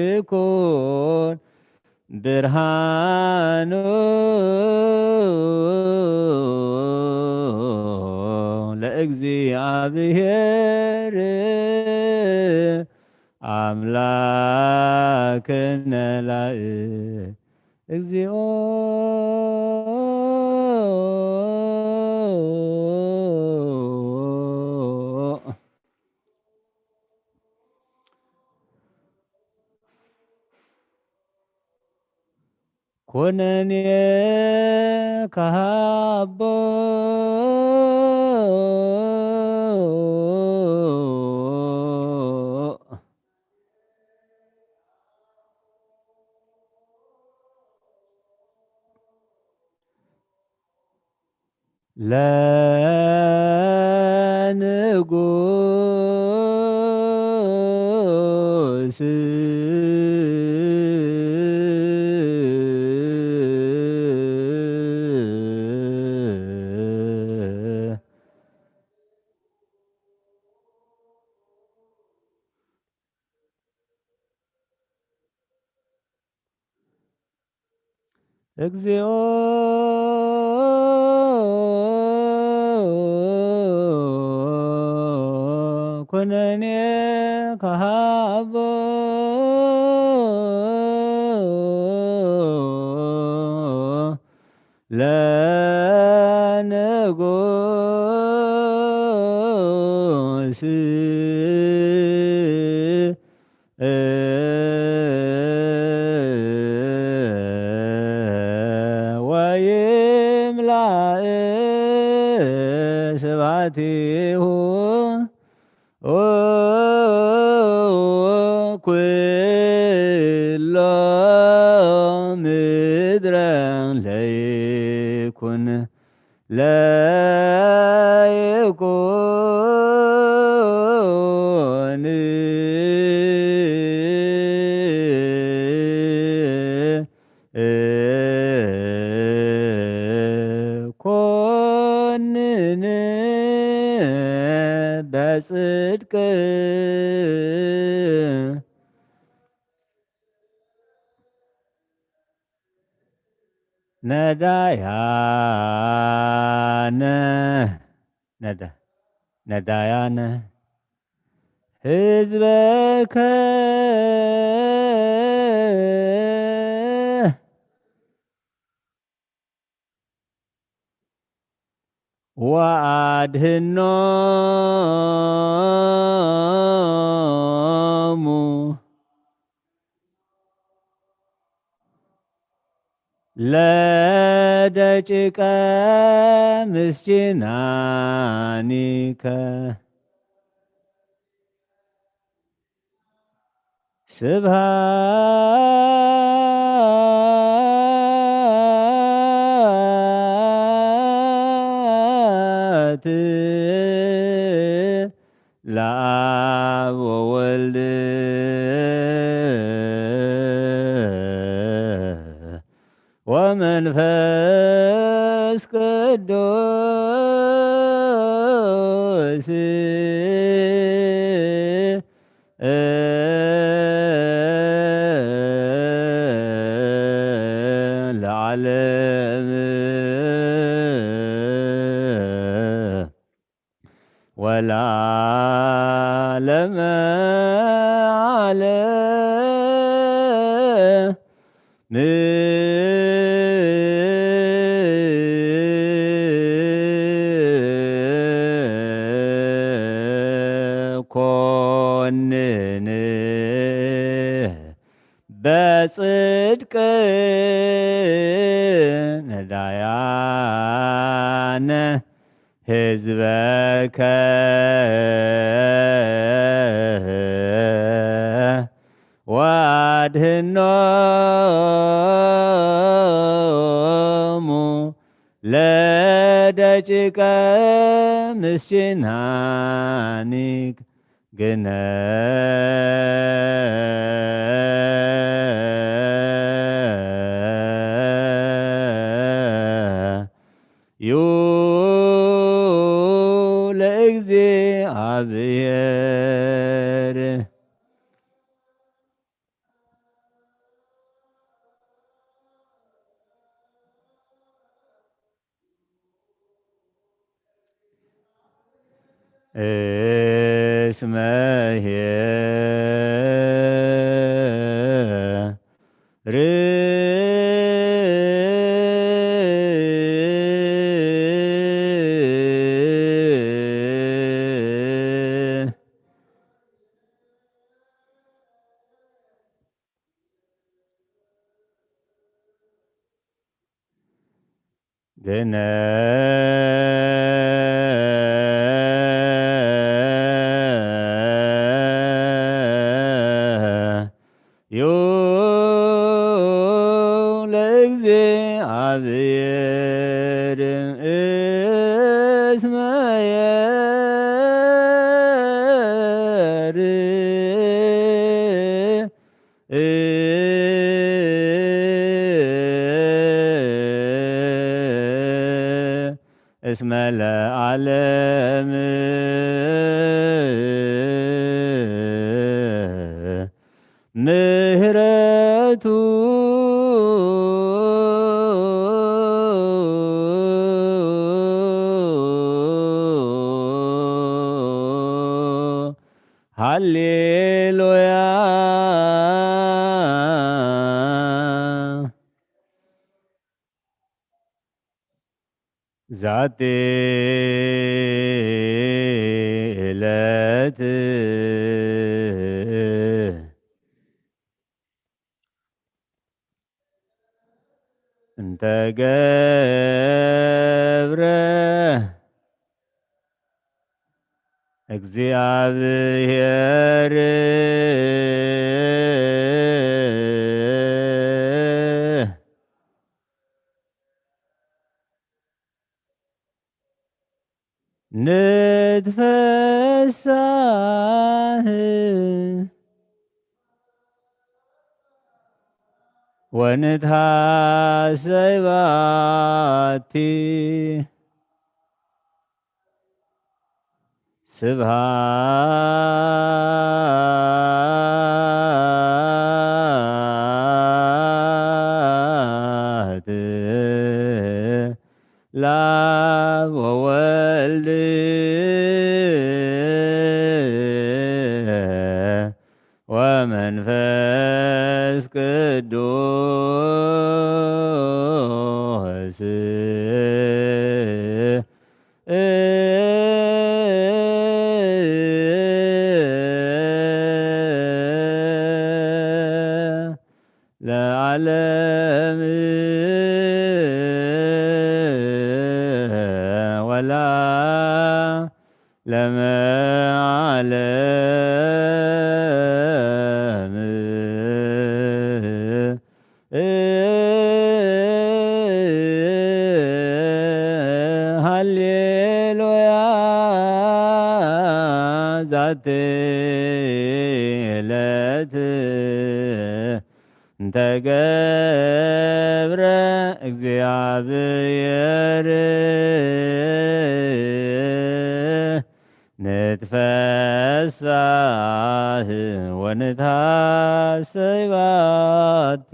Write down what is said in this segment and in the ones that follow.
ለይኩን ብርሃኑ ለእግዚኣብሔር ኣምላክነ ላእ እግዚኦ። ኩነኔ ከሃቦ ለንጉስ። እግዚኦ ኩነኔ ከሃቦ ለንጉስ። ወይምላእ ስብሐቲሁ ኩሎ ምድረ ለይኩን ለይኩን ኮንን በጽድቅ። ነዳያነ ነዳ ነዳያነ ህዝበከ ወአድህኖሙ ለደቂቀ ምስኪናኒከ። ስብሐት ለአብ ወወልድ ወመንፈስ ቅዱስ ለዓለም ወለዓለመ ዓለም። ኮንን በጽድቅ ነዳያነ ህዝበከ ወአድህኖሙ ለደቂቀ ምስኪናኒከ። ግነ ዩ ለእግዚኣብሔር። እስመ ኄር ግነዩ ለእግዚኣብሔር እስመ ኄር እስመ ለዓለም ምህረቱ ሃሌሉያ። ዛቲ ዕለት እንተ ገብረ እግዚኣብሔር ንትፈሳህ ወንትሃሰይ ባቲ። ስብሐት ለአብ ወወልድ ወመንፈስ ቅዱስ ለዓለም ወላ ለመዓለም። ሃሌሉያ። ዛቲ ዕለት እንተ ገብረ እግዚኣብሔር ንትፈሳህ ወንትሃሰይ ባቲ።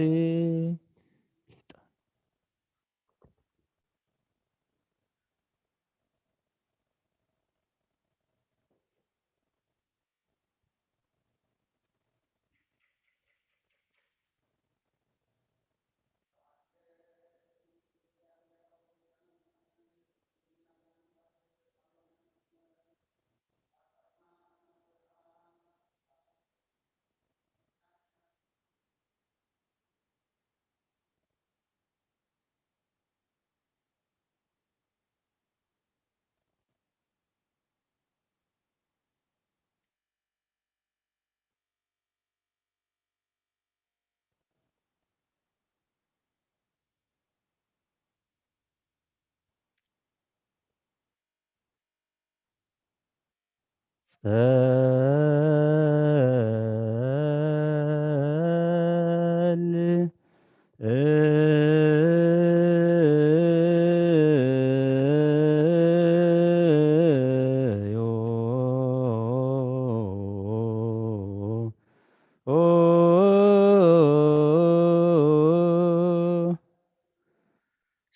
ጸል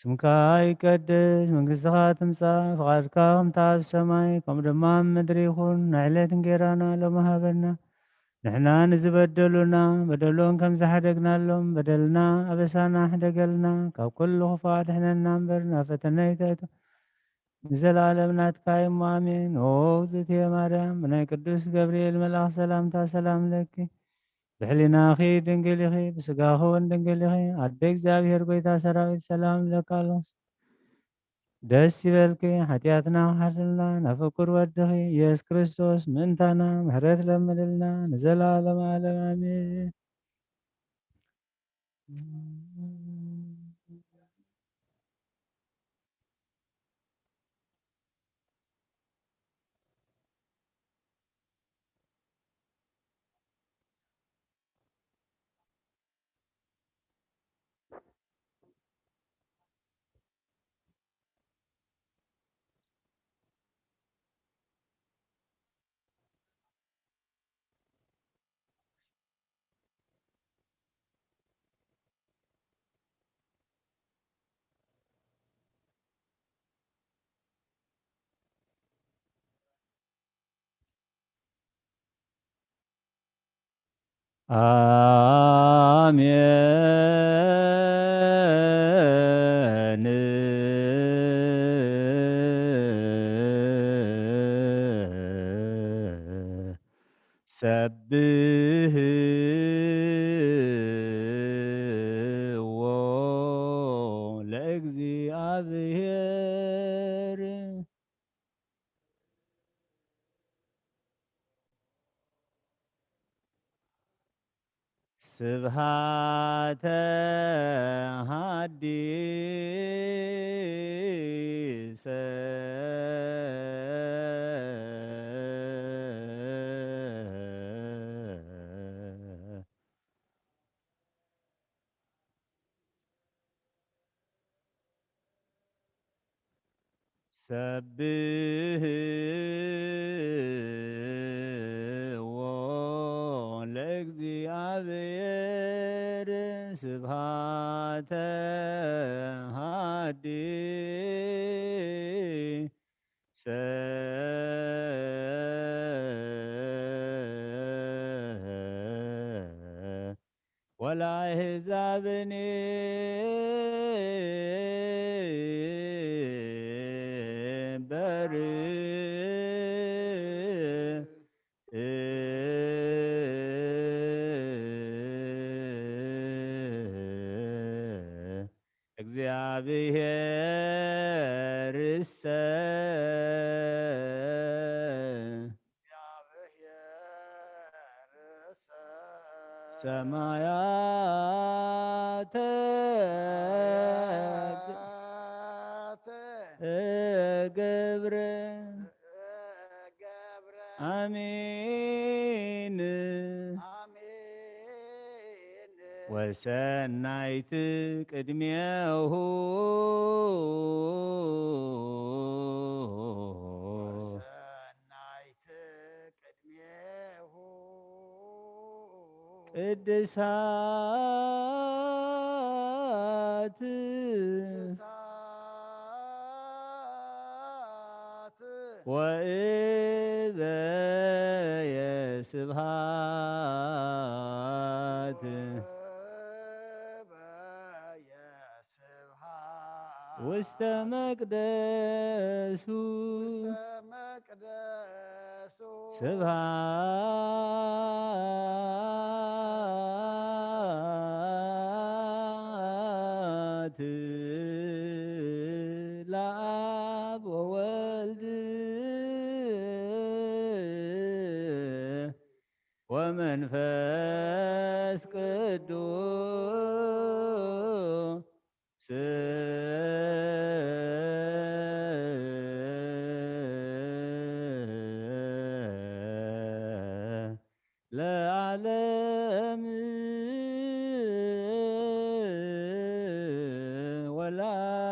ስምካ ይቀደስ፣ መንግስትኻ ትምጻእ፣ ፍቓድካ ከምታ ኣብ ሰማይ ከምኡ ድማ ኣብ ምድሪ ይኹን። ናይ ዕለት እንጌራና ሎሚ ሃበና። ንሕና ንዝበደሉና በደሎም ከም ዝሓደግናሎም በደልና ኣበሳና ሕደገልና፣ ካብ ኩሉ ክፉእ ኣድሕነና እምበር ናብ ፈተነ ኣይተእቱ። ንዘለኣለም ናትካ እዩ እሞ ኣሜን። ኦ እግዝእትየ ማርያም፣ ብናይ ቅዱስ ገብርኤል መልኣኽ ሰላምታ ሰላም ለኪ። ብሕሊናኺ ድንግል ኢኺ፣ ብስጋኺ እውን ድንግል ኢኺ። ኣደ እግዚኣብሔር ጐይታ ሰራዊት ሰላም እብለኪ ኣለኹ። ደስ ይበልኪ፣ ሓጢኣትና ክሓልፍልና ናብ ፍቁር ወድኺ ኢየሱስ ክርስቶስ ምእንታና ምሕረት ለምንልና ንዘለኣለመ ዓለም ኣሜን። ኣሜን። ሰብህዎ ለእግዚኣብሔር። ስብሃተ ሐዲሰ። ሰብህዎ ለእግዚኣብሔር ስብሃተ ሐዲሰ። ወለአሕዛብኒ በርእ። እግዚአብሔርሰ። ሰማያተ ገብረ። አሜን። ወሰናይት ቅድሜሁ። ወሰናይት ቅድሜሁ። ቅድሳት። ቅድሳት። ወእበየ ስብሃት። ወእበየ ስብሃት። ውስተ መቅደሱ። ውስተ መቅደሱ። ስብሃት ለአብ ወወልድ ወመንፈስ ቅዱስ። ለዓለም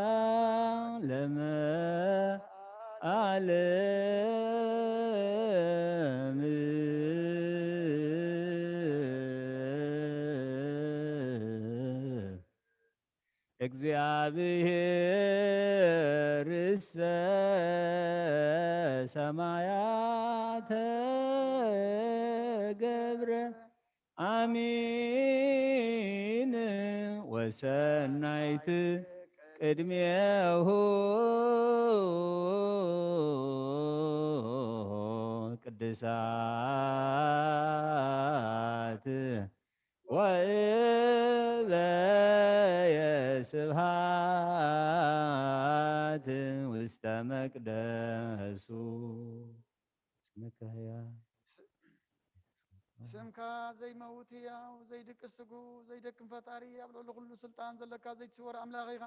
ወለዓለመ ዓለም። እግዚኣብሔር ርእሰ ሰማያተ ገብረ፣ ኣሚን ወሰናይት ቅድሜሁ ቅድሳት ወእበየ ስብሃት ውስተ መቅደሱ። ስምከ ህያው። ስምካ ዘይመውት ህያው፣ ዘይድቅስ ስጉ፣ ዘይደክም ፈጣሪ፣ ኣብ ልዕሊ ኩሉ ስልጣን ዘለካ ዘይትስወር ኣምላኽ ኢኻ።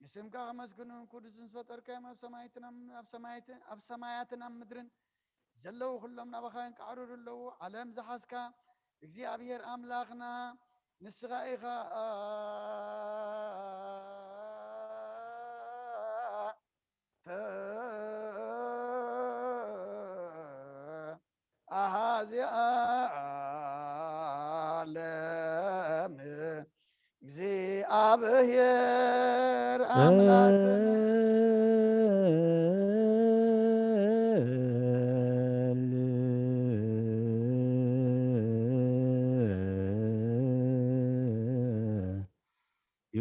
ንስምካ ከመስግኑ፣ ኩሉ ዝፈጠርካዮም ኣብ ሰማይትን ኣብ፣ ኣብ ሰማይትን ኣብ ሰማያትን ኣብ ምድርን ዘለዉ ኩሎም ናባኻ የንቃዕርሩ ኣለዉ። ዓለም ዝሓዝካ እግዚኣብሔር ኣምላኽና ንስኻ ኢኻ። ኣሃዚ ዓለም እግዚኣብሔር ኣምላክነ። ዩ።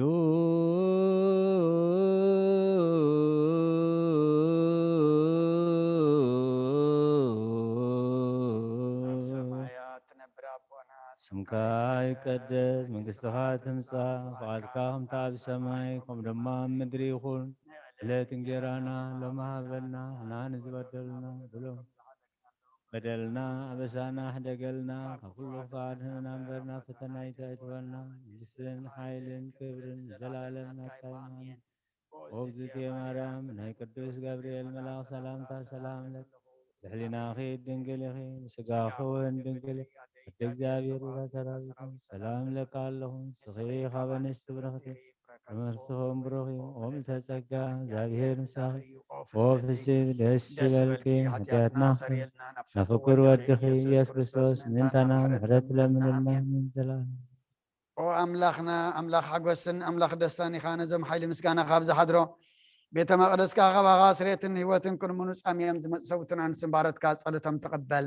ኣብ ሰማያት ትነብር ኣቦና፣ ስምካ ይቀደስ፣ መንግስትኻ ትምጻእ፣ ፍቓድካ ከምታ ኣብ ሰማይ ከምኡ ድማ ኣብ ምድሪ ይኹን። ዕለት እንጌራና ሎሚ ሃበና፣ ንሕና ንዝበደሉና ብሎም በደልና ኣበሳና ሕደገልና፣ ካብ ኩሉ ክፉእ ኣድሕነና እምበር ናብ ፈተና ኣይተእትወና። መንግስትን ሓይልን ክብርን ንዘለኣለም ናትካ እዩ። ኣሜን። ኦ እግዝእትየ ማርያም፣ ናይ ቅዱስ ገብርኤል መልኣኽ ሰላምታ ሰላም ለኪ፣ ብሕሊናኺ ድንግል ኢኺ፣ ብስጋኺ እውን ድንግል ኢኺ። ኣደ እግዚኣብሔር፣ ሩራ ሰራዊት፣ ሰላም ለካ ኣለኹ፣ ንስኺ ካብ ኣንስቲ ብርኽቲ፣ ተመስገን ብሩኽ እዩ። ኦም ተጸጋ እግዚኣብሔር ምሳኺ፣ ኦ ፍስሕቲ ደስ ይበልኪ፣ ሓጢኣትና ናፍቅር ወድኺ ኢየሱስ ክርስቶስ ምእንታና ምሕረት ለምንልና። ኣሜን። ዘላለም ኦ ኣምላኽና፣ ኣምላኽ ሓጎስን ኣምላኽ ደስታን ኢኻ። ነዞም ሓይሊ ምስጋና ካብ ዝሓድሮ ቤተ መቕደስካ፣ ካባኻ ስሬትን ህይወትን ክንምኑ ጻምዮም ዝመጹ ሰውትና ንስም ባረትካ ጸሎቶም ተቐበል።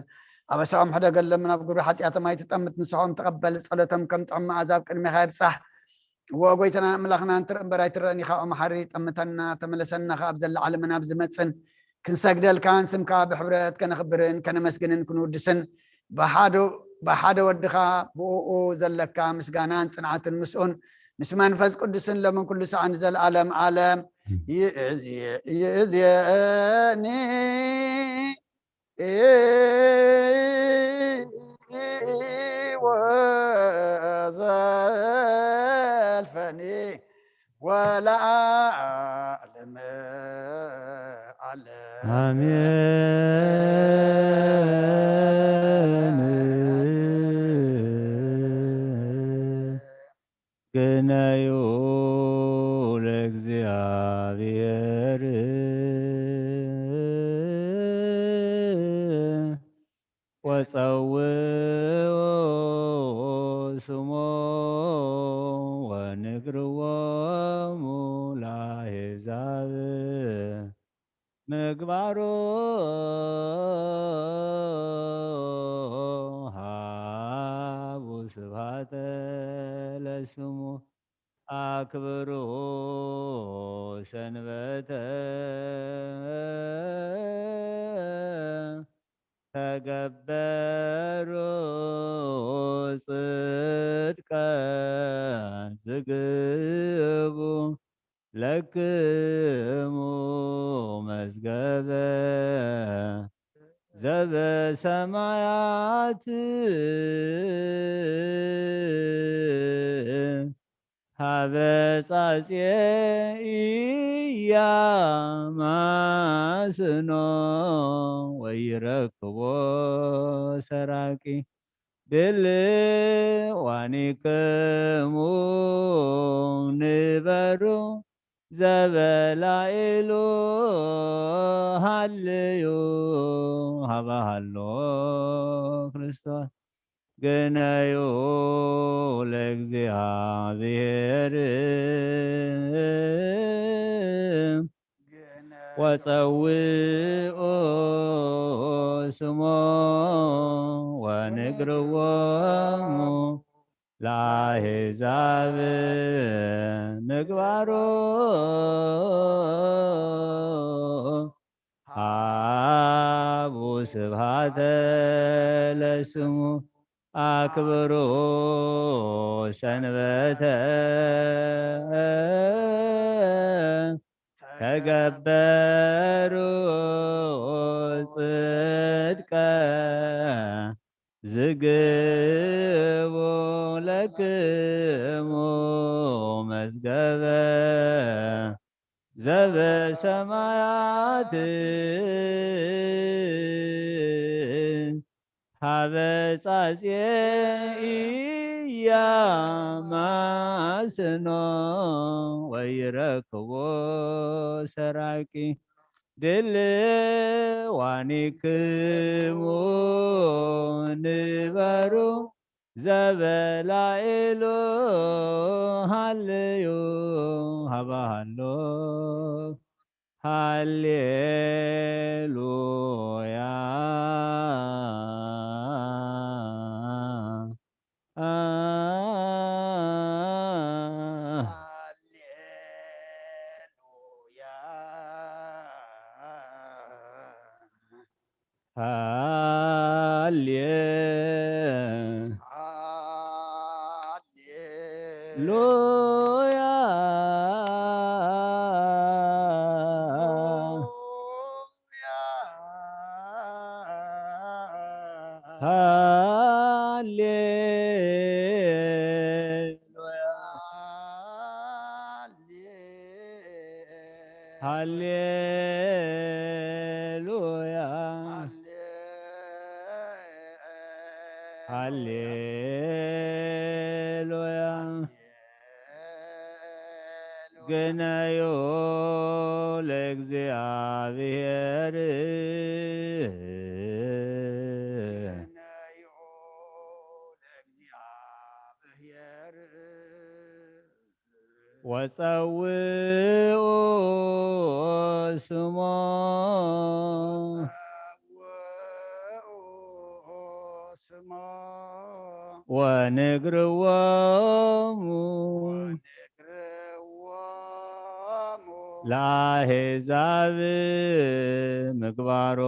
ኣበሳኦም ሕደገሎም፣ ናብ ግብሪ ሓጢኣቶም ኣይትጠምት፣ ንስሖም ተቐበል። ጸሎቶም ከም ጥዑም መኣዛ ኣብ ቅድሜኻ ይብጻሕ። እወ ጎይታና ኣምላኽና፣ እንትርኢ እምበር ኣይትረእን ኢኻ። ኦ መሓሪ፣ ጠምተና፣ ተመለሰና፣ ካብ ዘላ ዓለምን ኣብ ዝመጽን ክንሰግደልካን ስምካ ብሕብረት ከነኽብርን ከነመስግንን ክንውድስን ብሓደ፣ ብሓደ ወድኻ ብእኡ ዘለካ ምስጋናን ጽንዓትን ምስኡን ምስ መንፈስ ቅዱስን ሎምን ኩሉ ሰዓን ንዘለኣለም ዓለም ይእዜ-፣ ይእዜኒ ወዘልፈኒ ወለዓለመ ዓለም። ኣሜን። ግነዩ ለእግዚኣብሔር ወጸውዑ ስሞ ወንግርዎሙ ለአሕዛብ ምግባሩ ሃቡ ስብሐተ ለስሙ ኣክብሩ ሰንበተ ተገበሩ ጽድቀ ዝግቡ ለክሙ መዝገበ ዘበሰማያት ሀበ ጻጼ ኢያማስኖ ወይረክቦ ሰራቂ ድልዋኒክሙ ንበሩ ዘበላኢሉ ሃልዩ ሀበ ሃሎ ክርስቶስ ግነዩ ለእግዚኣብሔር ወጸውኡ ስሞ ወንግርዎሙ ለአሕዛብ ምግባሮ ሃቡ ስብሃተ ለስሙ ኣክብሩ ሰንበተ ተገበሩ ጽድቀ ዝግቡ ለክሙ መዝገበ ዘበሰማያት ሀበ ጻጽየ ኢያማስኖ ወይረክቦ ሰራቂ ድልዋኒክሙ ንበሩ ዘበላኤሉ ሃልዩ ሃባሃሎ ሃሌሉያ። ሃሌሉያ። ሃሌ ሃሌ ሉያ። ሉያ። ሃሌ ሉያ። ሃሌ ሃሌሉያ። ሃሌ ሃሌሉያ። ግነዩ ለእግዚኣብሔር። ግነዩ ለእግዚኣብሔር። ወጸውኡ ስሞ። ወጸውኡ ስሞ። ወንግርዎሙ። ወንግርዎሙ። ለአሕዛብ ምግባሮ።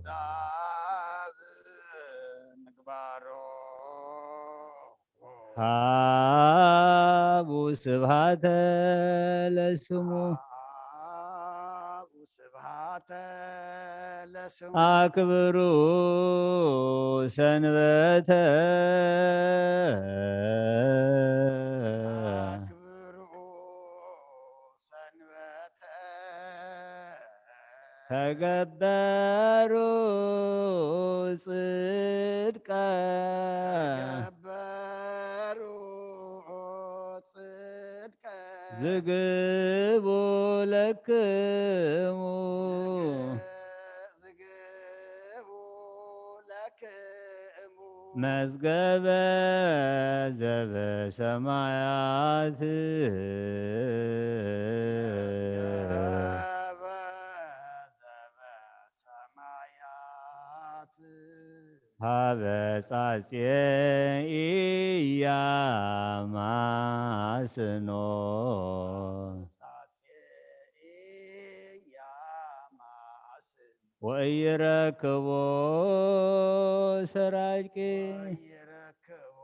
ለአሕዛብ ምግባሮ። ሃቡ ስብሃተ ለስሙ። ሃቡ ስብሃተ ለስሙ። አክብሩ ሰንበተ። አክብሩ ሰንበተ። ተገበሩ ጽድቀ። ተገበሩ ጽድቀ። ዝግቡ ለክሙ። ዝግቡ ለክሙ። መዝገበ ዘበሰማያት። መዝገበ ዘበሰማያት። ሀበ ጻጽየ ኢያማስኖ። ጻጽየ ኢያማስኖ። ወኢይረክቦ ሰራቂ። ወኢይረክቦ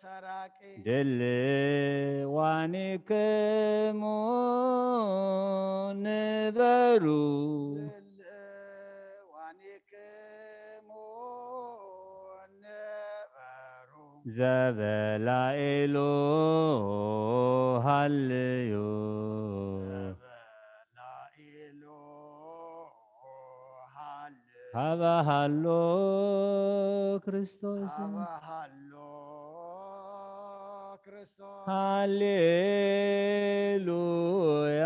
ሰራቂ። ድልዋኒክሙ ንበሩ። ድልዋኒክሙ ንበሩ። ዘበላኢሉ ሃልዩ። ዘበላኢሉ ሃልዩ። ሃበ ሃሎ ክርስቶስ። ሃበ ሃሎ ክርስቶስ። ሃሌሉያ።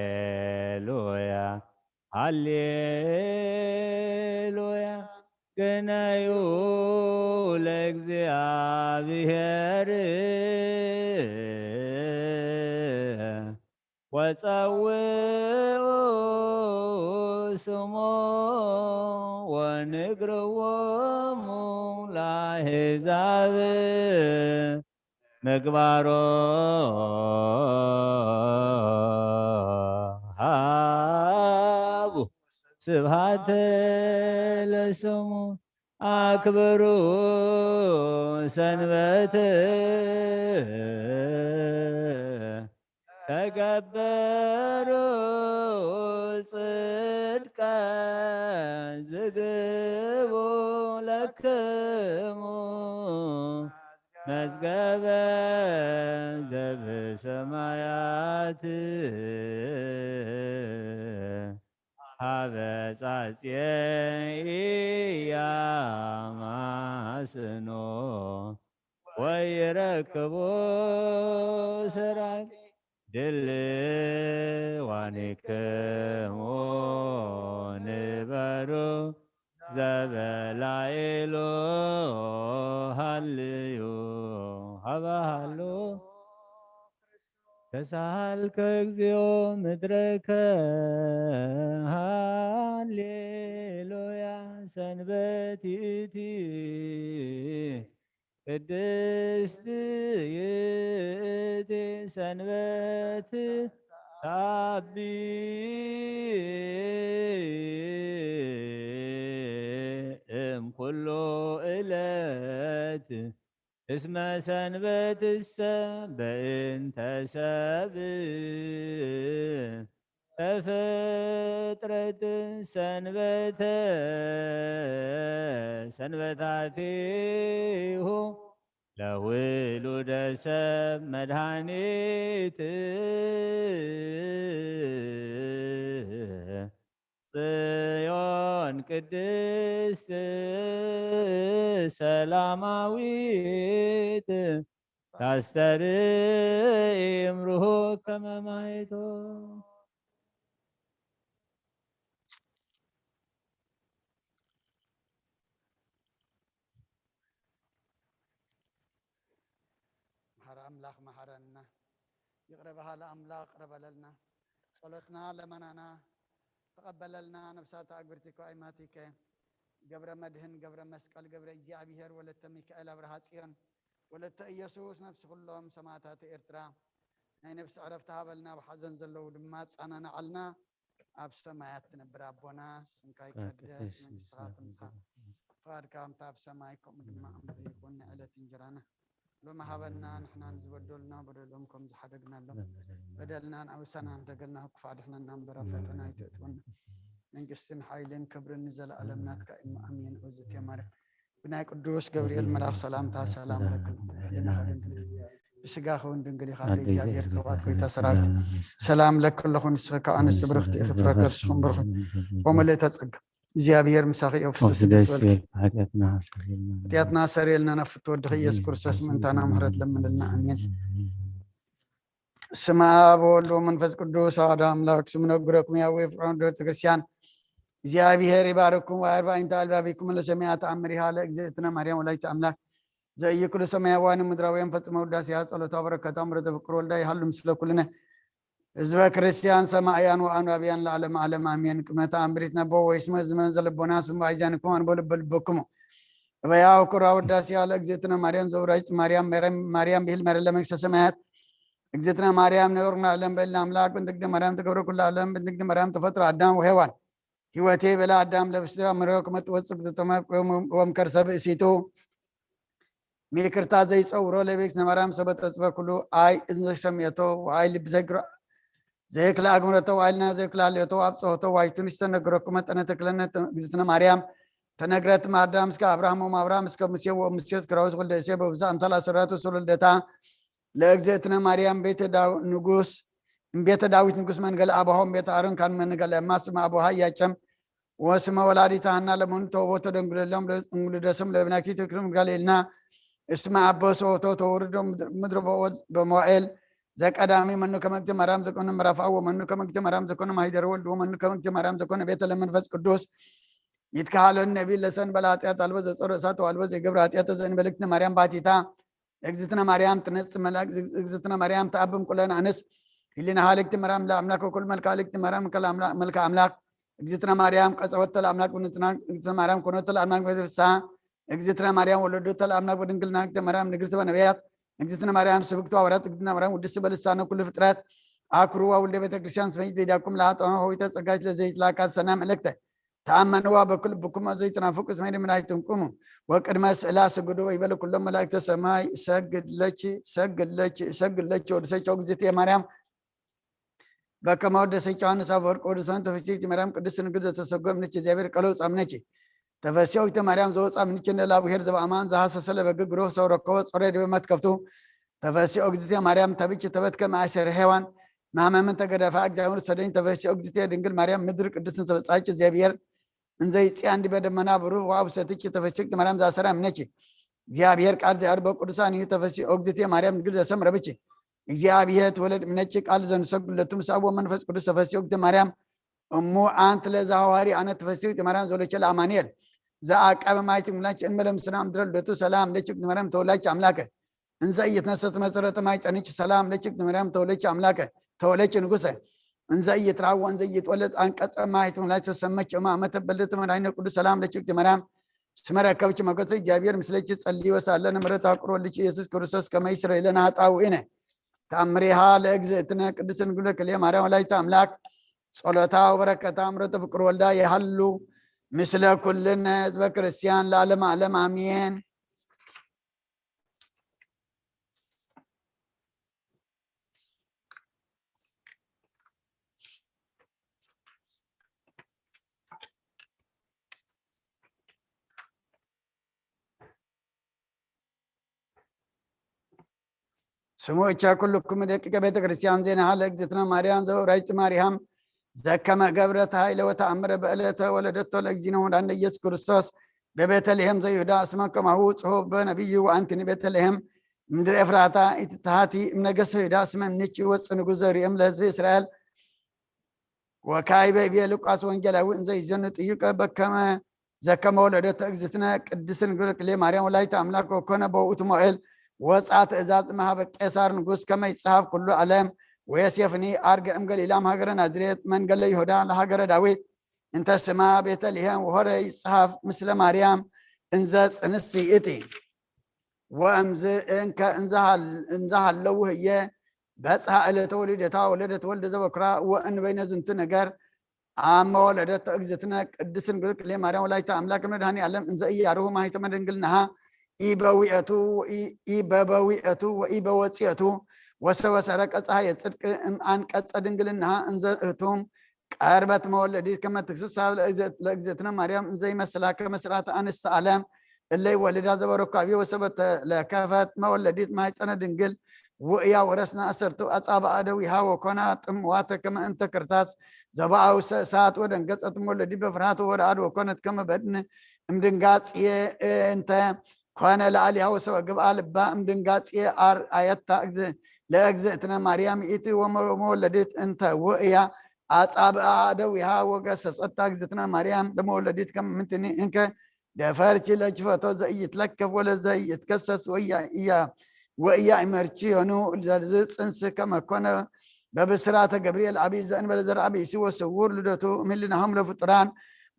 ሃሌሉያ፣ ሃሌሉያ፣ ግነዩ ለእግዚኣብሔር ወጸውዑ ስሞ ወንግርዎሙ ለአሕዛብ ምግባሮ ሃቡ ስብሃተ ለስሙ። ኣክብሩ ሰንበት ተገበሩ ጽድቀ ዝግቡ ለክሙ መዝገበ ዘብሰማያት ሀበ ጻጽየ ኢያማስኖ ወይረክቦ ሰራቂ ድልዋኒክሙ ንበሩ ዘበላይሉ ሃልዩ ሀበሃሉ ተሳሃልከ እግዚኦ ምድረከ ሃሌሉያ። ሰንበት ይእቲ ቅድስት ይእቲ ሰንበት ታቢ እም ኩሉ እለት እስመ ሰንበትሰ በእንተ ሰብ ተፈጥረት ሰንበተ ሰንበታቲሁ ለውሉደ ሰብ መድኃኒት ጽዮን ቅድስት ሰላማዊት ታስተርኢ እምርሁ ከመ ማይቶ። መሓሪ ኣምላኽ መሓረና። ይቕረ በሃሊ ኣምላኽ ይቕረ በለልና። ጸሎትና ለመናና ተቐበለልና። ነፍሳት ኣግብርቲኮ ኣይማቲከ ገብረ መድህን ገብረ መስቀል ገብረ እግዚኣብሔር ወለተ ሚካኤል ኣብርሃ ጽዮን ወለተ ኢየሱስ ነፍሲ ኩሎም ሰማዕታት ኤርትራ ናይ ነፍሲ ዕረፍቲ ሃበልና። ኣብ ሓዘን ዘለዉ ድማ ኣጸናንዓልና። ኣብ ሰማያት ትነብር ኣቦና፣ ስምካ ይቀደስ፣ መንግስትኻ ትምጻእ፣ ፍቓድካ ከምታ ኣብ ሰማይ ከምኡ ድማ ኣብ ምድሪ ይኹን። ንዕለት እንጀራና ሎሚ ሃበና፣ ንሕና ንዝበደሉና በደሎም ከም ዝሓደግናሎም በደልና ንኣውሳና ንደገልና፣ ክፉእ ኣድሕነና እምበር ኣብ ፈተና ኣይተእትወና። መንግስትን ሓይልን ክብርን ንዘለኣለም ናትካ እዩ። ኣሜን። እግዝእትየ ማርያም ብናይ ቅዱስ ገብርኤል መልኣኽ ሰላምታ ሰላም ለክን ብስጋኺ እውን ድንግል ኢኻ፣ ኣደ እግዚኣብሔር ጸባኦት ጎይታ ሰራዊት ሰላም ለኪ ኣለኹ። ንስኺ ካብ ኣንስቲ ብርኽቲ ኢኺ፣ ፍረ ከርስኺ እውን ብሩኽ እዩ። ወምልእተ ጸጋ እግዚኣብሔር ምሳኺ እዩ። ፍስሕቲ ደስ ይበልኪ። ሓጢኣትና ሰሪልና ናብ ፍትወ ወድኺ ኢየሱስ ክርስቶስ ምእንታና ምሕረት ለምንልና። ኣሜን። ስመ አብ ወወልድ ወመንፈስ ቅዱስ አሐዱ አምላክ። ስሙ ነግረኩም ያዌ ፍቅሮን ዶር ክርስቲያን እግዚኣብሔር ይባርኩም። ወአርባዕንተ አልባቢኩም ለሰሚያ ተአምሪሃ ለእግዝእትነ ማርያም ወላዲተ አምላክ ዘእይክሉ ሰማያውያን ምድራውያን ፈጽመ ውዳሴያ ጸሎታ በረከታ ምረተ ፍቅር ወልዳ ይሃሉ ምስለ ኩልነ ህዝበ ክርስቲያን ሰማእያን ወአንባብያን ለዓለም ዓለም አሜን። ቅድመ ተአምሪት ነቦ ወይስመ ዝመን ዘለቦና ስሙ አይዛንኩም አንቦ ልበ ልበኩሙ እበያ ወኩራ ውዳሴያ ለእግዝእትነ ማርያም ዘውዳጅት ማርያም ማርያም ብሂል መረለ መንግስተ ሰማያት እግዝእትነ ማርያም ነውርና ዓለም በልና አምላክ ብንትግደ ማርያም ተገብረ ኩሉ ዓለም ብንትግደ ማርያም ተፈጥሮ አዳም ወሔዋን ህይወቴ በላ አዳም ለብስተ ምረ ክመጥ ወፅእ ወም ከርሰ ብእሲቱ ሚክርታ ዘይፀውሮ ለቤት ነማርያም ሰበ ተፅበ ኩሉ አይ እዝነ ሰሚየቶ ወአይ ልቢ ዘይግሮ ዘይክላ አግምረቶ ወአይ ልና ዘይክላ ልዮቶ አብፀሆቶ ዋይቱን ዝተነግረኩ መጠነ ተክለነ እግዝእትነ ማርያም ተነግረት ማዳም እስከ አብርሃም ወም አብርሃም እስከ ሙሴ ወሙሴ ክራውስ ወልደ እሴ በብዛ አምሳል አሰራቱ ስለ ልደታ ለእግዝእትነ ማርያም ቤተ ንጉስ እምቤተ ዳዊት ንጉስ መንገለ አብሆ እምቤተ አሮን ካን መንገለ እማ ስመ አብሃ ኢያቄም ወስመ ወላዲተ ሃና ለመኑ ተውቦ ተደንግለሎም ለእንግሉ ደስም ለብናኪ ትክርም ጋሌልና እስመ አበሶ ተውርዶ ምድረ በሞኤል ዘቀዳሚ መኑ ከመ እግዝእትነ ማርያም ዘኮነ ምዕራፍ አብ ወመኑ ከመ እግዝእትነ ማርያም ዘኮነ ማሂደረ ወልድ ወመኑ ከመ እግዝእትነ ማርያም ዘኮነ ቤተ ለመንፈስ ቅዱስ ይትካሃለኒ ነቢይ ለሰንበለ ኃጢአት አልቦ ዘጸሮ እሳት ወአልቦ ዘይገብሮ ኃጢአት ዘእንበለ እግዝእትነ ማርያም ባቲታ እግዝእትነ ማርያም ትነጽ መላእክት እግዝእትነ ማርያም ተአብም ኩለን አንስ ህሊና ሃልክቲ ማርያም ለአምላክ ወኩል መልካ ሃልክቲ ማርያም ከለ አምላክ መልካ አምላክ እግዝእትነ ማርያም ቀጸወተ ለአምላክ ብንጽና እግዝእትነ ማርያም ኮኖተ ለአምላክ በድርሳ እግዝእትነ ማርያም ወለዶተ ለአምላክ በድንግልና እግዝእትነ ማርያም ንግርተ በነቢያት እግዝእትነ ማርያም ስብክተ ሐዋርያት እግዝእትነ ማርያም ውድስት በልሳነ ኩሉ ፍጥረት አክሩዋ ውልደ ቤተ ክርስቲያን ስመይት ቤዳኩም ለአጠማ ሆይተ ጸጋች ለዘይት ላካት ሰና መልእክተ ተአመንዋ በኩል ብኩም ዘይትናፍቁ ስመይ ድምናይትንቁሙ ወቅድመ ስእላ ስግዱ ወይበለ ኩሎም መላእክተ ሰማይ ሰግድ ለች ሰግድ ለች ሰግድ ለች ወድሰቸው እግዝእትየ ማርያም በከመ ወደሰች ዮሐንስ አፈወርቅ ወደ ሰንተ ፍስሕቲ ማርያም ቅድስት ንግድ ዘተሰጎ እምነች እግዚአብሔር ቀሎ ጻምነች ተፈሲኦ እግዝእተ ማርያም ዘወፃ ምንች እንደ ላብሔር ዘበአማን ዘሐሰሰ ለበግ ግሮ ሰው ረከቦ ጾረ ድበ መትከፍቱ ተፈሲኦ እግዝእተ ማርያም ተብች ተበትከ ማእሰር ሔዋን ማመምን ተገደፋ እግዚአብሔር ሰደኝ ተፈሲኦ እግዝእተ ድንግል ማርያም ምድር ቅድስት ተበጻች እግዚአብሔር እንዘ ይጽያ እንዲበ ደመና ብሩህ ወአብሰትች ተፈሲኦ እግዝእተ ማርያም ዘአሰራ እምነች እግዚአብሔር ቃል ዘያርበ ቅዱሳን ይህ ተፈሲኦ እግዝእተ ማርያም ድንግል ዘሰምረ ብች እግዚአብሔር ትወለድ እምነች ቃል ዘንሰግድ ለቱ ምስ አብ ወመንፈስ ቅዱስ ተፈሲኦ እግዝእተ ማርያም እሙ አንቲ ለዘ ሐዋሪ አነ ተፈሲኦ እግዝእተ ማርያም ዘሎች ለአማኑኤል ዘአቃበ ማይት ምላች እንመለ ምስና ምድረ ልደቱ ሰላም ለችክ ማርያም ተወላች አምላከ እንዘ እይትነሰት መሰረተ ማይ ጸንች ሰላም ለችክ ማርያም ተወለች አምላከ ተወለች ንጉሰ እንዘ እይትራወ እንዘ እይትወለድ አንቀጸ ማይት ምላች ተሰመች እማ አመተ በልደት መድኃኒነ ቅዱስ ሰላም ለችክ ማርያም ስመ ረከብች ሞገሰ እግዚአብሔር ምስለች ጸልይ ወሳለን ምሕረት አቁሮ ልጅ ኢየሱስ ክርስቶስ ከመ ይስረይ ለነ ኃጣውኢነ ተአምሪሃ ለእግዝእትነ ቅድስት ድንግል ክልኤ ማርያም ወላዲተ አምላክ ጸሎታ ወበረከታ ምሕረተ ፍቅር ወልዳ የሃሉ ምስለ ኩልነ ህዝበ ክርስቲያን ለዓለመ ዓለም አሜን። ስሙ እቻ ኩልኩም ደቂቀ ቤተ ክርስቲያን ዜና ለእግዝእትነ ማርያም ዘውራጅት ማርያም ዘከመ ገብረት ኃይለ ወተአምረ በዕለተ ወለደቶ ለእግዚእነ ወመድኃኒነ ኢየሱስ ክርስቶስ በቤተልሔም ዘይሁዳ እስመ ከማሁ ጽሑፍ በነቢዩ ወአንትኒ ቤተልሔም ምድር ኤፍራታ ኢትትሃቲ እምነገሰ ይሁዳ እስመ እምኔኪ ይወፅእ ንጉሥ ዘርእዮም ለህዝበ እስራኤል። ወካዕበ ይቤ ሉቃስ ወንጌላዊ እንዘ ይዜኑ ጥዩቀ በከመ ዘከመ ወለደቶ እግዝእትነ ቅድስት ድንግል ክልኤ ማርያም ወላዲተ አምላክ ወኮነ በውእቱ መዋዕል ወፅአ ትእዛዝ እምሃበ ቄሳር ንጉሥ ከመ ይጸሃፍ ኩሉ ዓለም ወዮሴፍኒ አርገ እምገሊላ እምሃገረ ናዝሬት መንገለ ይሁዳ ለሃገረ ዳዊት እንተ ስማ ቤተልሔም ወሆረ ይጽሃፍ ምስለ ማርያም እንዘ ጽንስ ይእቲ። ወእምዝ እንከ እንዘ ሃለዉ ህየ በጽሐ ዕለተ ወሊደታ ወለደት ወልደ ዘበኩራ ወእንበይነ ዝንቱ ነገር አመ ወለደት እግዝእትነ ቅድስት ድንግል ክልኤ ማርያም ወላዲተ አምላክ መድኃኔ ዓለም እንዘ ኢያርሁ ማይተመ ድንግልናሃ ኢበዊአቱ ኢበበዊአቱ ወኢበወፂአቱ ወሰበ ሰረቀ ፀሐየ ጽድቅ እምአንቀጸ ድንግልናሃ እንዘ እህቱም ቀርበት መወለዲት ከመ ትክስሳ ለእግዝእትነ ማርያም እንዘ ይመስላ ከመ ስርዓተ አንስተ ዓለም እለ ይወልዳ ዘበረኳቢ ወሰበ ተለከፈት መወለዲት ማይጸነ ድንግል ውእያ ወረስና አሰርቱ አጻብአ እደዊሃ ወኮና ጥምዋተ ከመ እንተ ክርታስ ዘበአውሰ እሳት ወደንገጸት መወለዲት በፍርሃት ወረአድ ወኮነት ከመ በድን እምድንጋጽየ እንተ ኮነ ለአሊሃ ወሰበ ግብአ ልባ እምድንጋጽየ አርአየታ ለእግዝእትነ ማርያም ይእቲ ወመወለዲት እንተ ውእያ አጻብአ እደዊሃ ወገሰጸታ እግዝእትነ ማርያም ለመወለዲት ከመ ምንትኒ እንከ ደፈርቲ ለጅፈቶ ዘኢይትለከፍ ወለዘኢይትከሰስ ወኢያ ኢመርችዮኑ ለዝ ጽንስ ከመ ኮነ በብስራተ ገብርኤል አብይ ዘእንበለ ዘርአ ብእሲ ወስውር ልደቱ እምህልናሆም ለፍጡራን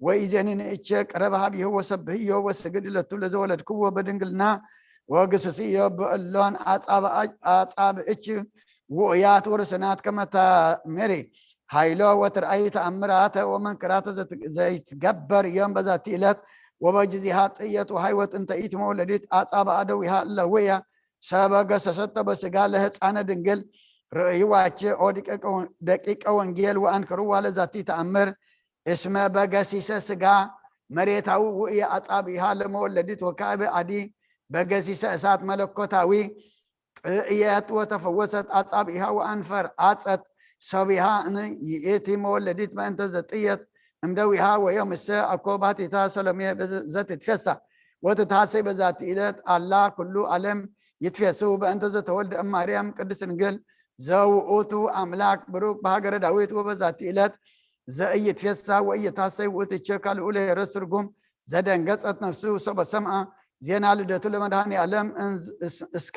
ወኢዜኒ ንእቸ ቀረበ ሀቢሁ ወሰብህዮ ወስግድ ለቱ ለዘወለድክዎ በድንግልና ወግስስዮ በእሎን አጻብእች ውእያት ወርሱናት ከመ ተአምሪ ኃይሎ ወትርአይ ተአምራተ ወመንክራተ ዘይትገበር እዮም በዛቲ ዕለት ወበጊዜሃ ጥየት ወሃይወት እንተ ኢትመወለዲት አጻብአ እደዊሃ እለ ውእያ ሰበ ገሰሰቶ በስጋ ለህፃነ ድንግል ርእይዋቸ ኦ ደቂቀ ወንጌል ወአንክርዋ ለዛቲ ተአምር እስመ በገሲሰ ስጋ መሬታዊ ውእየ አጻብኢሃ ለመወለዲት ወካዕበ አዲ በገሲሰ እሳት መለኮታዊ ጥእየት ወተፈወሰት አጻብኢሃ ወአንፈር አጸት ሰቢሃ ን ይእቲ መወለዲት በእንተ ዘጥየት እምደዊሃ ወዮም እሰ አኮ ባቲታ ሰሎሜ ዘትትፌሳ ወትትሐሰይ በዛቲ ዕለት አላ ኩሉ ዓለም ይትፌሱ በእንተ ዘተወልደ እም ማርያም ቅድስት ድንግል ዘውኡቱ ኣምላክ ብሩክ በሃገረ ዳዊት ወበዛቲ ዕለት ዘእይትፌሳ ወእይታሰይ ውእቱ ቸካ ልኡለ ሄሮድስ ርጉም ዘደንገጸት ነፍሱ ሰበ ሰምኣ ዜና ልደቱ ለመድኃኔ ዓለም እንዝ-፣ እስ-፣ እስከ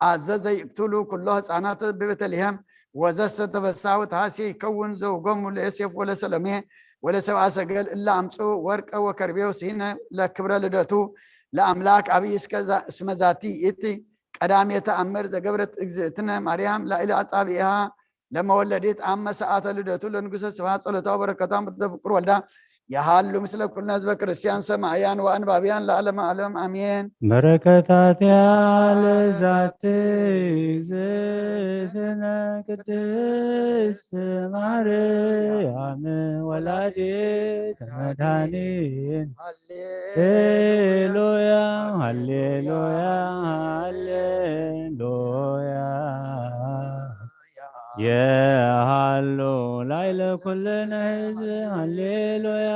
ኣዘዘ ይቅትሉ ኩሎ ህፃናት ብቤተልሔም ወዘሰ ተፈሳ ወተሃሴ ይከውን ዘውጎሙ ለዮሴፍ ወለሰሎሜ ወለሰብኣ ሰገል እለ ኣምጽኡ ወርቀ ወከርቤ ወስሂነ ለክብረ ልደቱ ለኣምላክ ኣብይ እስከ ዛ-፣ እስመ ዛቲ ይእቲ ቀዳሜ ተኣምር ዘገብረት እግዝእትነ ማርያም ላዕለ ኣጻብዒሃ ለመወለዲት ኣመ ሰዓተ ልደቱ ለንጉሰ ስብሐት ጸሎታ ወበረከታ ምርተ ፍቁር ወልዳ የሃሉ ምስለ ኩልነ ህዝበ ክርስቲያን ሰማዕያን ወአንባብያን ለዓለመ ዓለም ኣሜን። በረከታትያ ለዛቲ እግዝእትነ ቅድስት ማርያም ወላዲተ መድኃኒን ሃሌሉያ ሃሌሉያ ሃሌሉያ። የሃሉ ላይለ ኩልነ ህዝብ ሃሌሉያ።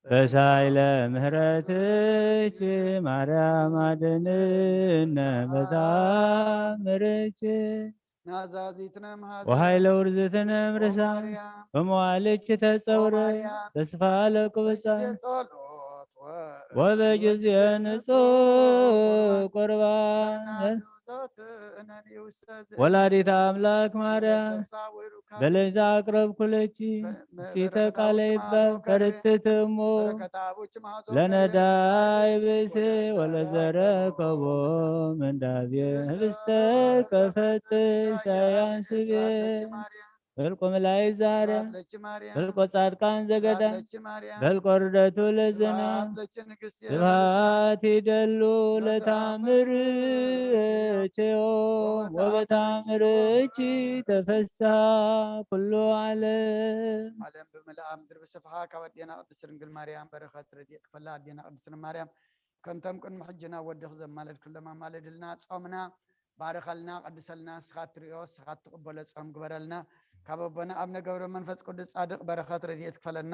በሳይለ ምህረትች ማርያም አድንነ በታምርች ናዛዚትነ መሃዘ ወሃይለ ውርዝትነ ምርሳ ማርያም በመዋልች ተጸውረ ወማርያም ተስፋ ለቁብጻ በጊዜ ጸሎት ወ- ወበጊዜ ንጹሕ ቁርባን ዘውዘትነ ውስተ ዝእነ ወላዲተ አምላክ ማርያም ሰብሳ ወይሩካ በለዛ አቅረብ ኩለቺ በ- ሲተ በረከት ቃለ አቡኪ ይባል ማርያም ከርቤ ተርትት እሞ በረከት አቡኪ ማህፀን ለነዳይ ከርቤ ብእሴ ወለዘረከቦ መንዳቤ ህብስተ ከፈትሽ አያንስቤ ማርያም በልቆ መላይ ዛረ ስብሐት ለኪ ማርያም በልቆ ጻድቃን ዘገዳ ስብሐት ለኪ ማርያም በልቆ ርደቱ ለዘና ስብሐት ለኪ ንግስቲ ስብሐት ይደሉ ለታምር ቼዮ ወበታምርኪ ተፈሳ ኩሉ ዓለም። ዓለም ብምልኣ ምድሪ ብስፍሓ ካብ ኣዴና ቅድስት ድንግል ማርያም በረኸት ረድኤት ክፈላ። ኣዴና ቅድስት ማርያም ከምቶም ቅድሚ ሕጂ ናብ ወድኺ ዘማለድክሎም ኣማልድልና። ጾምና ባርኸልና፣ ቀድሰልና፣ ንስኻ እትሪኦ፣ ንስኻ እትቕበሎ ጾም ግበረልና። ካብ ኣቦና ኣብ ነገብረ መንፈስ ቅዱስ ጻድቕ በረኸት ረድኤት ክፈለና።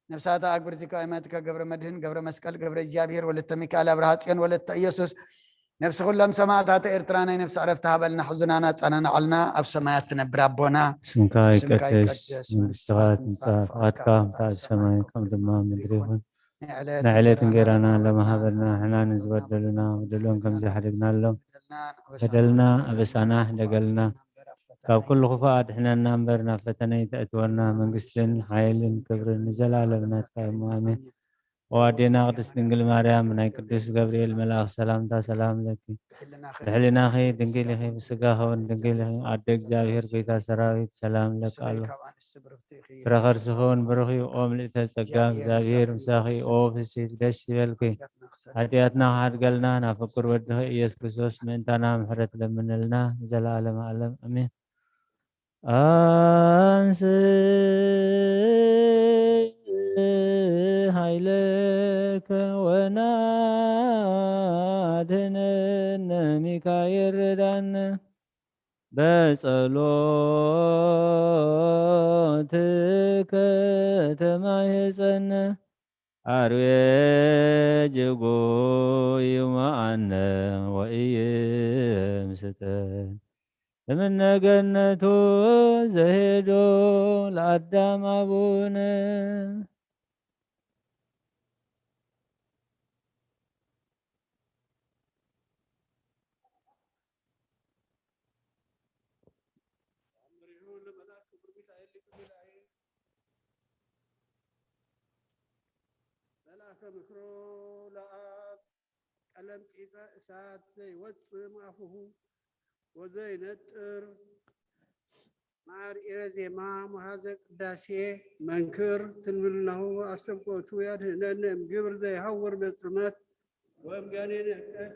ነፍሳተ ኣግብርቲ ከኣይማትከ ገብረ መድህን፣ ገብረ መስቀል፣ ገብረ እግዚኣብሔር፣ ወለተ ሚካኤል፣ ኣብርሃ ጽዮን፣ ወለተ ኢየሱስ፣ ነፍሲ ኩሎም ሰማዕታተ ኤርትራ ናይ ነፍሲ ዕረፍቲ ሃበልና፣ ሕዙናና ኣጸናንዓልና፣ ኣብ ሰማያት ትነብር ኣቦና፣ ስምካ ስምካ ይቀደስ፣ ይቀደስ፣ መንግስትኻ መንግስትኻ ትምጻእ፣ ትምጻእ፣ ፍቓድካ ፍቓድካ ከምታ ኣብ ሰማይ ከም ድማ ምድሪ ይኹን። ንዕለት ንዕለት እንጌራና እንጌራና ለመሃበና ለመሃበና ንሕና ንዝበደሉና በደሎም ከም ዝሕደግናሎም በደልና በደልና ኣበሳና ኣበሳና ሕደገልና። ካብ ኩሉ ክፉእ ኣድሕነና እምበር ናብ ፈተነ ኣይተእትወና። መንግስትን ሓይልን ክብርን ንዘለኣለም ናትካ እሞ ኣሜን። ኦ ኣዴና ቅድስት ድንግል ማርያም፣ ብናይ ቅዱስ ገብርኤል መልኣኽ ሰላምታ ሰላም ለኪ። ብሕልናኺ ድንግል ኢኺ፣ ብስጋኺ እውን ድንግል ኢኺ። ኣደ እግዚኣብሔር፣ ጎይታ ሰራዊት፣ ሰላም ለኪ ኣሎ። ፍረ ከርስኺ እውን ብሩኽ እዩ። ኦ ምልእተ ጸጋ፣ እግዚኣብሔር ምሳኺ። ኦ ፍስሕቲ፣ ደስ ይበልኪ። ሓጢኣትና ክሓድገልና ናብ ፍቁር ወድኺ ኢየሱስ ክርስቶስ ምእንታና ምሕረት ለምንልና ንዘለዓለመ ዓለም ኣሜን። ኣንስ ኃይለከ ወናድነነ ሚካኤል ርዳነ በጸሎትከ ተማህፀነ። አርዌ ጅጉ ይማአነ ወኢይምስጠን እምነ ገነቱ ዘሄዶ ለአዳም አቡነ። ተአምሪሁ ለመልአክ ቅዱስ ሚካኤል ሊቀ መላእክት መልአከ ምክሮ ለአብ ቀለምጺጸ እሳት ዘይወጽእ እምአፉሁ ወዘይነጥር መዓርኤ ዜማ መሃዘ ቅዳሴ መንክር ትንብልናሁ አስተብቆቱ ያድህነነ እምግብር ዘይሃውር በጽልመት ወእምጋኔን እከት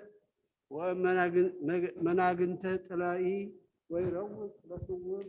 ወእም መናግን-፣ መግ-፣ መናግንተ ጸላኢ ወይረውጽ በስውር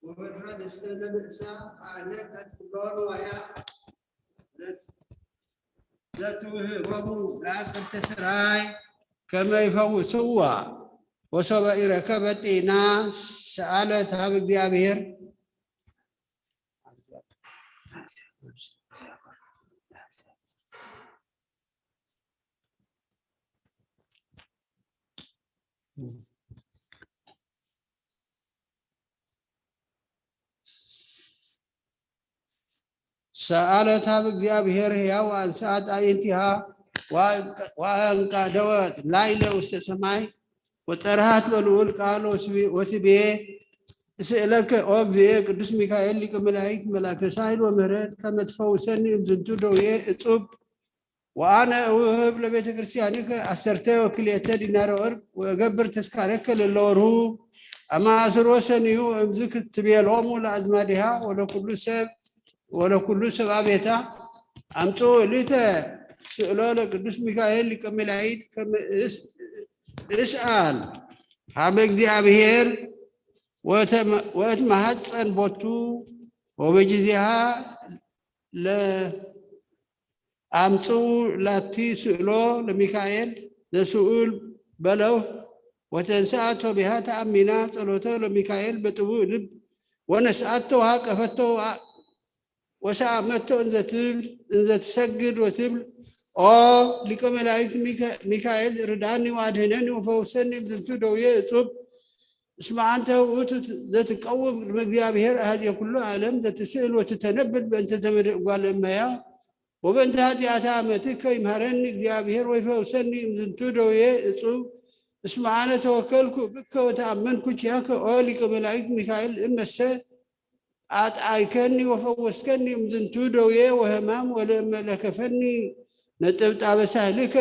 ወበድሃ ደስተ ለርእሳ ኣነት ኩሎ ንዋያ ዘትውህቦሙ ለአቅብተ ስራይ ከመ ይፈውስዋ ወሶበ ኢረከበት ጤና ሰአለት ሀብ እግዚኣብሔር። ሰአለት ሀብ እግዚኣብሔር ሕያው አንስአት አዕይንቲሃ ወአንቀደወት ላይለ ውስተ ሰማይ ወጸርሃት ለልዑል ቃል ወስቢ- ወትቤ እስእለከ ኦ እግዚኤ ቅዱስ ሚካኤል ሊቀ መላእክት መልአከ ሳህል ወምህረት ከመ ትፈውሰኒ እምዝንቱ ደዌ እጹብ ወአነ እውህብ ለቤተ ክርስቲያንከ አሰርተ ወክልኤተ ዲናረ ወርቅ ወእገብር ተስካረከ ለለወርሁ አማእስሮ ሰንዩ እምዝ ክትቤሎሙ ለአዝማዲሃ ወለኩሉ ሰብ ወለኩሉ ሰብአ ቤታ አምጽኡ እሊተ ስእሎ ለቅዱስ ሚካኤል ሊቀ መላእክት ከመ እስ- እስአል ሀበ እግዚኣብሔር ወተመ- ወእትመሃጸን ቦቱ ወበጊዜሃ ለአምጽኡ ላቲ ስእሎ ለሚካኤል ዘስኡል በለው ወተንስአቶ ቢሃ ተአሚና ጸሎቶ ለሚካኤል በጥቡእ ልብ ወነስአቶ ወሃቀፈቶ ወሰአመቶ እንዘ ትብል እንዘ ትሰግድ ወትብል ኦ ሊቀ መላእክት ሚካ- ሚካኤል ርድአኒ ወአድህነኒ ወፈውሰኒ እምዝንቱ ደውየ እጹብ እስመ አንተ ውእቱ ዘትቀውም ቅድመ እግዚኣብሔር አሐዜ ኩሉ ዓለም ዘትስእል ወትተነብል በእንተ ዘመደ እጓለ እመሕያው ወበእንተ ኃጢአታ አመትከ ይምሃረኒ እግዚኣብሔር ወይፈውሰኒ እምዝንቱ ደውየ እጹብ እስመ አነ ተወከልኩ ብከ ወተአመንኩ ኪያከ ኦ ሊቀ መላእክት ሚካኤል እመሰ አጥዓይከኒ ወፈወስከኒ እምዝንቱ ደውየ ወሕማም ወለእመ ለከፈኒ ነጠብጣበ ሳህልከ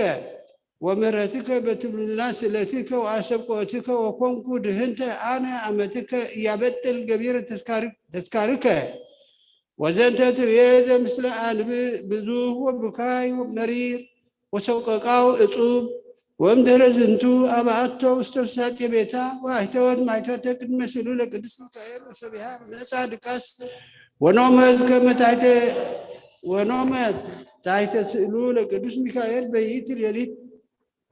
ወምህረትከ በትብልና ስእለትከ ወአሰብቆትከ ወኮንኩ ድህንተ አነ አመትከ እያበጥል ገቢረ ተስካሪ- ተስካርከ ወዘንተ ትቤ ዘምስለ አንብእ ብዙህ ወብካይ መሪር ወሰቆቃው እጹብ ወእምድህረ ዝንቱ አብአቶ ውስተ ውሳጤ ቤታ ወአሕተወት ማይቶተ ቅድመ ስእሉ ለቅዱስ ሚካኤል ወሰቢሃ መጻ ድቃስ ወኖመት ከመ ታሕተ ወኖመት ታሕተ ስእሉ ለቅዱስ ሚካኤል በይእቲ ሌሊት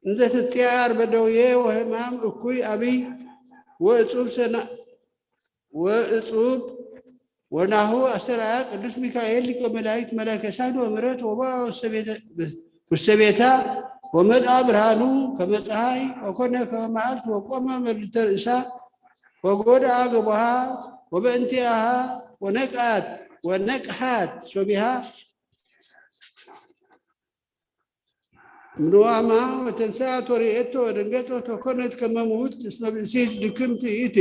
እንዘ ትጽያር በደውየ ወሕማም እኩይ አብይ ወእጹብ ሰና ወእጹብ ወናሁ አስተርአያ ቅዱስ ሚካኤል ሊቀ መላእክት መላከ ሳህል ወምሕረት ወበአ ውስተ ቤተ- ውስተ ቤታ ወመልአ ብርሃኑ ከመ ፀሐይ ወኮነ ከመ መዓልት ወቆመ መልዕልተ ርእሳ ወጎድአ ገቦሃ ወበእንቲአሃ ወነቅአት ወነቅሐት ሶቢሃ እምንዋማ ወተንሰአት ወርእየቶ ወደንገጸት ወኮነት ከመ ምውት እስመ ብእሲት ድክምት ይእቲ።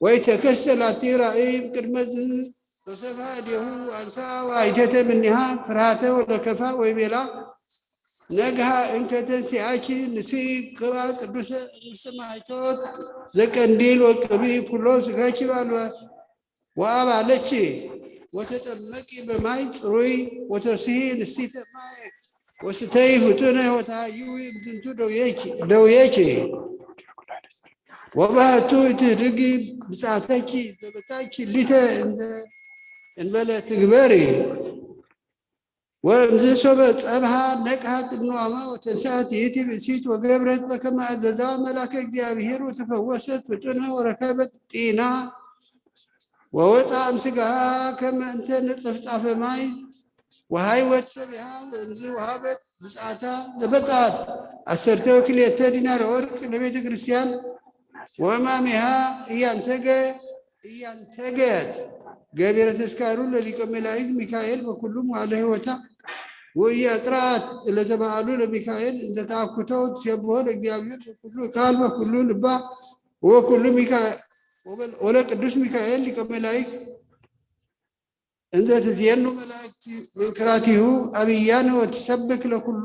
ወኢተከስተ ላቲ ራእይ እምቅድመ ዝ- ወሰፋ እዴሁ አንሳ ወአይቴተ እምኔሃ ፍርሃተ ወለከፋ ወይቤላ ነግሃ እንከ ተንሲአኪ ንስኢ ቅባ ቅዱሰ ውስተ ማይቶት ዘቀንዲል ወቅብኢ ኩሎ ስጋኪ ባልባ ወአባለኪ ወተጠመቂ በማይ ጽሩይ ወተስሂ ንስቲተ ማይ ወስተይ ፍጡነ ወተሃይዊ እምዝንቱ ደውየኪ- ደውየኪ ወባህቱ እቲ ህድጊ ብጻተኪ ዘበታኪ ሊተ እንበለ ትግበሪ። ወእምዝ ሶበ ጸብሃ ነቅሃት እምንዋማ ወተንሳት ይእቲ ብእሲት ወገብረት በከመ አዘዛ መልአከ እግዚኣብሔር ወተፈወሰት ፍጡነ ወረከበት ጢና ወወፃ እምስጋሃ ከመ እንተ ንጽፍጻፈ ማይ ወሃይወት ሶቢሃ ወእምዝ ወሃበት ብፅዓታ ዘበፅዓት ዓሰርተ ወክልኤተ ዲናር ወርቅ ለቤተ ክርስቲያን ወእማሚሃ እያንተገ እያንተገት ገቢረ ተስካሩ ለሊቀ መላእክት ሚካኤል በኩሉ መዋዕለ ሕይወታ ወእያጽርአት ለተባዕሉ ለሚካኤል እንዘተአኩቶ ትሴብሖ ለእግዚአብሔር በኩሉ ቃል በኩሉ ልባ ወበኩሉ ሚካ ወበል- ወለቅዱስ ሚካኤል ሊቀ መላእክት እንዘ ትዜኑ መላእክት መንክራቲሁ አብያነ ወትሰብክ ለኩሉ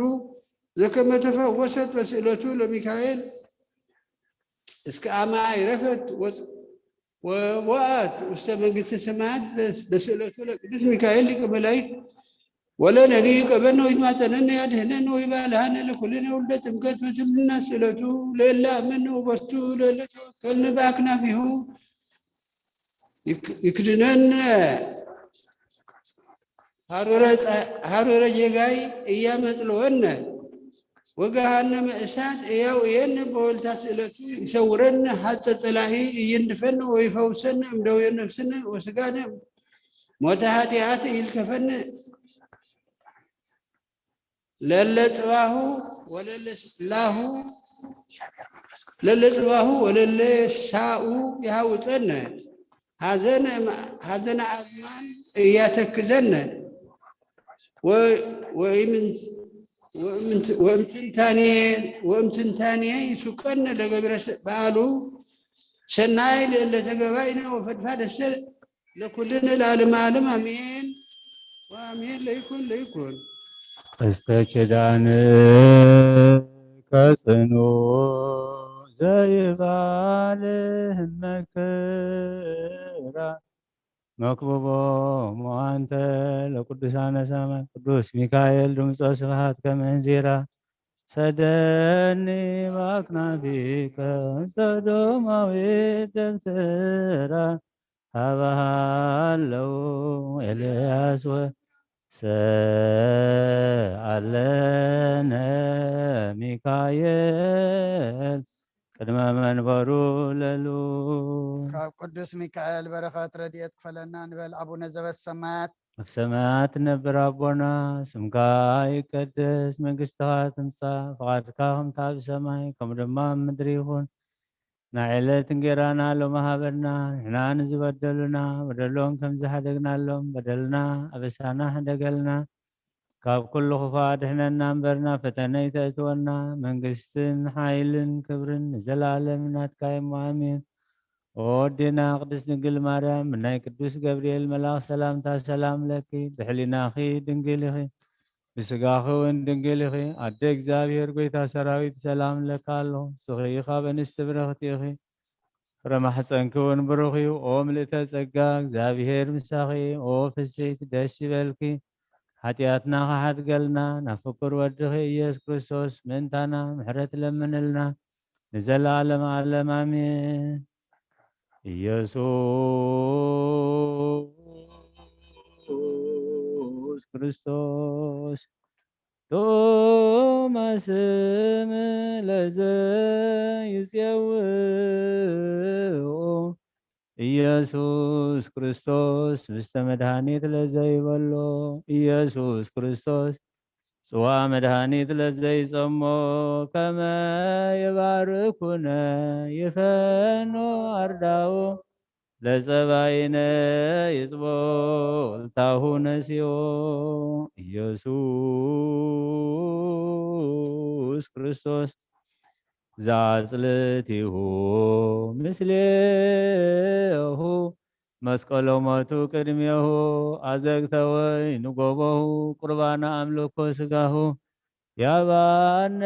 ዘከመ ተፈወሰት በስእለቱ ለሚካኤል እስከ አመ አይረፈት ወፅ- ወወአት ውስተ መንግስተ ሰማያት በስ- በስእለቱ ለቅዱስ ሚካኤል ሊቀ መላእክት ወለ ነቢይ ቀበነ ወይትማጸነነ ያድህነነ ወይባልሃነ ለኩልነ ውልደ ጥምቀት በትልና ስእለቱ ለእለ አመነ ወበቱ ለእለ ተወከልነ በአክናፊሁ ይክ- ይክድነነ ሀሩረ ጸ- ሀሩረ ጌጋይ እያመጽልወነ ወገሃነመ እሳት እያውእየነ በወልታ ስእለቱ ይሰውረነ ሀጸ ጸላኢ እይንድፈነ ወይፈውሰነ እምደውየ ነፍስነ ወስጋነ ሞተ ኃጢአት እይልከፈነ ለለ ጽባሁ ወለለ ላሁ ለለ ጽባሁ ወለለ ሳኡ ይሃውፀነ ሐዘነ ሐዘነ አዝማን እያተክዘነ ወእምትንታኔ ይሱቀነ ለገቢረ በዓሉ ሰናይ ለእለ ተገባይነ ወፈድፋደሰ ለኩልነ ለዓለመ ዓለም አሜን ወአሜን። ለይኩን ለይኩን። እስተ ኪዳን ከጽኑ ዘይባል መከራ መክብቦ መዋንተ ለቅዱሳነ ሰማይ ቅዱስ ሚካኤል ድምፆ ስብሃት ከመንዚራ ሰደኒ ባክናፊከ ሰዶማዊ ደብተራ ሀበሃለው ኤልያስ ወሰአለነ ሚካኤል ቅድመ መንበሩ ለሉ። ካብ ቅዱስ ሚካኤል በረኸት ረድኤት ክፈለና ንበል። ኣቡነ ዘበሰማያት። ኣብ ሰማያት ትነብር ኣቦና፣ ስምካ ይቀደስ፣ መንግስትኻ ትምጻእ፣ ፍቓድካ ከምታ ኣብ ሰማይ ከምኡ ድማ ኣብ ምድሪ ይኹን። ናይ ዕለት እንጌራና ሎሚ ሃበና፣ ንሕና ንዝበደሉና በደሎም ከም ዝሓደግናሎም በደልና ኣበሳና ሕደገልና፣ ካብ ኩሉ ክፉእ ኣድሕነና እምበር ናብ ፈተነ ኣይተእትወና፣ መንግስትን ሓይልን ክብርን ንዘለኣለም ናትካ እሞ ኣሜን። ኦ ኣዴና ቅድስት ድንግል ማርያም፣ ብናይ ቅዱስ ገብርኤል መልኣኽ ሰላምታ ሰላም ለኪ፣ ብሕሊናኺ ድንግል ኢኺ፣ ብስጋኺ እውን ድንግል ኢኺ። ኣደ እግዚኣብሔር ጐይታ ሰራዊት ሰላም እለካ ኣለኹ። ንስኺ ካብ ኣንስቲ ብርኽቲ ኢኺ፣ ፍረ ማሕፀንኪ እውን ብሩኽ እዩ። ኦ ምልእተ ጸጋ፣ እግዚኣብሔር ምሳኺ፣ ኦ ፍስሕቲ ደስ ይበልኪ። ሓጢኣትና ኸሓድገልና ናብ ፍቁር ወድኺ ኢየሱስ ክርስቶስ ምእንታና ምሕረት ለምንልና ንዘለዓለም ዓለም ኣሜን። ኢየሱስ ክርስቶስ ጥዑመ ስም ለዘይጼውኦ ኢየሱስ ክርስቶስ ምስተ መድኃኒት ለዘይበሎ ኢየሱስ ክርስቶስ ጽዋ መድኃኒት ለዘይጸሞ ከመ ይባርኩነ ይፈኖ አርዳኡ ለጸባይነ ይጽቦ እልታሁ ነሲኦ ኢየሱስ ክርስቶስ ዘአጽልቲሁ ምስሌሁ መስቀሎ ሞቱ ቅድሜሁ አዘግተ ወይን ጎቦሁ ቁርባነ አምልኮ ስጋሁ ያባነ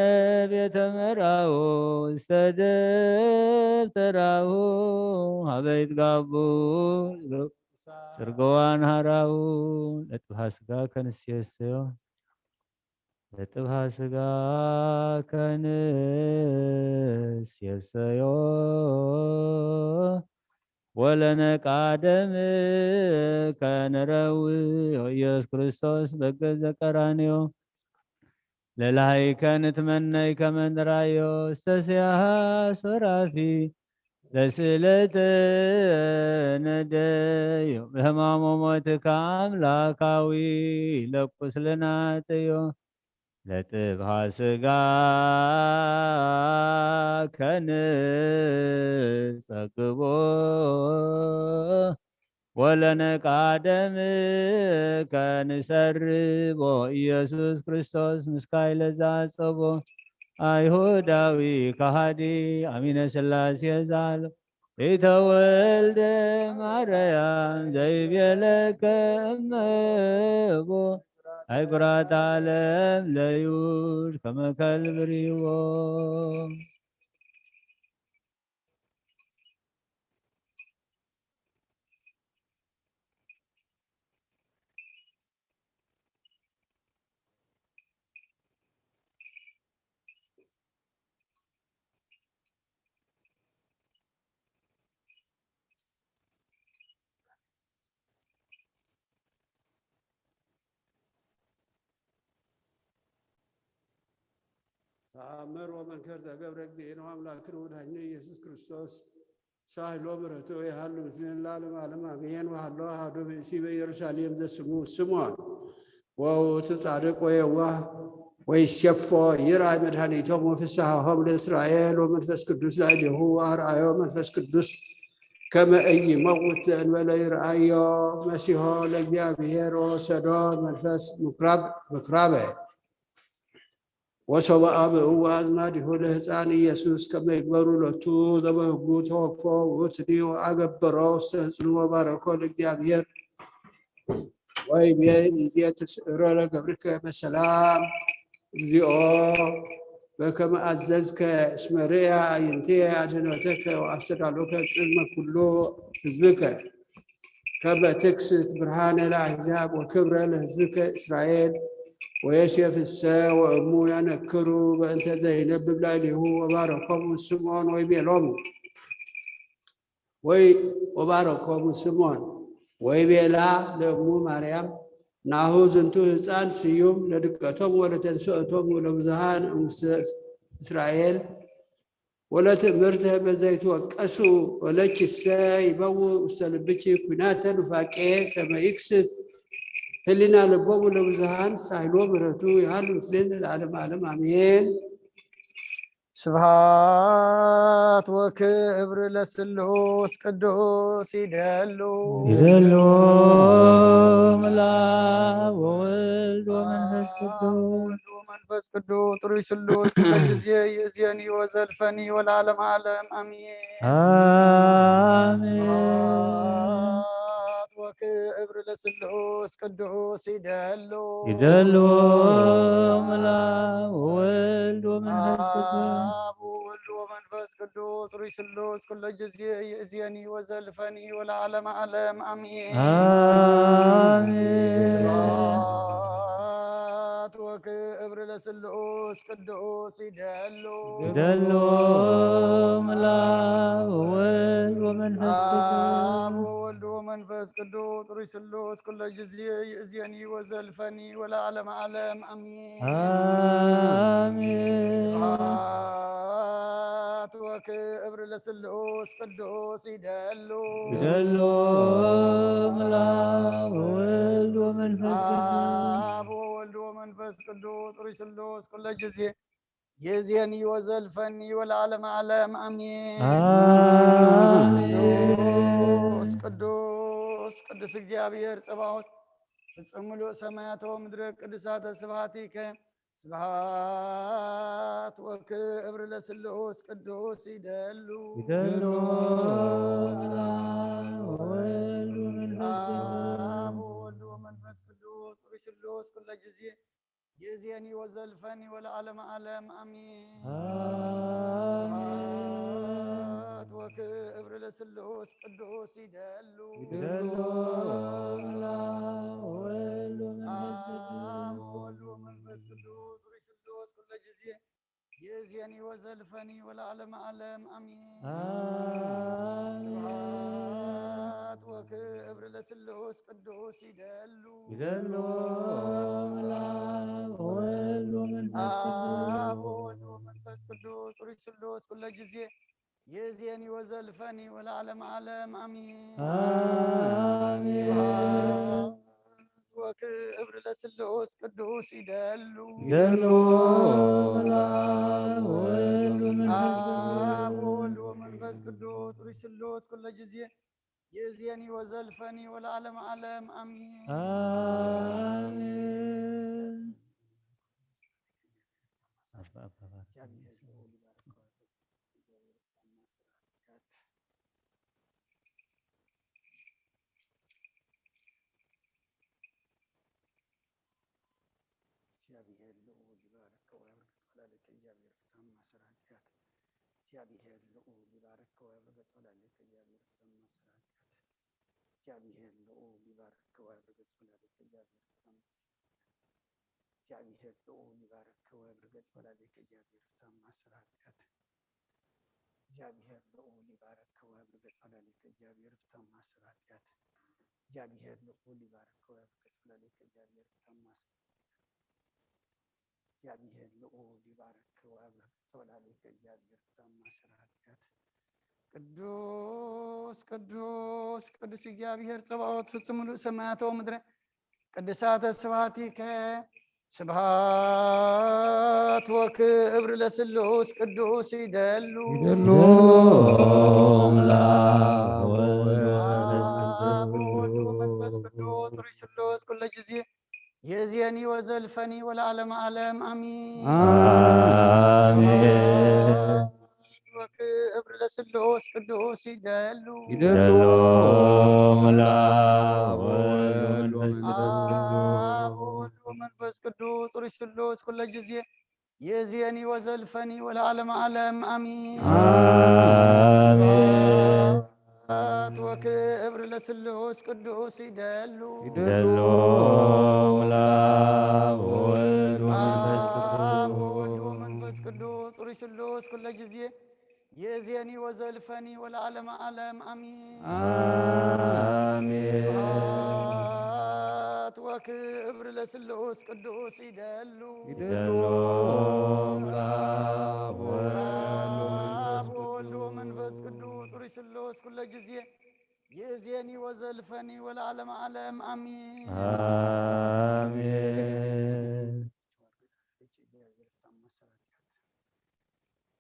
ቤተ መርአው ውስተ ደብተራሁ ሀበ ይትጋቡ ስርጎዋን ሀራው ለጥብሃ ስጋ ከንስየሰዮ ለጥብሃ ስጋ ከንስየሰዮ ወለነቃደም ከንረዊ ኢየሱስ ክርስቶስ በገዘ ቀራንዮ ለላይከ ንትመነይ ከመንራዮ እስተስያሃ ሶራፊ ለስእለተ ነደዮ በህማሞ ሞትካ አምላካዊ ለቁስልናተዮ ለጥብሃ ስጋ ከንጸግቦ ወለነቃደም ከንሰርቦ ኢየሱስ ክርስቶስ ምስካይ ለዛጸቦ ኣይሁዳዊ ከሃዲ ኣሚነ ስላሴ ዛሎ ኢተወልደ ማርያም ዘይቤለከ እመቦ ኣይኩራት ዓለም ለዩድ ከመከል ብርዎ። ተኣምር ወመንከር ዘገብረ እግዚእነ ወአምላክነ ወመድኃኒነ ኢየሱስ ክርስቶስ ሳህሎ ምሕረቱ ይሃሉ ምስሌነ ለዓለመ ዓለም አሜን። ወሃሎ አሐዱ ብእሲ በኢየሩሳሌም ዘስሙ ስምዖን ወውእቱ ጻድቅ ወየዋህ ወይሴፎ ይርአይ መድኃኒቶም ወፍስሐሆም ለእስራኤል ወመንፈስ ቅዱስ ላዕሌሁ አርአዮ መንፈስ ቅዱስ ከመ ኢይመውት ዘእንበለ ይርአዮ መሲሖ ለእግዚአብሔር ወሰዶ መንፈስ ምኩራብ ምኩራበ። ወሶበ አብኡ ወአዝማዲሁ ለህፃን ኢየሱስ ከመ ይግበሩ ሎቱ ዘበህጉ ተወክፎ ውእቱኒ ወአገበሮ ውስተ ህፅኑ ወባረኮ ለእግዚአብሔር ወይቤ ይዜ ትስዕሮ ለገብርከ በሰላም እግዚኦ በከመ አዘዝከ እስመ ርእየ አዕይንትየ አድኅኖተከ ወአስተዳሎከ ቅድመ ኩሉ ህዝብከ ከመ ትክስት ብርሃነ ለአሕዛብ ወክብረ ለህዝብከ እስራኤል ወዮሴፍሰ ወእሙ ያነክሩ በእንተ ዘይነብብ ላዕሌሁ ወባረኮሙ ስምዖን ወይቤሎሙ ወይ ወባረኮሙ ስምዖን ወይቤላ ለእሙ ማርያም ናሁ ዝንቱ ህፃን ስዩም ለድቀቶም ወለተንስኦቶም ወለብዙሃን እምስተ እስራኤል ወለትእምርተ በዘይትወቀሱ ወለኪሰ ይበውእ ውስተ ልብኪ ኩናተ ኑፋቄ ከመ ይክስት ህሊና ልቦሙ ለብዙሃን ሳህሎ ምሕረቱ ይሃሉ ምስሌነ ለዓለመ ዓለም አሜን። ስብሐት ወክብር ለስሉስ ቅዱስ ይደሉ ይደሉ ምላብ ወወልድ ወመንፈስ ቅዱስ ወመንፈስ ቅዱስ ጥሩይ ስሉስ ኩለ ጊዜ ይእዜኒ ወዘልፈኒ ወለዓለመ ዓለም አሜን። አሜን። ስብሐት ወክብር ለስሉስ ቅዱስ ይደሉ ይደሉ ምላብ ወወልድ ወመንፈስ ቅዱስ አብ ወወልድ ወመንፈስ ቅዱስ ጥሩይ ስሉስ ኩለ ጊዜ ይእዜኒ ወዘልፈኒ ወለዓለመ ዓለም አሜን። አሜን። ስብሐት ወክብር ለስሉስ ቅዱስ ይደሉ ይደሉ ምላብ ወወልድ ወመንፈስ ቅዱስ አብ ወወልድ ወመንፈስ ቅዱስ ጥሩይ ስሉስ ኩለ ጊዜ ይእዜኒ ወዘልፈኒ ወለዓለመ ዓለም አሜን። አሜን። ስብሐት ወክብር ለስሉስ ቅዱስ ይደሉ ይደሉ ምላብ ወወልድ ወመንፈስ ቅዱስ አብ ወወልድ ወመንፈስ ቅዱስ ጥሩይ ስሉስ ኩለ ጊዜ ይእዜኒ ወዘልፈኒ ወለዓለመ ዓለም አሜን። አሜን። ቅዱስ ቅዱስ ቅዱስ እግዚአብሔር ጸባኦት ፍጹም ምሉእ ሰማያተ ወምድረ ቅዱሳተ ስብሐቲከ ስብሐት ወክብር ለስሉስ ቅዱስ ይደሉ ይደሉ ወወልድ ወመንፈስ ቅዱስ አብ ወወልድ ወመንፈስ ቅዱስ ጥሩይ ስሉስ ኩለ ጊዜ ይእዜኒ ወዘልፈኒ ወለዓለመ ዓለም አሜን። አሜን። ስብሐት ወክብር ለስሉስ ቅዱስ ይደሉ ይደሉ ምላብ ወወልድ ወመንፈስ ቅዱስ አብ ወወልድ ወመንፈስ ቅዱስ ጥሩይ ስሉስ ኩለ ጊዜ ይእዜኒ ወዘልፈኒ ወለዓለመ ዓለም አሜን። አሜን። ስብሐት ወክብር ለስሉስ ቅዱስ ይደሉ ይደሉ ምላብ ወወልድ ወመንፈስ ቅዱስ አብ ወወልድ ወመንፈስ ቅዱስ ጥሩይ ስሉስ ኩለ ጊዜ ይእዜኒ ወዘልፈኒ ወለዓለመ ዓለም አሜን። አሜን። ስብሐት ክብር ለስሉስ ቅዱስ ይደሉ። ይደሉ ለአብ ወወልድ ወመንፈስ አብ ወወልድ ወመንፈስ ቅዱስ ሩይ ስሉስ ኩለ ጊዜ ይእዜኒ ወዘልፈኒ ወለዓለመ ዓለም አሚን። አሜን። እግዚአብሔር ልዑል ይባርክ ወያብርክ ጸላለከ እግዚአብሔር ፍታ ማሰራንቲያት። እግዚአብሔር ልዑል ይባርክ ወያብርክ ጸላለከ እግዚአብሔር ፍታ ማሰራንቲያት። እግዚአብሔር ልዑል ይባርክ ወያብርክ ጸላለከ እግዚአብሔር ፍታ ማሰራንቲያት። እግዚአብሔር ልዑል ይባርክ ወያብርክ ጸላለከ እግዚአብሔር ፍታ ማሰራንቲያት። እግዚአብሔር ልዑል ይባርክ ወያብርክ ጸላለከ እግዚአብሔር ፍታ ማሰራንቲያት። እግዚአብሔር ልዑል ይባርክ ወያብርክ ጸላለከ እግዚአብሔር ፍታ ማሰራንቲያት። እግዚአብሔር ልዑል ይባርክ ወያብርክ ጸላለከ እግዚአብሔር ፍታ ማሰራንቲያት። ቅዱስ ቅዱስ ቅዱስ እግዚአብሔር ጸባኦት ፍጹም ምሉእ ሰማያት ወምድረ ቅድሳተ ስብሐቲከ ስብሐት ወክብር ለስሉስ ቅዱስ ይደሉ ይደሉ ለአብ ወወልድ ወመንፈስ አብ ወወልድ ወመንፈስ ቅዱስ ሩይ ስሉስ ኩለ ጊዜ የእዜኒ ወዘልፈኒ ወለዓለመ ዓለም አሚን። አሜን። ወክብር ለስሉስ ቅዱስ ይደሉ ይደሉ ለአብ ወወልድ ወመንፈስ ቅዱስ አብ ወወልድ ወመንፈስ ቅዱስ ሩይ ስሉስ ኩለ ጊዜ የእዜኒ ወዘልፈኒ ወለዓለመ ዓለም አሚን። አሜን። ስብሐት ወክብር ለስሉስ ቅዱስ ይደሉ ይደሉ ለአብ ወወልድ ወመንፈስ አብ ቅዱስ ወወልድ ወመንፈስ ቅዱስ ሩይ ስሉስ ኩለ ጊዜ የእዜኒ ወዘልፈኒ ወለዓለመ ዓለም አሚን። አሜን። ስብሐት ወክብር ለስሉስ ቅዱስ ይደሉ ይደሉ ለአብ ወወልድ አብ ወወልድ ወመንፈስ ቅዱስ ሩይ ስሉስ ኩለ ጊዜ የእዜኒ ወዘልፈኒ ወለዓለመ ዓለም አሚን። አሜን።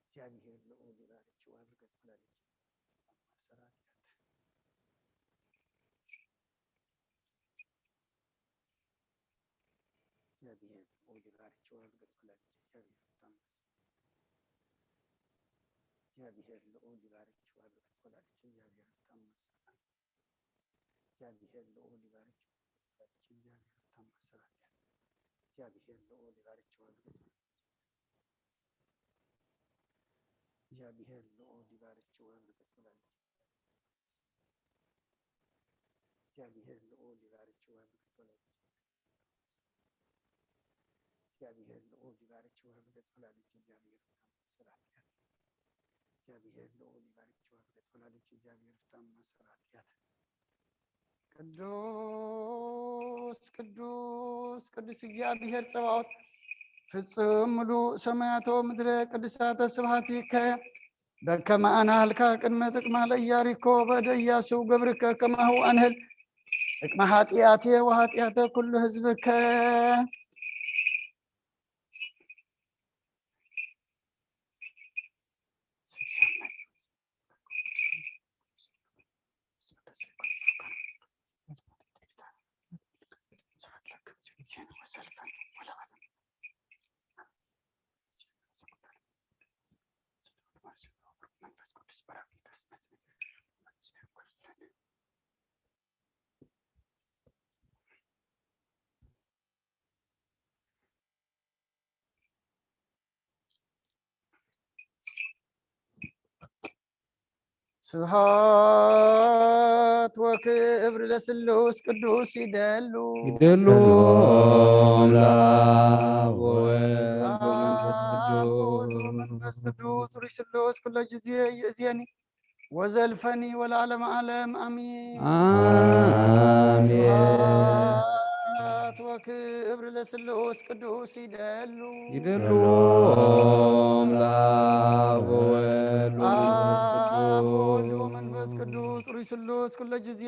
እግዚአብሔር ልዑል ይባርክ ወያብርክ ጸላለኪ ማሰራንቲያት። እግዚአብሔር ልዑል ይባርክ ወያብርክ ጸላለኪ እግዚአብሔር ታመሰ እግዚአብሔር ልዑል ይባርክ ወያብርክ ጸላለኪ እግዚአብሔር ታመሰ። እግዚአብሔር ልዑል ይባርክ። እግዚአብሔር ታማሰራት። እግዚአብሔር ልዑል ይባርክ። እግዚአብሔር ልዑል ይባርክ። እግዚአብሔር ልዑል ይባርክ። እግዚአብሔር ልዑል ይባርክ። ወያብርክ ጸላለኪ እግዚአብሔር ታማሰራት። እግዚአብሔር ልዑል ይባርክ። ወያብርክ ጸላለኪ እግዚአብሔር ታማሰራት። ቅዱስ ቅዱስ ቅዱስ እግዚአብሔር ጸባኦት ፍጹም ምሉእ ሰማያት ወምድረ ቅዱሳተ ስብሐቲከ በከመ አናህልካ ቅድመ ጥቅማ ለኢያሪኮ በእደ ኢያሱ ገብርከ ከማሁ አንህል ጥቅመ ኃጢአቴ ወኃጢአተ ኩሉ ህዝብከ። ስብሐት ወክብር ለስሉስ ቅዱስ ይደሉ። ይደሉ ለአብ ወወልድ ወመንፈስ አብ ወወልድ ቅዱስ ወመንፈስ ቅዱስ ሩይ ስሉስ ኩሎ ጊዜ ይእዜኒ ወዘልፈኒ ወለዓለመ ዓለም አሚን። አሜን። ስብሐት ወክብር ለስሉስ ቅዱስ ይደሉ። ይደሉ ለአብ ወወልድ ወመንፈስ አብ ወወልድ ቅዱስ ወመንፈስ ቅዱስ ሩይ ስሉስ ኩሎ ጊዜ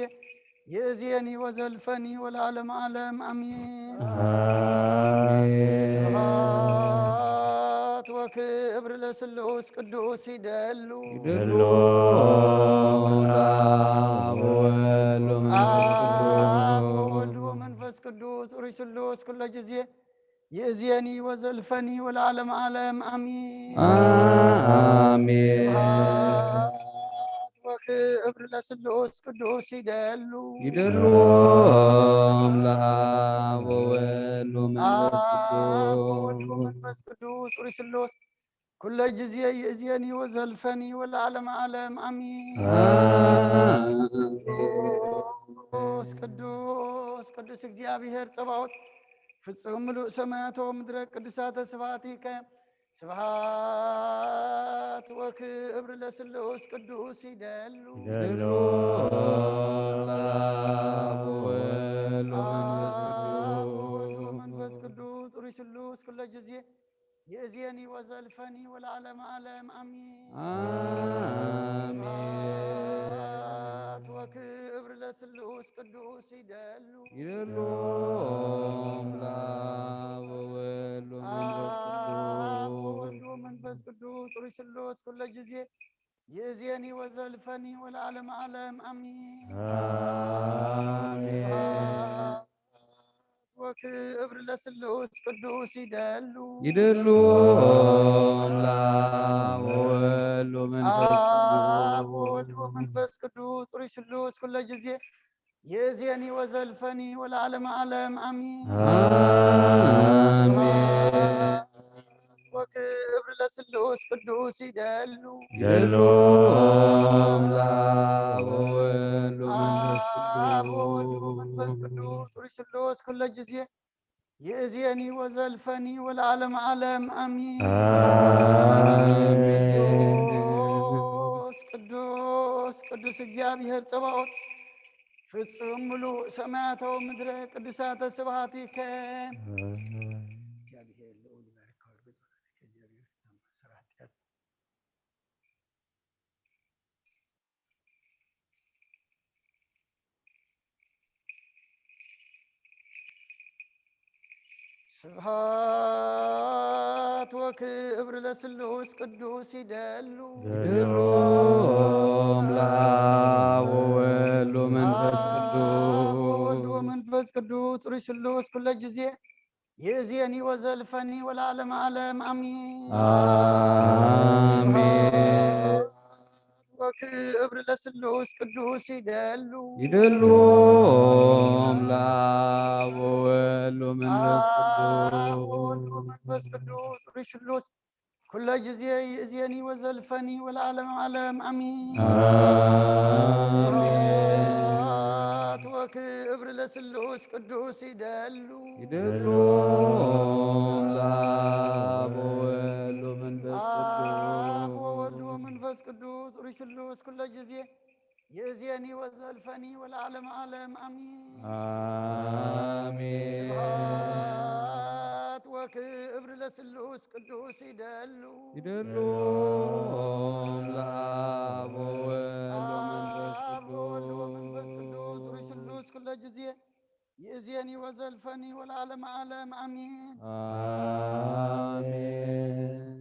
ይእዜኒ ወዘልፈኒ ወለዓለመ ዓለም ኣሜን። አሜን። ስብሐት ወክብር ለስሉስ ቅዱስ ይደሉ። ይደሉ ለአብ ወወልድ ወመንፈስ አብ ቅዱስ። ወወልድ ወመንፈስ ቅዱስ ሩይ ስሉስ ኩሎ ጊዜ ይእዜኒ ወዘልፈኒ ወለዓለመ ዓለም ኣሜን። አሜን። ስብሐት ወክብር ለስሉስ ቅዱስ ይደሉ። ይደሉ ለአብ ወወልድ ወመንፈስ አብ ወወልድ ቅዱስ። ወመንፈስ ቅዱስ ሩይ ስሉስ ኩሎ ጊዜ ይእዜኒ ወዘልፈኒ ወለዓለመ ዓለም ኣሜን። አሜን። ቅዱስ ቅዱስ ቅዱስ እግዚኣብሔር ጸባኦት ፍጹም ምሉእ ሰማያት ወምድረ ቅዱሳተ ስብሐቲከ ስብሐት ወክብር ለስሉስ ቅዱስ ይደሉ። ይደሉ ለአብ ወወልድ አብ ወወልድ ወመንፈስ ወመንፈስ ቅዱስ ሩይ ስሉስ ኩሎ ጊዜ ይእዜኒ ወዘልፈኒ ወለዓለመ ዓለም ኣሜን። አሜን። ስብሐት ወክብር ለስሉስ ቅዱስ ይደሉ። ይደሉ ለአብ ወወልድ ወመንፈስ አብ ቅዱስ። ወወልድ ወመንፈስ ቅዱስ ሩይ ስሉስ ኩሎ ጊዜ ይእዜኒ ወዘልፈኒ ወለዓለመ ዓለም ኣሜን። አሜን። ወክብር ለስሉስ ቅዱስ ይደሉ። ይደሉ ለአብ ወወልድ ወመንፈስ አብ ቅዱስ። ወወልድ ወመንፈስ ቅዱስ ሩይ ስሉስ ኩሎ ጊዜ ይእዜኒ ወዘልፈኒ ወለዓለመ ዓለም ኣሜን። አሜን። ወክብር ለስሉስ ቅዱስ ይደሉ። ይደሉ ለአብ ወወልድ ወመንፈስ አብ ወወልድ ወመንፈስ ቅዱስ። ቅዱስ ሩይ ስሉስ ኩሎ ጊዜ ይእዜኒ ወዘልፈኒ ወለዓለመ ዓለም ኣሜን። አሜን። ቅዱስ ቅዱስ ቅዱስ እግዚኣብሔር ጸባኦት ፍጹም ምሉእ ሰማያት ወምድረ ቅዱሳተ ስብሐቲከ። እግዚኣብሔር ልዑል ይባርካ ወልዱ ጸሎትከ እግዚኣብሔር ፍታን ማእሰር ኃጢአት። ስብሐት ወክብር ለስሉስ ቅዱስ ይደሉ። ይደሉ ለአብ ወወልድ ወመንፈስ አብ ወወልድ ቅዱስ። ወመንፈስ ቅዱስ ሩይ ስሉስ ኩሎ ጊዜ ይእዜኒ ወዘልፈኒ ወለዓለመ ዓለም ኣሜን። አሜን። ወክብር ለስሉስ ቅዱስ ይደሉ። ይደሉ ለአብ ወወልድ ወመንፈስ አብ ቅዱስ። ወወልድ ወመንፈስ ቅዱስ ሩይ ስሉስ ኩሎ ጊዜ ይእዜኒ ወዘልፈኒ ወለዓለመ ዓለም ኣሜን። አሜን። ስብሐት ወክብር ለስሉስ ቅዱስ ይደሉ። ይደሉ ለአብ ወወልድ ወመንፈስ አብ ቅዱስ። ወወልድ ወመንፈስ ቅዱስ ሩይ ስሉስ ኩሎ ጊዜ ይእዜኒ ወዘልፈኒ ወለዓለመ ዓለም ኣሜን። አሜን። ስብሐት ወክብር ለስሉስ ቅዱስ ይደሉ። ይደሉ ለአብ ወወልድ ወመንፈስ አብ ወወልድ ወመንፈስ ቅዱስ። ቅዱስ ሩይ ስሉስ ኩሎ ጊዜ ይእዜኒ ወዘልፈኒ ወለዓለመ ዓለም ኣሜን። አሜን።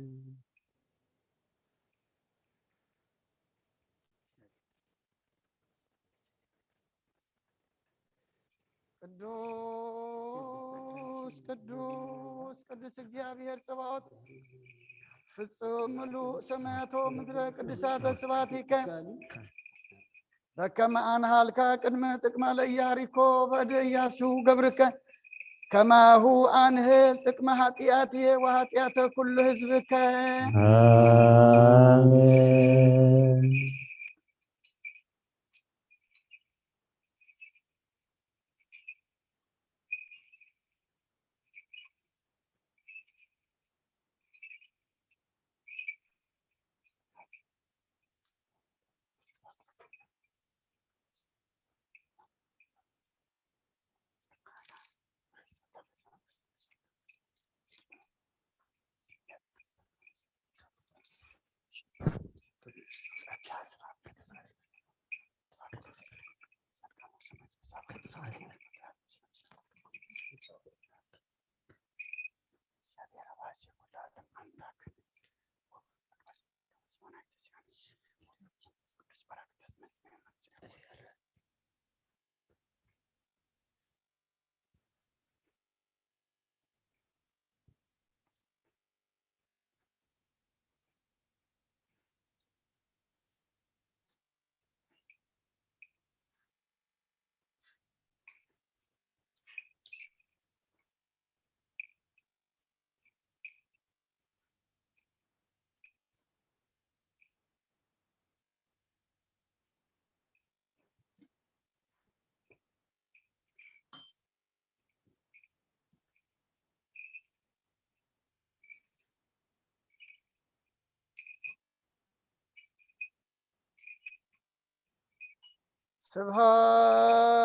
ቅዱስ ቅዱስ ቅዱስ እግዚኣብሔር ጸባኦት ፍጹም ምሉእ ሰማያት ወምድረ ቅዱሳተ ስብሐቲከ በከመ አንሃልካ ቅድመ ጥቅማ ለኢያሪኮ በእደ ኢያሱ ገብርከ ከማሁ አንህል ጥቅመ ኃጢአትየ ወኃጢአተ ኩሉ ህዝብከ። አሜን።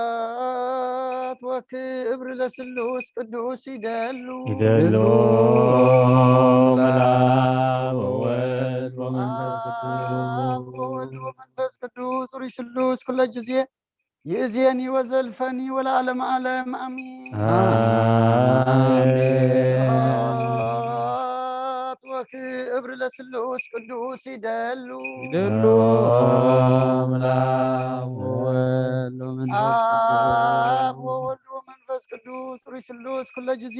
ስብሐት ወክብር ለስሉስ ቅዱስ ይደሉ። ይደሉ ለአብ ወወልድ ወመንፈስ ቅዱስ። ወወልድ ወመንፈስ ቅዱስ ሩይ ስሉስ ኩለ ጊዜ ይእዜኒ ወዘልፈኒ ወለዓለም ዓለም አሚን። አሜን። ስብሐት ወክብር ለስሉስ ቅዱስ ይደሉ። ይደሉ ለአብ ወወልድ ወመንፈስ ቅዱስ። አብ ወወልድ ወመንፈስ ቅዱስ ሩይ ስሉስ ኩለ ጊዜ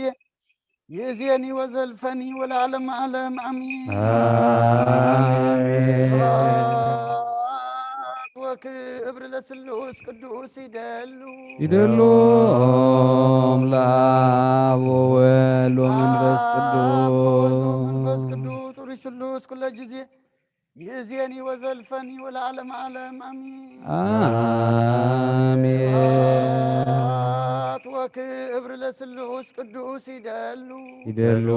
ይእዜኒ ወዘልፈኒ ወለዓለም ዓለም አሚን። አሜን። ስብሐት ወክብር ለስሉስ ቅዱስ ይደሉ። ይደሉ ለአብ ወወልድ ወመንፈስ አብ ወወልድ ቅዱስ። ወመንፈስ ቅዱስ ሩይ ስሉስ ኩለ ጊዜ ይእዜኒ ወዘልፈኒ ወለዓለም ዓለም አሚን። አሜን። ስብሐት ወክብር ለስሉስ ቅዱስ ይደሉ። ይደሉ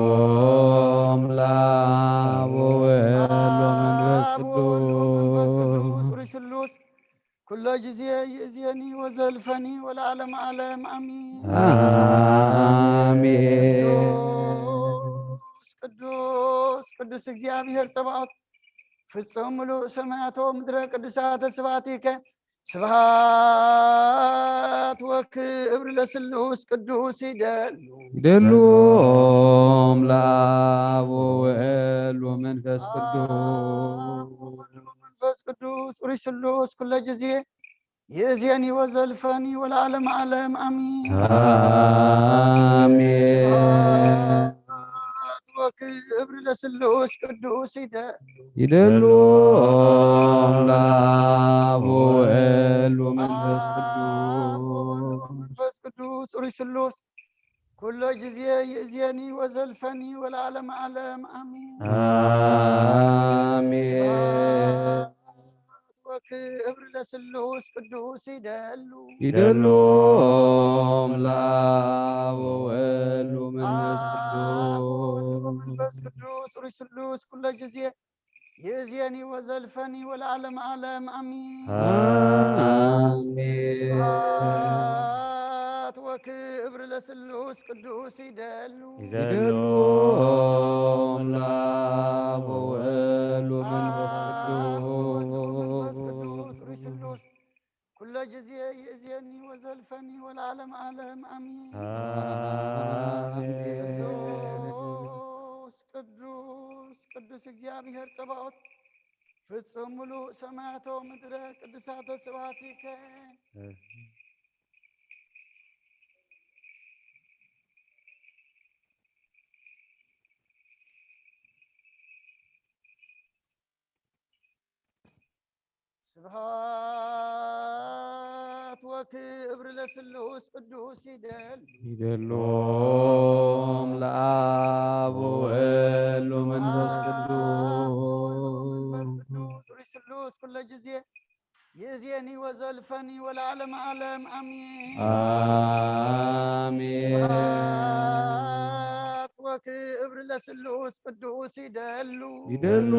ለአብ ወወልድ ወመንፈስ አብ ወወልድ ወመንፈስ ቅዱስ። ቅዱስ ሩይ ስሉስ ኩሎ ጊዜ ይእዜኒ ወዘልፈኒ ወለዓለም ዓለም አሚን። አሜን። ቅዱስ ቅዱስ ቅዱስ እግዚአብሔር ጸባኦት ፍጹም ምሉእ ሰማያቶ ምድረ ቅዱሳተ ስብሐቲከ ስብሐት ወክብር ለስሉስ ቅዱስ ይደሉ። ይደሉ ለአብ ወወልድ ወመንፈስ ቅዱስ። መንፈስ ቅዱስ ሩይ ስሉስ ኩለ ጊዜ ይእዜኒ ወዘልፈኒ ወለዓለም ዓለም አሚን። አሜን። ስብሐት ወክብር ለስሉስ ቅዱስ ይደሉ። ይደሉ ለአብ ወወልድ ወመንፈስ ቅዱስ። መንፈስ ቅዱስ ሩይ ስሉስ ኩሎ ጊዜ ይእዜኒ ወዘልፈኒ ወለዓለም ዓለም አሚን። አሜን። ወክብር ለስሉስ ቅዱስ ይደሉ። ይደሉ ለአብ ወወልድ ወመንፈስ ቅዱስ። መንፈስ ቅዱስ ሩይ ስሉስ ኩሎ ጊዜ ይእዜኒ ወዘልፈኒ ወለዓለም ዓለም አሚን። አሜን። ስብሐት ወክብር ለስሉስ ቅዱስ ይደሉ። ይደሉ ለአብ ወወልድ ወመንፈስ ቅዱስ። ሩይ ስሉስ ኩሎ ጊዜ ይእዜኒ ወዘልፈኒ ወለዓለም ዓለም አሚን። አሜን። ቅዱስ ቅዱስ ቅዱስ እግዚአብሔር ጸባኦት ፍጹም ምሉእ ሰማያቶ ምድረ ቅዱሳተ ስብሐቲከ። ስብሐት ወክብር ለስሉስ ቅዱስ ይደሉ። ይደሉ ለአብ ወወልድ ወመንፈስ ቅዱስ። ቅዱስ ሩይ ስሉስ ኩለ ጊዜ ይእዜኒ ወዘልፈኒ ወለዓለም ዓለም አሚን። አሜን። ስብሐት ወክብር ለስሉስ ቅዱስ ይደሉ። ይደሉ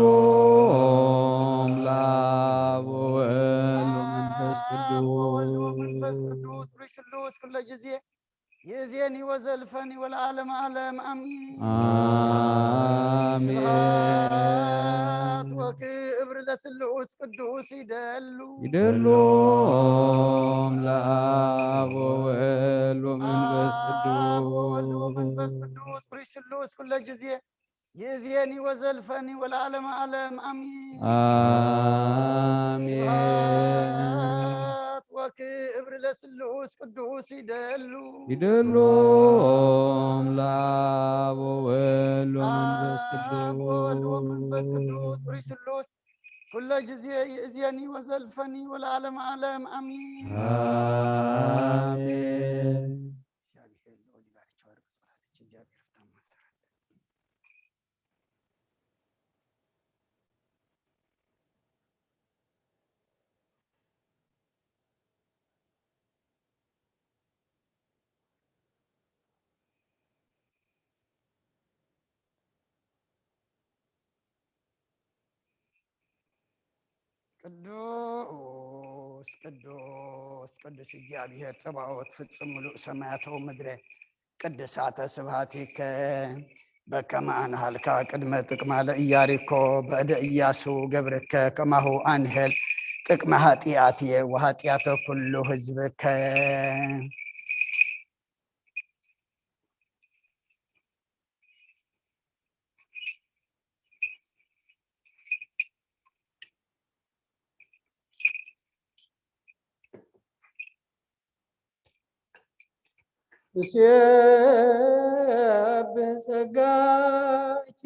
ለአብ ወወልድ ወመንፈስ ቅዱስ። መንፈስ ቅዱስ ሩይ ስሉስ ኩለ ጊዜ ይእዜኒ ወዘልፈኒ ወለዓለም ዓለም አሚን። አሜን። ስብሐት ወክብር ስሉስ ቅዱስ ይደሉ። ይደሎም ለአብ ወወልድ ወመንፈስ አብ ወወልድ ወመንፈስ ቅዱስ። ቅዱስ ርይ ስሉስ ኩለ ጊዜ ይእዜኒ ወዘልፈኒ ወለዓለመ ዓለም አሚን። አሜን። ስብሐት ወክብር ለስሉስ ቅዱስ ይደሉ። ይደሎም ለአብ ወወልድ ወመንፈስ አብ ወወልድ ወመንፈስ ቅዱስ። ቅዱስ ርይ ስሉስ ኩለ ጊዜ ይእዜኒ ወዘልፈኒ ወለዓለመ ዓለም አሚን። አሜን። እግዚአብሔር ልዑል ይባርክ። ቸር ጸሎትሽ እግዚአብሔር ፍታ ማስተራት። ቅዱስ ቅዱስ ቅዱስ እግዚኣብሔር ጸባኦት ፍጹም ምሉእ ሰማያት ወምድረ ቅድሳተ ስብሐቲከ በከመ አንሃልካ ቅድመ ጥቅማ ለኢያሪኮ በእደ ኢያሱ ገብርከ ከማሁ አንህል ጥቅመ ኃጢአትየ ወኃጢአተ ኩሉ ህዝብከ። ንሴብህ ጸጋኪ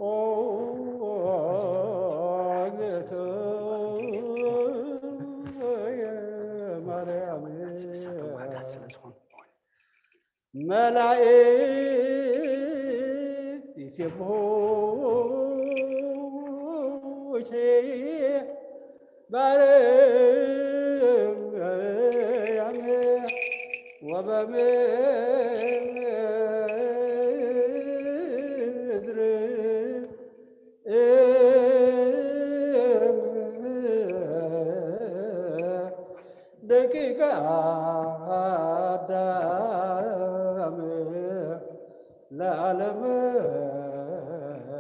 ኦ እግዝእትየ ማርያም። እሳተ ዋጋ ስለ ዝኾኑ። መላእክት ይሴብሑኪ በአርያም ወበምድር። ደቂቀ አዳም ለዓለመ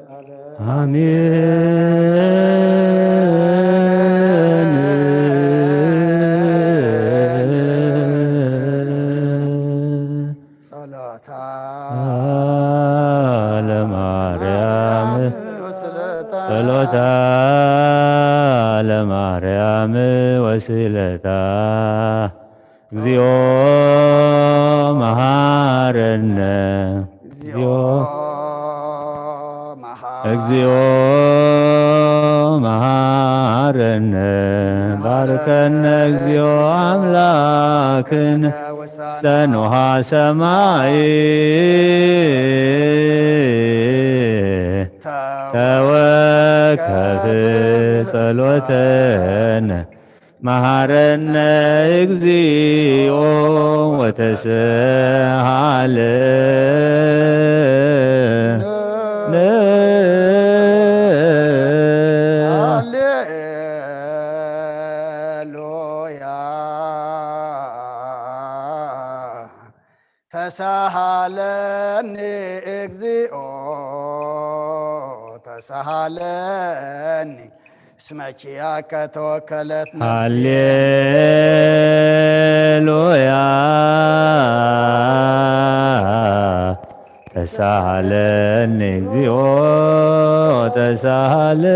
ዓለም። አሜን። ጸሎታ ለማርያም ወስእለታ። ጸሎታ ለማርያም ወስእለታ። እግዚኦ መሐረነ። እግዚኦ መሐ- እግዚኦ መሐረነ። ባርከነ እግዚኦ አምላክነ። ውስተ ንውሃ ሰማይ ተወከፍ ጸሎተነ። መሐረነ እግዚኦ ወተስሃለ። ሃሌሉያ። ተሳሃለኒ እግዚኦ ተሳሃለኒ እስመ ኪያከ ተወከለት ነፍሴ። ሃሌሉያ። ተሳሃለኒ እግዚኦ ተሳሃለኒ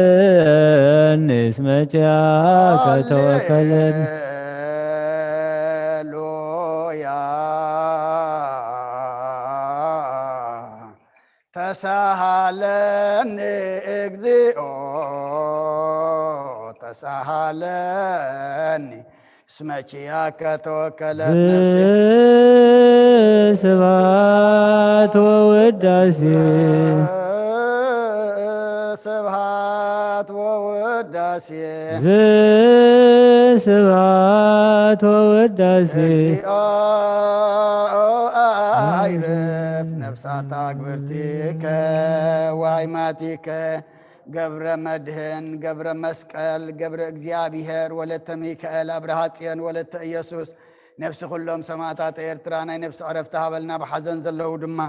እስመ ኪያከ ተወከለኒ። ሃሌሉያ። ተሳሃለኒ እግዚኦ ተሳሃለኒ እስመ ኪያከ ተወከለት ነፍሴ። ስብሐት ወውዳሴ። ስብሐት ወውዳሴ። ስብሐት ወውዳሴ። እግዚኦ አይርፍ ነፍሳት አግብርቲከ ወአይማቲከ ገብረ መድህን ገብረ መስቀል ገብረ እግዚኣብሔር ወለተ ሚካኤል አብርሃ ጽዮን ወለተ ኢየሱስ ነፍሲ ኩሎም ሰማዕታት ኤርትራ ናይ ነፍሲ ዕረፍቲ ሃበልና፣ ብሓዘን ዘለዉ ድማ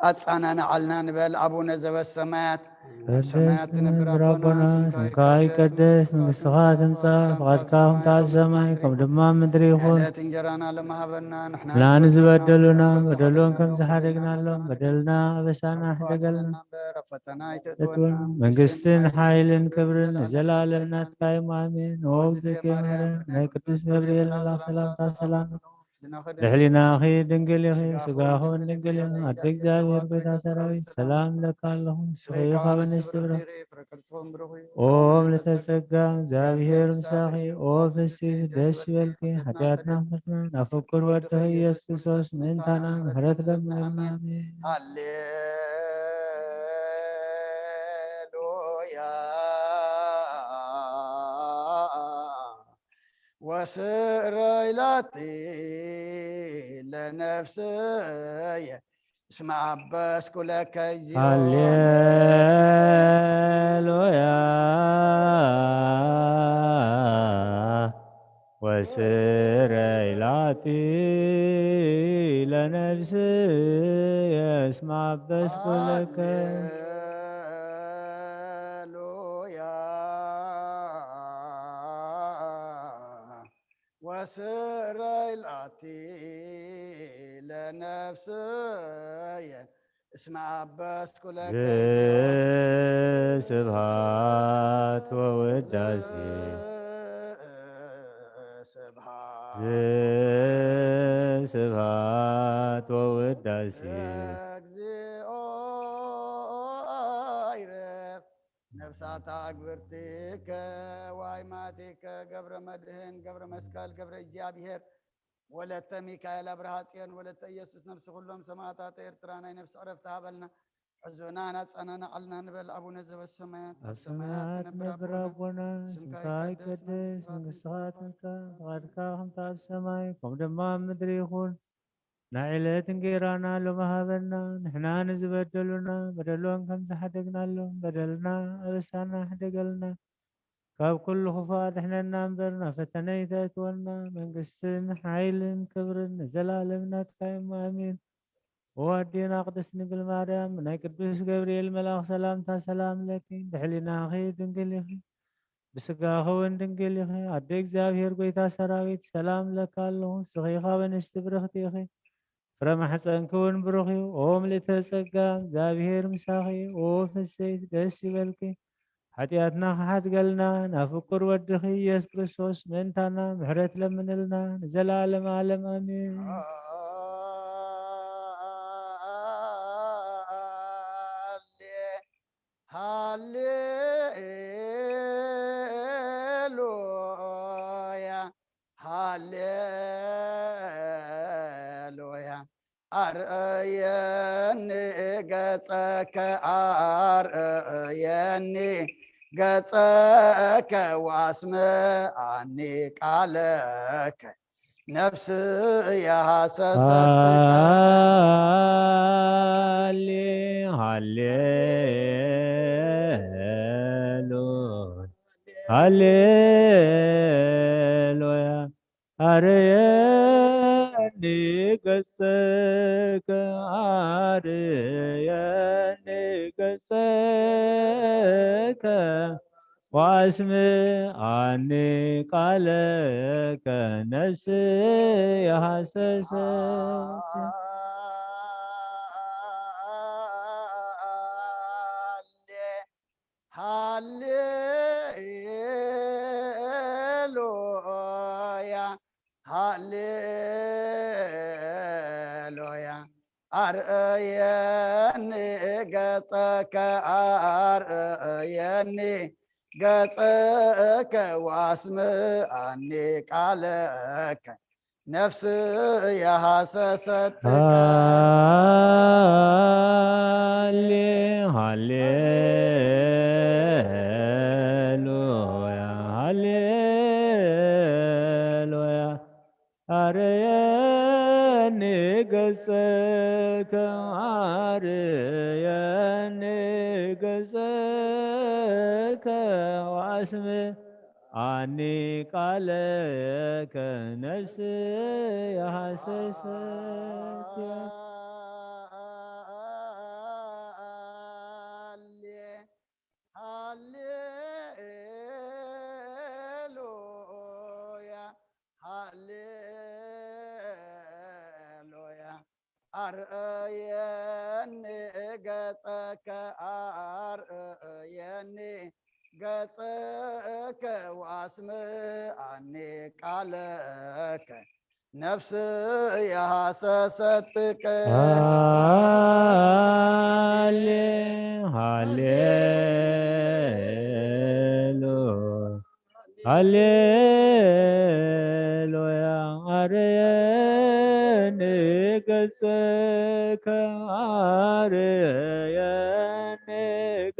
ኣጻናንዓልና ንበል። ኣቡነ ዘበሰማያት፣ ኣብ ሰማያት ቅድስት ትነብር ነብር ኣቦና፣ ኣቦና፣ ስምካ ስምካ ይቀደስ፣ ይቀደስ፣ መንግስትኻ መንግስትኻ ትምጻእ፣ ትምጻእ፣ ፍቓድካ ፍቓድካ ኣብ ከምታ ኣብ ሰማይ ሰማይ ከምኡ ከም ኣብ ድማ ምድሪ ምድሪ ይኹን። የዕለት እንጀራና ለመሃበና፣ ንሕና ላኒ ዝበደሉና ንበድለኩም በደሎም ከም ከምኡ ዝሓደግናሎም ንሓድግ በደልና ኣበሳና ሕደገልና። እምበር ኣብ ፈተና እትወን ኣይተእትወና። መንግስትን ሓይልን ክብርን ንዘለኣለም ናትካ እዩ። ኣሜን። ኦ እግዝእትየ ማርያም፣ ናይ ቅዱስ ገብርኤል መልኣኽ ሰላምታ ሰላም። ብሕሊናኺ ድንግል ኢኺ፣ ስጋኺ እውን ድንግል እዩ። ኣደ እግዚኣብሔር ጎይታ ሰራዊት ሰላም እብለካ ኣለኹ። ንስኺ ካብ ኣንስቲ ብሩኽቲ፣ ኦ ምልዕተ ጸጋ፣ እግዚኣብሔር ምሳኺ። ኦ ፍስሕቲ ደስ ይበልኪ፣ ሓጢኣትና ምሕረትና ናብ ፍቁር ወድኺ ኢየሱስ ክርስቶስ ምእንታና ምሕረት ለምንልና። ኣሜን። ሃሌሉያ ወስረይ ላቲ ለነፍስየ እስመ አበስኩ ለከ እግዚኦ። ሃሌሉያ ወስረይ ላቲ ለነፍስየ እስመ አበስኩ ለከ። ሃሌሉያ ወስረይ ላቲ ለነፍስየ እስመ አበስኩ ለከ ስብሐት ወውዳሴ ስብሐት ስብሐት ወውዳሴ እግዚኦ አይረፍ ነፍሳት አግብርቲከ ዋይማቲከ ገብረ መድህን ገብረ መስቀል ገብረ እግዚኣብሔር ወለተ ሚካኤል ኣብርሃ ጽዮን ወለተ ኢየሱስ ነፍሲ ኩሎም ሰማዕታት ኤርትራ ናይ ነፍሲ ዕረፍቲ ሃበልና። ሕዙናን ኣጸናንዓልና ንበል። ኣቡነ ዘበሰማያት ኣብ ሰማያት ትነብር ኣቦና ስምካ ይቀደስ መንግስትኻ ትምጻእ ፍቓድካ ከምታ ኣብ ሰማይ ከምኡ ድማ ኣብ ምድሪ ይኹን። ናይ ዕለት እንጌራና ሎሚ ሃበና ንሕና ንዝበደሉና በደሎም ከም ዝሓደግናሎም በደልና ኣበሳና ሕደገልና ካብ ኩሉ ክፉእ ኣድሕነና እምበር ናብ ፈተነ ይተእትወና መንግስትን ሓይልን ክብርን ንዘለኣለም ናትካ እዮም ኣሜን። ኦ ኣዴና ቅድስት ድንግል ማርያም ናይ ቅዱስ ገብርኤል መልኣኽ ሰላምታ ሰላም ለኪ ብሕሊናኺ ድንግል ኢኺ ብስጋኺ እውን ድንግል ኢኺ ኣደ እግዚኣብሔር ጎይታ ሰራዊት ሰላም ለካ ኣለኹ ንስኺ ካብ ኣንስቲ ብርኽቲ ኢኺ ፍረ ማሕፀንኪ እውን ብሩኽ እዩ። ኦ ምልእተ ጸጋ እግዚኣብሔር ምሳኺ ኦ ፍስሕቲ ደስ ይበልኪ ሓጢኣትና ክሓድገልና ናብ ፍቁር ወድኺ ኢየሱስ ክርስቶስ ምእንታና ምሕረት ለምንልና ንዘለኣለም ዓለም ኣሜን። ሃሌሉያ ሃሌሉያ ኣርእየኒ ገጸከ ኣርእየኒ ገጸከ ወኣስምዓኒ ቃለከ ነፍስየ ሃሰሰትከ። ሃሌ ሃሌሉያ ሃሌሉያ ኣርየኒ ገጸከ ኣርየኒ ገጸከ ወኣስምዓኒ ቃለከ ነፍስየ ሃሰሰት። ሃሌሉያ ሃሌሉያ ኣርእየኒ ገጸከ ኣርእየኒ ገጸከ ወኣስምዓኒ ቃለከ ነፍስየ ሃሰሰትከ። ሃሌ ሃሌሉያ ሃሌሉያ ኣርየኒ ገጸከ ኣርየኒ ገጸከ ወኣስምዓኒ አኒ ቃለከ ነፍስየ ሃሰሰት። ሃሌ፣ ሃሌሉያ፣ ሃሌሉያ። አርእየኒ ገጸከ፣ አርእየኒ ገጸከ ወአስምዓኒ ቃለከ ነፍስየ ሃሰሰትከ። ሃሌ፣ ሃሌሉያ፣ ሃሌሉያ። አርየኒ ገጸከ፣ አርየኒ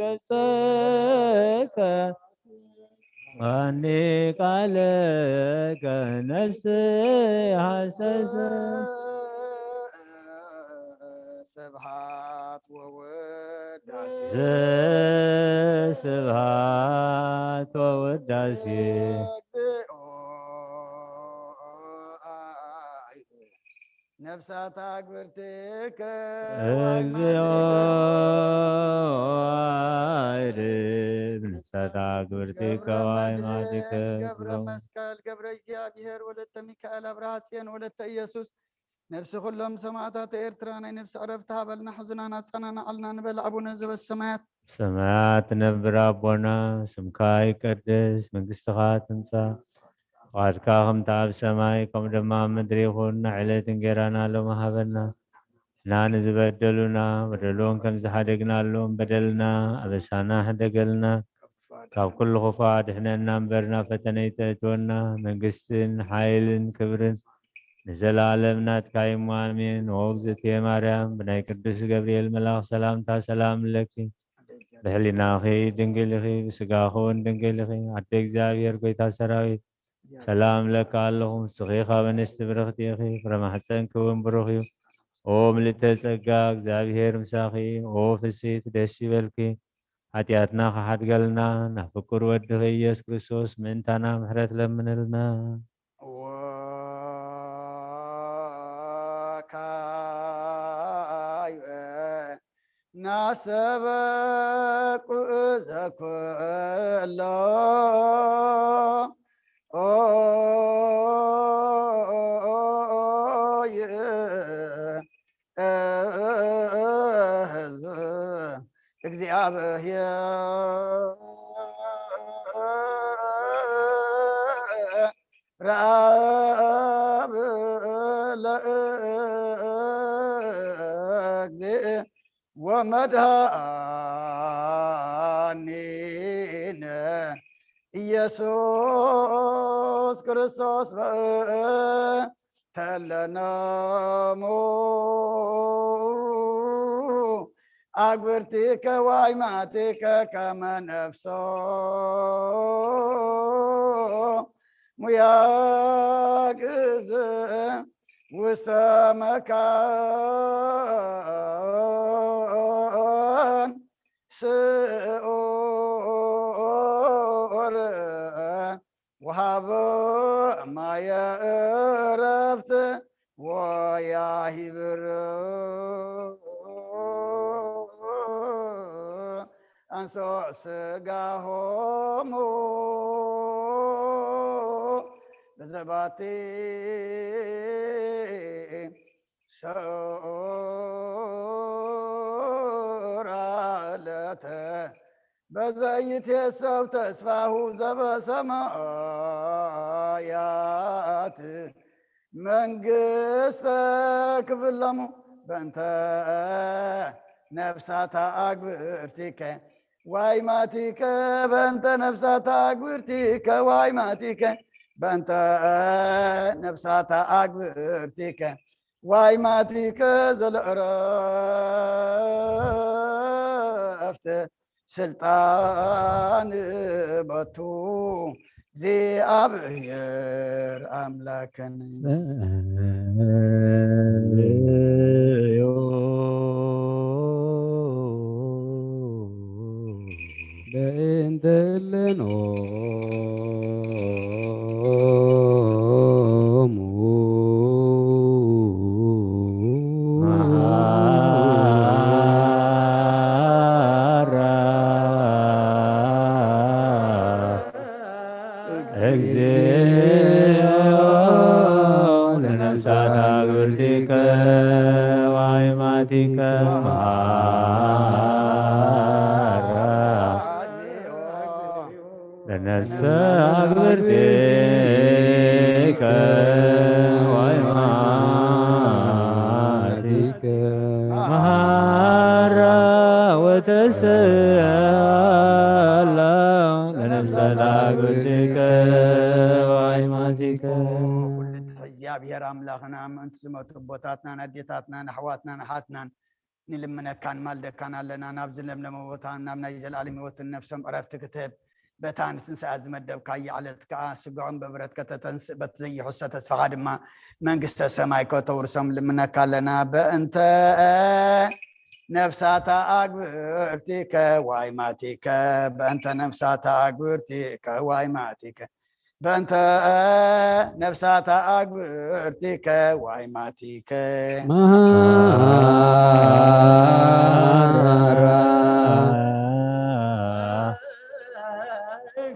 ገጸከ። አኒ ቃለከ ነፍስየ ሃሰሰት። ስብሐት ወውዳሴ። ዘስብሐት ወውዳሴ። ለእግዚኦ። ነፍሳት አግብርቲከ እግዚኦ። አይርብ ነፍሳት አግብርቲከ ወአይማቲከ ገብረ መስቀል ገብረ እግዚኣብሔር ወለተ ሚካኤል አብርሃ ጽዮን ወለተ ኢየሱስ ነፍሲ ኩሎም ሰማዕታት ኤርትራ ናይ ነፍሲ ዕረፍቲ ሃበልና፣ ሕዙናን ኣጸናንዓልና ንበል ኣቡነ ዘበሰማያት። ሰማያት ትነብር ኣቦና፣ ስምካ ይቀደስ፣ መንግስትኻ ትምጻእ፣ ፍቓድካ ከምቲ ኣብ ሰማይ ከምኡ ድማ ኣብ ምድሪ ይኹን። ናይ ዕለት እንጌራና ሎሚ ሃበና፣ እና ንዝበደሉና በደልዎም ከም ዝሓደግናሎም በደልና ኣበሳና ሕደገልና፣ ካብ ኩሉ ክፉእ ኣድሕነና እምበር ናብ ፈተነ ይተእትወና። መንግስትን ሓይልን ክብርን ንዘለኣለም ናትካ እዩ እሞ ኣሜን። ኦ እግዝእትየ ማርያም፣ ብናይ ቅዱስ ገብርኤል መልኣኽ ሰላምታ ሰላም እለኪ። ብሕሊናኺ ድንግል ኢኺ፣ ብስጋኺ እውን ድንግል ኢኺ። ኣደ እግዚኣብሔር፣ ጎይታ ሰራዊት፣ ሰላም እለካ ኣለኹ። ንስኺ ካብ ኣንስቲ ብርኽቲ ኢኺ፣ ፍረ ማሕፀንኪ እውን ብሩኽ እዩ። ኦ ምልእተ ጸጋ፣ እግዚኣብሔር ምሳኺ። ኦ ፍስሕቲ፣ ደስ ይበልኪ። ሓጢኣትና ክሓድገልና፣ ናብ ፍቁር ወድኺ ኢየሱስ ክርስቶስ ምእንታና ምሕረት ለምንልና። ወካይበ ናሰበቁ ዘኩሎ ኦይ እዝ እግዚኣብሔር ረአብ ለእግዚእ ወመድኃኒነ ኢየሱስ ክርስቶስ በእንተ ለነሙ አግብርቲከ ዋይማቲከ ከመ ነፍሶ ሙያግዝ ውስተ መካን ስዑር ወሃቦ ማየ እረፍት ወያሂብር አንሶ ስጋሆሙ በዘባቲ ሰዑር ዕለተ በዘይትየሰው ተስፋሁ ዘበሰማያት መንግስተ ክፍለሙ በእንተ ነፍሳታ አግብርቲከ ዋይማቲከ በእንተ ነፍሳታ አግብርቲከ ዋይማቲከ በእንተ ነፍሳታ አግብርቲከ ዋይማቲከ ዘለእረፍት ስልጣን በቱ እግዚኣብሔር አምላክን በእንተ እለኖ እግዚኣብሔር ኣምላኽና፣ ምእንቲ ዝመቱ ኣቦታትናን ኣዴታትናን ኣሕዋትናን ኣሓትናን ንልምነካን ማልደካን ኣለና። ናብ ዝለምለመ ቦታ፣ ናብ ናይ ዘለኣለም ህይወትን ነፍሶም ዕረፍቲ ክትህብ፣ በታ ንትንሳኤ ዝመደብካያ ዕለት ከኣ ስግዖም ብብረት ከተተንስእ፣ በቲ ዘይሕሰ ተስፋኻ ድማ መንግስተ ሰማይ ከተውርሶም ልምነካ ኣለና። በእንተ ነፍሳታ ኣግብርቲከ ዋይማቲከ፣ በእንተ ነፍሳታ ኣግብርቲከ ዋይማቲከ፣ በእንተ ነፍሳታ ኣግብርቲከ ዋይማቲከ። መሃራ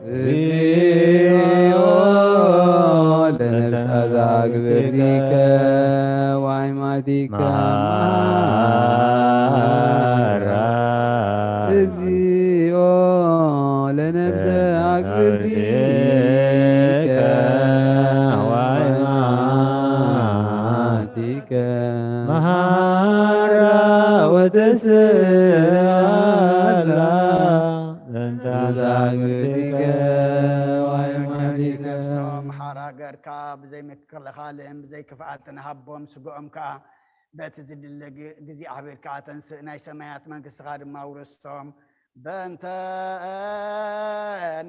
እግዚኦ ለነፍሳታ ኣግብርቲከ ዋይማቲከ። መሃራ እግዚኦ ለነፍሰ ኣግብርቲከ ዋይማቲከ። መሃራ ወተስኣላ ለነፍሰ ኣግብርቲከ ዋይማቲከ። ነፍሶም ሓራ ገርካ ብዘይ ምክልኻልን ብዘይ ክፍኣትን ሃቦም፣ ስግኦም ከኣ በቲ ዝድለ ግ-፣ ግዜ ኣሕቢርካ ኣተንስእ፣ ናይ ሰማያት መንግስትኻ ድማ ኣውርሶም። በእንተ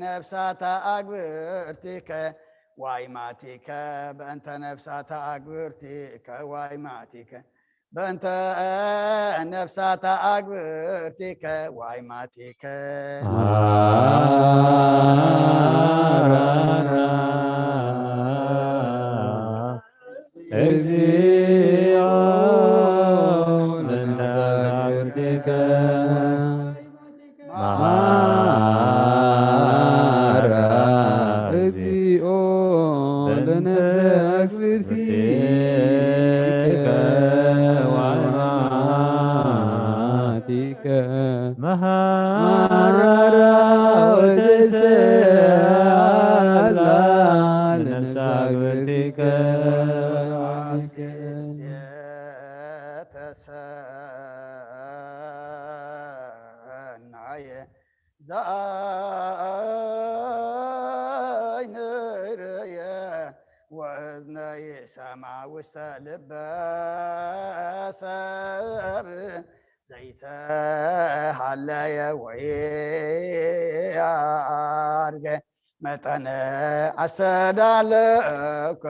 ነፍሳታ ኣግብርቲከ ዋይማቲከ፣ በእንተ ነፍሳታ ኣግብርቲከ ዋይማቲከ፣ በእንተ ነፍሳታ ኣግብርቲከ ዋይማቲከ። መሃራ እግዚኦ ለነፍሳታ ኣግብርቲከ። መሃራ እግዚኦ ለነፍሰ ኣግብርቲከ ዋይማቲከ። መሃራ ወተስኣላ ለነፍሰ ኣግብርቲከ። ተሰናየ ዛይነይ ርእየ ወእዝነ ይሰማ ውስተ ልበ ሰብ ዘይተሃለየ ወይ ኣርገ መጠነ ኣስተዳለውከ።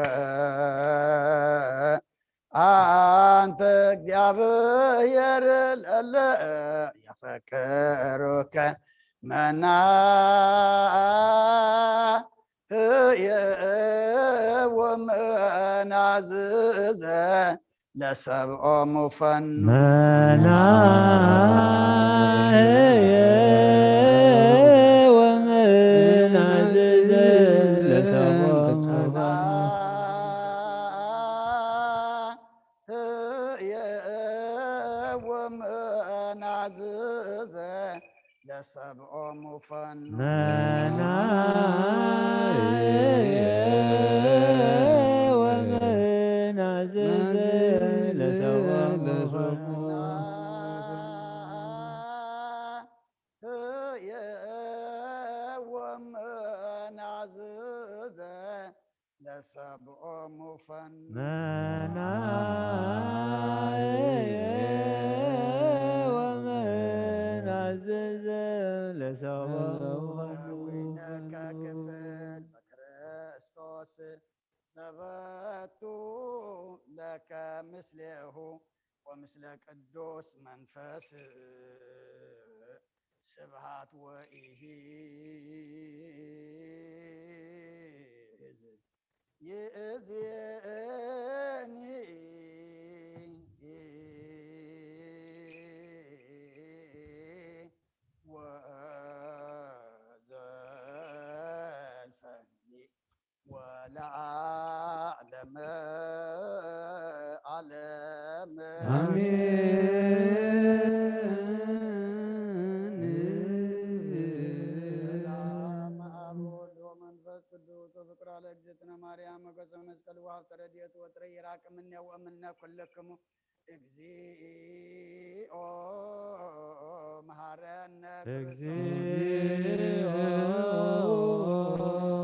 ኣንተ እግዚኣብሔር ለለ የፈቅሩከ መናህየ ወመናዝዘ ለሰብኦሙ ፈኑ። መናህየ ወመናዝዘ ለሰብኦሙ ፈኑ። ህየ ወመናዝዘ ለሰብኦሙ ፈኑ። መናህየ ወመናዝዘ ለሰብኦሙ ፈኑ። ህየ ወመናዝዘ ለሰብኦሙ ፈኑ። መናህየ ወመናዝዘ ለሰብኦሙ ፈኑ። ወይነከ ክፍል በክርስቶስ ዘበቱ ለከ ምስሌሁ ወምስለ ቅዱስ መንፈስ ስብሃት ወኢሂ ይእዜኒ ወዘልፈኒ ወለዓለመ ዓለም። ኣሜን። ሰላም ኣብ ወልድ ወመንፈስ ቅዱስ ወፍቅር ለእግዝእትነ ማርያም ሞገሰ መስቀል ወሀብተ ረድኤት ወጥሪ ይራቅ እምነ ወእምነ ኩልክሙ። እግዚኦ መሐረነ ክርስቶስ። እግዚኦ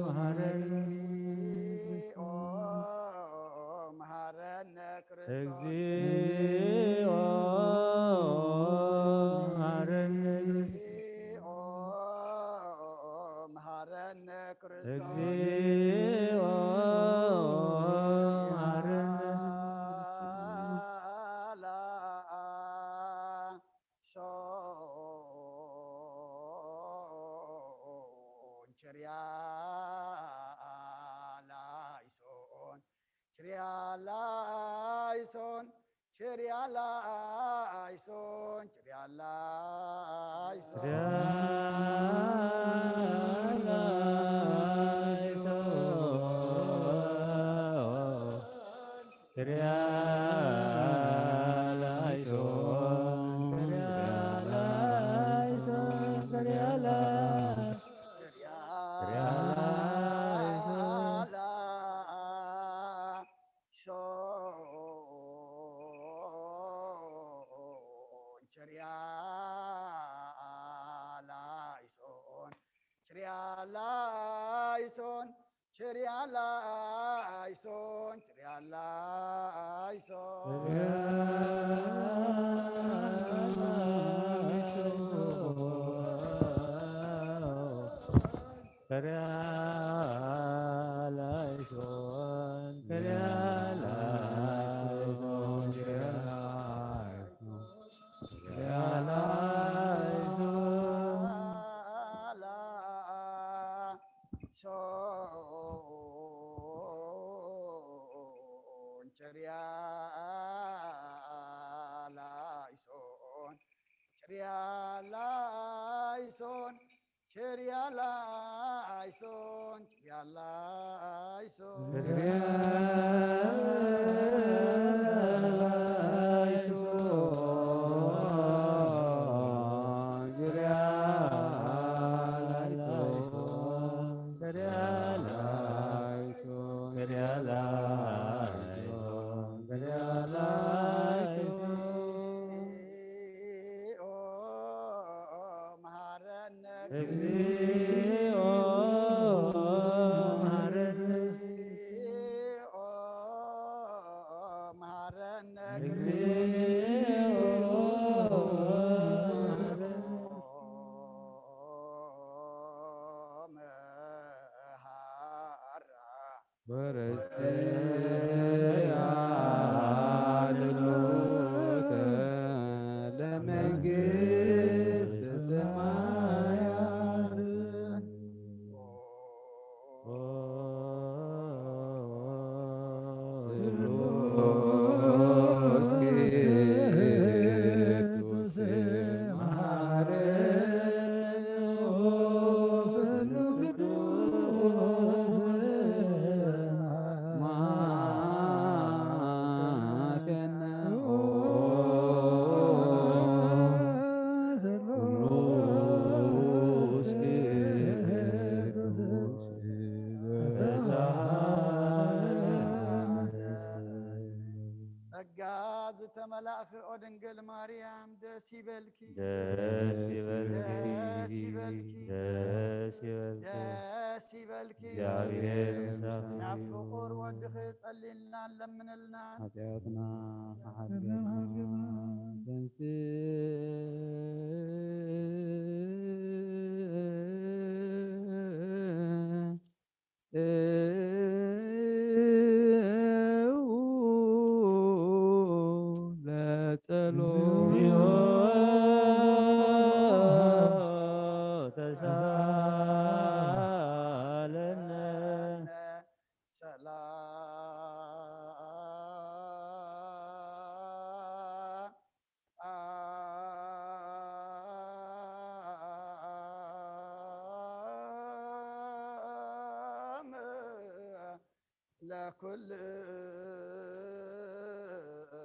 መሐረነ። እግዚኦ ክርስቶስ። እግዚኦ መሐረነ። እግዚኦ መሐረነ ክርስቶስ። እግዚኦ መሐረነ። ያላ ሶን ቸርያ ላይሶን ቸርያ ላይሶን ቸርያ ላይሶን ቸርያ ላይሶን ቸርያ ላይሶን ቸርያ ላይሶን ቸርያ ላይሶን ቸርያ ላይሶን ቸርያ ላይሶን ሶን ቸርያ ላይሶን ቸርያ ላይሶን ቸርያ ላይሶን ቸርያ ላይሶን ቸርያ ላይሶን ቸርያ ላይሶን ቸርያ ላይሶን ቸርያ ላይሶን ሶን ቸርያ ላይሶን ቸርያ ላይሶን ቸርያ ላይሶን ቸርያ ላይሶን መሐረነ እግዚኦ መሐረነ እግዚኦ መሐረነ እግዚኦ መሐረነ መሐራ ወረስያ ድሉተ ለመንግስት ሰማያት። ጸጋ ዝተመላእኺ ኦ ድንግል ማርያም ደስ ይበልኪ። ደስ ይበልኪ። ደስ ይበልኪ። ደስ ይበልኪ። ደስ ይበልኪ። እግዚኣብሔር ምሳኺ። ናብ ፍቁር ወድኺ ጸልይልና ለምንልና። ሓጢኣትና ሓሓዝና። ተንስእ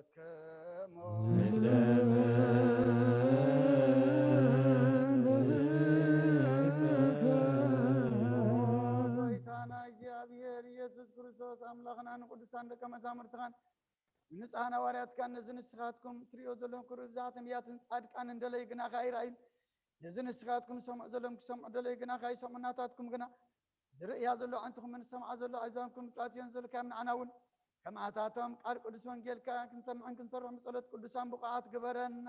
ለኩልክሙ። ጎይታና እግዚኣብሔር ኢየሱስ ክርስቶስ ኣምላኽናን ቅዱሳን ደቀ መዛሙርትኻን ንንጹሃን ሃዋርያትካን ነዚ ንስኻትኩም ትርእዮ ዘለኹም ክብሪ ብዝሓት ነቢያትን ጻድቃንን ደለዩ ግናኻ ኣይረኣዩን። ነዚ ንስኻትኩም ዝሰምዑ ዘለኹም ክሰምዑ ደለዩ ግናኻ ኣይሰምዑን። ናታትኩም ግና ዝርእያ ዘሎ ኣዕንትኹምን ዝሰምዓ ዘሎ ኣእዛንኩም ብጻትዮን ዘልካዮም ንዓና እውን ሰማዕታቶም ቃል ቅዱስ ወንጌልካ ክንሰምዕን ክንሰርሖም ብጸሎት ቅዱሳን ብቑዓት ግበረና።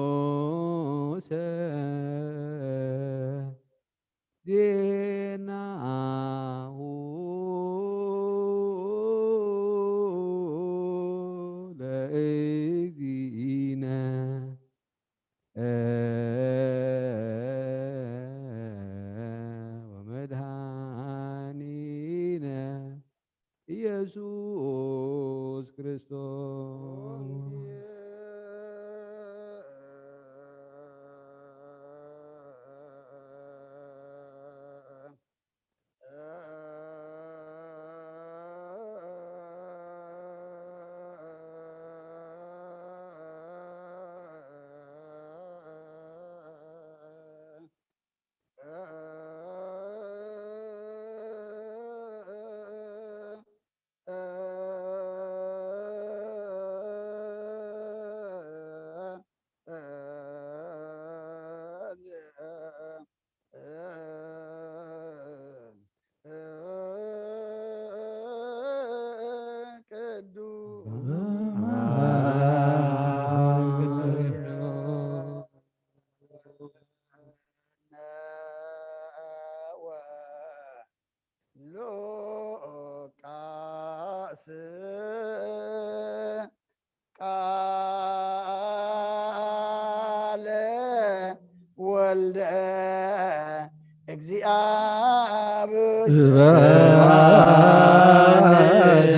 ቅዱሰ ዜናሁ ለእግዚእነ ወመድኃኒነ ኢየሱስ ክርስቶስ። ሉቃስ ቃለ ወልደ እግዚኣብሔር። ስብሐት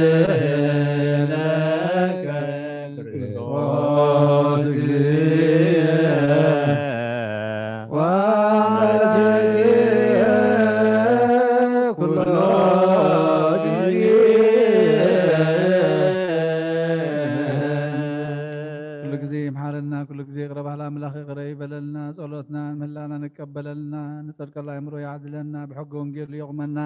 ለከ ክርስቶስ ኩሉ ግዜ ይምሓረና፣ ኩሉ ግዜ ይቕረ ባህል ኣምላኽ ይቕረ ይበለልና፣ ጸሎትና ምህላና ንቀበለልና፣ ንጸድቀሉ ኣእምሮ ይዓድለና፣ ብሕጊ ወንጌሉ የቑመና፣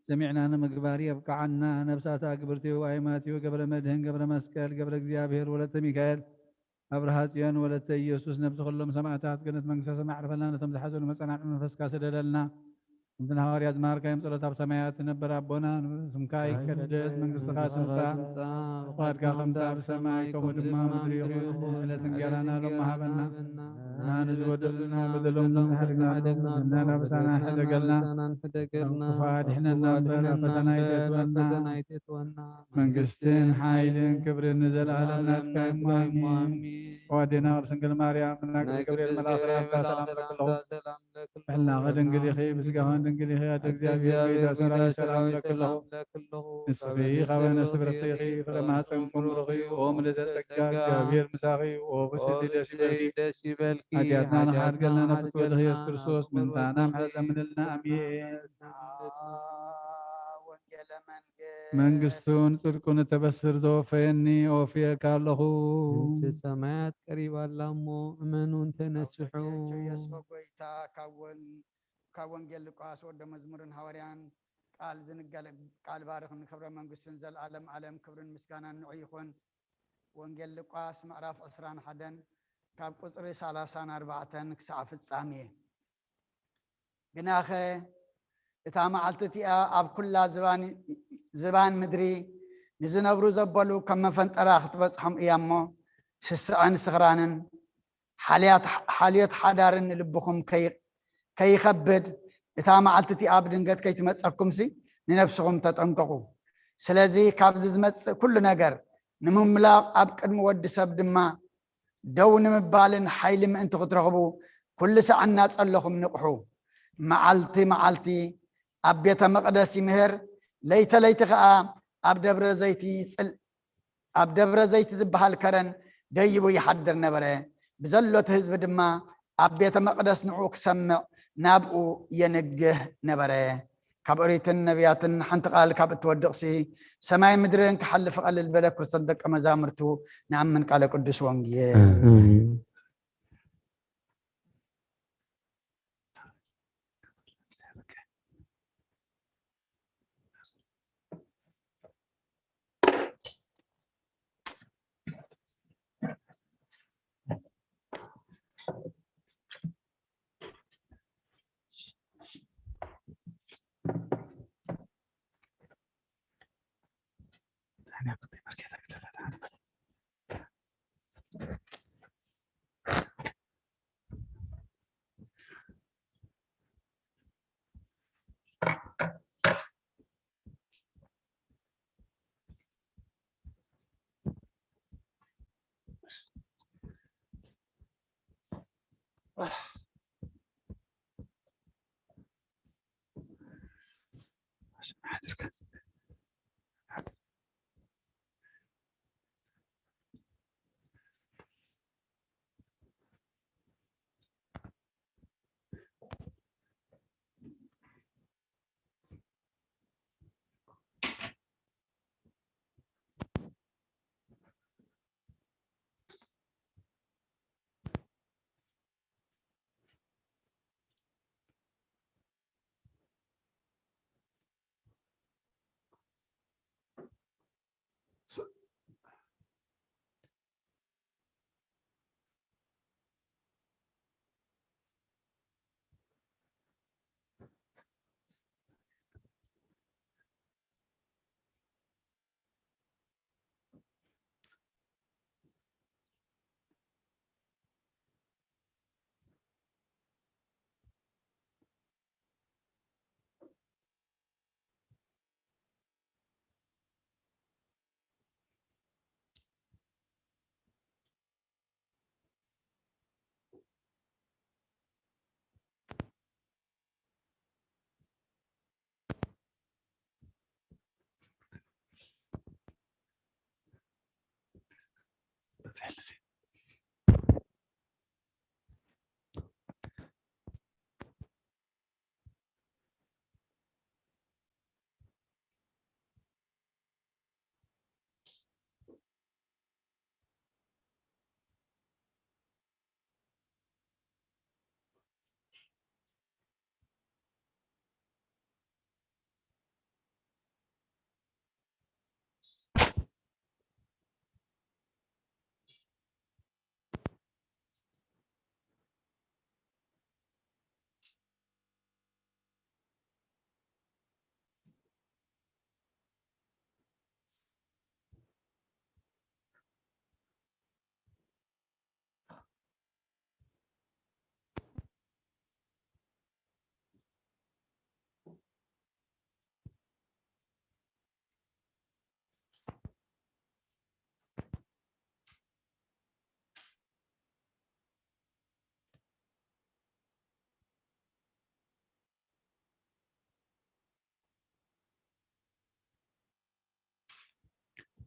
ሰሚዕና ንምግባር የብቅዓና። ነብሳት ኣግብርቲኡ፣ ኣይማቲኡ፣ ገብረ መድህን፣ ገብረ መስቀል፣ ገብረ እግዚኣብሔር፣ ወለተ ሚካኤል፣ ኣብርሃ ጽዮን፣ ወለተ ኢየሱስ፣ ነብሲ ኩሎም ሰማዕታት ገነት መንግስተ ሰማይ ዕርፈልና፣ ነቶም ዝሓዘኑ መጸናንዒ መንፈስካ ስደደልና። ከምቲ ንሃዋርያት ዝመሃርካዮም ጸሎት ኣብ ሰማያት ትነበር ኣቦና፣ ስምካ ይቀደስ፣ መንግስትኻ ትምጻእ፣ ፍቓድካ ከምቲ ኣብ ሰማይ ከምኡ ድማ ኣብ ምድሪ ይኹን። ዕለት እንጌራና ሎሚ ሃበና፣ ንሕና ንዝበደሉና በደሎም ንዝሓደግና፣ ንሕና ናብሳና ሕደገልና፣ ካብ ክፉእ ኣድሕነና እምበር፣ ናብ ፈተና ኣይተእትወና። መንግስትን ሓይልን ክብርን ንዘለኣለም ናትካ እሞ ኣሜን። ኣዴና ቅድስት ድንግል ማርያም፣ ብናይ ቅዱስ ገብርኤል መልኣኽ ሰላምታ ሰላም እብለኪ ኣለኹ። ብሕልናኺ ድንግል ኢኺ፣ ብስጋኺ ድንግል ኢኺ፣ ኣደ እግዚኣብሔር፣ ቤዛ ሰራዊት ሰላም እብለኪ ኣለኹ። ንስኺ ካብ ኣንስቲ ብርኽቲ ኢኺ፣ ፍረ ማህፀንኩም ብሩኽ እዩ። ኦ ምልዕተ ጸጋ፣ እግዚኣብሔር ምሳኺ እዩ። ኦ ብስቲ ደስ ይበልኪ፣ ደስ ይበልኪ። ሓጢኣትና ንኽሓድገልና ናብ ትወልድ ኢየሱስ ክርስቶስ ምንታና ምሕረት ለምንልና። ኣሜን። ወንጌለ መንግስት መንግስቱን ጽድቁን እተበስር ዘወፈየኒ ኣወፍየካ ኣለኹ። መንግስቲ ሰማያት ቀሪባ ኣላ እሞ እመኑ እንተነስሑ። የሱ ጎይታ ካብ ወን-፣ ካብ ወንጌል ሉቃስ ወደ መዝሙርን ሃዋርያን ቃል ዝንገለ ቃል ባርኽን ክብረ መንግስትን ዘልኣለም ዓለም ክብርን ምስጋናን ንዑ ይኹን። ወንጌል ሉቃስ ምዕራፍ ዕስራን ሓደን ካብ ቁጽሪ ሰላሳን ኣርባዕተን ክሳዕ ፍጻሜ። ግናኸ እታ መዓልቲ እቲኣ ኣብ ኩላ ዝባን፣ ዝባን ምድሪ ንዝነብሩ ዘበሉ ከም መፈንጠራ ክትበጽሖም እያ እሞ፣ ስስዐን ስኽራንን ሓልያት፣ ሓልዮት ሓዳርን ንልብኹም ከይ-፣ ከይኸብድ፣ እታ መዓልቲ እቲኣ ብድንገት ከይትመጸኩምሲ ንነብስኹም ተጠንቀቑ። ስለዚ ካብዚ ዝመጽእ ኩሉ ነገር ንምምላቕ ኣብ ቅድሚ ወዲ ሰብ ድማ ደው ንምባልን ሓይሊ ምእንቲ ክትረኽቡ፣ ኩሉ ሳዕ እናጸለኹም ንቕሑ። መዓልቲ መዓልቲ ኣብ ቤተ መቕደስ ይምህር፣ ለይቲ ለይቲ ኸኣ ኣብ ደብረ ዘይቲ ይጽል-፣ ኣብ ደብረ ዘይቲ ዝበሃል ከረን ደይቡ ይሓድር ነበረ። ብዘሎ እቲ ህዝቢ ድማ ኣብ ቤተ መቕደስ ንዕኡ ክሰምዕ ናብኡ የንግህ ነበረ። ካብ ኦሪትን ነቢያትን ሓንቲ ቃል ካብ እትወድቕሲ፣ ሰማይ ምድርን ክሓልፍ ቀልል በለ። ክርስቶስ ደቀ መዛሙርቱ ንኣምን ቃለ ቅዱስ ወንጌል። ኣሜን።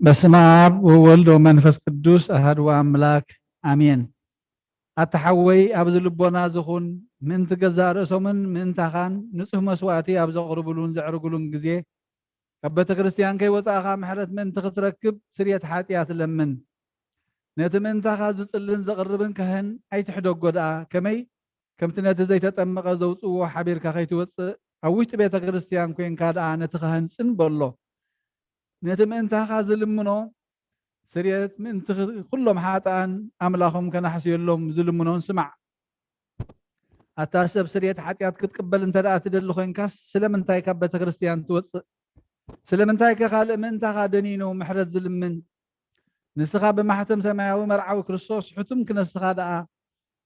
በስመ አብ ወወልድ ወመንፈስ ቅዱስ አሐዱ አምላክ አሜን። ኣታ ሓወይ፣ ኣብዚ ልቦና ዝኹን፣ ምእንቲ ገዛእ ርእሶምን ምእንታኻን ንጹህ መስዋእቲ ኣብ ዘቕርብሉን ዘዕርግሉን ግዜ፣ ካብ ቤተ ክርስቲያን ከይወጻእኻ ምሕረት ምእንቲ ክትረክብ ስርየት ሓጢኣት ለምን። ነቲ ምእንታኻ ዝጽልን ዘቕርብን ካህን ኣይትሕደጎ ደኣ፣ ከመይ ከምቲ ነቲ ዘይተጠመቐ ዘውጽእዎ ሓቢርካ ከይትወጽእ፣ ኣብ ውሽጢ ቤተ ክርስቲያን ኮይንካ ደኣ ነቲ ካህን ጽን በሎ። ነቲ ምእንታኻ ዝልምኖ ስርየት ምእንቲ ኽ-፣ ኩሎም ሓጥኣን ኣምላኾም ከናሕስየሎም ዝልምኖን ስማዕ። ኣታ ሰብ፣ ስርየት ሓጢኣት ክትቅበል እንተ ደኣ ትደሊ ኮይንካስ፣ ስለምንታይ ካብ ቤተ ክርስቲያን ትወጽእ? ስለምንታይ ከ ካልእ ምእንታኻ ደኒኑ ምሕረት ዝልምን? ንስኻ ብማሕተም ሰማያዊ መርዓዊ ክርስቶስ ሕቱም ክነስኻ ደኣ፣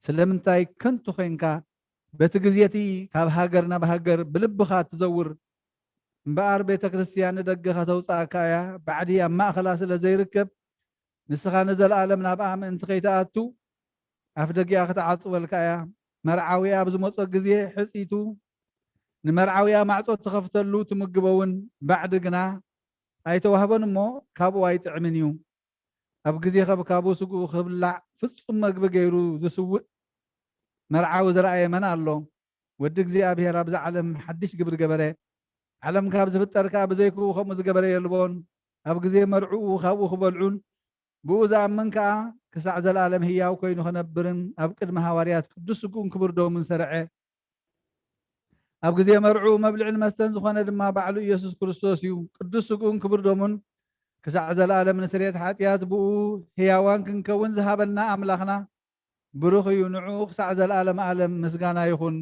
ስለምንታይ ከንቱ ኮይንካ፣ በቲ ግዜ እቲ ካብ ሃገር ናብ ሃገር ብልብኻ ትዘውር? እምበኣር ቤተ ክርስቲያን ንደገ ከተውጽኣካ እያ፣ ባዕዲ ኣብ ማእከላ ስለ ዘይርከብ፣ ንስኻ ንዘለኣለም ናብኣ ምእንቲ ከይትኣቱ፣ ኣፍ ደጊኣ ክትዓጽወልካ እያ። መርዓዊ ኣብ ዝመጾ ግዜ ሕጽይቱ፣ ንመርዓዊኣ ማዕጾ ትኸፍተሉ፣ ትምግቦ እውን፣ ባዕዲ ግና ኣይተዋህቦን እሞ፣ ካብኡ ኣይጥዕምን እዩ። ኣብ ግዜ ከብካቡ ስግኡ ክብላዕ ፍጹም መግቢ ገይሩ ዝስውእ መርዓዊ ዝረኣየ መን ኣሎ? ወዲ እግዚኣብሔር ኣብዛ ዓለም ሓድሽ ግብሪ ገበረ። ዓለም ካብ ዝፍጠር ከኣ ብዘይክኡ ከምኡ ዝገበረ የልቦን። ኣብ ግዜ መርዕኡ ካብኡ ክበልዑን ብኡ ዝኣምን ከኣ ክሳዕ ዘለኣለም ህያው ኮይኑ ክነብርን ኣብ ቅድሚ ሃዋርያት ቅዱስ ስግኡን ክቡር ደሙን ሰርዐ። ኣብ ግዜ መርዕኡ መብልዕን መስተን ዝኾነ ድማ ባዕሉ ኢየሱስ ክርስቶስ እዩ። ቅዱስ ስግኡን ክቡር ደሙን ክሳዕ ዘለኣለም ንስርየት ሓጢኣት ብኡ ህያዋን ክንከውን ዝሃበና ኣምላኽና ብሩኽ እዩ። ንዕኡ ክሳዕ ዘለኣለም ኣለም ምስጋና ይኹን።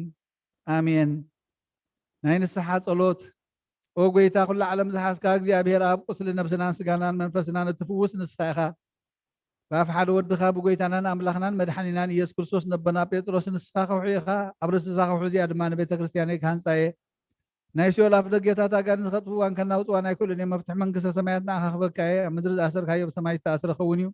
ኣሜን። ናይ ንስሓ ጸሎት። ኦ ጐይታ፣ ኵላ ዓለም ዝሓዝካ እግዚኣብሔር ኣብ፣ ቁስሊ ነብስናን ስጋናን መንፈስናን እትፍውስ ንስኻ ኢኻ። ብኣፍ ሓደ ወድኻ ብጐይታናን ኣምላኽናን መድሓኒናን ኢየሱስ ክርስቶስ ነቦና ጴጥሮስ ንስኻ ከውሒ ኢኻ፣ ኣብ ርእሲ እዛ ከውሒ እዚኣ ድማ ንቤተ ክርስቲያነይ ክሃንጻ እየ። ናይ ሲኦል ኣፍ ደገታት ኣጋንንቲ ከጥፍእዋን ከናውጽዋን ኣይክእሉን እዮም። መፍትሒ መንግስተ ሰማያት ንኣኻ ክበካ እየ። ኣብ ምድሪ ዝኣሰርካዮ ብሰማይ ዝተኣስረ ክኸውን እዩ።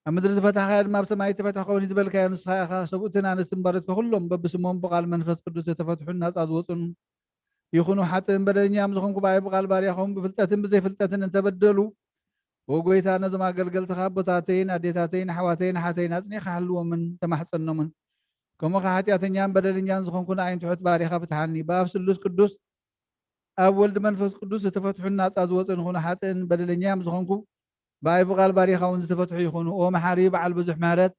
ኣብ ምድሪ ዝፈታሕካዮ ድማ ኣብ ሰማይ ዝተፈትሐ ክኸውን እዩ ዝበልካዮ ንስኻ ኢኻ። ሰብኡትን ኣንስትን ባሮትካ ኩሎም በብስሞም ብቓል መንፈስ ቅዱስ ዝተፈትሑን ናጻ ዝወጹን ይኹኑ። ሓጥእን በደለኛም ዝኾንኩ ብኣይ ብቓል ባርያኹም ብፍልጠትን ብዘይፍልጠትን እንተበደሉ፣ ኦ ጐይታ፣ ነዞም ኣገልገልትኻ ኣቦታተይን ኣዴታተይን ኣሕዋተይን ኣሓተይን ኣጽኒዕካ ሓልዎምን ተማሕጸኖምን። ከምኡ ኸዓ ሓጢኣተኛን በደለኛን ዝኾንኩ ንኣይን ትሑት ባርያኻ ፍትሓኒ። ብኣብ ስሉስ ቅዱስ፣ ኣብ ወልድ መንፈስ ቅዱስ ዝተፈትሑን ናጻ ዝወጹን ይኹኑ። ሓጥእን በደለኛም ዝኾንኩ ብኣይ ብቓል ባርያኻ እውን ዝተፈትሑ ይኹኑ። ኦ መሓሪ በዓል ብዙሕ ምሕረት፣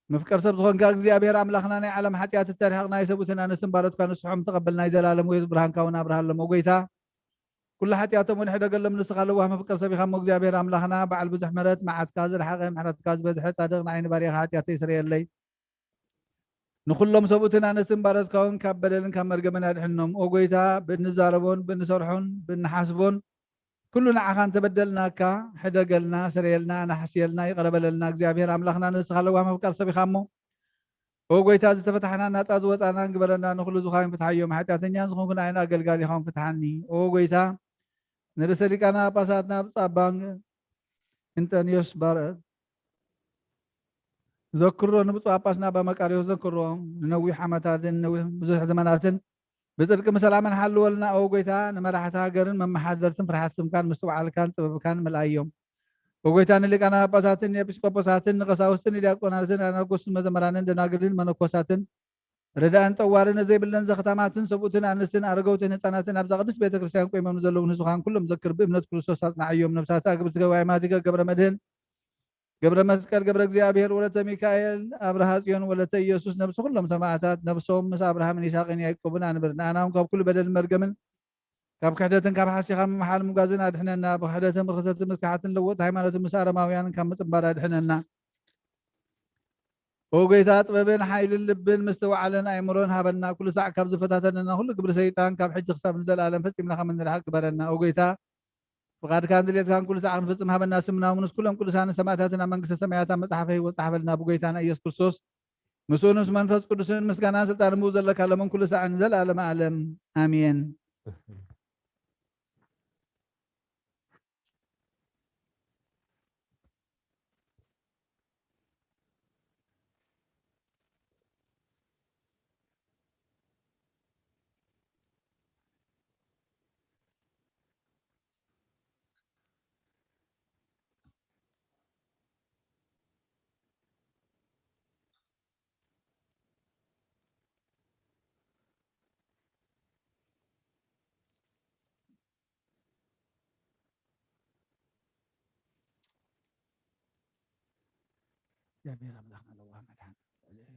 መፍቀር ሰብ ዝኾንካ እግዚኣብሔር ኣምላኽና፣ ናይ ዓለም ሓጢኣት እተርሕቕ፣ ናይ ሰብኡትን ኣንስትን ባሮትካ ንስሖም ተቐበል፣ ናይ ዘላለም ሕይወት ብርሃንካ እውን ኣብርሃሎም። ኦ ጐይታ፣ ኩሉ ሓጢኣቶም እውን ሕደገሎም፣ ንስኻ ለዋህ መፍቀር ሰብ ኢኻ እሞ እግዚኣብሔር ኣምላኽና በዓል ብዙሕ ምሕረት፣ መዓትካ ዝረሓቐ ምሕረትካ ዝበዝሐ ጻድቕ ንዓይ ንባርያኻ ሓጢኣተይ ስረየለይ። ንኹሎም ሰብኡትን ኣንስትን ባሮትካ እውን ካብ በደልን ካብ መርገምን ኣድሕኖም። ኦ ጐይታ፣ ብእንዛረቦን ብእንሰርሖን ብእንሓስቦን ኩሉ ንዓኻ እንተበደልናካ፣ ሕደገልና፣ ስረየልና፣ ኣናሕስየልና፣ ይቕረ በለልና። እግዚኣብሔር ኣምላኽና ንስኻ ለዋህ መፍቀር ሰብ ኢኻ እሞ፣ ኦ ጐይታ፣ ዝተፈታሕናን ናጻ ዝወጻናን ግበረና፣ ንኹሉ ዝኻይን ፍትሓዮም። ሓጢኣተኛን ዝኾንኩ ንኣይን ኣገልጋሊኻውን ፍትሓኒ። ኦ ጐይታ፣ ንርእሰ ሊቃነ ጳጳሳትና ብፁዕ ኣባ እንጠንዮስ ባር-፣ ዘክሮ፣ ንብፁዕ ጳጳስና ኣባ መቃርዮስ ዘክሮ፣ ንነዊሕ ዓመታትን ነዊሕ ብዙሕ ዘመናትን ብጽድቅን ብሰላምን ሓልወልና። ኦ ጐይታ፣ ንመራሕቲ ሃገርን መመሓደርትን ፍርሃት ስምካን ምስትውዓልካን ጥበብካን ምልኣዮም። ወጎይታ ንሊቃነ ጳጳሳትን ንኤጲስቆጶሳትን ንቀሳውስትን ንዲያቆናትን ኣናጎስን መዘመራንን ደናግልን መነኮሳትን ረዳእን ጠዋርን ዘይብለን ዘኽታማትን ሰብኡትን ኣንስትን ኣረገውትን ህፃናትን ኣብዛ ቅድስት ቤተ ክርስቲያን ቆይሞም ንዘለውን ህዝብኻን ኩሎም ዘክር ብእምነት ክርስቶስ ኣጽንዓዮም። ነብሳት ኣግብርቲ ገባይ ማቲከ ገብረ መድህን ገብረ መስቀል ገብረ እግዚኣብሔር ወለተ ሚካኤል ኣብርሃ ጽዮን ወለተ ኢየሱስ ነብሲ ኩሎም ሰማዕታት ነብሶም ምስ ኣብርሃምን ይስሐቅን ያዕቆብን ኣንብር። ንኣና እውን ካብ ኩሉ በደልን መርገምን ካብ ክሕደትን ካብ ሓሲኻ ምምሓል ምጓዝን ኣድሕነና። ብክሕደትን ብርክሰትን ምስካሓትን ለወጥ ሃይማኖትን ምስ ኣረማውያንን ካብ ምጽንባር ኣድሕነና። ኦ ጎይታ ጥበብን ሓይልን ልብን ምስትውዓልን ኣእምሮን ሃበና። ኩሉ ሳዕ ካብ ዝፈታተነና ኩሉ ግብሪ ሰይጣን ካብ ሕጂ ክሳብ ንዘለኣለም ፈጺምና ከም እንርሕቅ ግበረና። ኦ ጎይታ ፍቓድካን ድሌትካን ኩሉ ሳዕ ክንፍጽም ሃበና። ስምና እውን ምስ ኩሎም ቅዱሳንን ሰማእታትን ኣብ መንግስተ ሰማያት ኣብ መጽሓፈ ህይወት ጸሓፈልና። ብጎይታና ኢየሱስ ክርስቶስ ምስኡን ምስ መንፈስ ቅዱስን ምስጋናን ስልጣንን ብኡ ዘለካ ለምን ኩሉ ሳዕን ንዘለኣለመ ዓለም ኣሜን። እግዚኣብሔር ኣምላኽና ለዋህ መድሓን ልዕሊ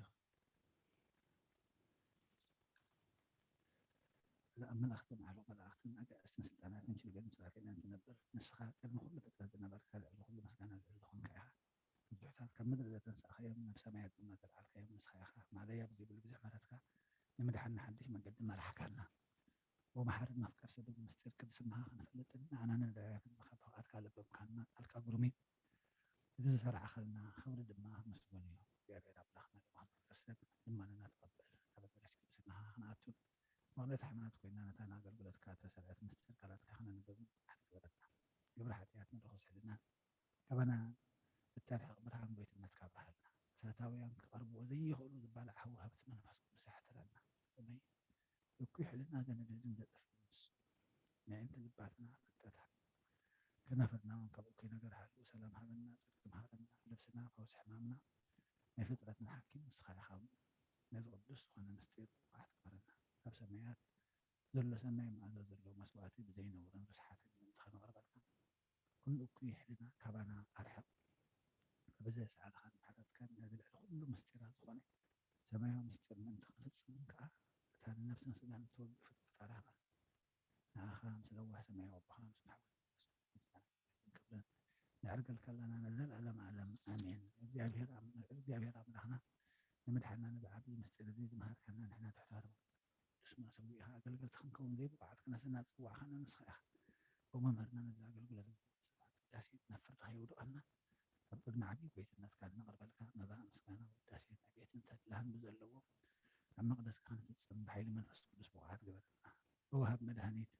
እዛ ኣብ መላእኽትን ዓለቕ መላእኽትን ኣጋእዝትን ስልጣናትን ችልገን ስራፌልን ትነብር፣ ንስኻ ቅድሚ ኩሉ ፍጥረት ዝነበርካ ልዕሊ ኩሉ ምስጋና ልዕሊ ዝኾንካ ኢኻ። ብዙሕታት ካብ ምድሪ ዘተንሳእኻዮም ናብ ሰማያት ድማ ዘልዓልካዮም ንስኻ ኢኻ። ማለያ ብዘይብሉ ብዙሕ ምሕረትካ ንምድሓንና ሓድሽ መገዲ መራሕካና። ወመሓርን መፍቀር ሰብ ምስጢር ቅድስናኻ ክንፈልጥን ንዓና ነዳያትን ብካ ፍቓድካ ለበምካና ቃልካ ግሩም እዩ። እቲ ዝሰራዕኻልና ክብሪ ድማ ምስጉን እዩ። እግዚኣብሔር ኣምላኽና ለባህና ፍቅር ሰብ ልመናና ተቐበል። ኣብ ኣዳራሽ ቅድስናኻ ክንኣቱን መቕደስ ሃይማኖት ኮይና ነታ ንኣገልግሎትካ እተሰርዐት ምስጢር ቃላትካ ክነንብብ ንዓት ግበረና። ግብሪ ሓጢኣት ንርኹስ ሕልና ካባና እተርሕቕ ብርሃን ጎይትነትካ ኣብርሃልና። እሳታውያን ክቐርብዎ ዘይኽእሉ ዝበልዕ ሃዊ ሃብቲ መንፈስ ቅዱስ ኣሕድረና። ከመይ እኩይ ሕልና ዘንድድን ዘጥፍእን ንሱ ምእንቲ ልባትና ፍልጠት ሃብ። ከናፍርና እውን ካብ እኩይ ነገር ሓሉ ሰላም ሃበና፣ ጽድቂ መሃረና፣ ነብስና ፈውሲ ሕማምና ናይ ፍጥረትና ሓኪም ንስኻ ኢኻ እሞ ነዚ ቅዱስ ዝኾነ ምስጢር ብቕዓት ግበረና። ካብ ሰማያት ዘሎ ሰናይ መኣዛ ዘለዎ መስዋእቲ ብዘይነውርን ርስሓትን ምእንቲ ከነቕርበልካ ኩሉ እኩይ ሕልና ካባና ኣርሕቕ። ብዘይ ሰዓልኻን ምሕረትካን ነዚ ልዕሊ ኩሉ ምስጢራት ዝኾነ ሰማያዊ ምስጢር ምእንቲ ክንፍጽምን ከኣ እታ ንነብስን ስጋን እትወግእ ፍጥረት ኣርሕቐና። ንዓኻ ምስ ለዋህ ሰማያዊ ኣቦኻ ምስ መሓውር ክብርን ነዕርገልካ ኣለና ንዘለኣለም ዓለም ኣሜን። እግዚኣብሔር ኣም-፣ እግዚኣብሔር ኣምላኽና ንምድሓንና ነዚ ዓብዪ ምስጢር እዚ ዝመሃርካና ንሕና ትሕት ኣርባ ቅዱስ መሰዊ ኢኻ። ኣገልገልቲ ክንከውን ዘይብቑዓት ክነስና ዝጸዋዕኻና ንስኻ ኢኻ። ኦ መምህርና ነዚ ኣገልግሎት እዚ ሰባት ቅዳሴ ናብ ፍርድኻ የውድቐልና። ኣብ ቅድሚ ዓብዪ ጎይትነትካ ነቕርበልካ መባእ ምስጋና ውዳሴን ዕቤትን ተድላህን ብዘለዎ ኣብ መቕደስካ ክንፍጽም ብሓይሊ መንፈስ ቅዱስ ብቑዓት ግበረልና። ወሃብ መድኃኒት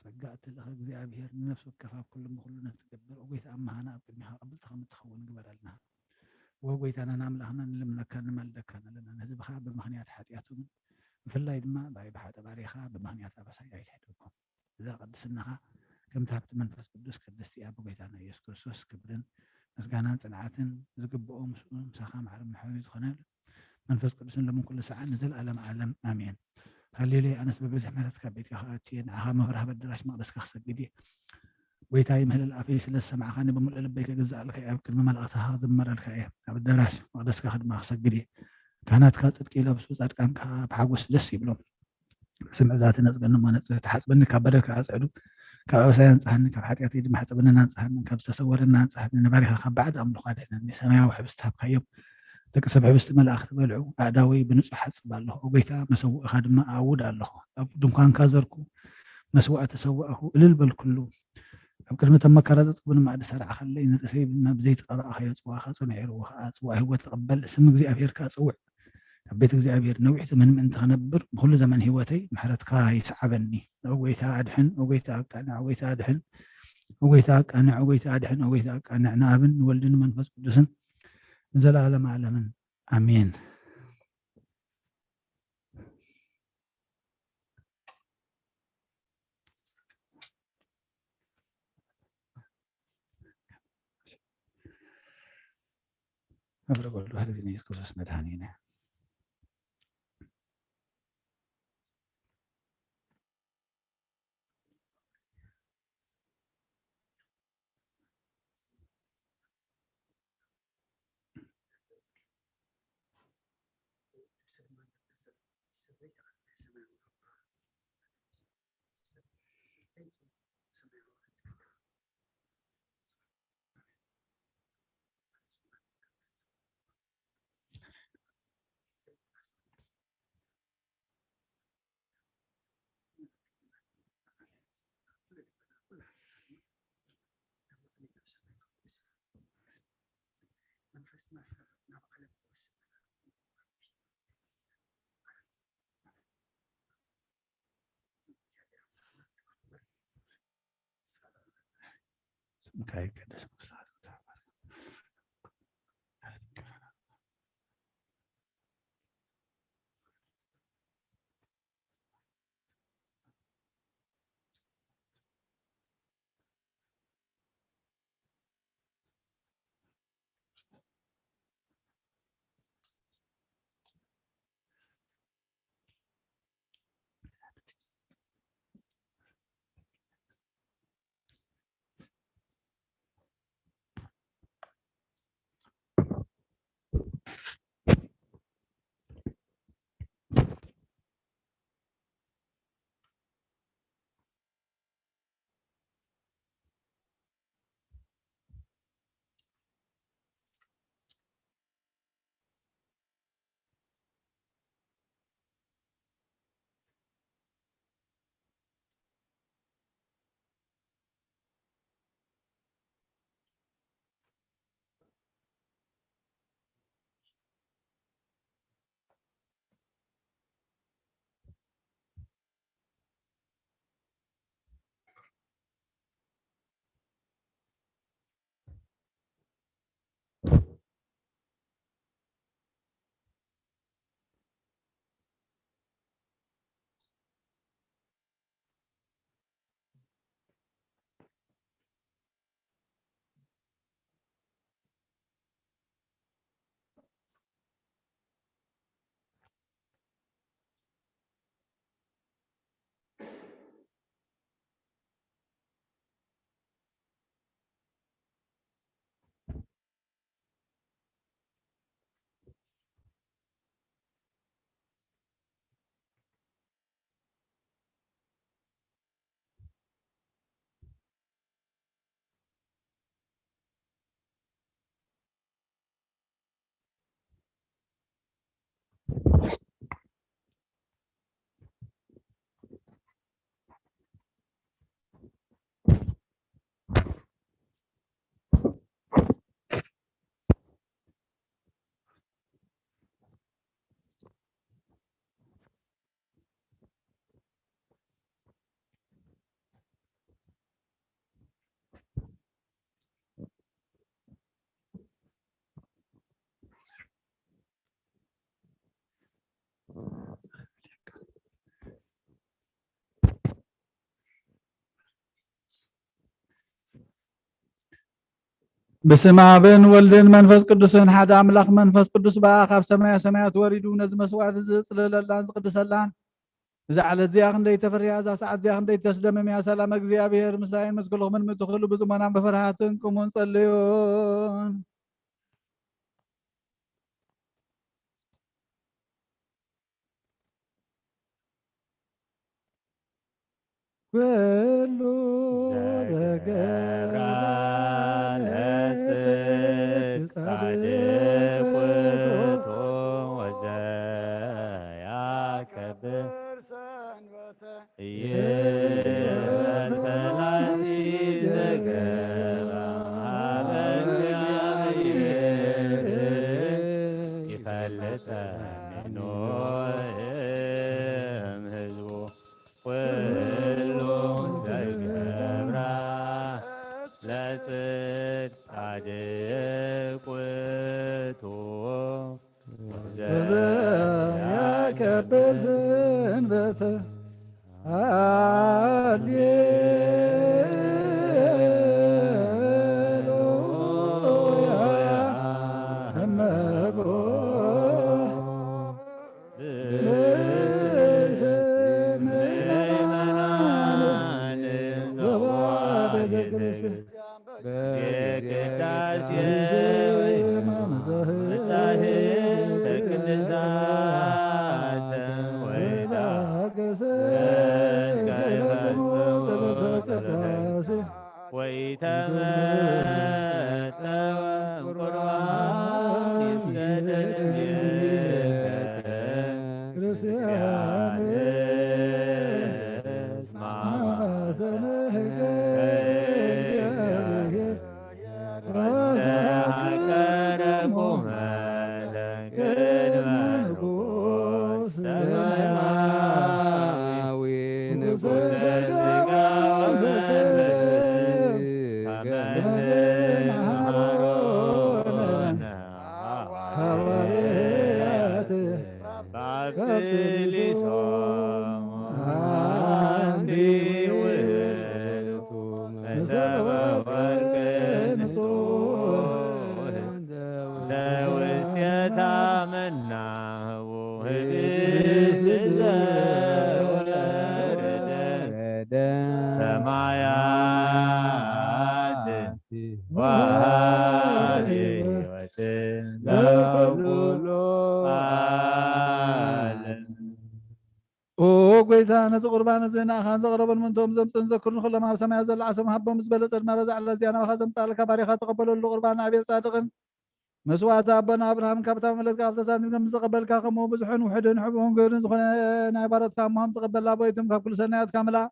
ጸጋ እትልእኸ እግዚኣብሔር ንነፍሲ ወከፍ ኣብ ኩሉ ብኹሉ ነትገብር። ኦ ጐይታ ኣምሃና ኣብ ቅድሜኻ ቅብልቲ ከም እትኸውን ግበረልና። ወጎይታናን ኣምላኽና ንልምነካን ንማልደካን ኣለና። ንህዝብኻ ብምኽንያት ሓጢኣቶምን ብፍላይ ድማ ብኣይ ብሓጠ ባሪኻ ብምኽንያት ኣበሳይ ኣይትሕደጎም። እዛ ቅድስናኻ ከምቲ ሃብቲ መንፈስ ቅዱስ ቅድስቲ እያ። ብጎይታና ኢየሱስ ክርስቶስ ክብርን ምስጋናን ጽንዓትን ዝግብኦ ምስኡ ምሳኻ ማዕረ ምሕዊ ዝኾነ መንፈስ ቅዱስን ሎምን ኩሉ ሰዓት ንዘለኣለም ዓለም ኣሜን። ሃሌሉያ። ኣነስ ብብዝሒ ምሕረትካ ኣብ ቤትካ ክኣቱ እየ፣ ንዓኻ መብርሃ በደራሽ መቕደስካ ክሰግድ እየ። ጎይታይ ምህለል ኣፈይ ስለ ዝሰማዕኻኒ ብምሉእ ልበይ ከግዛኣልካ እየ፣ ኣብ ቅድሚ መላእኽትኻ ክዝመረልካ እየ፣ ኣብ ኣደራሽ መቕደስካ ድማ ክሰግድ እየ። ካህናትካ ጽድቂ ይለብሱ፣ ጻድቃንካ ብሓጎስ ደስ ይብሎም። ስምዕ ዛቲ ነጽገኒ እሞ ነጽህ፣ ተሓጽበኒ ካብ በደልካ ኣጽዕዱ፣ ካብ ኣበሳይ ኣንጽሃኒ፣ ካብ ሓጢኣተይ ድማ ሕጸበንን ኣንጽሃኒ፣ ካብ ዝተሰወረኒ ኣንጽሃኒ፣ ንባሪኻ ካብ ባዕዲ ኣምልኾ ኣድሕነኒ። ሰማያዊ ሕብስቲ ሃብካዮም፣ ደቂ ሰብ ሕብስቲ መላእኽቲ በልዑ፣ ኣእዳወይ ብንጹሕ ሓጽብ ኣለኹ፣ ኦ ጐይታ፣ መሰውእኻ ድማ ኣእውድ ኣለኹ። ኣብ ድንኳንካ ዘርኩ፣ መስዋእቲ ሰዋእኹ፣ እልል በልኩሉ። ኣብ ቅድሚ እቶም መካራ ጠጠው ንማዕዲ ሰራዕኻለይ፣ ንርእሰይ ድማ ብዘይተቐባእኻዮ ጽዋኻ ጽኑዕ ይርዎ ኸዓ፣ ጽዋእ ህይወት ትቕበል፣ ስም እግዚኣብሔር ከኣ ጽውዕ። ኣብ ቤት እግዚኣብሔር ነዊሕ ዘመን ምእንቲ ኸነብር፣ ብኹሉ ዘመን ህይወተይ ምሕረትካ ይስዓበኒ። ኦ ጐይታ ኣድሕን፣ ኦ ጐይታ ኣቃንዕ፣ ኦ ጐይታ ኣድሕን፣ ኦ ጐይታ ኣቃንዕ፣ ኦ ጐይታ ኣድሕን፣ ኦ ጐይታ ኣቃንዕ፣ ንኣብን ንወልድን ንመንፈስ ቅዱስን ንዘለኣለም ዓለምን ኣሜን። ክብሪ ወልድ ዋሕድ ግዜ ኢየሱስ ክርስቶስ መድኃኒነ። በስመ ኣብን ወልድን መንፈስ ቅዱስን ሓደ ኣምላኽ። መንፈስ ቅዱስ በኣ ካብ ሰማየ ሰማያት ወሪዱ ነዚ መስዋዕቲ እዚ ዝጽልለላን ዝቕድሰላን፣ እዛ ዕለት እዚኣ ክንደይ ተፈርያ፣ እዛ ሰዓት እዚኣ ክንደይ ተስደምም እያ። ሰላም እግዚኣብሔር ምሳይን ምስ ኩልኹምን ምእንቲ ኩሉ ብጽሞናን ብፍርሃትን ቁሙን ጸልዩን። ኩሉ ዘገብራ ለጽድቅ ጻድቅ ውእቱ ወዘያከብር ሰንበተ ይበል ፈላሲ ዘገብራ ሀበ እግዚአብሔር ይፈልጥ እምሕዝቡ ኩሉ ዘገብራ ለጽድቅ ጻድቅ ውእቱ ወዘያከብር ሰንበተ። ሃሌሉያ። መጻሕፍተ ቅዱሳት ወይታ እስከ ይፈጽሙ ወይተመጠወ ቁርባን ይሰደድ ቤተ ክርስቲያን። ባብሊሶም አንቲ ውእቱ መሰበ ወርቅ ንጹሕ ዘውስቴታ መናሁ ህብስት ዘወረደ ሰማያት ወሃቢ ሕይወት ለኩሉ ዓለም። ኦ ጎይታ፣ ነዚ ቁርባን እዚ ንኣኻን ዘቕረበን ምንቶም ዘምጽን ዘክርን ኩሎም ኣብ ሰማያት ዘሎ ዓሰም ሃቦም፣ ዝበለጸ ድማ በዛ ዕለት እዚኣ ናባኻ ዘምጻልካ ባሪኻ ተቐበለሉ። ቁርባን ኣቤል ጻድቕን መስዋዕቲ ኣቦና ኣብርሃም ካብታ መለትካ ክልተ ሳንቲም ከም ዝተቐበልካ፣ ከምኡ ብዙሕን ውሑድን ሕቡእን ግህርን ዝኾነ ናይ ባሮትካ እሞም ተቐበል። ኣቦይትም ካብ ኩሉ ሰናያትካ ምላእ።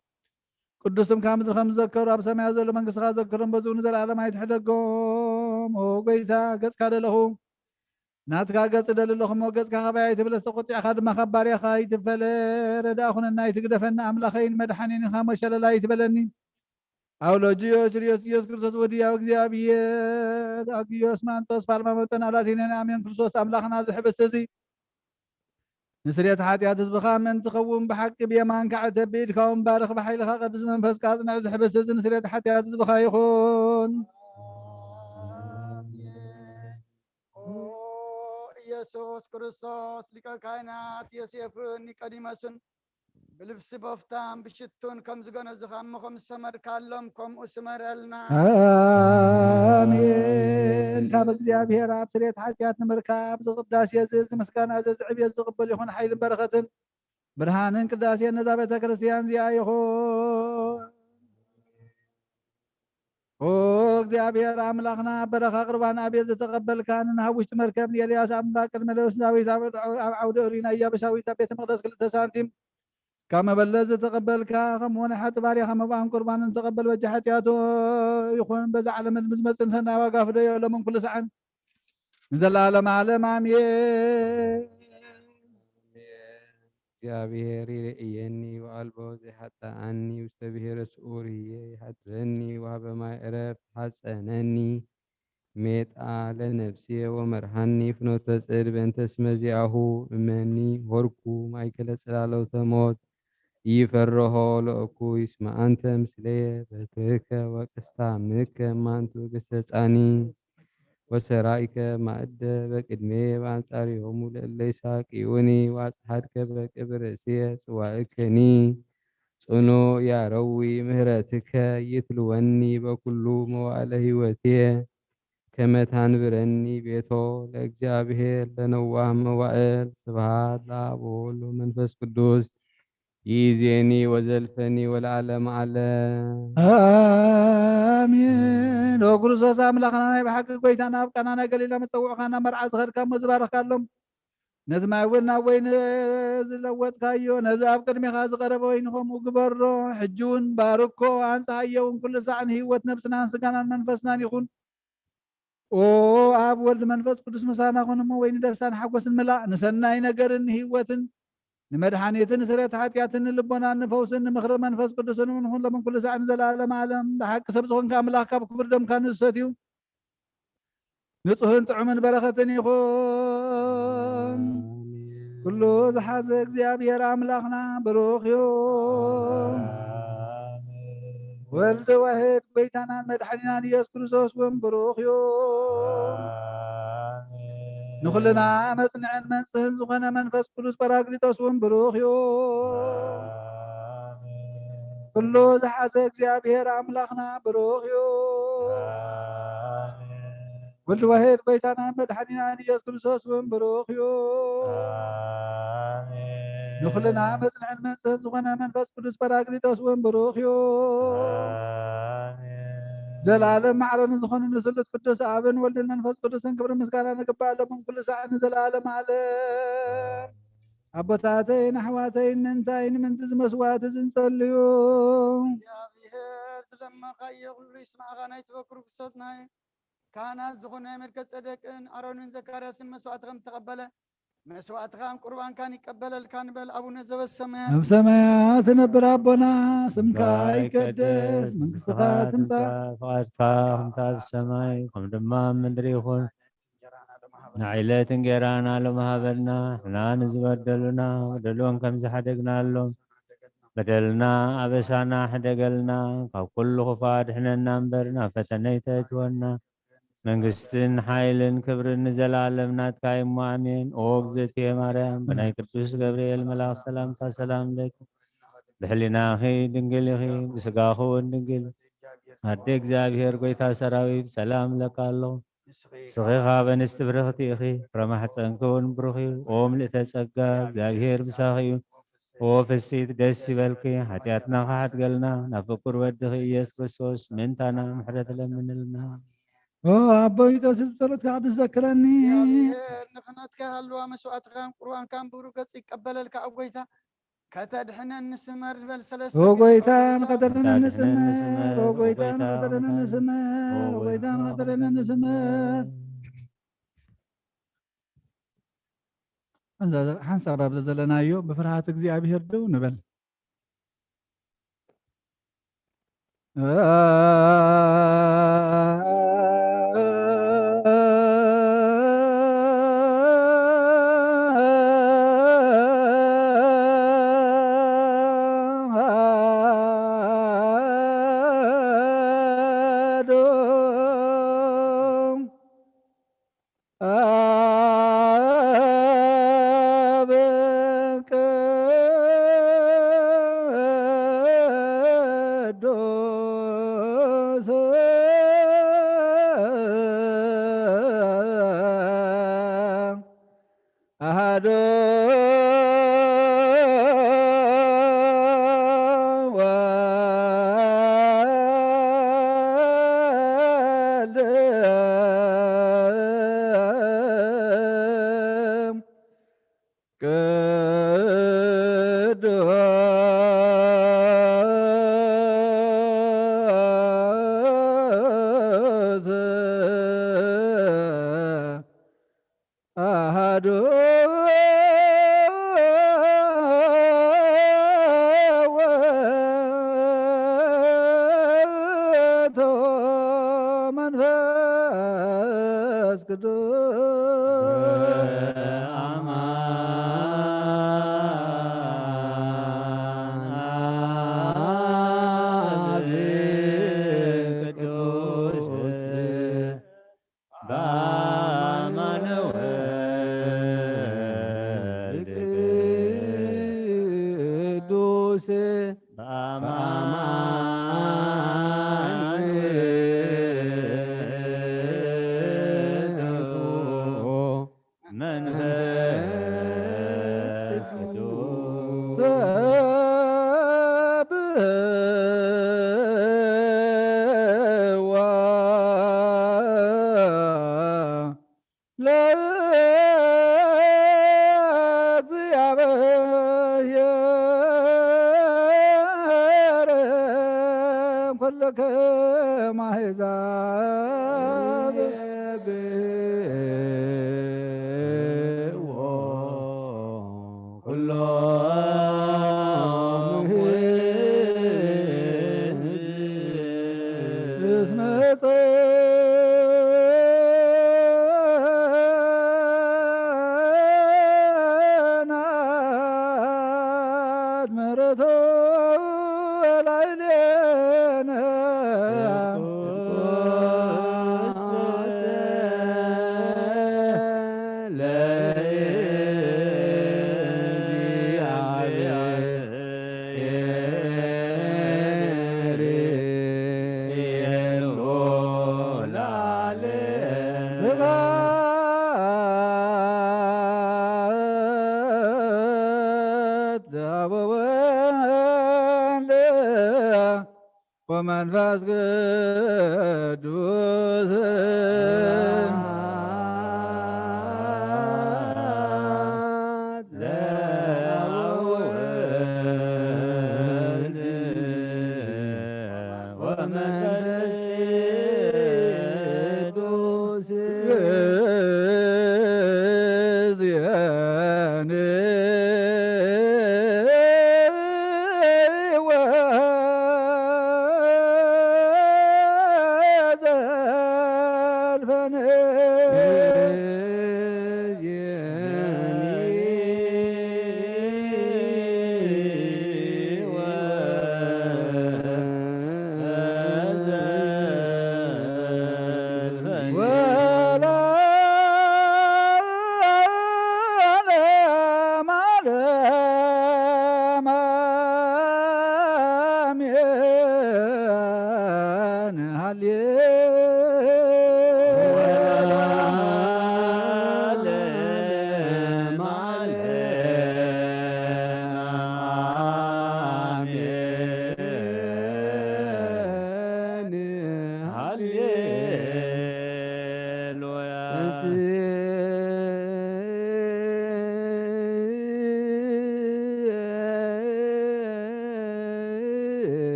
ቅዱስም ካብ ምድሪ ከም ዝዘከሩ ኣብ ሰማያት ዘሎ መንግስትኻ ዘክሮም፣ በዚ እውን ንዘለኣለም ኣይትሕደጎም። ኦ ጎይታ፣ ገጽካ ደለኹ፣ ናትካ ገጽ እደሊ ኣለኹ እሞ፣ ገጽካ ካባይ ኣይትፍለስ፣ ተቖጢዕካ ድማ ካብ ባርያኻ ኣይትፈለ። ረዳእ ኩነና፣ ኣይትግደፈና፣ ኣምላኸይን መድሓኒን ኢኻ እሞ፣ ሸለል ኣይትበለኒ። ኣውሎጅዮስ ርዮስ ኢየሱስ ክርስቶስ ወዲ ያው እግዚኣብሔር ኣግዮስ ማንጦስ ፓልማ መጠን ኣላቲነን ኣሜን። ክርስቶስ ኣምላኽና ዝሕብስ እዚ ንስርየት ሓጢኣት ህዝብኻ ምእንቲ ኸውን ብሓቂ ብየማንካ ዕተብ፣ ብኢድካ እውን ባርኽ፣ ብሓይልኻ ቅዱስ መንፈስካ ኣጽንዕ። ዝሕብስ እዚ ንስርየት ሓጢኣት ህዝብኻ ይኹን። ኦ ኢየሱስ ክርስቶስ ሊቀ ካህናት ዮሴፍን ኒቆዲሞስን ብልብሲ በፍታን ብሽቱን ከም ዝገነዙኻ እሞ ከም ዝሰመርካሎም ከምኡ ስመረልና። ኣሜን። ካብ እግዚኣብሔር ኣብ ስርየት ሓጢኣት ንምርካብ ዝቕዳሴ እዚ፣ እዚ ምስጋና እዚ፣ እዚ ዕብየት ዝቕበል ይኹን ሓይልን በረኸትን ብርሃንን ቅዳሴን ነዛ ቤተ ክርስቲያን እዚኣ ይኹን። ኦ እግዚኣብሔር ኣምላኽና፣ በረኻ ቁርባን ኣቤል ዝተቐበልካ፣ ንናብ ውሽጢ መርከብ ንኤልያስ ኣብ ምባል ቅድሚ ሌዎስ ዳዊት ኣብ፣ ኣብ ዓውደ ኡሪን ኣያቡሳዊት ኣብ ቤተ መቕደስ ክልተ ሳንቲም ካብ መበለት ዝተቐበልካ፣ ከምኡ ንሓጢ ባርያኻ መባእን ቁርባንን ተቐበል። በጃ ሓጢኣቱ ይኹን፣ በዛ ዓለም ንዝመጽእ ንሰናይ ዋጋ ፍደዮ፣ ሎምን ኩሉ ሰዓን ንዘለዓለመ ዓለም ኣሜን። እግዚኣብሔር ይርእየኒ ወኣልቦ ዘይሓጥኣኒ፣ ውስተ ብሔረ ስዑር ህዬ ይሓድረኒ፣ ወሃበ ማይ ዕረፍት ሓጸነኒ። ሜጣ ለነፍስየ ወመርሃኒ፣ ፍኖተ ጽድቅ በእንተ ስመ ዚአሁ እመኒ፣ ሆርኩ ማእከለ ጽላሎተ ሞት፣ ኢይፈርሆ ለእኩይ እስመ አንተ ምስሌየ፣ በትርከ ወቅስታ ምከ እማንቱ ገሰጻኒ። ወሰራይከ ማእደ በቅድሜ በአንጻሪሆሙ ለእለ ይሳቅዩኒ፣ ወአጽሐድከ በቅብ ርእስየ ጽዋእከኒ። ጽኑዕ ያረዊ ምህረትከ ይትልወኒ በኩሉ መዋእለ ህይወትየ፣ ከመ ታንብረኒ ቤቶ ለእግዚኣብሔር ለነዋህ መዋእል። ስብሐት ለአብ ወወልድ ወመንፈስ ቅዱስ። ይእዜኒ ወዘልፈኒ ወለዓለመ ዓለም። ኣሜን። ኦ ክርስቶስ ኣምላኽና፣ ናይ ብሓቂ ጎይታና፣ ኣብ ቃና ናይ ገሊላ መጸውዕኻ ናብ መርዓ ዝኸድካ እሞ ዝባረኽካሎም፣ ነቲ ማይ እውን ናብ ወይኒ ዝለወጥካዮ፣ ነዚ ኣብ ቅድሜኻ ዝቐረበ ወይኒ ከምኡ ግበሮ። ሕጂ እውን ባርኮ፣ ኣንጽሃዮ እውን ኩሉ ሳዕ ንህይወት ነብስናን ስጋናን መንፈስናን ይኹን። ኦ ኣብ ወልድ መንፈስ ቅዱስ ምሳና ኩን እሞ፣ ወይኒ ደስታን ሓጎስን ምላእ፣ ንሰናይ ነገርን ንህይወትን ንመድሓኒትን ንስርየት ሓጢኣትን ንልቦናን ንፈውስን ንምኽሪ መንፈስ ቅዱስን እውን ንኹን ሎምን ኩሉ ሳዕ ንዘለዓለመ ዓለም። ብሓቂ ሰብ ዝኾንካ ኣምላኽ ካብ ክቡር ደምካ ንዝሰትዩ ንጹህን ጥዑምን በረኸትን ይኹን። ኣሜን። ኩሉ ዝሓዘ እግዚኣብሔር ኣምላኽና ብሩኽ እዩ። ኣሜን። ወልድ ዋሕድ ጎይታናን መድሓኒናን ኢየሱስ ክርስቶስ እውን ብሩኽ እዩ። ኣሜን። ንኹልና መጽንዕን መንጽህን ዝኾነ መንፈስ ቅዱስ ጳራቅሊጦስ እውን ብሩኽ እዩ። ኣሜን። ኩሉ ዝሓዘ እግዚኣብሔር ኣምላኽና ብሩኽ እዩ። ኣሜን። ወልድ ዋሕድ ጎይታናን መድሓኒናን ኢየሱስ ክርስቶስ እውን ብሩኽ እዩ። ኣሜን። ንኹልና መጽንዕን መንጽህን ዝኾነ መንፈስ ቅዱስ ጳራቅሊጦስ እውን ብሩኽ እዩ። ኣሜን። ዘለዓለም ማዕረ ንዝኾነ ንስሉስ ቅዱስ ኣብን ወልድን መንፈስ ቅዱስን ክብሪ ምስጋና ንግባእ ሎምን ኩሉ ሳዕ ንዘለዓለም ዓለም። ኣቦታተይን ኣሕዋተይን ምእንታይን ምእንቲ እዚ መስዋዕቲ እዚ ንጸልዩ። እግዚኣብሔር ዝለመንካዮ ኩሉ ይስማዕካ። ናይ ተበክሩ ብሶት ናይ ካህናት ዝኾነ መልከ ጸደቅን ኣሮንን ዘካርያስን መስዋዕቲ ከም እተቐበለ መስዋዕትኻን ቁርባንካን ይቀበለልካ ንበል። ኣቡነ ዘበሰማያት ኣብ ሰማያት ትነብር ኣቦና፣ ስምካ ይቀደስ፣ መንግስትኻ ትምጻእ፣ ፍቓድካ ከምታ ኣብ ሰማይ ከም ድማ ኣብ ምድሪ ይኹን። ንዕለት እንጌራና ሎም ሃበና፣ ንሕና ንዝበደሉና በደልዎም ከም ዝሓደግናሎም፣ በደልና ኣበሳና ሕደገልና፣ ካብ ኩሉ ክፉእ ኣድሕነና እምበር ናብ ፈተነ ኣይተእትወና። መንግስትን ሓይልን ክብርን ንዘለኣለም ናትካ እዩ እሞ ኣሜን። ኦ እግዝእትየ ማርያም፣ ብናይ ቅዱስ ገብርኤል መልኣኽ ሰላምታ ሰላም ለኪ፣ ብሕሊናኺ ድንግል ኢኺ፣ ብስጋኺ እውን ድንግል። ኣደ እግዚኣብሔር ጎይታ ሰራዊት ሰላም እብለካ ኣለኹ። ንስኺ ካብ ኣንስቲ ብርኽቲ ኢኺ፣ ፍረ ማሕፀንኪ እውን ብሩኽ እዩ። ኦ ምልእተ ጸጋ፣ እግዚኣብሔር ምሳኺ እዩ። ኦ ፍስሕቲ ደስ ይበልኪ፣ ሓጢኣትና ክሓድገልና ናብ ፍቁር ወድኺ ኢየሱስ ክርስቶስ ምእንታና ምሕረት ለምንልና። ኦ ኣቦይ ቀሲስ ብጸሎትካ ቅዱስ ዘክረኒ። እግዚኣብሔር ንክህነትካ ሃልዋ መስዋዕትካን ቁርባንካን ብሩህ ገጽ ይቀበለልካ። ኣብ ጎይታ ከተድሕነኒ ስመር ንበል ሰለስተ ኦ ግዜ። ጎይታ ንኸተድሕነኒ ስመር፣ ኦ ጎይታ ንኸተድሕነኒ ስመር፣ ኦ ጎይታ ንኸተድሕነኒ ስመር። ሓንሳብ ኣብ ዘለናዮ ብፍርሃት እግዚኣብሔር ደው ንበል። ወመንፈስ ቅዱስ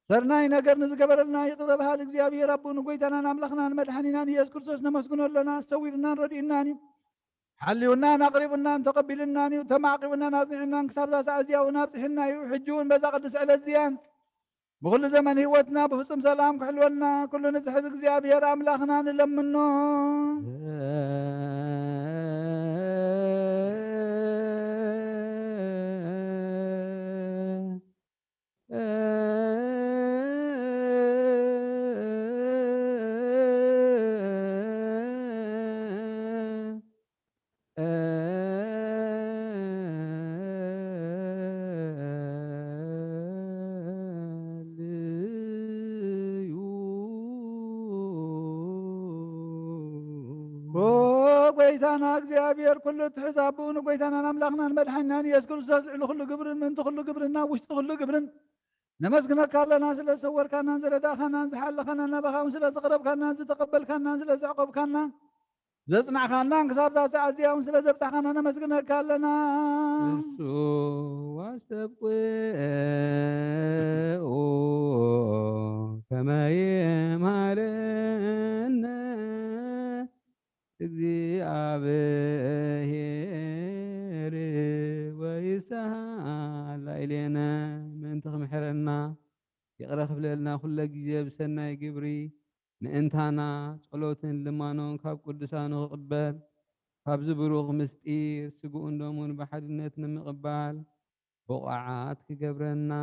ሰናይ ነገር ንዝገበረልና ይቕረ በሃል እግዚኣብሔር ኣቦ ንጎይታናን ኣምላኽናን መድሓኒናን ኢየሱስ ክርስቶስ ነመስግኖ ኣለና። ኣስተዊሉናን ረዲኡናን እዩ። ሓልዩናን ኣቕሪቡናን ተቐቢሉናን እዩ። ተማዕቂቡናን ኣጽኒዑናን ክሳብ እዛ ሰዓት እዚኣ እውን ኣብጽሑና እዩ። ሕጂ እውን በዛ ቅድስቲ ዕለት እዚኣን ብኹሉ ዘመን ህይወትና ብፍጹም ሰላም ክሕልወና ኩሉ ንዝሕዝ እግዚኣብሔር ኣምላኽና ንለምኖ። ኦ ጎይታና እግዚኣብሔር ኩሉ እትሕዝ ኣቦኡ ንጎይታናን ኣምላኽናን መድሓኒናን ኢየሱስ ክርስቶስ ልዕሊ ኩሉ ግብርን ምእንቲ ኩሉ ግብርን ኣብ ውሽጢ ኩሉ ግብርን ነመስግነካ ኣለና ስለ ዝሰወርካናን ዝረዳእካናን ዝሓለኻናን ናባኻ እውን ስለ ዝቐረብካናን ዝተቐበልካናን ስለ ዘዕቆብካናን ዘጽናዕካናን ክሳብ እዛ ሰዓት እዚኣ እውን ስለ ዘብጻሕካና ነመስግነካ ኣለና። እሱ ዋስተብቅዑ ከመ ይምሃረነ እግዚኣብሔር ወይስሐ ላዕሌነ ምእንቲ ክምሕረና ይቕረ ክብለልና ኩለ ግዜ ብሰናይ ግብሪ ምእንታና ጸሎትን ልማኖን ካብ ቅዱሳኑ ክቕበል ካብዚ ብሩኽ ምስጢር ስግኡን ደሙን ብሓድነት ንምቕባል ብቑዓት ክገብረና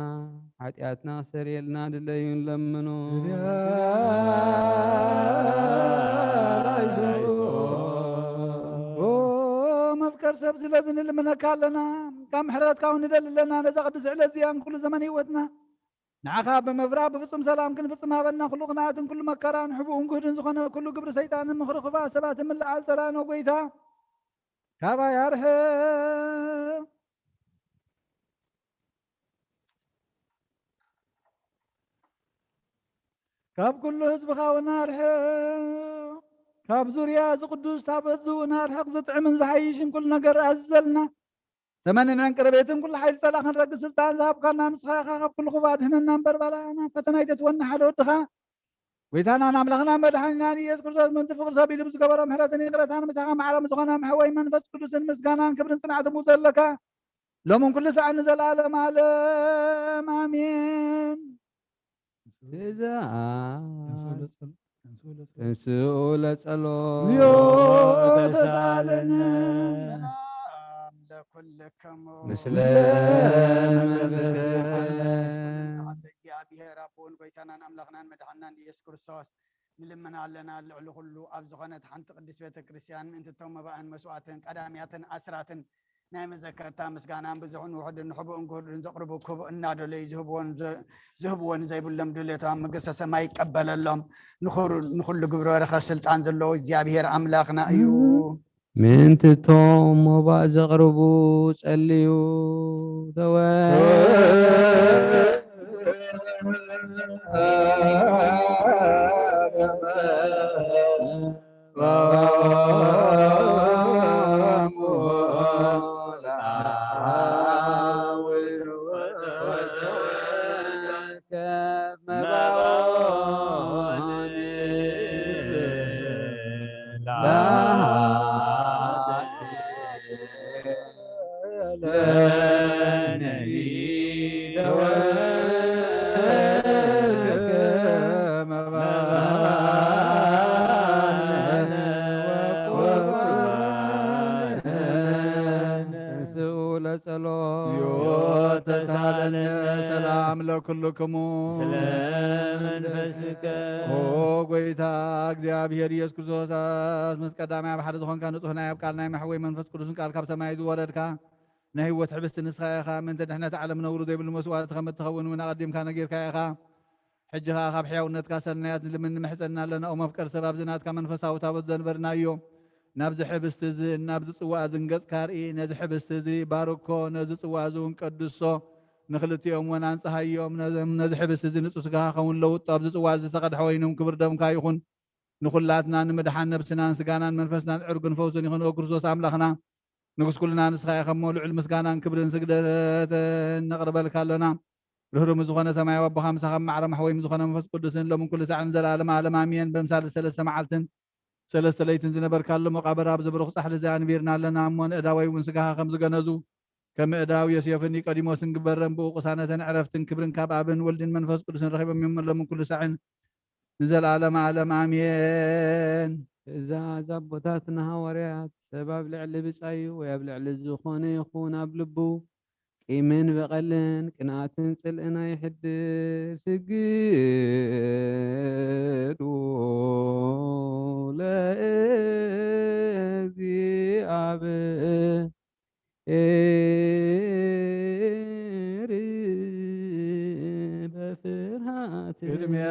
ሓጢኣትና ክሰርየልና ድለዩ ንለምኖ። ኦ መፍቀር ሰብ ስለዚ ንልምነካ ኣለና፣ ካብ ምሕረትካ እውን ንደሊ ኣለና። ነዛ ቅዱስ ዕለት እዚኣን ኩሉ ዘመን ህይወትና ንዓኻ ብምፍራህ ብፍጹም ሰላም ክንፍጽም ሃበና። ኩሉ ቅንኣትን ኩሉ መከራን ሕቡእን ግህድን ዝኾነ ኩሉ ግብሪ ሰይጣንን ምኽሪ ክፉኣት ሰባትን ምልዓል ጸላእኖ ጎይታ ካባይ ኣርሕቕ። ካብ ኩሉ ህዝብኻ እውን ኣርሕቕ። ካብ ዙርያ እዚ ቅዱስ ታቦት እዚ እውን ኣርሕቕ። ዝጥዕምን ዝሓይሽን ኩሉ ነገር ኣዝዘልና። ተመንነን ቅርቤትን ኩሉ ሓይሊ ጸላእኽን ረግጽ ስልጣን ዝሃብካና ንስኻ ኢኻ። ካብ ኩሉ ክፉእ ኣድሕነና እምበር ባላና ፈተና ኣይተትወና ሓደ ወድኻ። ጎይታናን ኣምላኽናን መድሓኒናን ኢየሱስ ክርስቶስ ምእንቲ ፍቕሪ ሰብ ኢሉ ብዝገበሮ ምሕረትን ይቕረታን ምሳኻ ማዕረ ዝኾነ መሕወይ መንፈስ ቅዱስን ምስጋናን ክብርን ጽንዓትን ዘለካ ሎምን ኩሉ ሰዓት ንዘለዓለም ዓለም ኣሜን። እዛ ተንሥኡ ለጸሎት። ተንሥኡ ለጸሎት። እግዚኦ ተሳለነ። ሰላም ለኩልክሙ። ምስለ መንፈስከ። እግዚኣብሔር ኣቦን ጎይታናን ኣምላኽናን መድሓናን ኢየሱስ ክርስቶስ ንልምን ኣለና። ልዕሊ ኩሉ ኣብ ዝኾነት ሓንቲ ቅድስት ቤተ ክርስቲያን ምእንቲ እቶም መባእን መስዋዕትን ቀዳምያትን ኣስራትን ናይ መዘከርታ ምስጋናን ብዙሕን ውሑድን ንሕቡእን ግህዱእን ዘቕርቡ ክቡእ እናደለዩ ዝህብዎን ዘ-፣ ዝህብዎን ዘይብሎም ድሌቶም ኣብ መንግስተ ሰማይ ይቀበለሎም። ንኹሩ-፣ ንኹሉ ግብረ በረኸት ስልጣን ዘለዎ እግዚኣብሔር ኣምላኽና እዩ። ምእንቲ እቶም መባእ ዘቕርቡ ጸልዩ። ተወ ተንሥኡ ለጸሎት። ተሳለነ። ሰላም ለኩልክሙ። ስለ መንፈስከ። ኦ ጎይታ እግዚኣብሔር ኢየሱስ ክርስቶስ፣ ምስ ቀዳማይ ኣብ ሓደ ዝኾንካ ንጹሕ ናይ ኣብ ቃል ናይ መሕወይ መንፈስ ቅዱስን ቃል ካብ ሰማይ ዝወረድካ ናይ ህይወት ሕብስቲ ንስኻ ኢኻ። ምእንቲ ድሕነት ዓለም ነውሪ ዘይብሉ መስዋዕቲ ከም እትኸውን እውን ኣቐዲምካ ነጊርካ ኢኻ። ሕጂ ኸኣ ካብ ሕያውነትካ ሰናያት ንልምን ንምሕጸና ኣለና። ኦ መፍቀር ሰብ፣ ኣብዚ ናትካ መንፈሳዊ ታቦት ዘንበርናዮ፣ ናብዚ ሕብስቲ እዚ ናብዚ ጽዋእ እዚ ንገጽካ ርኢ። ነዚ ሕብስቲ እዚ ባርኮ፣ ነዚ ጽዋእ እዚ እውን ቀድሶ፣ ንኽልቲኦም እውን ኣንጽሃዮም። ነዚ፣ ነዚ ሕብስቲ እዚ ንጹህ ስጋኻ ኸውን ለውጦ፣ ኣብዚ ጽዋእ እዚ ዝተቐድሐ ወይኑ ክብር ደምካ ይኹን። ንኹላትና ንምድሓን ነብስናን ስጋናን መንፈስናን ዕርግን ፈውስን ይኹን። ኦ ክርስቶስ ኣምላኽና፣ ንጉስ ኩልና ንስኻ ኢኻ እሞ፣ ልዑል ምስጋናን ክብርን ስግደትን ነቕርበልካ ኣለና። ርህሩም ዝኾነ ሰማያዊ ኣቦኻ ምሳኻ ማዕረ ማሕወይም ዝኾነ መንፈስ ቅዱስን ሎምን ኩሉ ሳዕን ዘላለም ዓለም ኣሜን። በምሳሌ ሰለስተ መዓልትን ሰለስተ ለይትን ዝነበርካሉ መቓብር ኣብዚ ብሩኽ ጻሕሊ እዚ ኣንቢርና ኣለና እሞ፣ ንእዳወይ እውን ስጋኻ ከም ዝገነዙ፣ ከም እዳው ዮሴፍን ኒቆዲሞስን ግበረን። ብኡ ቅሳነትን ዕረፍትን ክብርን ካብ ኣብን ወልድን መንፈስ ቅዱስን ረኺቦም እዮም። ሎምን ኩሉ ሳዕን ንዘለዓለመ ዓለም ኣሜን። ትእዛዝ ኣቦታትና ሃዋርያት፣ ሰብ ኣብ ልዕሊ ብጻዩ ወይ ኣብ ልዕሊ ዝኾነ ይኹን ኣብ ልቡ ቂምን በቐልን ቅንኣትን ጽልእን ኣይሕድስ። ስግዱ ለእግዚኣብሔር ኤሪ በፍርሃት ቅድሚያ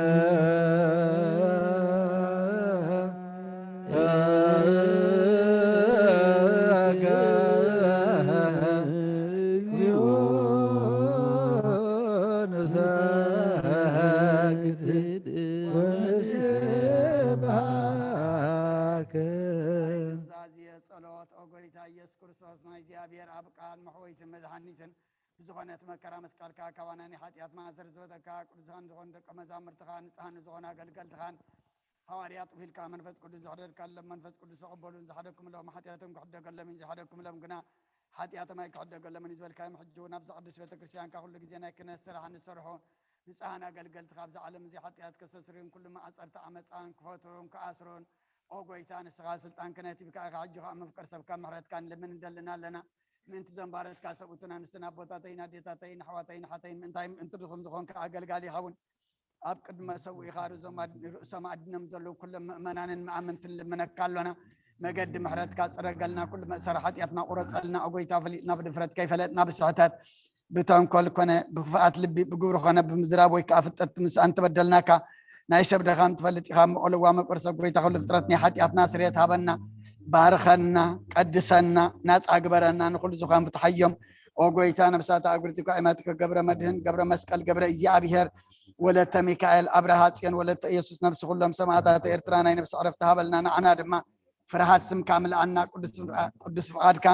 ጸሎት ኦ ጎይታ ኢየሱስ ክርስቶስ ናይ እግዚኣብሔር ኣብ ቃል መሕወይትን መድሓኒትን ብዝኾነት መከራ መስቀልካ ካባና ናይ ሓጢኣት ማእሰር ዝፈተካ ቅዱሳን ዝኾኑ ደቀ መዛሙርትኻ ንጹሃን ዝኾኑ ኣገልገልትኻን ሃዋርያት ውሂልካ መንፈስ ቅዱስ ዝሕደርካሎም መንፈስ ቅዱስ ተቐበሉን ዝሓደግኩምሎም ሓጢኣቶም ክሕደገሎምን ዝሓደግኩምሎም ግና ሓጢኣቶም ኣይክሕደገሎምን እዩ ዝበልካዮም። ሕጂ እውን ኣብዛ ቅዱስ ቤተ ክርስቲያንካ ኩሉ ግዜ ናይ ክህነት ስራሕ ንሰርሑ ንጹሃን ኣገልገልትኻ ኣብዛ ዓለም እዚ ሓጢኣት ከሰስርዩን ኩሉ ማዕጸርቲ ዓመፃን ክፈትሩን ክኣስሩን ኦ ጎይታ ንስኻ ስልጣን ክህነት ሂብካ ኢኻ። ሕጂ ኸዓ መፍቀር ሰብካ ምሕረትካ ንልምን እንደልና ኣለና። ምእንቲ ዘንባረትካ ሰብኡትን ኣንስትን ኣቦታተይን ኣዴታተይን ኣሕዋተይን ሓተይን ምእንታይ ምእንቲ ድኹም ዝኾንካ ኣገልጋሊ ይኸውን ኣብ ቅድመ ሰው ኢኻ ርእሶም ኣድ-፣ ርእሶም ኣድኖም ዘለዉ ኩሎም ምእመናንን መኣምንትን ልምነካ ኣሎና። መገዲ ምሕረትካ ጽረገልና፣ ኩሉ መእሰሪ ሓጢኣትና ቁረጸልና። ኦ ጎይታ፣ ፈሊጥና ብድፍረት ከይፈለጥና ብስሕተት ብተንኮል ኮነ ብክፍኣት ልቢ ብግብሪ ኮነ ብምዝራብ ወይ ከዓ ፍጠት ብምስኣን ተበደልናካ። ናይ ሰብ ድኻም ትፈልጥ ኢኻ እሞ፣ ኦ ለዋህ መቅበር ሰብ ጎይታ ኩሉ ፍጥረት ናይ ሓጢኣትና ስርየት ሃበና፣ ባርኸና፣ ቀድሰና፣ ናጻ ግበረና፣ ንኹሉ ዝኾን ፍትሓዮም። ኦ ጎይታ፣ ነብሳት ኣጉርቲ ኳ ኢማትከ ገብረ መድህን፣ ገብረ መስቀል፣ ገብረ እግዚኣብሔር፣ ወለተ ሚካኤል፣ ኣብርሃ ጽዮን፣ ወለተ ኢየሱስ፣ ነብሲ ኩሎም ሰማዕታት ኤርትራ ናይ ነብሲ ዕረፍቲ ሃበልና። ንዓና ድማ ፍርሃት ስምካ ምልኣና፣ ቅዱስ ፍቃድካ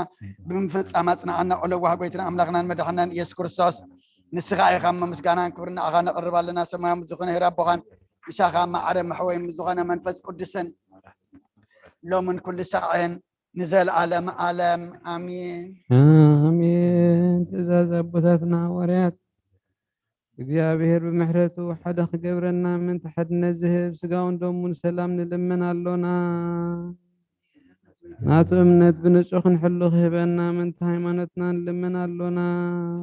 ብምፍጻም ኣጽንዓና። ኦ ለዋህ ጎይትና ኣምላኽናን መድሓናን ኢየሱስ ክርስቶስ፣ ንስኻ ኢኻ እሞ ምስጋናን ክብርን ንዓኻ ነቕርብ ኣለና። ሰማያዊ ዝኾነ ሄር ኣቦኻን ምሳኻ ማዕረ መሕወይ ዝኾነ መንፈስ ቅዱስን ሎምን ኩሉ ሳዕን ንዘለዓለም ዓለም ኣሜን። ኣሜን። ትእዛዝ ኣቦታትና ሃዋርያት እግዚኣብሔር ብምሕረቱ ሓደ ክገብረና ምእንቲ ሓድነት ዝህብ ስጋውን ደሙን ሰላም ንልምን ኣሎና። ናቱ እምነት ብንጹህ ክንሕሉ ክህበና ምእንቲ ሃይማኖትና ንልምን ኣሎና።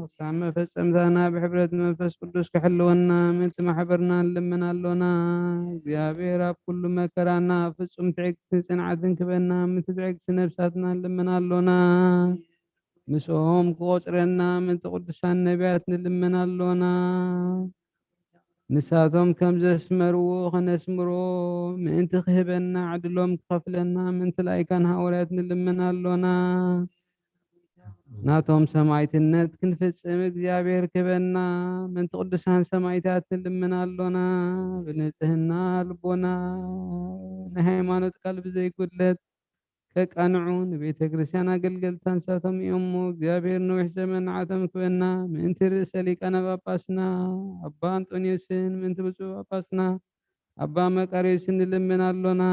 ክሳብ መፈጸምታና ብሕብረት መንፈስ ቅዱስ ክሕልወና ምእንቲ ማሕበርና ንልምን ኣሎና። እግዚኣብሔር ኣብ ኩሉ መከራና ፍጹም ትዕግስትን ጽንዓትን ክበና ምእንቲ ትዕግስቲ ነብሳትና ንልምን ኣሎና። ምስኦም ክቆጽረና ምእንቲ ቅዱሳን ነቢያት ንልምን ኣሎና። ንሳቶም ከም ዘስመርዎ ከነስምሮ ምእንቲ ክህበና ዕድሎም ክኸፍለና ምእንቲ ላይካን ሃዋርያት ንልምን ኣሎና። ናቶም ሰማይትነት ክንፍጽም እግዚኣብሔር ክህበና ምእንቲ ቅዱሳን ሰማይታት ንልምን ኣሎና። ብንጽህና ልቦና ንሃይማኖት ቃል ብዘይጉድለት ከቃንዑ ንቤተ ክርስቲያን ኣገልገልታ ንሳቶም እዮም እሞ እግዚኣብሔር ነዊሕ ዘመን ንዓቶም ክበና ምእንቲ ርእሰ ሊቃነ ጳጳስና ኣባ ኣንጦንዮስን ምእንቲ ብፁዕ ጳጳስና ኣባ መቃርዮስን ንልምን ኣሎና።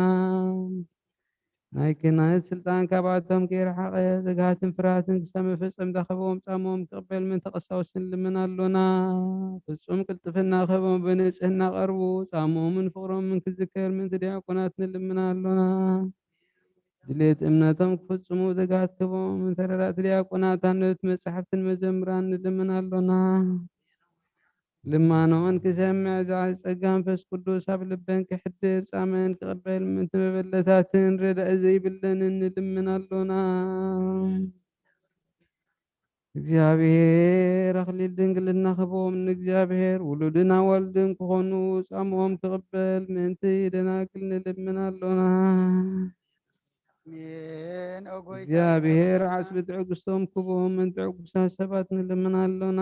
ናይ ክህነት ስልጣን ካብኣቶም ከይረሓቐ ትግሃትን ፍርሃትን ክሳብ መፈጸምታ ክህቦም ጻሞም ክቕበል ምእንቲ ቀሳውስት ንልምን ኣሎና። ፍጹም ቅልጥፍና ክህቦም ብንጽህና ቀርቡ ጻሞምን ፍቕሮምን ክዝከር ምእንቲ ዲያቆናት ንልምን ኣሎና። ድሌት እምነቶም ክፍጽሙ ትግሃት ክህቦም ምእንቲ ረዳእቲ ዲያቆናት ኣንበብቲ መጻሕፍትን መዘምራን ንልምን ኣሎና። ልማኖን ክሰምዕ ዝዓሊ ጸጋ መንፈስ ቅዱስ ኣብ ልበን ክሕድር ጻመን ክቕበል ምእንቲ መበለታትን ረዳኢ ዘይብለንን ንልምን ኣሎና። እግዚኣብሔር ኣኽሊል ድንግልና ክህቦም ንእግዚኣብሔር ውሉድን ኣዋልድን ክኾኑ ጻምኦም ክቕበል ምእንቲ ደናግል ንልምን ኣሎና። ኣሜን። ኦ ጎይታ እግዚኣብሔር ዓስቢ ትዕግስቶም ክህቦም ምእንቲ ዕጉሳት ሰባት ንልምን ኣሎና።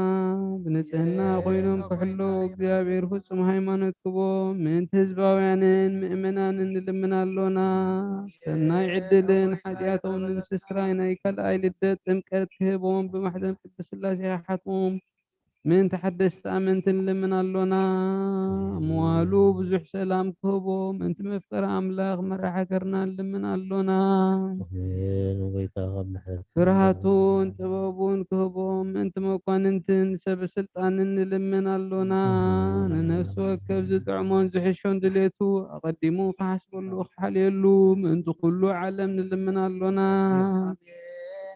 ብንጽህና ኮይኖም ክሕለዉ እግዚኣብሔር ፍጹም ሃይማኖት ክህቦም ምእንቲ ህዝባውያንን ምእመናንን ንልምን ኣሎና። ሰናይ ዕድልን ሓጢኣቶም ንምስስራይ ናይ ካልኣይ ልደት ጥምቀት ክህቦም ብማሕዘን ቅድስት ስላሴ ክሓትሞም ምእንቲ ሓደስቲ ኣመንቲ ንልምን ኣሎና። ምዋሉ ብዙሕ ሰላም ክህቦም ምእንቲ መፍቀሪ ኣምላኽ መራሓ ሃገርና ንልምን ኣሎና። ኣሜን። ጎይታ ካብ ምሕረት ፍርሃቱን ጥበቡን ክህቦም ምእንቲ መኳንንትን ሰብ ስልጣንን ንልምን ኣሎና። ንነፍሲ ወከፍ ዝጥዕሞን ዝሕሾን ድሌቱ ኣቐዲሙ ክሓስበሉ ክሓልየሉ ምእንቲ ኩሉ ዓለም ንልምን ኣሎና። ኣሜን።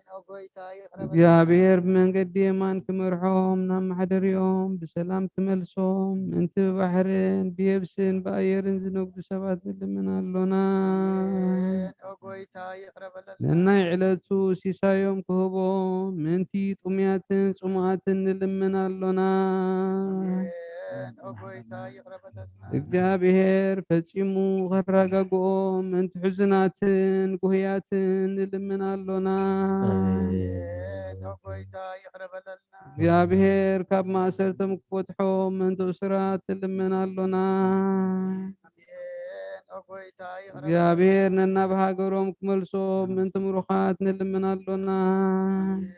ኦ ጎይታ ይቕረ በል። እግዚኣብሔር ብመንገዲ የማን ክመርሖም ናብ ማሕደሪኦም ብሰላም ክመልሶም ምእንቲ ብባሕርን ብየብስን ብኣየርን ዝነግዱ ሰባት ንልምን ኣሎና። ኣሜን። ኦ ጎይታ ይቕረ በለልና። ነናይ ዕለቱ ሲሳዮም ክህቦም ምእንቲ ጥሙያትን ጽሙኣትን ንልምን ኣሎና። ኣሜን። ኦ ጎይታ ይቕረ በለልና። እግዚኣብሔር ፈጺሙ ከረጋግኦም ምእንቲ ሕዙናትን ጉህያትን ንልምን ኣሎና። ኣሜን። ኦ ጎይታ ይቕረ በለልና። እግዚኣብሔር ካብ ማእሰርቶም ክፈትሖም ምእንቲ እሱራት ንልምን ኣሎና። ኣሜን። ኦ ጎይታ ይቕረ በለልና። እግዚኣብሔር ነናብ ሃገሮም ክመልሶም ምእንቲ ምሩኻት ንልምን ኣሎና። ኣሜን።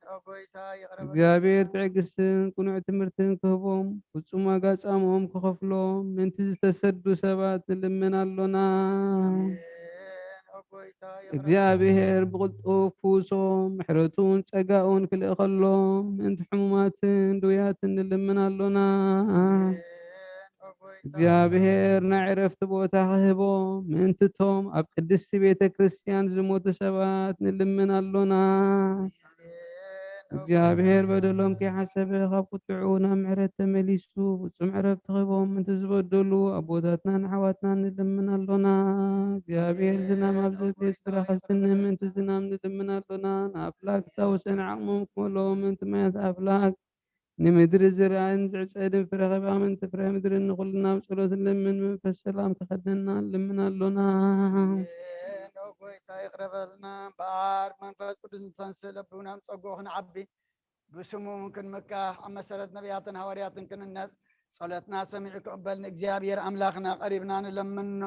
ኦ ጎይታ ይቕረ በለልና። እግዚኣብሔር ትዕግስትን ቅኑዕ ትምህርትን ክህቦም ፍጹም ዋጋ ጻምኦም ክኸፍሎም ምእንቲ ዝተሰዱ ሰባት ንልምን ኣሎና። ኣሜን። ኦ ጎይታ ይቕረ በለልና። እግዚኣብሔር ብቕልጡፍ ፍውሶም ምሕረቱን ጸጋኡን ክልእኸሎም ምእንቲ ሕሙማትን ድውያትን ንልምን ኣሎና። ኣሜን። ኦ ጎይታ እግዚኣብሔር ናይ ዕረፍቲ ቦታ ክህቦም ምእንቲ እቶም ኣብ ቅድስቲ ቤተ ክርስቲያን ዝሞቱ ሰባት ንልምን ኣሎና። እግዚኣብሔር በደሎም ከይሓሰበ ካብ ቁጥዑ ናብ ምሕረት ተመሊሱ ፍጹም ዕረፍቲ ክህቦም ምእንቲ ዝበደሉ ኣቦታትናን ኣሕዋትናን ንልምን ኣሎና። እግዚኣብሔር ዝናም ኣብ ዘድልዮ ስፍራ ከዝንብ ምእንቲ ዝናም ንልምን ኣሎና። ንኣፍላግ ክታወሰን ዓቕሞም ክመልኦም ምእንቲ ማያት ኣፍላግ ንምድሪ ዝርኣን ዝዕጸድን ፍረ ኸባ ምእንቲ ፍረ ምድሪ ንኹልና ኣብ ጸሎት ንልምን። መንፈስ ሰላም ክኸደና ንልምን ኣሎና። ጎይታ ይቕረበልና እምበኣር፣ መንፈስ ቅዱስ ንተንስእ ለብውና ጸጉኡ ክንዓቢ፣ ብስሙ እውን ክንምካሕ፣ ኣብ መሰረት ነቢያትን ሃዋርያትን ክንነጽ፣ ጸሎትና ሰሚዑ ክቕበል ንእግዚኣብሔር ኣምላኽና ቀሪብና ንለምኖ።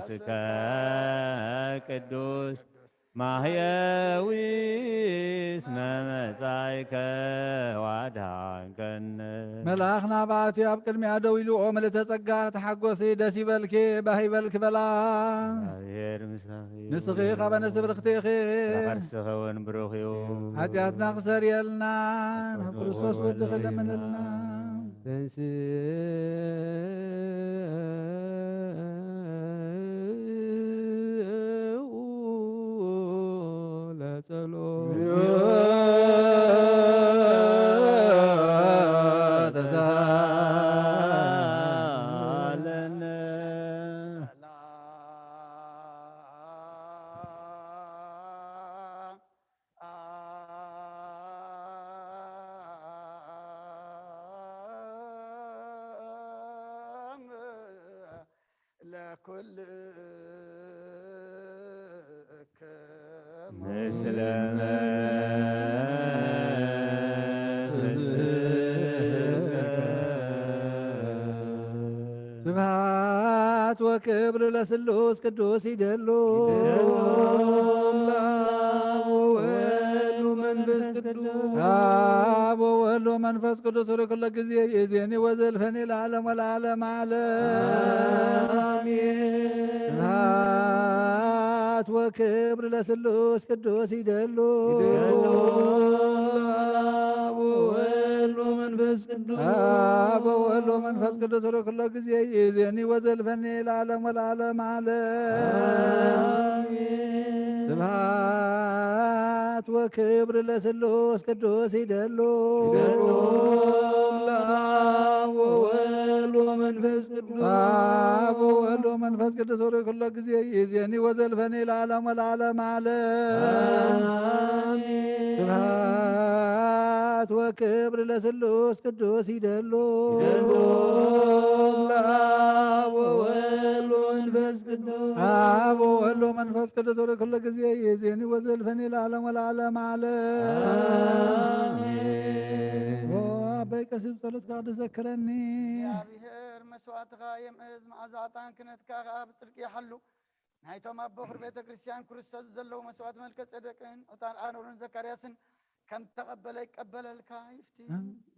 ስከ ቅዱስ ማህየዊ እስመ መጻእከ ዋድሃንከነ። መልኣኽ ናብኣቲ ኣብ ቅድሚኣ ደው ኢሉ፣ ኦ ምልእተ ጸጋ ተሓጎሲ፣ ደስ ይበልኪ፣ ባህ ይበልኪ በላ። እግዚኣብሔር ምሳኺ። ንስኺ ካብ ኣንስቲ ብርኽቲ ኢኺ። ፍረ ከርስኺ እውን ብሩኽ እዩ። ሓጢኣትና ክሰርየልና ናብ ክርስቶስ ወድኺ ለምንልና። ተንስኡ ለጸሎት። ለኩልክሙ ምስለ መንፈስከ። ስብሐት ወክብር ለስሉስ ቅዱስ ይደሉ። ይደሉ ለአብ ወወልድ ወመንፈስ ቅዱስ። አብ ወወልድ ወመንፈስ ቅዱስ ርኩለ ጊዜ ይእዜኒ ወዘልፈኒ ለዓለም ወለዓለም ዓለም። አሜን። ስብሐት ወክብር ለስሉስ ቅዱስ ይደሉ። ይደሉ ለአብ ወወልድ ወመንፈስ ቅዱስ። አብ ወወልድ ወመንፈስ ቅዱስ ርኩለ ጊዜ ይእዜኒ ወዘልፈኒ ለዓለም ወለዓለም ዓለም። አሜን። ስብሐት ወክብር ለስሉስ ቅዱስ ይደሉ። ይደሉ ለአብ ወወልድ ወመንፈስ ቅዱስ። አብ ወወልድ ወመንፈስ ቅዱስ ርኩለ ጊዜ ይእዜኒ ወዘልፈኒ ለዓለም ወለዓለም ዓለም። አሜን። ስብሐት ወክብር ለስሉስ ቅዱስ ይደሉ። ይደሉ ለአብ ወወልድ ወመንፈስ ቅዱስ። አብ ወወልድ ወመንፈስ ቅዱስ ርኩለ ጊዜ ይእዜኒ ወዘልፈኒ ለዓለም ወለዓለም ዓለም። አሜን። ኦ አበይ ቀሲስ ጸሎትካ ቅዱስ ዘክረኒ። እግዚኣብሔር መስዋዕትኻ የምዕዝ፣ መዓዛ ዕጣን ክህነትካ ከኣ ብጽድቂ ይሓሉ። ናይቶም ኣብ በኹር ቤተ ክርስቲያን ክርስቶስ ዘለዉ መስዋዕት መልከ ጸደቅን ዕጣን ኣሮንን ዘካርያስን ከም ተቐበለ ይቀበለልካ ይፍቲ።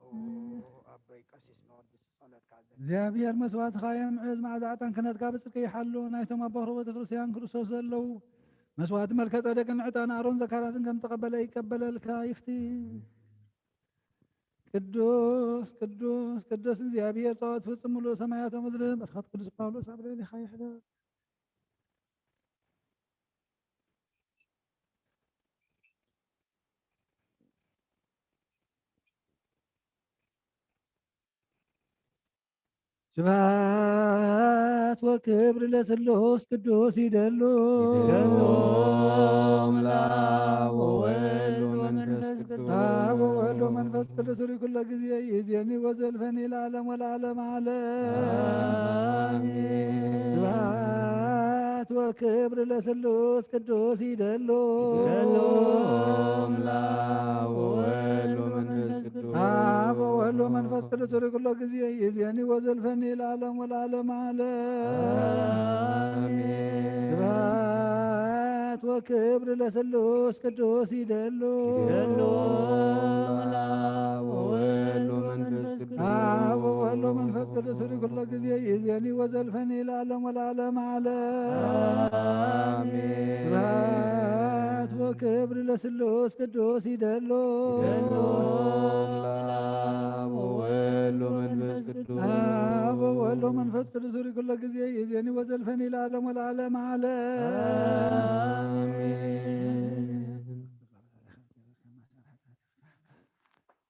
ኦ፣ ኣቦይ ቀሲስ መወድስ ጸሎትካ ዘ- እግዚኣብሔር መስዋዕትኻ የምዕዝ፣ መዓዛ ዕጣን ክህነትካ ብጽድቂ ይሓሉ። ናይቶም ኣብ በኹር ቤተ ክርስቲያን ክርስቶስ ዘለዉ መስዋዕት መልከ ጸደቅን ዕጣን ኣሮን ዘካርያስን ከም ተቐበለ ይቀበለልካ ይፍቲ። ቅዱስ ቅዱስ ቅዱስ እግዚኣብሔር ጸወት ፍጹም ምሉእ ሰማያት ወምድሪ። በረኸት ቅዱስ ጳውሎስ ኣብ ልዕሌኻ ይሕደር። ስብሐት ወክብር ለስሉስ ቅዱስ ይደሉ። ይደሉ ለአብ ወወልድ ወመንፈስ ቅዱስ። አብ ወወልድ ወመንፈስ ቅዱስ ርኩለ ጊዜ ይእዜኒ ወዘልፈኒ ለዓለም ወለዓለም ዓለም። አሜን። ስብሐት ወክብር ለስሉስ ቅዱስ ይደሉ። ይደሉ ለአብ ወወልድ ወመንፈስ ቅዱስ። አብ ወወልድ ወመንፈስ ቅዱስ ርኩለ ጊዜ ይእዜኒ ወዘልፈኒ ለዓለም ወለዓለም ዓለም። አሜን። ስብሐት ወክብር ለስሉስ ቅዱስ ይደሉ። ይደሉ ለአብ ወወልድ ወመንፈስ ቅዱስ። አብ ወወልድ ወመንፈስ ቅዱስ ርኩለ ጊዜ ይእዜኒ ወዘልፈኒ ለዓለም ወለዓለም ዓለም። አሜን። ስብሐት ወክብር ለስሉስ ቅዱስ ይደሉ። ይደሉ ለአብ ወወልድ ወመንፈስ ቅዱስ። አብ ወወልድ ወመንፈስ ቅዱስ ርኩለ ጊዜ ይእዜኒ ወዘልፈኒ ለዓለም ወለዓለም ዓለም። አሜን።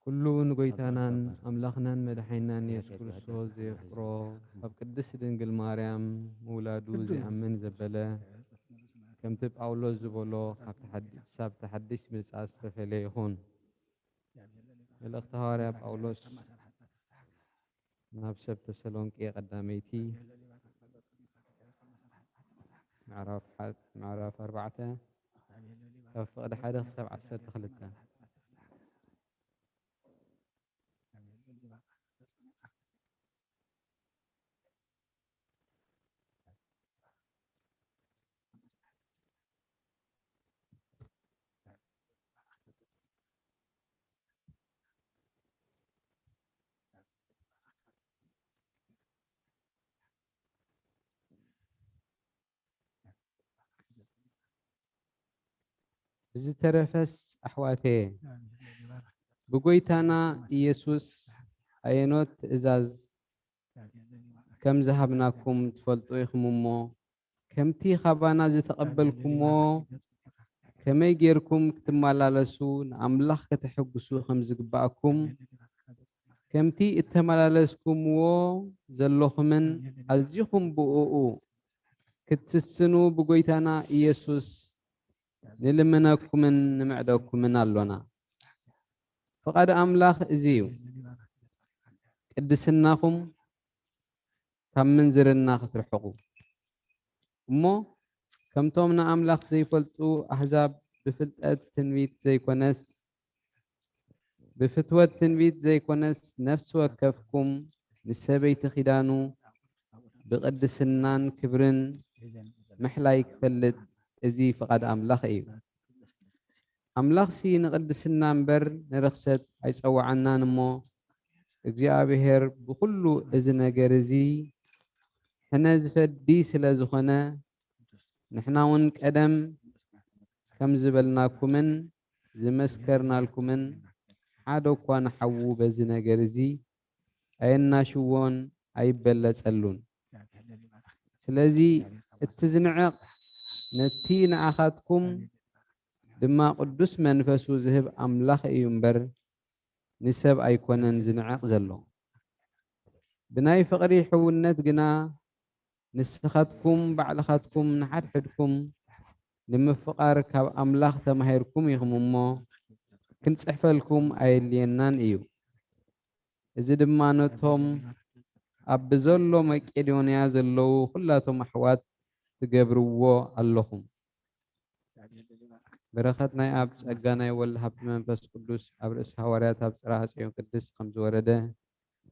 ኩሉ ንጎይታናን ኣምላኽናን መድሓኒናን የሱስ ክርስቶስ ዘየፍቅሮ፣ ኣብ ቅድስት ድንግል ማርያም ምውላዱ ዘይኣምን ዘበለ፣ ከምቲ ጳውሎስ ዝበሎ፣ ካብቲ ሓዲ-፣ ሳብቲ ሓድሽ ምጻእ ዝተፈልየ ይኹን። መልእኽቲ ሃዋርያ ጳውሎስ ናብ ሰብ ተሰሎንቄ ቀዳመይቲ ምዕራፍ ሓ-፣ ምዕራፍ ኣርባዕተ ካብ ፍቕዲ ሓደ ክሳብ ዓሰርተ ክልተ። ዝተረፈስ ኣሕዋተየ፣ ብጎይታና ኢየሱስ ኣየኖት ትእዛዝ ከም ዝሃብናኩም ትፈልጡ ኢኹም እሞ፣ ከምቲ ካባና ዝተቐበልኩምዎ ከመይ ጌርኩም ክትመላለሱ ንኣምላኽ ከተሐጉሱ ከም ዝግባኣኩም፣ ከምቲ እተመላለስኩምዎ ዘለኹምን ኣዚኹም ብእኡ ክትስስኑ ብጎይታና ኢየሱስ ንልምነኩምን ንምዕደኩምን ኣሎና። ፍቓድ ኣምላኽ እዚ እዩ፣ ቅድስናኹም ካብ ምንዝርና ክትርሕቑ። እሞ ከምቶም ንኣምላኽ ዘይፈልጡ ኣህዛብ ብፍልጠት ትንቢት ዘይኮነስ፣ ብፍትወት ትንቢት ዘይኮነስ፣ ነፍሲ ወከፍኩም ንሰበይቲ ኪዳኑ ብቕድስናን ክብርን ምሕላይ ክፈልጥ፣ እዚ ፍቓድ ኣምላኽ እዩ። ኣምላኽሲ ንቕድስና እምበር ንርኽሰት ኣይጸውዓናን እሞ፣ እግዚኣብሔር ብኹሉ እዚ ነገር እዚ ሕነ ዝፈዲ ስለ ዝኾነ፣ ንሕና እውን ቀደም ከም ዝበልናኩምን ዝመስከርናልኩምን፣ ሓደ እኳ ንሓዉ በዚ ነገር እዚ ኣየናሽዎን ኣይበለጸሉን። ስለዚ እቲ ዝንዕቕ ነቲ ንዓኻትኩም ድማ ቅዱስ መንፈሱ ዝህብ ኣምላኽ እዩ እምበር፣ ንሰብ ኣይኮነን ዝንዕቕ ዘሎ። ብናይ ፍቕሪ ሕውነት ግና ንስኻትኩም ባዕልኻትኩም ንሓድሕድኩም ንምፍቓር ካብ ኣምላኽ ተማሂርኩም ኢኹም እሞ፣ ክንጽሕፈልኩም ኣየድልየናን እዩ። እዚ ድማ ነቶም ኣብ ብዘሎ መቄዶንያ ዘለዉ ኹላቶም ኣሕዋት ትገብርዎ ኣለኹም። በረኸት ናይ ኣብ፣ ጸጋ ናይ ወልድ፣ ሃብቲ መንፈስ ቅዱስ ኣብ ርእሲ ሃዋርያት ኣብ ጽርሐ ጽዮን ቅድስት ከም ዝወረደ፣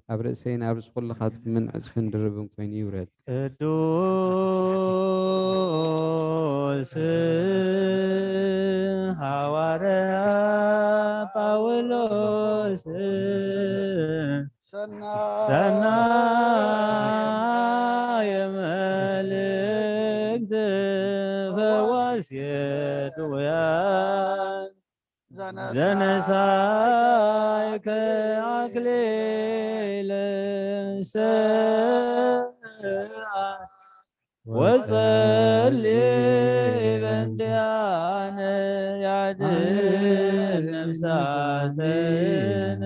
ኣብ ርእሰይን ኣብ ርእሲ ኩልኻትኩምን ዕጽፍን ድርብን ኮይኑ ይውረድ። ቅዱስ ሃዋርያ ጳውሎስ ሰናየ መልእክት ፈዋሲ ድውያን ዘነሳይከ ኣክሊለ ሰዓት ወጸሊ በንቲኣነ ያድን ነፍሳትን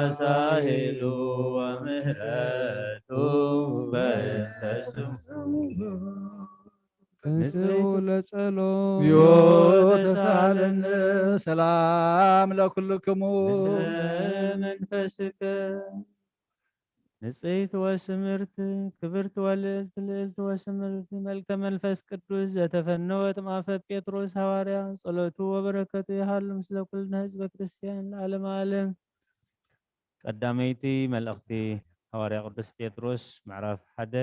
ተሳሂሉ ወምህረቱ በእንተ ስሙ። ንጽው ለጸሎ ዮ ተሳለነ። ሰላም ለኩልክሙ። ምስለ መንፈስከ ንጽሕት ወስምርት ክብርት ወልዕልት ልዕልት ወስምርት መልከ መንፈስ ቅዱስ ዘተፈነወት ማፈ ጴጥሮስ ሃዋርያ ጸሎቱ ወበረከቱ ይሃሉ ምስለ ኩልነ ህዝበ ክርስቲያን ለዓለመ ዓለም። ቀዳመይቲ መልእኽቲ ሃዋርያ ቅዱስ ጴጥሮስ ምዕራፍ ሓደ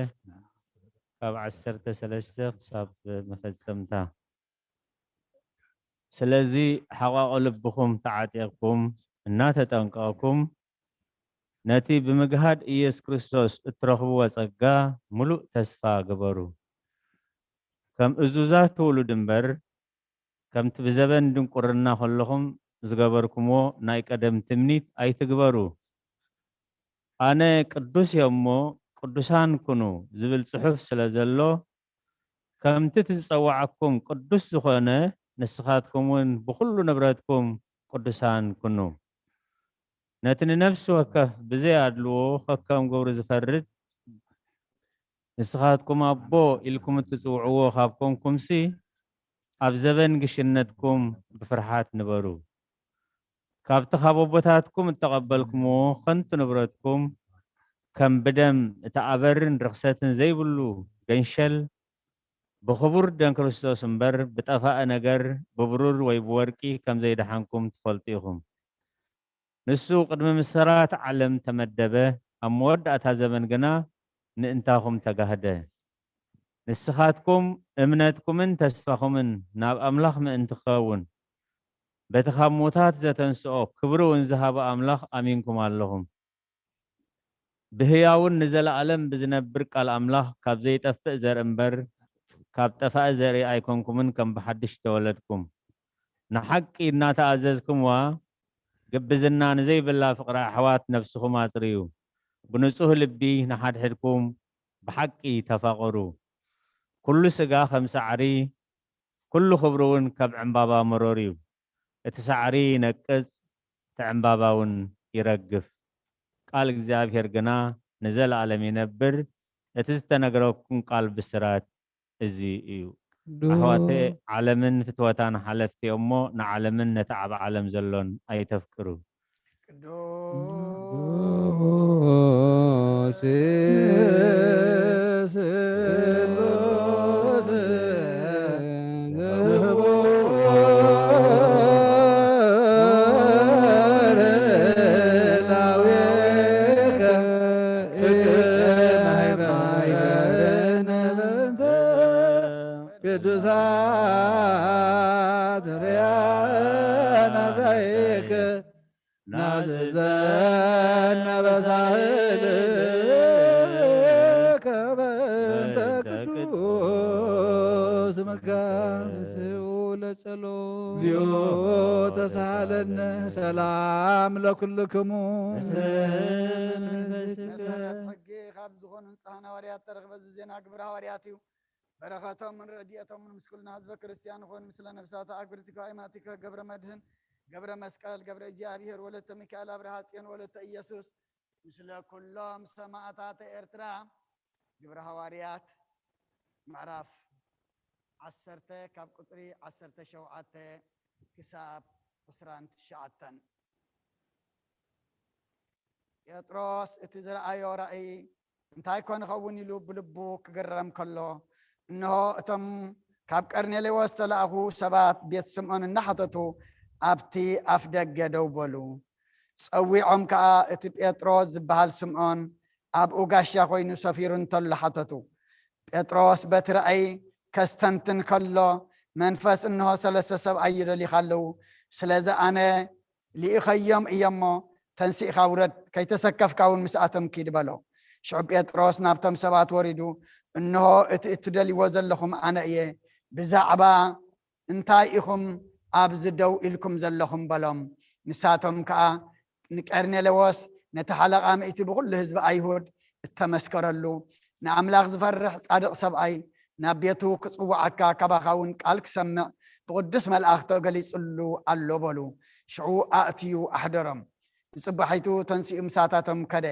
ካብ ዓሰርተ ሰለስተ ክሳብ መፈጸምታ። ስለዚ ሓቋቑ ልብኹም ተዓጢቕኩም እናተጠንቀቕኩም ነቲ ብምግሃድ ኢየሱስ ክርስቶስ እትረኽብዎ ጸጋ ምሉእ ተስፋ ግበሩ። ከም እዙዛት ትውሉድ እምበር ከምቲ ብዘበን ድንቁርና ከለኹም ዝገበርኩምዎ ናይ ቀደም ትምኒት ኣይትግበሩ። ኣነ ቅዱስ እየ እሞ ቅዱሳን ኩኑ ዝብል ጽሑፍ ስለ ዘሎ ከምቲ እቲ ዝጸዋዓኩም ቅዱስ ዝኾነ ንስኻትኩም እውን ብኹሉ ንብረትኩም ቅዱሳን ኩኑ። ነቲ ንነፍሲ ወከፍ ብዘይ ኣድልዎ ከከም ግብሩ ዝፈርድ ንስኻትኩም ኣቦ ኢልኩም እትጽውዕዎ ካብ ኮንኩምሲ ኣብ ዘበን ግሽነትኩም ብፍርሓት ንበሩ። ካብቲ ካብ ኣቦታትኩም እተቐበልኩምዎ ከንቱ ንብረትኩም ከም ብደም እቲ ኣበርን ርኽሰትን ዘይብሉ ገንሸል ብኽቡር ደም ክርስቶስ እምበር ብጠፋኢ ነገር ብብሩር ወይ ብወርቂ ከም ዘይደሓንኩም ትፈልጡ ኢኹም። ንሱ ቅድሚ ምሰራት ዓለም ተመደበ፣ ኣብ መወዳእታ ዘመን ግና ንእንታኹም ተጋህደ። ንስኻትኩም እምነትኩምን ተስፋኹምን ናብ ኣምላኽ ምእንቲ ክኸውን በቲ ካብ ሙታት ዘተንስኦ ክብሪ እውን ዝሃቦ ኣምላኽ ኣሚንኩም ኣለኹም። ብህያውን ንዘለኣለም ብዝነብር ቃል ኣምላኽ ካብ ዘይጠፍእ ዘርኢ እምበር ካብ ጠፋኢ ዘርኢ ኣይኮንኩምን፣ ከም ብሓድሽ ተወለድኩም። ንሓቂ እናተኣዘዝኩምዋ፣ ግብዝና ንዘይብላ ፍቕሪ ኣሕዋት ነፍስኹም ኣጽርዩ። ብንጹህ ልቢ ንሓድሕድኩም ብሓቂ ተፋቐሩ። ኩሉ ስጋ ከም ሳዕሪ፣ ኩሉ ክብሩ እውን ከም ዕምባባ መሮር እዩ። እቲ ሳዕሪ ይነቅጽ፣ እቲ ዕምባባ እውን ይረግፍ። ቃል እግዚኣብሔር ግና ንዘለኣለም ይነብር። እቲ ዝተነግረኩም ቃል ብስራት እዚ እዩ። ኣሕዋተይ፣ ዓለምን ፍትወታን ሓለፍቲ እዮም እሞ፣ ንዓለምን ነቲ ኣብ ዓለም ዘሎን ኣይተፍቅሩ። ቅዱስ ስሉስ ቅዱሳት ርያና ዘይክ ናዝዘን ነበሳህል ከበንተ ቅዱስ መካን ስኡ ለጸሎ እግዚኦ ተሳሃለነ ሰላም ለኩልክሙ። መሰረት ሕጊ ካብ ዝኾኑ ንጹሃን ሃዋርያት ተረኽበ። እዚ ዜና ግብረ ሃዋርያት እዩ። በረኸቶምን ረድኤቶምን ምስ ኩልና ህዝበ ክርስቲያን ይኹን። ምስለ ነፍሳተ ኣግብርቲከ ኣይማቲከ ገብረ መድህን፣ ገብረ መስቀል፣ ገብረ እግዚኣብሔር፣ ወለተ ሚካኤል፣ ኣብርሃ ጽዮን፣ ወለተ ኢየሱስ፣ ምስለ ኩሎም ሰማዕታተ ኤርትራ። ግብረ ሃዋርያት ምዕራፍ ዓሰርተ ካብ ቁጽሪ ዓሰርተ ሸውዓተ ክሳብ ዕስራን ትሽዓተን። ጴጥሮስ እቲ ዝረኣዮ ራእይ እንታይ ኮን ይኸውን ኢሉ ብልቡ ክግረም ከሎ፣ እንሆ እቶም ካብ ቀርኔሌዎስ ዝተላእኹ ሰባት ቤት ስምዖን እናሓተቱ ኣብቲ ኣፍ ደገ ደው በሉ። ጸዊዖም ከኣ እቲ ጴጥሮስ ዝበሃል ስምዖን ኣብኡ ጋሻ ኮይኑ ሰፊሩ እንተሎ ሓተቱ። ጴጥሮስ በቲ ራእይ ከስተንትን ከሎ፣ መንፈስ እንሆ ሰለስተ ሰብኣይ ይደልዩኻ ኣለዉ፣ ስለዚ ኣነ ልኢኸዮም እየ እሞ፣ ተንሲእኻ ውረድ፣ ከይተሰከፍካ እውን ምስኣቶም ኪድ በሎ። ሽዑ ጴጥሮስ ናብቶም ሰባት ወሪዱ፣ እንሆ እቲ እትደልይዎ ዘለኹም ኣነ እየ፣ ብዛዕባ እንታይ ኢኹም ኣብዚ ደው ኢልኩም ዘለኹም በሎም። ንሳቶም ከኣ ንቀርኔሌዎስ ነቲ ሓለቓ ምእቲ ብኹሉ ህዝቢ ኣይሁድ እተመስከረሉ፣ ንኣምላኽ ዝፈርሕ ጻድቕ ሰብኣይ ናብ ቤቱ ክጽውዓካ፣ ካባኻ እውን ቃል ክሰምዕ ብቕዱስ መልኣኽ ተገሊጹሉ ኣሎ በሉ። ሽዑ ኣእትዩ ኣሕደሮም። ንጽባሒቱ ተንሲኡ ምሳታቶም ከደ።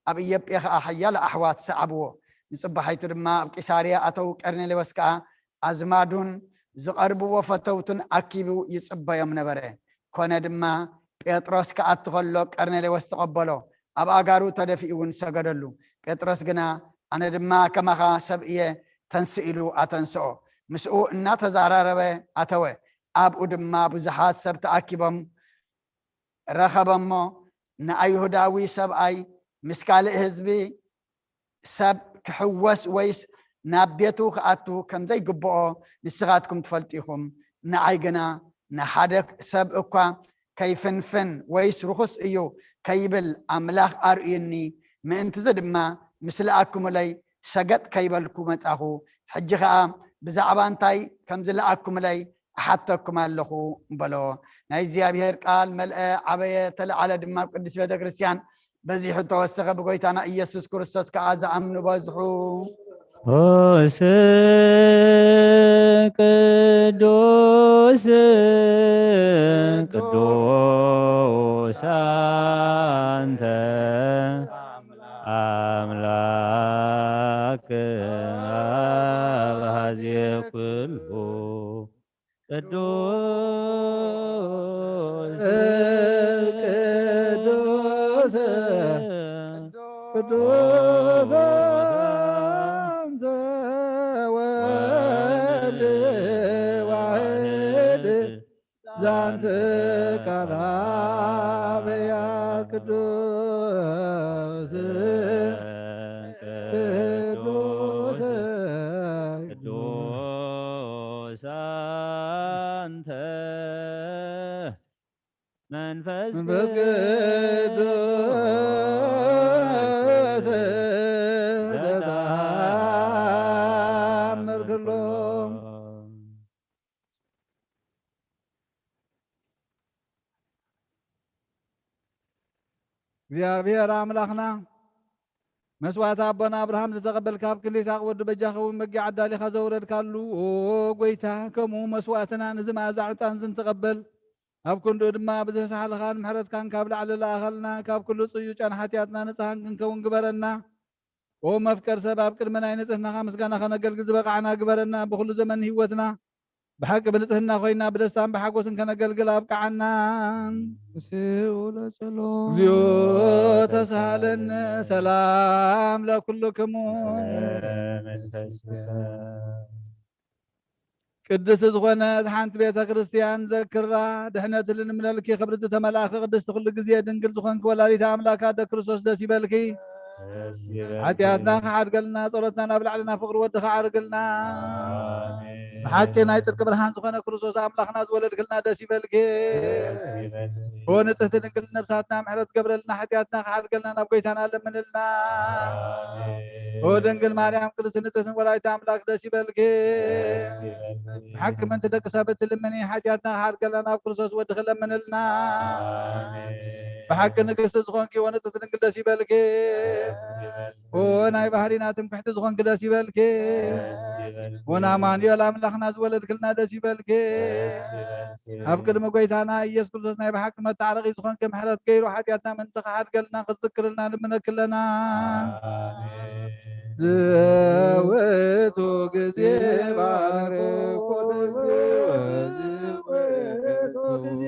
ኣብ ኢዮጴ ኸኣ ሓያሎ ኣሕዋት ሰዓብዎ። ንጽባሒቱ ድማ ኣብ ቂሳርያ ኣተው። ቀርኔሌዎስ ከኣ ኣዝማዱን ዝቐርብዎ ፈተውቱን ኣኪቡ ይጽበዮም ነበረ። ኮነ ድማ፣ ጴጥሮስ ክኣቱ ኸሎ ቀርኔሌዎስ ተቐበሎ፣ ኣብ ኣጋሩ ተደፊኡ እውን ሰገደሉ። ጴጥሮስ ግና፣ ኣነ ድማ ከማኻ ሰብ እየ፣ ተንስእ ኢሉ ኣተንስኦ። ምስኡ እናተዛራረበ ኣተወ። ኣብኡ ድማ ብዙሓት ሰብ ተኣኪቦም ረኸበ እሞ፣ ንኣይሁዳዊ ሰብኣይ ምስ ካልእ ህዝቢ ሰብ ክሕወስ ወይስ ናብ ቤቱ ክኣቱ ከም ዘይግብኦ ንስኻትኩም ትፈልጡ ኢኹም። ንዓይ ግና ንሓደ ሰብ እኳ ከይፍንፍን ወይስ ርኹስ እዩ ከይብል ኣምላኽ ኣርእዩኒ። ምእንትዚ ድማ ምስ ለኣኩምለይ ሰገጥ ከይበልኩ መጻኹ። ሕጂ ኸኣ ብዛዕባ እንታይ ከም ዝለኣኩምለይ እሓተኩም ኣለኹ በሎ። ናይ እግዚኣብሔር ቃል መልአ፣ ዓበየ፣ ተለዓለ ድማ ኣብ ቅድስት ቤተ ክርስቲያን በዚሑ ተወሰኸ። ብጎይታና ኢየሱስ ክርስቶስ ከኣ ዝኣምኑ በዝሑ። ቅዱስ ቅዱስ ቅዱስ ኣንተ ኣምላክ ኣብ ሀዜ ኩሉ ቅዱስ ቅዱስ ቅዱስ አንተ ወልድ ዋህድ ዛንተ ቃል አበያ ቅዱስ ቅዱስ ቅዱስ አንተ መንፈስ መንፈስ ቅዱስ ቅዱስ ዘተአምር ኩሎ እግዚኣብሔር ኣምላኽና፣ መስዋእቲ ኣቦና ኣብርሃም ዝተቐበልካ፣ ኣብ ክንዲ ይስሐቅ ወዲ በጃኻ እውን መጊዕ ኣዳሊኻ ዘውረድካሉ፣ ኦ ጎይታ፣ ከምኡ መስዋእትና ነዚ መኣዛ ዕጣን እዚ ንትቐበል፣ ኣብ ክንድኡ ድማ ብዝተሳህልኻን ምሕረትካን ካብ ላዕሊ ለኣኸልና፣ ካብ ኩሉ ጽዩጫን ሓጢኣትና ንጽሃን ክንከውን ግበረና። ኦ መፍቀር ሰብ፣ ኣብ ቅድሚ ናይ ንጽህናኻ ምስጋና ከነገልግል ዝበቓዕና ግበረና። ብኹሉ ዘመን ህይወትና ብሓቂ ብንጽህና ኮይና ብደስታን ብሓጎስን ከነገልግል ኣብቅዓና። ንስኡ ለጸሎት። እግዚኦ ተሳሃለነ። ሰላም ለኩልክሙ። ቅድስቲ ዝኾነት ሓንቲ ቤተ ክርስቲያን ዘክራ። ድሕነት ልንምነልኪ ክብርቲ ተመላእኪ ቅድስቲ ኩሉ ግዜ ድንግል ዝኾንኪ ወላዲተ ኣምላክ ኣደ ክርስቶስ ደስ ይበልኪ። ደስ ይበልኪ። ሓጢኣትና ክሓድገልና ጸሎትና ናብ ላዕሊ ናብ ፍቕሪ ወዲ ክዓርግልና። ኣሜን። ብሓቂ ናይ ጽድቂ ብርሃን ዝኾነ ክርስቶስ ኣምላኽና ዝወለድክልና ደስ ይበልኪ። ደስ ይበልኪ። ኦ ንጽህቲ ድንግል ነብሳትና ምሕረት ገብረልና ሓጢኣትና ክሓድገልና ናብ ጎይታና ለምንልና። ኣሜን። ኦ ድንግል ማርያም ቅድስቲ ንጽህትን ወላዲተ ኣምላክ ደስ ይበልኪ። ደስ ይበልኪ። ብሓቂ ምእንቲ ደቂ ሰብ እትልምኒ ሓጢኣትና ክሓድገልና ናብ ክርስቶስ ወድኺ ለምንልና። ኣሜን። ብሓቂ ንግስቲ ዝኾንኪ ወንጽሕቲ ድንግል ደስ ይበልኪ። ደስ ይበልኪ። ኦ ናይ ባህሪና ትምክሕቲ ዝኾንኪ ደስ ይበልኪ። ደስ ይበልኪ። ወናማኑኤል ኣምላኽና ዝወለድክልና ደስ ይበልኪ። ደስ ይበልኪ። ኣብ ቅድሚ ጎይታና ኢየሱስ ክርስቶስ ናይ ብሓቂ መታረቒ ዝኾንኪ ምሕረት ገይሩ ሓጢኣትና ምእንቲ ክሓድገልና ክዝክርልና ንምነኪ ኣለና። ኣሜን። ዘውቱ ግዜ ባርኮ ዘውቱ ግዜ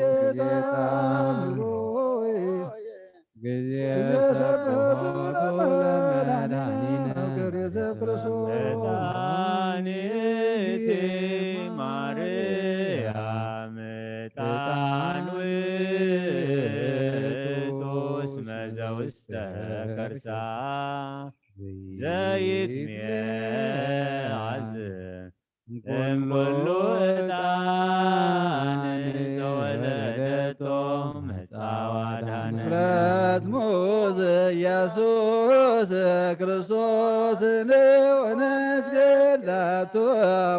ታምሮ ግዜ ሰብሖ ለመድኃኒነ። ዕጣን ይእቲ ማርያም፣ ዕጣን ውእቱ እስመ ዘውስተ ከርሳ ዘይትሜዓዝ እምኩሉ ዕጣን ዘወለደቶ መጻ ወአድኃነ። ምሕረት ሙዝ ኢየሱስ ክርስቶስ ንእንስግድ ለቱ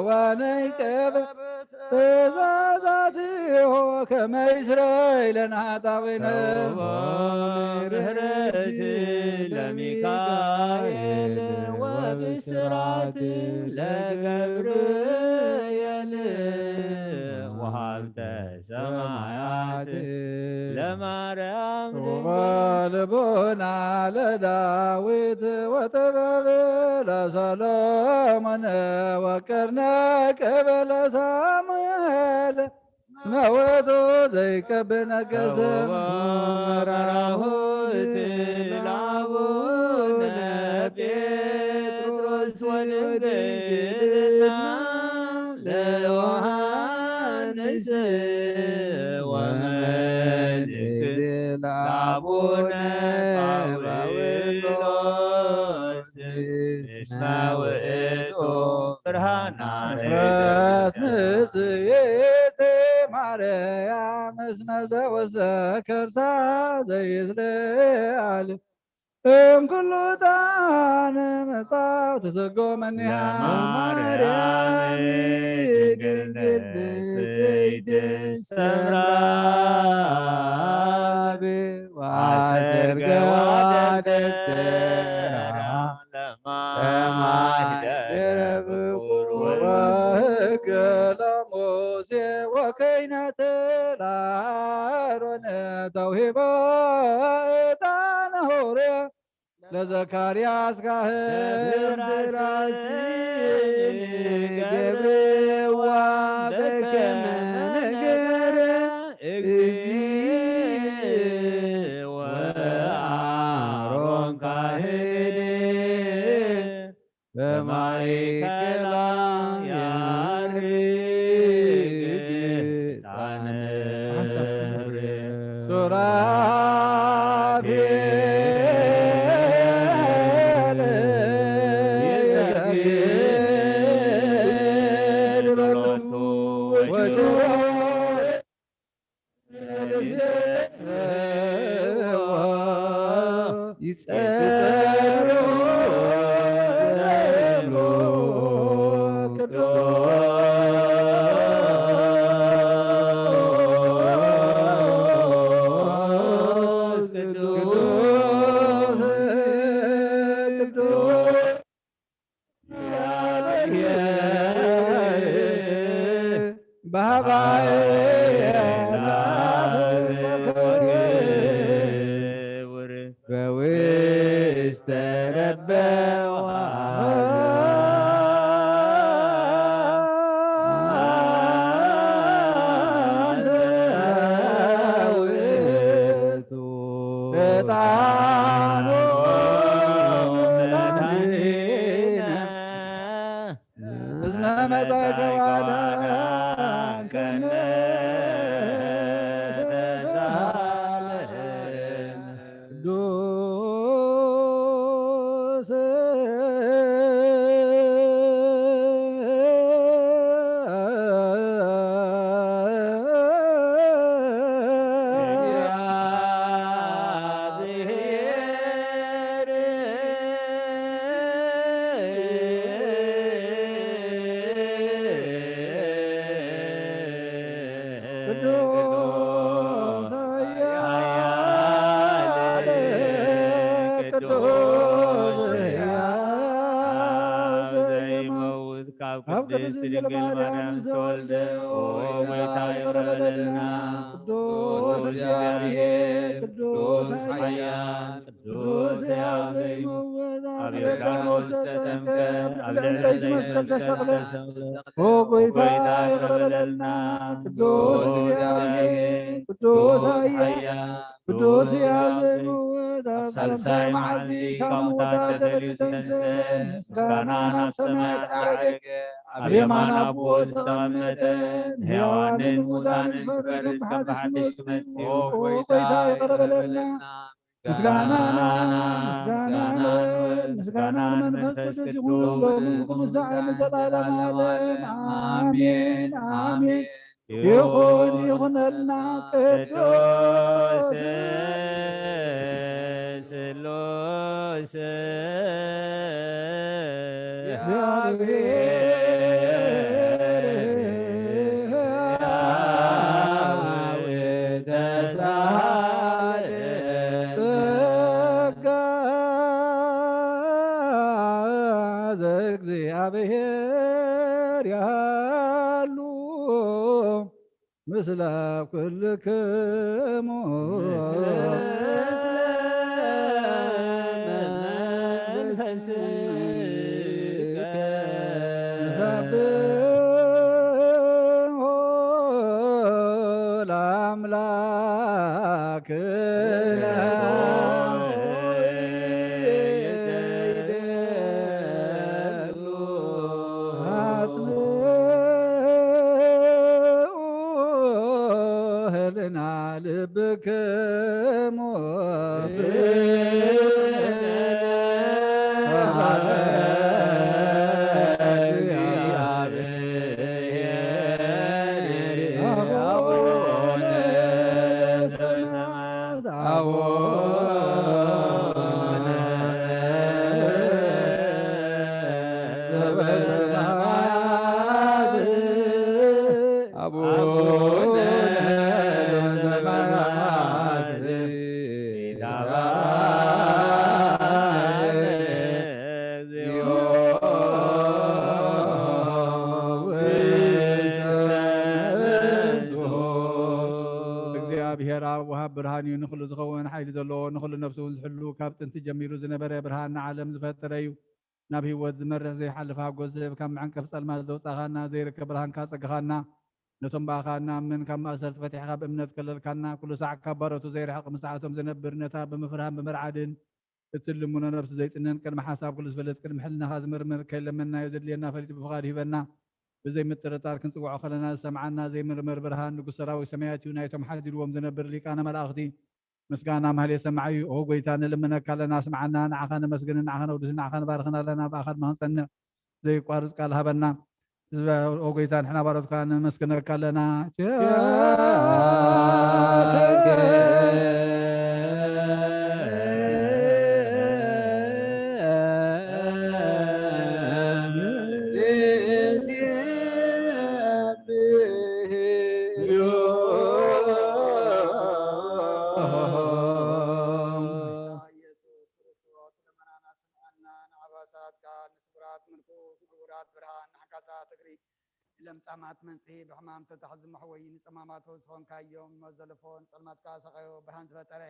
ወንንቅብ ትእዛዛቲሁ ከመ ይስረይ ለነ ኃጣውኢነ። ምሕረት ለሚካኤል ወብስራት ለገብርኤል ወሃብተ ሰማያት ለማርያም ድንግል። ልቡና ለዳዊት ወጥበብ ለሰሎሞን ወቀርነ ቅብ ለሳሙኤል እስመ ውእቱ ዘይቀብ ነገሰ። ወበራሁ እቲ ለአቡነ ጴጥሮስ ወድንግልና ለዮሐንስ ወመልእክት ለአቡነ ጳውሎስ እስመ ውእቱ ብርሃናነ። ምሕረት ንጽሕቲ ማርያም እስመ ዘውስተ ከርሳ ዘይስለል እምኩሉ ዕጣን መጻው ተሰጎመኒሃ። ለማርያም ድንግል ንጽሕት ሰምራ ወአሰርገዋ ደብተራ ለማህደረ ብኩር ወሕገ ለሙሴ ወክህነት ለአሮን ተውሂቦ ዕጣነ ሆርየ ለዘካርያስ ካህን። ተብራስን ገብርዋ በከመ ነገረ እግዚእ ወአሮን ካህን በማእከላ ያርግ ዕጣነ። ሱራፌል ይሰግድ ሎቱ ወጅሮ በሃባይ ለዓል ክቡር በውስተ ለበዋት ውእቱ ዕጣኑ መድኃኒነ እስመ መጻእከ ወአዳንከነ ተሳለነ። ቅዱስ ቅዱስ ኃያል ቅዱስ ሕያው ዘይመውት ካብ ቅድስት ድንግል ማርያም ዝተወልደ፣ ኦ ጐይታ ይቕረ በለልና። ቅዱስ እግዚአብሔር፣ ቅዱስ ኃያል፣ ቅዱስ ሕያው ዘይመውት፣ ኣብ ዮርዳኖስ ተጠምቀ፣ ኣብ ልዕሊ መስቀል ተሰቕለ። ኦ ጐይታ ይቕረ በለልና። ቅዱስ እግዚአብሔር፣ ቅዱስ ኃያል፣ ቅዱስ ሕያው ዘይመውት፣ ኣብ ሳልሳይ መዓልቲ ካብ ሙታን ተፈልዩ ዝተንስአ፣ ምስጋና ናብ ሰማያት ዓረገ፣ ኣብ የማን ኣቦ ዝተቐመጠ፣ ንሕያዋንን ሙታንን ክፈርድ ከም ብሓድሽ ክመጽእ እዩ። ኦ ጐይታ ይቕረ በለልና። ምስጋና ናብ፣ ምስጋና ናብ ወልድ፣ ምስጋና ንመንፈስ ቅዱስ ይኹን፣ ሎሚ ይኹን፣ ዛዕን ንዘለዓለመ ዓለም። ኣሜን፣ ኣሜን። ይኹን፣ ይኹነልና። ቅዱስ ስሉስ ጸጋ ዘእግዚኣብሔር ያሉ ምስለ ኩልክሙ። እግዚኣብሔር ኣብ ወሃብ ብርሃን እዩ። ንኹሉ ዝኸውን ሓይሊ ዘለዎ፣ ንኹሉ ነፍሱ እውን ዝሕሉ፣ ካብ ጥንቲ ጀሚሩ ዝነበረ፣ ብርሃን ንዓለም ዝፈጠረ እዩ። ናብ ህይወት ዝመርሕ ዘይሓልፍ ሓጎስ ዝህብ፣ ካብ መዐንቀፍ ጸልማት ዘውጻኻና፣ ዘይርከብ ብርሃንካ ጸግኻና፣ ነቶም ብኣኻ እንኣምን ካብ ማእሰርቲ ፈቲሕኻ ብእምነት ከለልካና፣ ኩሉ ሳዕ ካብ ባሮቱ ዘይርሕቕ፣ ምሳዕቶም ዝነብር፣ ነታ ብምፍርሃን ብምርዓድን እትልምኖ ነፍሲ ዘይጽነን፣ ቅድሚ ሓሳብ ኩሉ ዝፈልጥ፣ ቅድሚ ሕልናኻ ዝምርምር፣ ከይለመንናዮ ዘድልየና ፈሊጡ ብፍቓዱ ሂበና። ብዘይምጥርጣር ክንጽውዖ ከለና ዝሰምዓና ዘይምርመር ብርሃን ንጉስ ሰራዊት ሰማያት እዩ። ናይቶም ሓዲርዎም ዝነብር ሊቃነ መላእኽቲ ምስጋና ማህሌት ሰማዒ እዩ። ኦ ጐይታ፣ ንልምነካ ኣለና፣ ስምዓና። ንዓኻ ነመስግንን ንዓኻ ነውድስን ንዓኻ ንባርኽን ኣለና። ብኣኻ ድማ ክንጸንዕ ዘይቋርጽ ቃል ሃበና። ኦ ጐይታ፣ ንሕና ባሮትካ ነመስግነካ ኣለና። ኢየሱስ ክርስቶስ ልመናና ስምዓና። ንዓባሳት ቃል ንስውራት ምልኩ ንዕውራት ብርሃን ንዓካሳት እግሪ ለምጻማት መንጽሂ፣ ብሕማም ተታሕዙ መሕወዪ፣ ንጸማማቱ ዝኾንካዮም፣ ሞት ዘለፎ ንጸልማትካ ሰቐዮ፣ ብርሃን ዝፈጠረ፣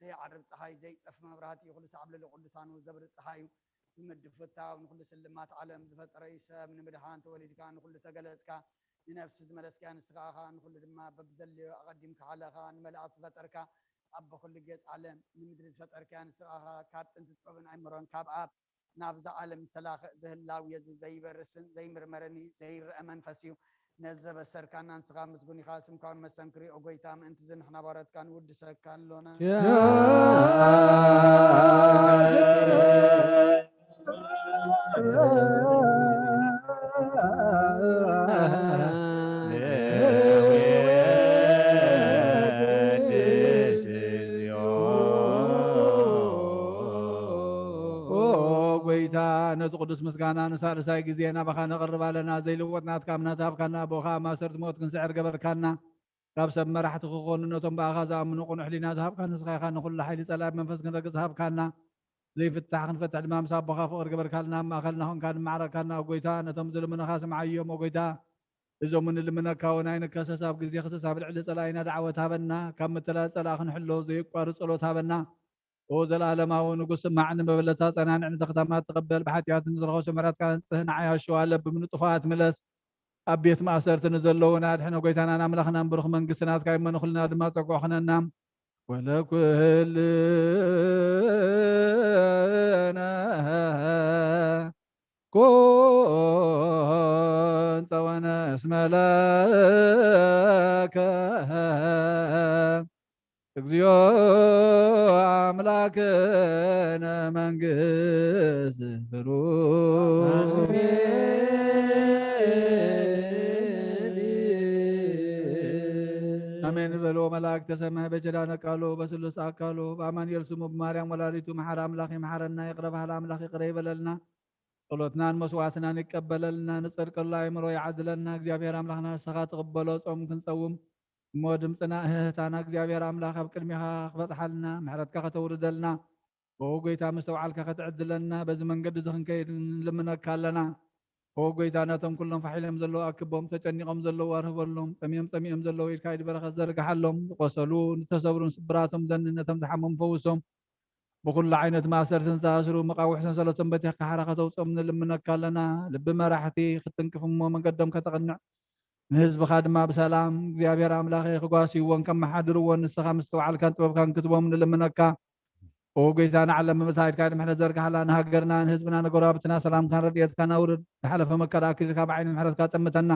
ዘይዓርብ ጸሓይ፣ ዘይጠፍ መብራህቲ፣ ኩሉ ሳዕ ኣብ ልዕሊ ቅዱሳኑ ዘብርህ ጸሓይ እዩ። ብምድፍታው ንኹሉ ስልማት ዓለም ዝፈጠረ እዩ። ሰብ ንምድሓን ተወሊድካ፣ ንኹሉ ተገለጽካ፣ ንነፍሲ ዝመለስካያ ንስኻ ኢኻ፣ ንኹሉ ድማ በብዘድልዮ ኣቐዲምካ ሓለኻ፣ ንመላእኽቲ ዝፈጠርካ፣ ኣቦ ኩሉ ጌጽ ዓለም፣ ንምድሪ ዝፈጠርካያ ንስኻ ኢኻ፣ ካብ ጥንቲ ጥበብን ኣእምሮን ካብ ኣብ ናብዛ ዓለም ዝተላኽእ ዝህላው የዚ ዘይበርስን ዘይምርመርን እዩ፣ ዘይረአ መንፈስ እዩ። ነዚ ዘበሰርካና ንስኻ ምስጉን ኢኻ፣ ስምካ እውን መስተንክር እዩ። ኦ ጎይታ፣ ምእንቲ እዚ ንሕና ባሮትካ ንውድሰካ ኣሎና። ኦ ጎይታ፣ ነዚ ቅዱስ ምስጋና ንሳልሳይ ግዜ ናባኻ ነቕርብ ኣለና። ዘይልወጥ ናትካ እምነት ሃብካና፣ ብኡ ኸኣ ማእሰርቲ ሞት ክንስዕር ገበርካና። ካብ ሰብ መራሕቲ ክኾኑ ነቶም ብኣኻ ዝኣምኑ ቅኑዕ ሕሊና ዝሃብካ ንስኻ ኢኻ። ንኹሉ ሓይሊ ጸላኢ ብመንፈስ ክንረግጽ ሃብካና። ዘይፍታሕ ክንፈትሕ ድማ ምስ ኣቦኻ ፍቕሪ ገበርካልና፣ ኣብ ማእከልና ኾንካ ንማዕረካና። ኦ ጎይታ፣ ነቶም ዝልምኑኻ ስምዓዮም። ኦ ጎይታ፣ እዞም ንልምነካ እውን ኣይንከሰስ። ኣብ ግዜ ክሰስ ኣብ ልዕሊ ጸላኢና ደዓወት ሃበና። ካብ ምትላል ጸላኢ ክንሕሎ ዘየቋርጽ ጸሎት ሃበና። ኦ ዘለኣለማዊ ንጉስ፣ ስማዕ፣ ንመበለታ ጸናንዕ፣ ንተኽታማት ተቐበል፣ ብሓጢኣት ንዝረኸሱ ምሕረትካ ኣንጽህ፣ ንዓያሹ ኣለብም፣ ንጥፉኣት ምለስ፣ ኣብ ቤት ማእሰርቲ ንዘለዉን ኣድሕን። ጎይታናን ኣምላኽናን ብሩኽ መንግስቲ ናትካ እሞ ንኹልና ድማ ጸግዑ ኹነና። ወለኩልነ ኩን ጸወነ እስመ ለከ እግዚኦ ኣምላክነ መንግስት ብሩክ። ኣሜን በሉ። መላእክተ ሰማይ በኪዳነ ቃሉ በስሉስ ኣካሉ በአማኑኤል ስሙ በማርያም ወላዲቱ መሓሪ ኣምላኽ ይምሓረና፣ ይቕረ በሃሊ ኣምላኽ ይቕረ ይበለልና፣ ጸሎትናን መስዋዕትናን ይቀበለልና፣ ንጸድቀሉ ኣእምሮ ይዓድለና። እግዚኣብሔር ኣምላኽና ንስኻ ትቕበሎ ጾም ክንጸውም እሞ ድምፅና እህህታና እግዚኣብሔር ኣምላኽ ኣብ ቅድሚኻ ክበፅሓልና ምሕረትካ ከተውርደልና ኦ ጎይታ ምስተውዓልካ ክትዕድለና በዚ መንገዲ እዚ ክንከይድ ንልምነካ ኣለና። ኦ ጎይታ ነቶም ኩሎም ፋሒሎም ዘለዉ ኣክቦም፣ ተጨኒቖም ዘለዉ ኣርህበሎም፣ ጠምዮም ፀሚኦም ዘለዉ ኢድካ ኢድ በረኸት ዘርግሓሎም፣ ዝቆሰሉ ንተሰብሩን ስብራቶም ዘኒ ነቶም ዝሓመሙ ፈውሶም። ብኹሉ ዓይነት ማእሰርትን ዝተኣስሩ መቓውሕ ሰንሰለቶም በቲኽካ ሓራ ከተውፅኦም ንልምነካ ኣለና። ልቢ መራሕቲ ክትትንክፍ እሞ መንገዶም ከተቕንዕ ንህዝብኻ ድማ ብሰላም እግዚኣብሔር ኣምላኸ ክጓስይዎን ከመሓድርዎን ንስኻ ምስትውዓልካን ጥበብካን ክትቦም ንልምነካ። ኦ ጎይታ ንዓለም ብምልታ ኢድካ ድሕነት ዘርግሓላ ንሃገርና ንህዝብና ንጎረባብትና ሰላምካን ረድኤትካን ኣውርድ። ዝሓለፈ መከራ ኣክሊልካ ብዓይኒ ምሕረትካ ጠምተና።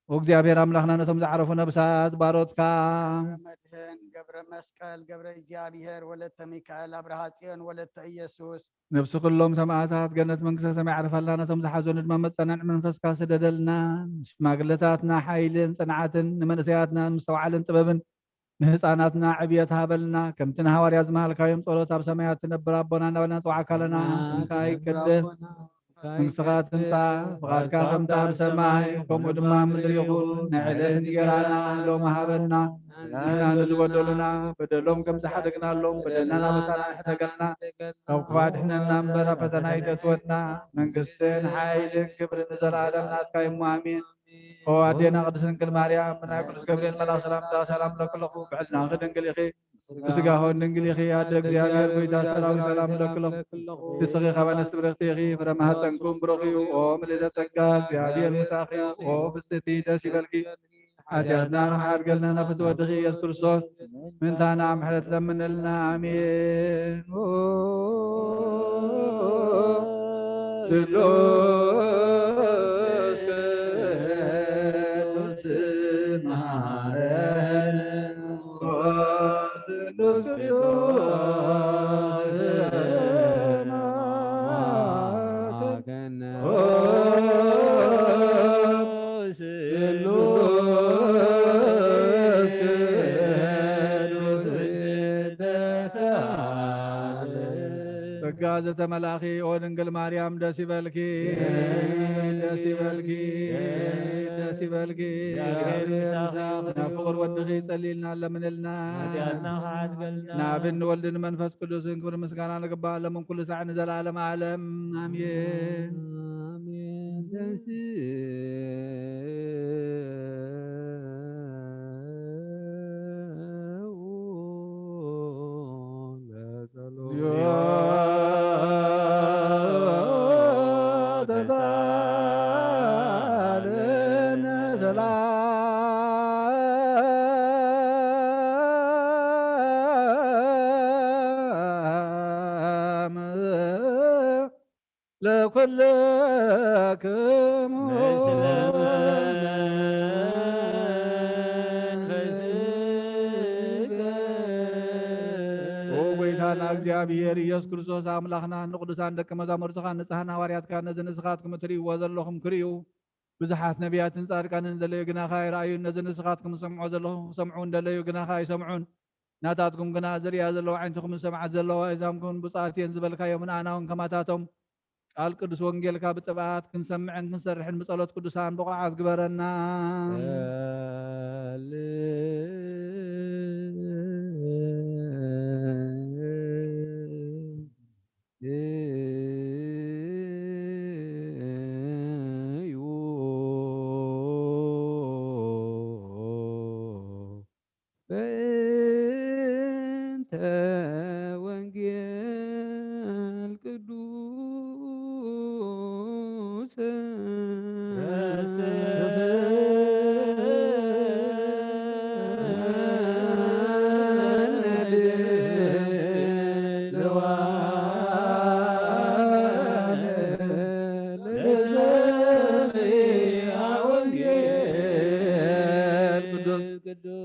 ኦ እግዚኣብሔር ኣምላኽና ነቶም ዝዓረፉ ነብሳት ባሮትካ ገብረ መድህን፣ ገብረ መስቀል፣ ገብረ እግዚኣብሔር፣ ወለተ ሚካኤል፣ ኣብርሃ ጽዮን፣ ወለተ ኢየሱስ። ነብሲ ኩሎም ሰማእታት ገነት መንግስተ ሰማይ ዓርፋልና፣ ነቶም ዝሓዘኑ ድማ መጸናንዒ መንፈስካ ስደደልና። ንሽማግለታትና ሓይልን ጽንዓትን፣ ንመንእሰያትና ምስተውዓልን ጥበብን፣ ንህፃናትና ዕብየት ሃበልና። ከምቲ ንሃዋርያ ዝመሃልካዮም ጸሎት ኣብ ሰማያት ትነብር ኣቦና እናበልና ንጽውዓካ ኣለና። ስምካ ይቀደስ፣ መንግስትኻ ትምጻእ፣ ፍቓድካ ከምታ ኣብ ሰማይ ከምኡ ድማ ኣብ ምድሪ ይኹን። ናይ ዕለት እንጌራና ሎሚ ሃበና። ንሕና ንዝበደሉና በደሎም ከም ዝሓደግናሎም በደልና ናበሳና ሕደገልና፣ ካብ ክፉእ ኣድሕነና እምበር ኣብ ፈተና ኣይተእትወና። መንግስትን ሓይልን ክብርን ንዘለኣለም ናትካ እዩ እሞ ኣሜን። ኦ ኣዴና ቅድስት ድንግል ማርያም፣ ብናይ ቅዱስ ገብርኤል መልኣኽ ሰላምታ ሰላም እብለኪ ኣለኹ። ብዕልናኺ ድንግል ኢኺ፣ ብስጋኺ እውን ድንግል ኢኺ። ኣደ እግዚኣብሔር፣ ጎይታ ሰራዊት፣ ሰላም እብለኪ ኣለኹ። ንስኺ ካብ ኣንስቲ ብርኽቲ ኢኺ፣ ፍረ ማህፀንኩም ብሩኽ እዩ። ኦ ምልዕተ ጸጋ፣ እግዚኣብሔር ምሳኺ እዩ። ኦ ብፅዕቲ፣ ደስ ይበልኪ። ሓጢኣትና ንኽሓድገልና ናብ ፍትወድኺ ኢየሱስ ክርስቶስ ምእንታና ምሕረት ለምንልና። ኣሜን። ስሉስ ቅዱስ ማረን። ስሉስ ቅዱስ ማረን። ስሉስ ቅዱስ ጸጋ ዘተመላእኺ ኦ ድንግል ማርያም ደስ ይበልኪ፣ ደስ ይበልኪ፣ ደስ ይበልኪ። ናብ ፍቕር ወድኺ ጸልይልና ለምንልና። ናብን ንወልድን መንፈስ ቅዱስን ክብሪ ምስጋና ንግባእ ለምን ኩሉ ሳዕ ንዘለዓለም ዓለም ኣሜን። ኩልክሙ ምስለ መንፈስከ። ኦ ጎይታና እግዚኣብሔር ኢየሱስ ክርስቶስ ኣምላኽና፣ ንቅዱሳን ደቀ መዛሙርትኻ ንጽሓን ሃዋርያትካ ነዚ ንስኻትኩም እትርእይዎ ዘለኹም ክርእዩ፣ ብዙሓት ነቢያትን ጻድቃንን እንደለዩ ግናኻ ኣይረኣዩን። ነዚ ንስኻትኩም ዝሰምዖ ዘለኹም ክሰምዑ እንደለዩ ግናኻ ኣይሰምዑን። ናታትኩም ግና ዝርእያ ዘለዋ ዓይንትኹምን ዝሰምዓት ዘለዋ እዛምኩምን ብፁዓት እየን ዝበልካዮም ንኣና እውን ከማታቶም ቃል ቅዱስ ወንጌልካ ብጥብኣት ክንሰምዕን ክንሰርሕን ብጸሎት ቅዱሳን ብቑዓት ግበረና። በእንተ ወንጌል ቅዱስ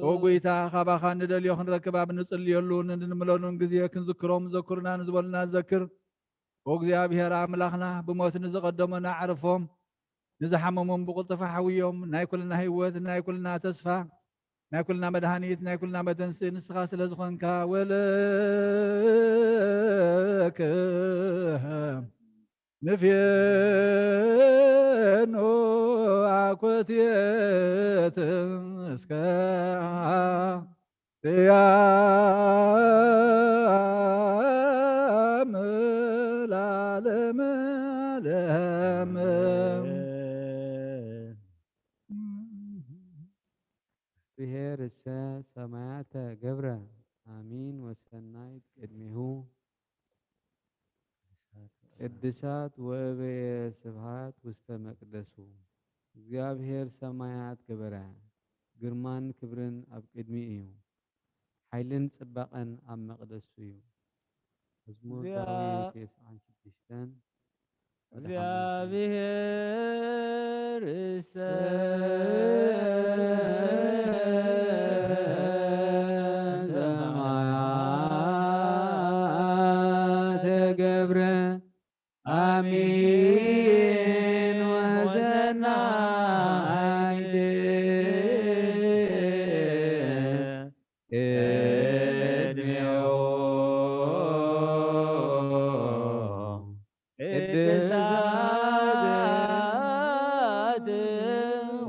ኦ ጎይታ፣ ካባኻ ንደልዮ ክንረክብ ኣብ ንጽልየሉን እንምለሉን ግዜ ክንዝክሮም ዘኩርና ንዝበሉና ዘክር። ኦ እግዚኣብሔር ኣምላኽና፣ ብሞት ንዝቐደሙና ኣዕርፎም፣ ንዝሓመሞም ብቕልጥፋ ሓውዮም። ናይ ኩልና ህይወት፣ ናይ ኩልና ተስፋ፣ ናይ ኩልና መድሃኒት፣ ናይ ኩልና መተንስኢ ንስኻ ስለ ዝኾንካ፣ ወለከ ንፌኖ አኮቴት እስከ ያም ለዓለመ ዓለም። ብሔር እሰ ሰማያተ ገብረ አሚን ወሰናይት ቅድሜሁ ቅድሳት ወእበየ ስብሐት ውስተ መቅደሱ። እግዚኣብሔር ሰማያት ገበረ፣ ግርማን ክብርን ኣብ ቅድሚ እዩ፣ ሓይልን ጽባቐን ኣብ መቅደሱ እዩ። መዝሙር እግዚኣ- ዳዊት ተስዓን ሽዱሽተን እግዚኣብሔር እሰ ሰማያተ ገብረ አሚን ወሰናይት ቅድሜሁ ቅድሳት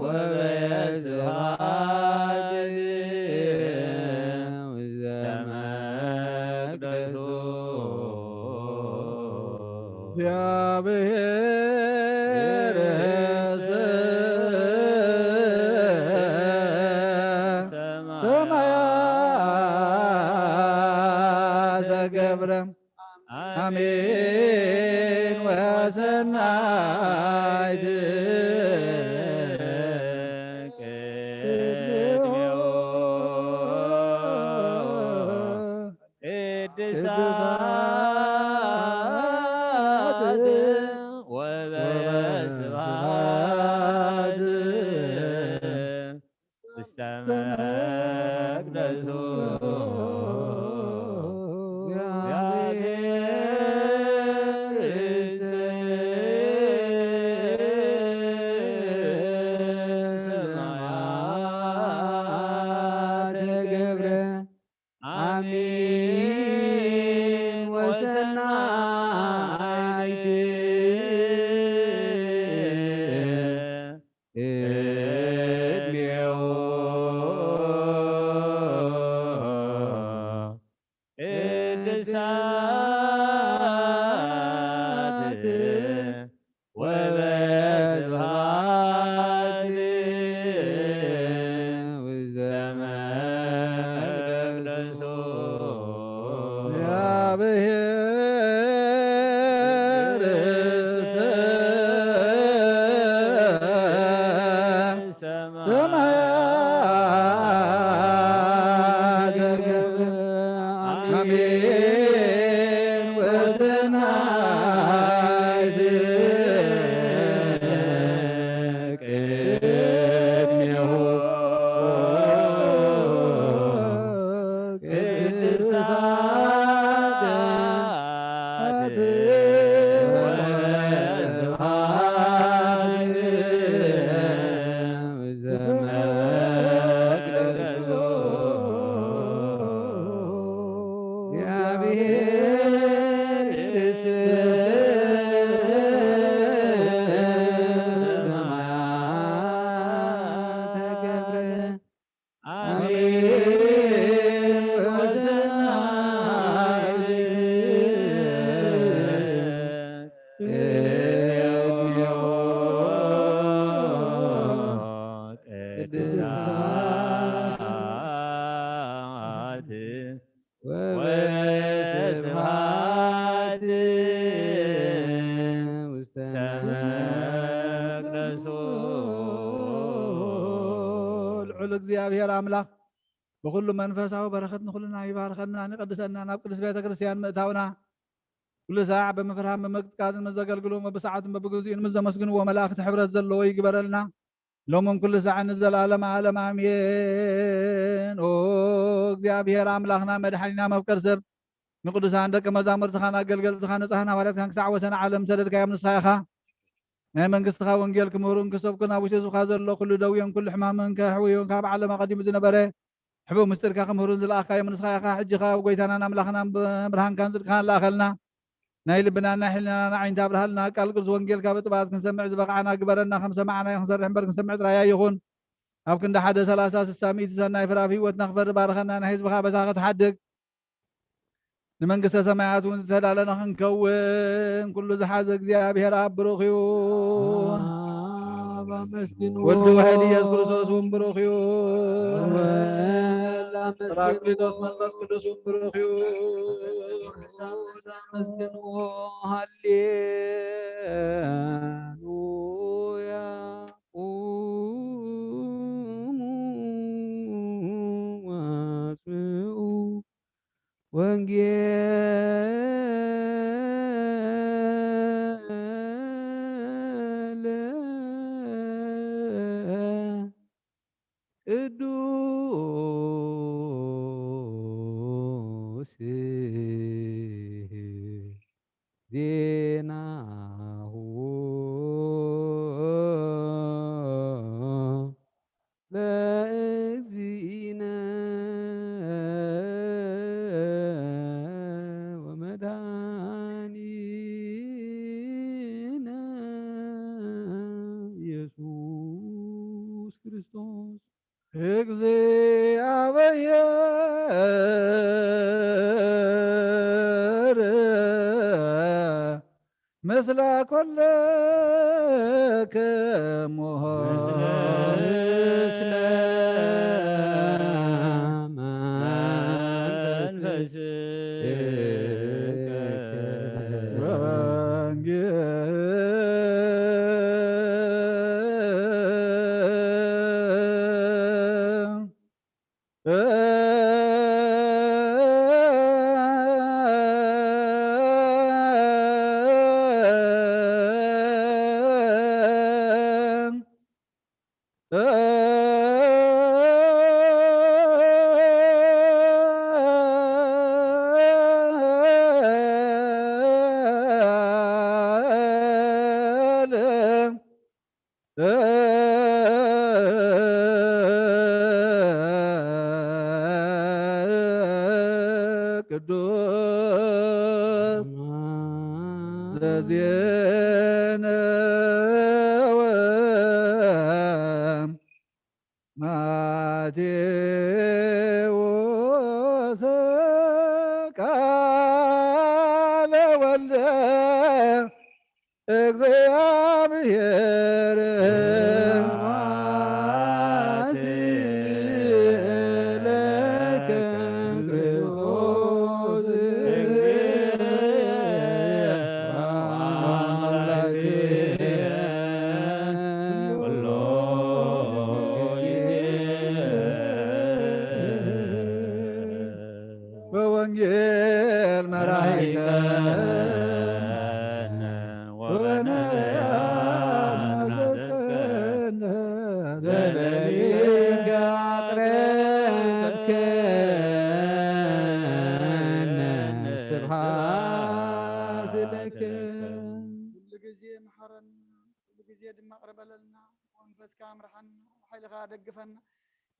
ወበየ ስብሐት ውስተ መቅደሱ። እግዚአብሔር ሰማያተ ገብረ አሜን ወሰናይት ቅድሜሁ ቅድሳት ወበስብሐት ውስተ መቅደሱ። ሰማያተ ገብረ አሚን ወሰናይት ቅድሜሁ ቅድሳት ወበስብሐት ውስተ መቅደሱ። እግዚአብሔር ሰማያተ ገብረ አሜን ወሰናይት እግዚኣብሔር ኣምላኽ ብኹሉ መንፈሳዊ በረኸት ንኹልና ይባርከና፣ ንቀድሰና፣ ናብ ቅድስት ቤተ ክርስቲያን ምእታውና፣ ኩሉ ሳዕ ብምፍርሃን ብምቅጥቃጥን ምስ ዘገልግሉ በብሰዓቱን በብግዜኡን ምስ ዘመስግንዎ መላእኽቲ ሕብረት ዘለዎ ይግበረልና። ሎምን ኩሉ ሳዕ ንዘለዓለም ዓለም ኣሜን። ኦ እግዚኣብሔር ኣምላኽና መድሓኒና መፍቀር ሰብ ንቅዱሳን ደቂ መዛሙርትኻን ኣገልገልትኻን ንጹሓን ሃዋርያትካን ክሳዕ ወሰን ዓለም ሰደድካዮም ንስኻ ኢኻ። ናይ መንግስትኻ ወንጌል ክምህሩን ክሰብኩን ኣብ ውሽጥኻ ዘሎ ኩሉ ደውዮን ኩሉ ሕማምን ከሕውዮን ካብ ዓለም ኣቐዲሙ ዝነበረ ሕቡእ ምስጢርካ ክምህሩን ዝለኣኽካዮም ንስኻ ኢኻ። ሕጂ ኸኣ ጎይታናን ኣምላኽናን ብርሃንካን ጽድቅኻን ለኣኸልና። ናይ ልብናን ናይ ሕልናናን ኣዒንቲ ኣብርሃልና። ቃል ቅዱስ ወንጌልካ ብጥባት ክንሰምዕ ዝበቕዓና ግበረና። ከም ሰማዕናዮ ክንሰርሕ እምበር ክንሰምዕ ጥራይ ኣይኹን። ኣብ ክንዲ ሓደ ሰላሳ ስሳ ሚእቲ ሰናይ ፍረ ኣብ ህይወትና ክፈሪ ባርኸና። ናይ ህዝብኻ በሳኺ ትሓድግ ንመንግስተ ሰማያት እውን ዝተዳለና ክንከውን ኩሉ ዝሓዘ እግዚኣብሔር ኣብ ብሩኽ እዩ። ኣብ ኣመስግንዎ። ወዲ ውሕድ ኢየሱስ ክርስቶስ እውን ብሩኽ እዩ። ወወልድ ኣመስግንዎ። ጳራቅሊጦስ መንፈስ ቅዱስ እውን ብሩኽ እዩ። ኣመስግንዎ። ሃሌሉያ። ቁሙ ወስምዑ ወንጌለ ቅዱስ ዜናሁ ለእግዚእነ ወመድኃኒነ ኢየሱስ ክርስቶስ። እግዚኣብሔር ምስለ ኩልክሙ። ምስለ ወንጌል ቅዱስ ዘዜነወ ማቴዎስ ቃለ ወልደ እግዚኣብሔር። ወወንጌል መራሒተ ወበነቢያት ናዘዝከነ ዘለሊከ ኣቅረብከነ ስብሐት ለከ። ኩሉ ግዜ መሓረና፣ ኩሉ ግዜ ድማ ቅርበለልና፣ መንፈስካ ምርሓና፣ ሓይልኻ ደግፈና።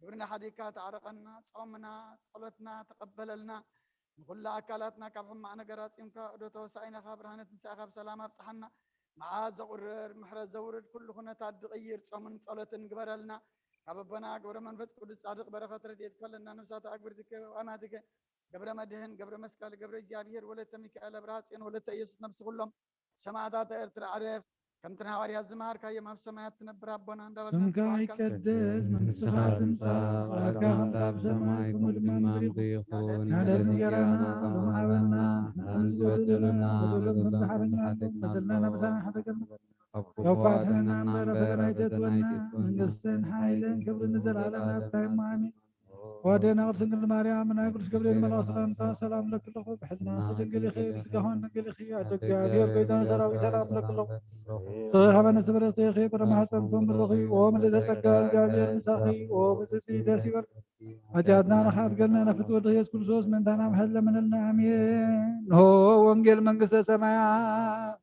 ግብርና ሓዲግካ ተዓረቐና፣ ጾምና ጸሎትና ተቐበለልና። ንኹላ ኣካላትና ካብ ሕማቕ ነገር ኣጺምካ፣ እዶ ተወሳኢና ካብ ብርሃነ ትንሳኤኻ ብሰላም ኣብጽሓና። መዓት ዘቑርር፣ ምሕረት ዘውርድ፣ ኩሉ ኩነታት ዝቕይር ጾምን ጸሎትን ግበረልና። ካብ ኣቦና ገብረ መንፈስ ቅዱስ ጻድቕ በረኸት ረድኤት ክፈለና። ነፍሳት ኣግብርትከ ወኣማትከ ገብረ መድህን፣ ገብረ መስቀል፣ ገብረ እግዚኣብሔር፣ ወለተ ሚካኤል፣ ኣብርሃ ጽዮን፣ ወለተ ኢየሱስ ነብሲ ኩሎም ሰማዕታት ኤርትራ ዕረፍ። ከምቲ ንሃዋርያት ዝመሃርካዮም ኣብ ሰማያት ትነብር ኣቦና እንዳበልና ስምካ ንጽውዓካ። ይቀደስ፣ መንግስትኻ ትምጻእ፣ ፍቓድካ ከም ትምጻእ ብሰማይ ከምኡ ድማ ምድሪ ይኹን። ንዕለት እንጀራና ሎሚ ሃበና፣ ንሕና ንዝበደሉና ንበደሎም ከም ዝሓተና ንሓተና በደልና ናብሳና ሓተገልና እኳ ኣድሕነና እምበር፣ ፈተና ኣይተእትወና። መንግስትን ሓይልን ክብርን ንዘለዓለም ናትካ እዩ። ኣሜን። ወደና ቅድስት ድንግል ማርያም፣ ናይ ቅዱስ ገብርኤል መልኣኽ ሰላምታ ሰላም ለኪ ኣለኹ። ብሕልና ድንግል ኢኺ፣ ብስጋኹን ድንግል ኢኺ። ኣደ እግዚኣብሔር፣ ጎይታ ሰራዊት፣ ሰላም ለኪ ኣለኹ። ንስኺ ከመ ንስብረት ኢኺ፣ ፍረ ማህፀንኩም ብሩኽ እዩ። ኦ ምልዕተ ጸጋ፣ እግዚኣብሔር ምሳኺ። ኦ ብፅፅቲ ደስ ይበል። ሓጢኣትና ንኻድገልና፣ ናብ ፍትወ ወልድኺ ኢየሱስ ክርስቶስ ምእንታና ምሕረት ለምንልና። ኣሜን። ንሆ ወንጌል መንግስተ ሰማያት።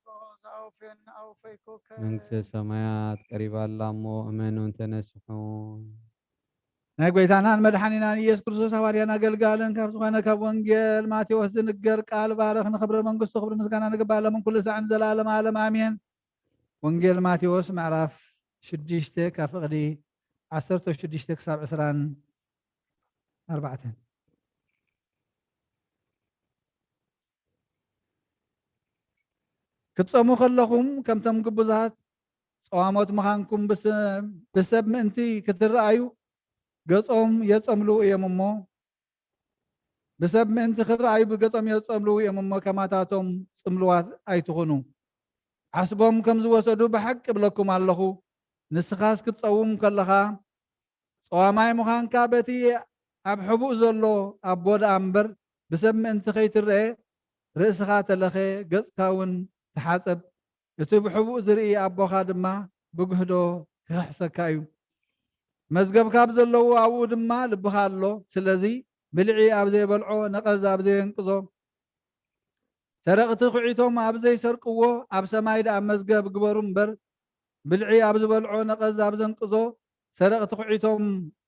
መንግስተ ሰማያት ቀሪባ ኣላ እሞ እመኑን ተነስሑ። ናይ ጎይታናን መድሓኒናን ኢየሱስ ክርስቶስ ሃዋርያን ኣገልጋልን ካብ ዝኾነ ካብ ወንጌል ማቴዎስ ዝንገር ቃል ባርኽ። ንኽብሪ መንግስቱ ክብሪ ምስጋና ንግባእ ሎምን ኩሉ ሳዕን ዘላለም ዓለም ኣሜን። ወንጌል ማቴዎስ ምዕራፍ ሽዱሽተ ካብ ፍቕዲ ዓሰርተ ሽዱሽተ ክሳብ ዕስራን ኣርባዕተን። ክትጸሙ ከለኹም ከምቶም ግቡዛት ጸዋሞት ምዃንኩም ብስ-፣ ብሰብ ምእንቲ ክትረኣዩ ገጾም የጸምልዉ እዮም እሞ፣ ብሰብ ምእንቲ ክረኣዩ ብገጾም የጸምልዉ እዮም እሞ፣ ከማታቶም ጽምልዋት ኣይትኹኑ። ዓስቦም ከም ዝወሰዱ ብሓቂ እብለኩም ኣለኹ። ንስኻስ ክትጸውም ከለኻ፣ ጸዋማይ ምዃንካ በቲ ኣብ ሕቡእ ዘሎ ኣቦ ደኣ እምበር፣ ብሰብ ምእንቲ ከይትረኤ፣ ርእስኻ ተለኸ፣ ገጽካ እውን ተሓጸብ። እቲ ብሕቡእ ዝርኢ ኣቦኻ ድማ ብግህዶ ክኽሕሰካ እዩ። መዝገብካ ኣብ ዘለዎ ኣብኡ ድማ ልብኻ ኣሎ። ስለዚ ብልዒ ኣብ ዘይበልዖ፣ ነቐዝ ኣብ ዘየንቅዞ፣ ሰረቕቲ ኹዒቶም ኣብ ዘይሰርቅዎ፣ ኣብ ሰማይ ደኣ መዝገብ ግበሩ እምበር፣ ብልዒ ኣብ ዝበልዖ፣ ነቐዝ ኣብ ዘንቅዞ፣ ሰረቕቲ ኹዒቶም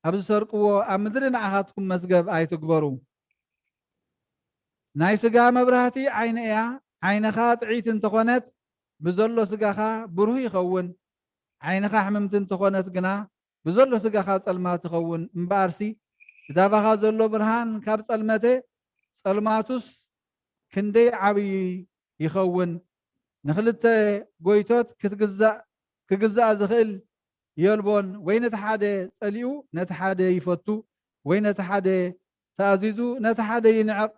ኣብ ዝሰርቅዎ፣ ኣብ ምድሪ ንዓኻትኩም መዝገብ ኣይትግበሩ። ናይ ስጋ መብራህቲ ዓይኒ እያ። ዓይንኻ ጥዕይቲ እንተኾነት፣ ብዘሎ ስጋኻ ብሩህ ይኸውን። ዓይንኻ ሕምምቲ እንተኾነት ግና፣ ብዘሎ ስጋኻ ጸልማት ትኸውን። እምበኣርሲ፣ ብዛባኻ ዘሎ ብርሃን ካብ ጸልመተ፣ ጸልማቱስ ክንደይ ዓብዪ ይኸውን። ንኽልተ ጎይቶት ክትግዛእ፣ ክግዛእ ዝኽእል የልቦን። ወይ ነቲ ሓደ ጸሊኡ ነቲ ሓደ ይፈቱ፣ ወይ ነቲ ሓደ ተኣዚዙ ነቲ ሓደ ይንዕቕ።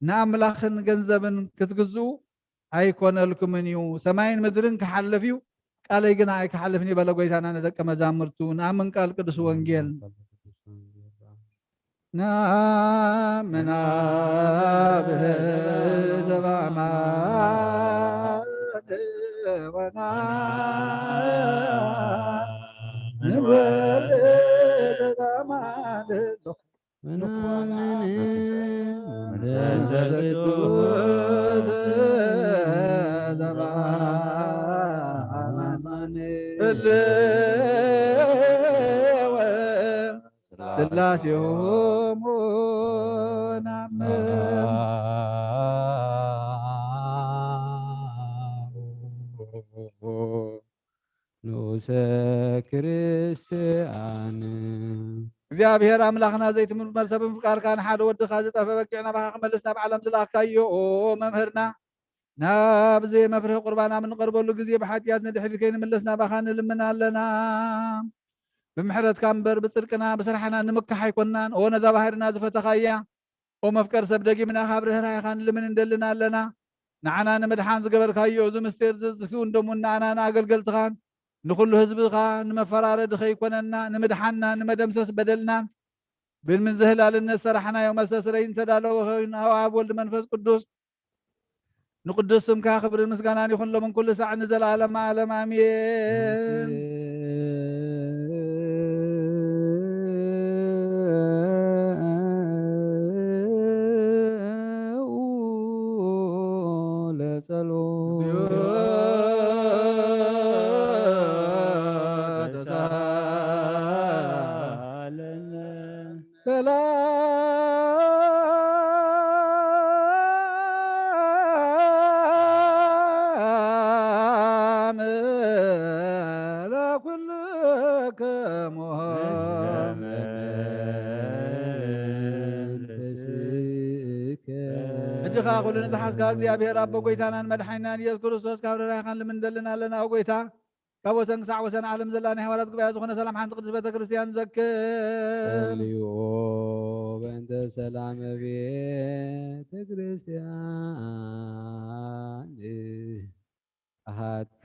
ንኣምላኽን ገንዘብን ክትግዝኡ ኣይኮነልኩምን እዩ። ሰማይን ምድርን ክሓልፍ እዩ፣ ቃለይ ግና ኣይክሓልፍን እዩ በለ ጎይታና ንደቀ መዛሙርቱ። ንኣምን ቃል ቅዱስ ወንጌል። ነአምን አብ ዘበአማን ወነአምን ወልድ ዘበአማን ወነአምን መንፈስ ቅዱስ ዘበአማን ህልወ ስላሴሆሙ ናምን። ንኡሰ ክርስቲያን። እግዚኣብሔር ኣምላኽና ዘይትምርመር ሰብ ብምፍቃርካ ንሓደ ወድኻ ዝጠፈ በጊዕ ናባኻ ክመልስ ናብ ዓለም ዝለኣኽካዮ፣ ኦ መምህርና፣ ናብ ዘየመፍርህ ቁርባን ኣብ እንቐርበሉ ግዜ ብሓጢኣት ንድሕሪት ከይንምለስ ናባኻ ንልምን ኣለና። ብምሕረትካ እምበር ብጽድቅና ብስራሕና ንምካሕ ኣይኮንናን። ኦ ነዛ ባሕርና ዝፈተኻያ፣ ኦ መፍቀር ሰብ፣ ደጊምና ካብ ርህራሄኻ ንልምን እንደልን ኣለና። ንዓና ንምድሓን ዝገበርካዮ እዚ ምስጢር እዚ ዝክውን ደሙን ንኣና ንኣገልገልትኻን ንኹሉ ህዝብኻ ንመፈራረዲ ከይኮነና ንምድሓንና ንመደምሰስ በደልናን ብምን ዘህላልነት ሰራሕናዮ መስተስረይን ዝተዳለወ ኮይኑ ኣብ ኣብ ወልድ መንፈስ ቅዱስ ንቅዱስ ስምካ ክብርን ምስጋናን ይኹን ሎምን ኩሉ ሳዕ ንዘለዓለም ዓለም ኣሜን። ለጸሎት ተሳለነ። ሰላም ለኩልክሙ። ሕጂ ኸዓ ኩሉ ንዝሓዝካ እግዚኣብሔር ኣቦ ጎይታናን መድሓኒናን ኢየሱስ ክርስቶስ ካብ ርህራሄኻን ልምንደልን ኣለና። ኦ ጎይታ፣ ካብ ወሰን ክሳዕ ወሰን ዓለም ዘላ ናይ ሃዋርያት ጉባኤ ዝኾነ ሰላም ሓንቲ ቅድስት ቤተ ክርስቲያን ዘክር። ጸልዩ በእንተ ሰላም ቤተ ክርስቲያን ኣሃቲ።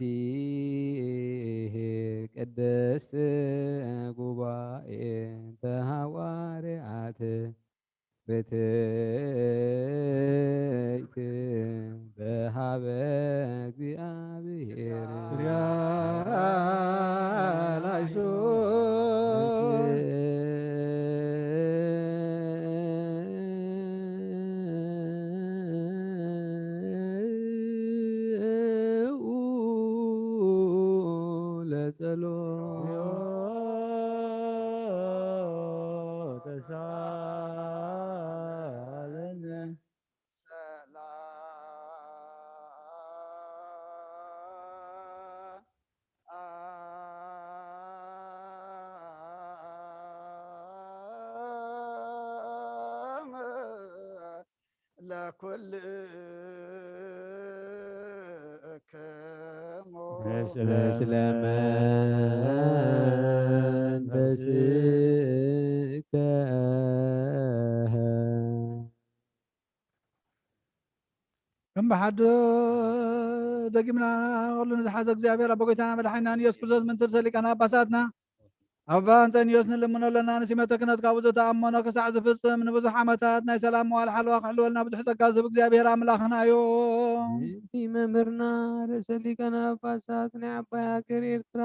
ቅድስት ጉባኤ ተሃዋርያት ርትዕት በሃበ እግዚአብሔር። ለጸሎት ተሳለነ። ለኩልክሙ። ምስለ መንፈስከ። ከም ብሓደ ደጊምና ኩሉ ንዝሓዘ እግዚኣብሔር ኣቦ ጎይታና መድሓኒና ንኢየሱስ ክርስቶስ ምንትርሰ ሊቃነ ጳጳሳትና ኣባ እንጠንዮስ ንልምኖ ኣለና። ንሲመተ ክህነት ካብኡ ዝተኣመኖ ክሳዕ ዝፍጽም ንብዙሕ ዓመታት ናይ ሰላም መዋል ሓለዋ ክሕልወልና ብዙሕ ጸጋ ዝህብ እግዚኣብሔር ኣምላኽና እዩ። እቲ መምህርና ርእሰ ሊቃነ ጳጳሳት ናይ ዓባይ ሃገር ኤርትራ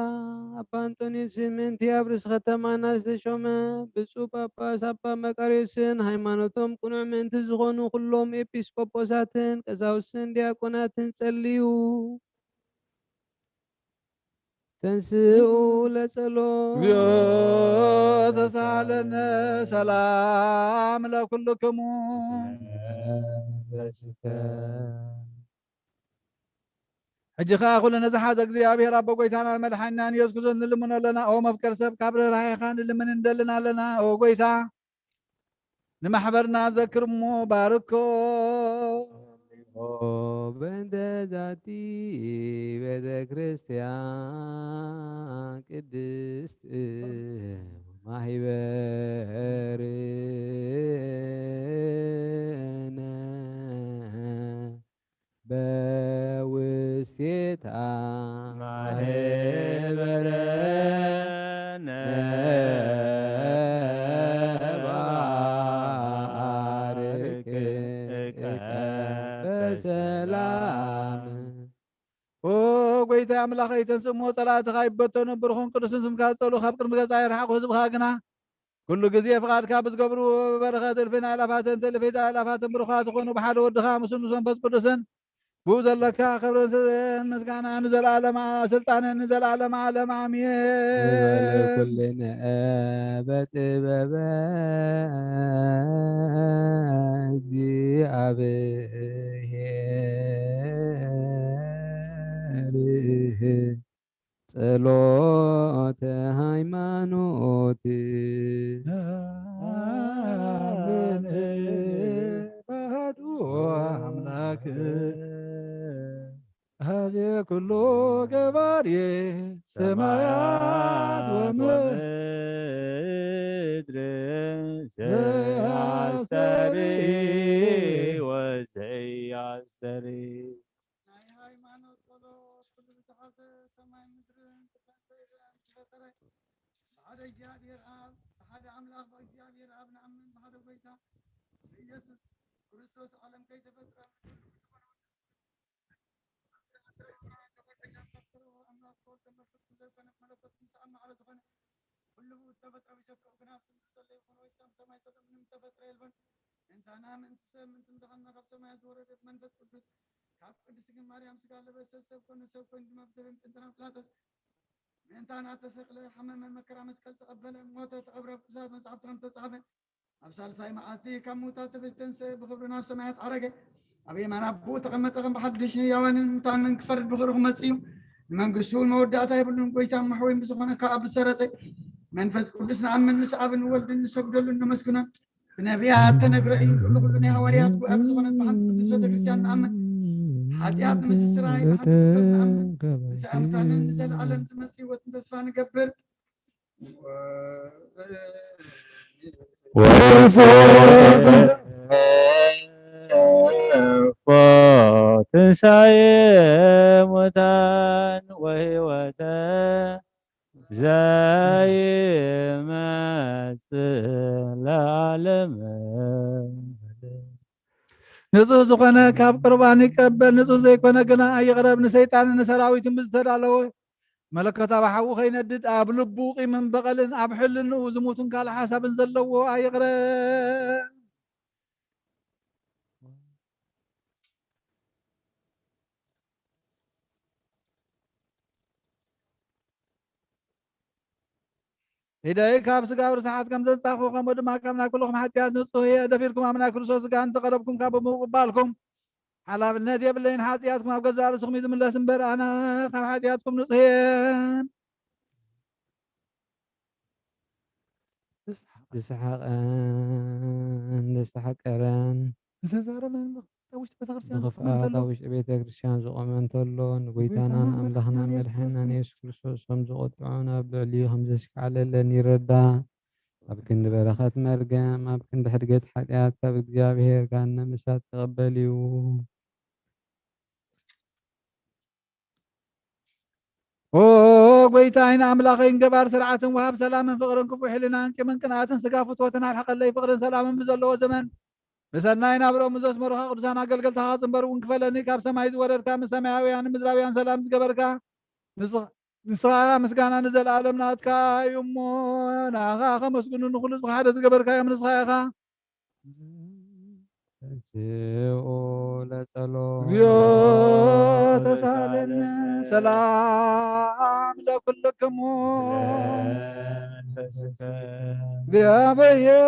ኣባ እንጠንዮስ ምእንቲ ኣብ ርእሲ ከተማና ዝተሾመ ብፁዕ ጳጳስ ኣባ መቃርዮስን ሃይማኖቶም ቅኑዕ ምእንቲ ዝኾኑ ኩሎም ኤጲስቆጶሳትን ቀሳውስትን ዲያቆናትን ጸልዩ። ተንስኡ ለጸሎት። እግዚኦ ተሳለነ ሰላም ለኩልክሙ። ሕጂ ኸኣ ኩሉ ነዝሓዘ እግዚኣብሔር ኣቦ ጎይታና መድሓኒናን ኢየሱስ ክርስቶስ ንልምኖ ኣለና። ኦ መፍቀር ሰብ፣ ካብ ርህራሄኻ ንልምን እንደልን ኣለና። ኦ ጎይታ፣ ንማሕበርና ዘክር እሞ ባርኮ። ኦ በእንተ ዛቲ ቤተ ክርስቲያን ቅድስት ማህበርነ በውስቴታ ማህበረነ ባርክ በሰላም። ኦ ጎይታ ኣምላኸይ፣ ተንስእ እሞ ጸላእትኻ ይበተኑ፣ ብሩኽን ቅዱስን ስምካ ዝጸልኡ ካብ ቅድሚ ገጻ ይርሓቑ፣ ህዝብኻ ግና ኩሉ ግዜ ፍቓድካ ብዝገብሩ በረኸት እልፍን ኣእላፋትን ትእልፊት ኣእላፋትን ብሩኻት ይኾኑ። ብሓደ ወድኻ ምስኡ ምስ መንፈስ ቅዱስን ብኡ ዘለካ ክብርን ስ-፣ ምስጋና ንዘለኣለማ ስልጣንን ንዘለኣለማ ዓለም ኣሜን። ንበል ኩልነ በጥበበ እግዚኣብሔር። ጸሎተ ሃይማኖት። ኣመን። በአሐዱ አምላክ አዜ ኩሉ ገባሬ ሰማያት ወምድር ዘያስተሪ ወዘያስተሪ። ናይ ሃይማኖት ጸሎት ኩሉ ዝሓዘ ሰማይ ምድርን ኩለን ዘይረኣን ዝፈጠረ ብሓደ እግዚኣብሔር ኣብ፣ ብሓደ ኣምላኽ ብእግዚኣብሔር ኣብ ንኣምን፣ ብሓደ ጎይታ ብኢየሱስ ክርስቶስ ዓለም ከይተፈጥረ ኣምላኽ ተወልደ መንፈስ ቅዱስ ዘይኮነ መለኮት ምስ ኣብ ማዕረ ዝኾነ ኩሉ ብኡ ዝተፈጥረ ብጀክኡ ግና ኣብ ምድሪ ዘሎ ይኹን ወይስ ኣብ ሰማይ ዘሎ ምንም ዝተፈጥረ የልቦን። ምእንታና ምእንቲ ሰብ ምእንቲ ምድሓንና ካብ ሰማያት ዝወረደ ብመንፈስ ቅዱስ ካብ ቅድስቲ ድንግል ማርያም ስጋ ለበሰ ሰብ ኮነ ሰብ ኮይኑ ድማ ብዘበን ጴንጠና ጲላጦስ ምእንታና ተሰቕለ፣ ሓመመ፣ መከራ መስቀል ተቐበለ፣ ሞተ፣ ተቐብረ፣ ኣብ ቅዱሳት መጻሕፍቲ ከም ተጻሕፈ ኣብ ሳልሳይ መዓልቲ ካብ ምውታት ተፈልዩ ተንስአ፣ ብኽብሪ ናብ ሰማያት ዓረገ፣ ኣብ የማን ኣቦኡ ተቐመጠ። ከም ብሓድሽ ንሕያዋንን ሙታንን ክፈርድ ብኽብሪ ክመጽእ እዩ። ንመንግስቱ እውን መወዳእታ የብሉን። ጎይታን መሕወይን ብዝኾነ ካብ ኣብ ዝተረጸ መንፈስ ቅዱስ ንኣምን፣ ምስ ኣብን ወልድን ንሰግደሉን ነመስግኖን። ብነቢያት ተነግረ እዩ። ልዕሊ ኩሉ ናይ ሃዋርያት ጉባኤ ብዝኾነት ብሓንቲ ቅድስት ቤተ ክርስቲያን ንኣምን። ሓጢኣት ንምስስራይ ብሓንቲ ጥምቀት ንኣምን። ትንሳኤ ሙታንን ንዘለኣለም ዝመጽእ ህይወትን ተስፋ ንገብር። ወንስእፎ ትንሳኤ ሙታን ወህይወተ ዘይመጽእ ለዓለም። ንጹህ ዝኾነ ካብ ቁርባን ይቀበል፣ ንጹህ ዘይኮነ ግና ኣይቕረብ። ንሰይጣንን ንሰራዊቱን ብዝተዳለወ መለኮታዊ ሓዊ ከይነድድ፣ ኣብ ልቡ ቂምን በቐልን ኣብ ሕልንኡ ዝሙትን ካልእ ሓሳብን ዘለዎ ኣይቕረብ። ኢደይ ካብ ስጋዊ ርስሓት ከም ዘንጻኹ፣ ከምኡ ድማ ካብ ናይ ኩልኹም ሓጢኣት ንጹህ እየ። ደፊርኩም ኣብ ናይ ክርስቶስ ስጋ እንተቐረብኩም፣ ካብ ብምቕባልኩም ሓላፍነት የብለይን። ሓጢኣትኩም ኣብ ገዛእ ርእስኹም እዩ ዝምለስ እምበር፣ ኣነ ካብ ሓጢኣትኩም ንጹህ እየ። ዝሰሓቐን ዘሳቀረን ዝተዛረበን ኣብ ውሽጢ ቤተክርስትያን ዝቆመ ብኽፍኣት እንተሎ፣ ኣብ ውሽጢ ቤተ ክርስቲያን ዝቖመ እንተሎ፣ ንጎይታናን ንጎይታናን ኣምላኽናን መድሓኒናን መድሓኒናን ኢየሱስ ክርስቶስ ከም ዝቖጥዖን ኣብ ልዕሊኡ ከም ዘሽካዕለለን ይረዳእ። ኣብ ክንዲ በረኸት መርገም፣ ኣብ ክንዲ ሕድገት ሓጢኣት ካብ እግዚኣብሔር ገሃነመ እሳት ክቕበል እዩ። ኦ ጎይታይን ኣምላኸይን፣ ገባር ስርዓትን ወሃብ ሰላምን ፍቕርን ክፉእ ሕልናን ቂምን ቅንኣትን ስጋ ፍትወትን ኣርሕቐለይ። ፍቕርን ሰላምን ብዘለዎ ዘመን ብሰናይ ናብርኦም ዘስመሩኻ ቅዱሳን ኣገልገልትኻ ጽንበር እውን ክፈለኒ። ካብ ሰማይ ዝወረድካ፣ ምስ ሰማያውያን ምድራውያን ሰላም ዝገበርካ፣ ንስኻ ንስኻ ምስጋና ንዘለኣለም ናትካ እዩ እሞ፣ ንኣኻ ከመስግኑ ንኹሉ ዝኸሓደ ዝገበርካዮም ንስኻ ኢኻ። ተንሥኡ ለጸሎት። እግዚኦ ተሳለነ። ሰላም ለኩልክሙ። እግዚአብሔር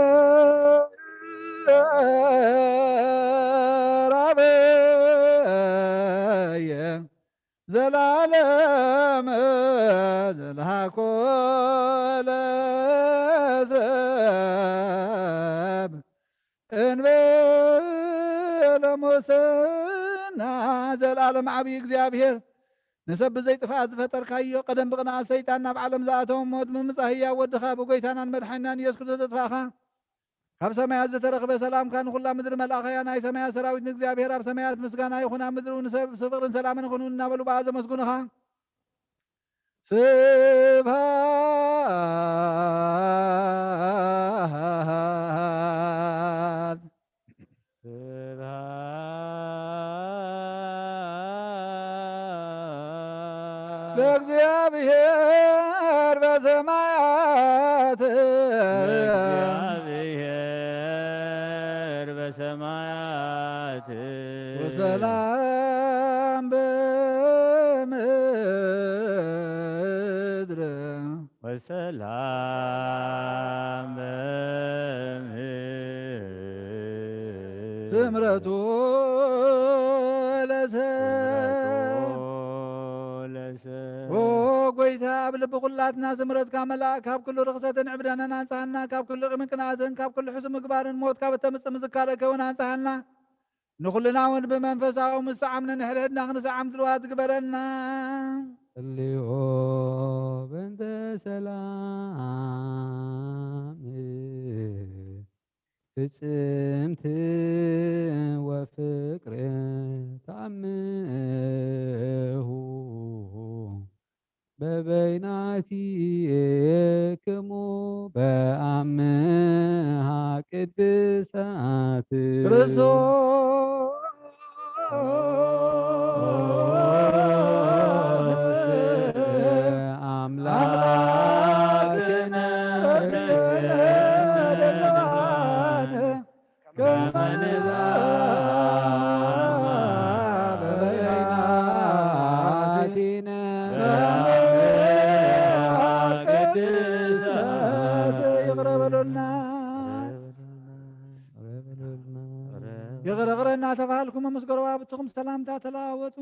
አበየ ዘላለም ዘልሃኮ ለሰብ እንበለ ሙስና። ዘላለም ዓብዪ እግዚኣብሔር፣ ንሰብ ብዘይ ጥፍኣት ዝፈጠርካዮ፣ ቀደም ብቕንኣት ሰይጣን ናብ ዓለም ዝኣተወ፣ ሞት ብምምጻእ ህያው ወድኻ ብጎይታናን መድሓኒናን ኢየሱስ ክርስቶስ ዘጥፋእኻ፣ ካብ ሰማያት ዝተረኽበ ሰላምካ ንኹላ ምድሪ መልኣኸያ። ናይ ሰማያት ሰራዊት ንእግዚኣብሔር ኣብ ሰማያት ምስጋና ይኹን፣ ኣብ ምድሪ እውን ንሰብ ፍቕርን ሰላምን ይኹን እናበሉ ብኣ ዘመስግኑኻ። ስብሐት ስብሐት ለእግዚኣብሔር በሰማያት። ለእግዚኣብሔር በሰማያት። ወሰላም በምድር። ወሰላም በምድር። ስምረቱ ለሰብ። ስምረቱ ለሰብ። ኦ ጎይታ፣ ኣብ ልቢ ኩላትና ስምረትካ መላእ፣ ካብ ኩሉ ርኽሰትን ዕብዳንን ኣንጽሃና፣ ካብ ኩሉ ቂምን ቅንኣትን፣ ካብ ኩሉ ሕሱም ምግባርን ሞት ካብ እተምጽእ ምዝካረ ከውን ኣንጽሃና። ንኹልና እውን ብመንፈሳዊ ምስዓም ንንሕድሕድና ክንስዓም ድልዋት ግበረና። ጸልዮ በእንተ ሰላም ፍጽምቲ ወፍቅር ተአምሁ በበይናቲክሙ በአምሃ ቅድሳት ክርስቶስ አምላክነ ከመ ንዛመ በበይናቲነ በአምሃ ቅድሳት። ይቕረ በሉልና። ይቕረ ይቕረ እናተባህልኩም ምስ ጎረባብትኹም ሰላምታ ተለዋወጡ።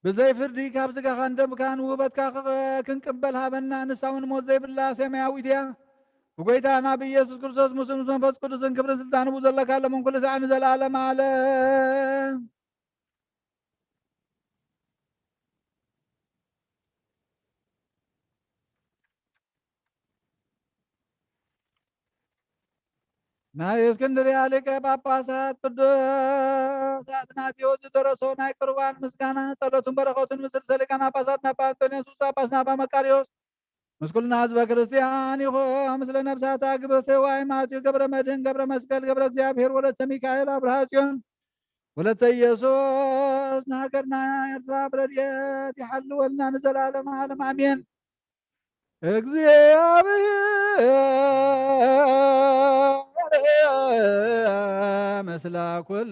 ብዘይ ፍርዲ ካብ ስጋኻን ደምካን ውህበትካ ኸ-፣ ክንቅበል ሃበና። ንሳ እውን ሞት ዘይብላ ሰማያዊት እያ። ብጎይታና ብኢየሱስ ክርስቶስ ምስኡ ምስ መንፈስ ቅዱስን ክብርን ስልጣን ብኡ ዘለካ ሎምን ኩሉ ሳዕ ንዘለኣለም ዓለም። ናይ እስክንድርያ ሊቀ ጳጳሳት ቅዱስ ኣትናቴዎስ ዝደረሶ ናይ ቁርባን ምስጋና፣ ጸሎቱን በረኸቱን ምስ ርእሰ ሊቃነ ጳጳሳት ኣባ እንጦንዮስ፣ ብፁዕ ጳጳስና ኣባ መቃርዮስ፣ ምስ ኩልና ህዝበ ክርስቲያን ይኹን። ምስለ ነብሳታ ግብርተ ዋይ ማቴዎ ገብረ መድህን ገብረ መስቀል ገብረ እግዚኣብሔር ወለተ ሚካኤል ኣብርሃ ጽዮን ወለተ ኢየሱስ ንሃገርና ኤርትራ ብረድኤት ይሓልወልና ንዘለዓለም ዓለም ኣሜን። እግዚኣብሔር ምስለ ኩልክሙ።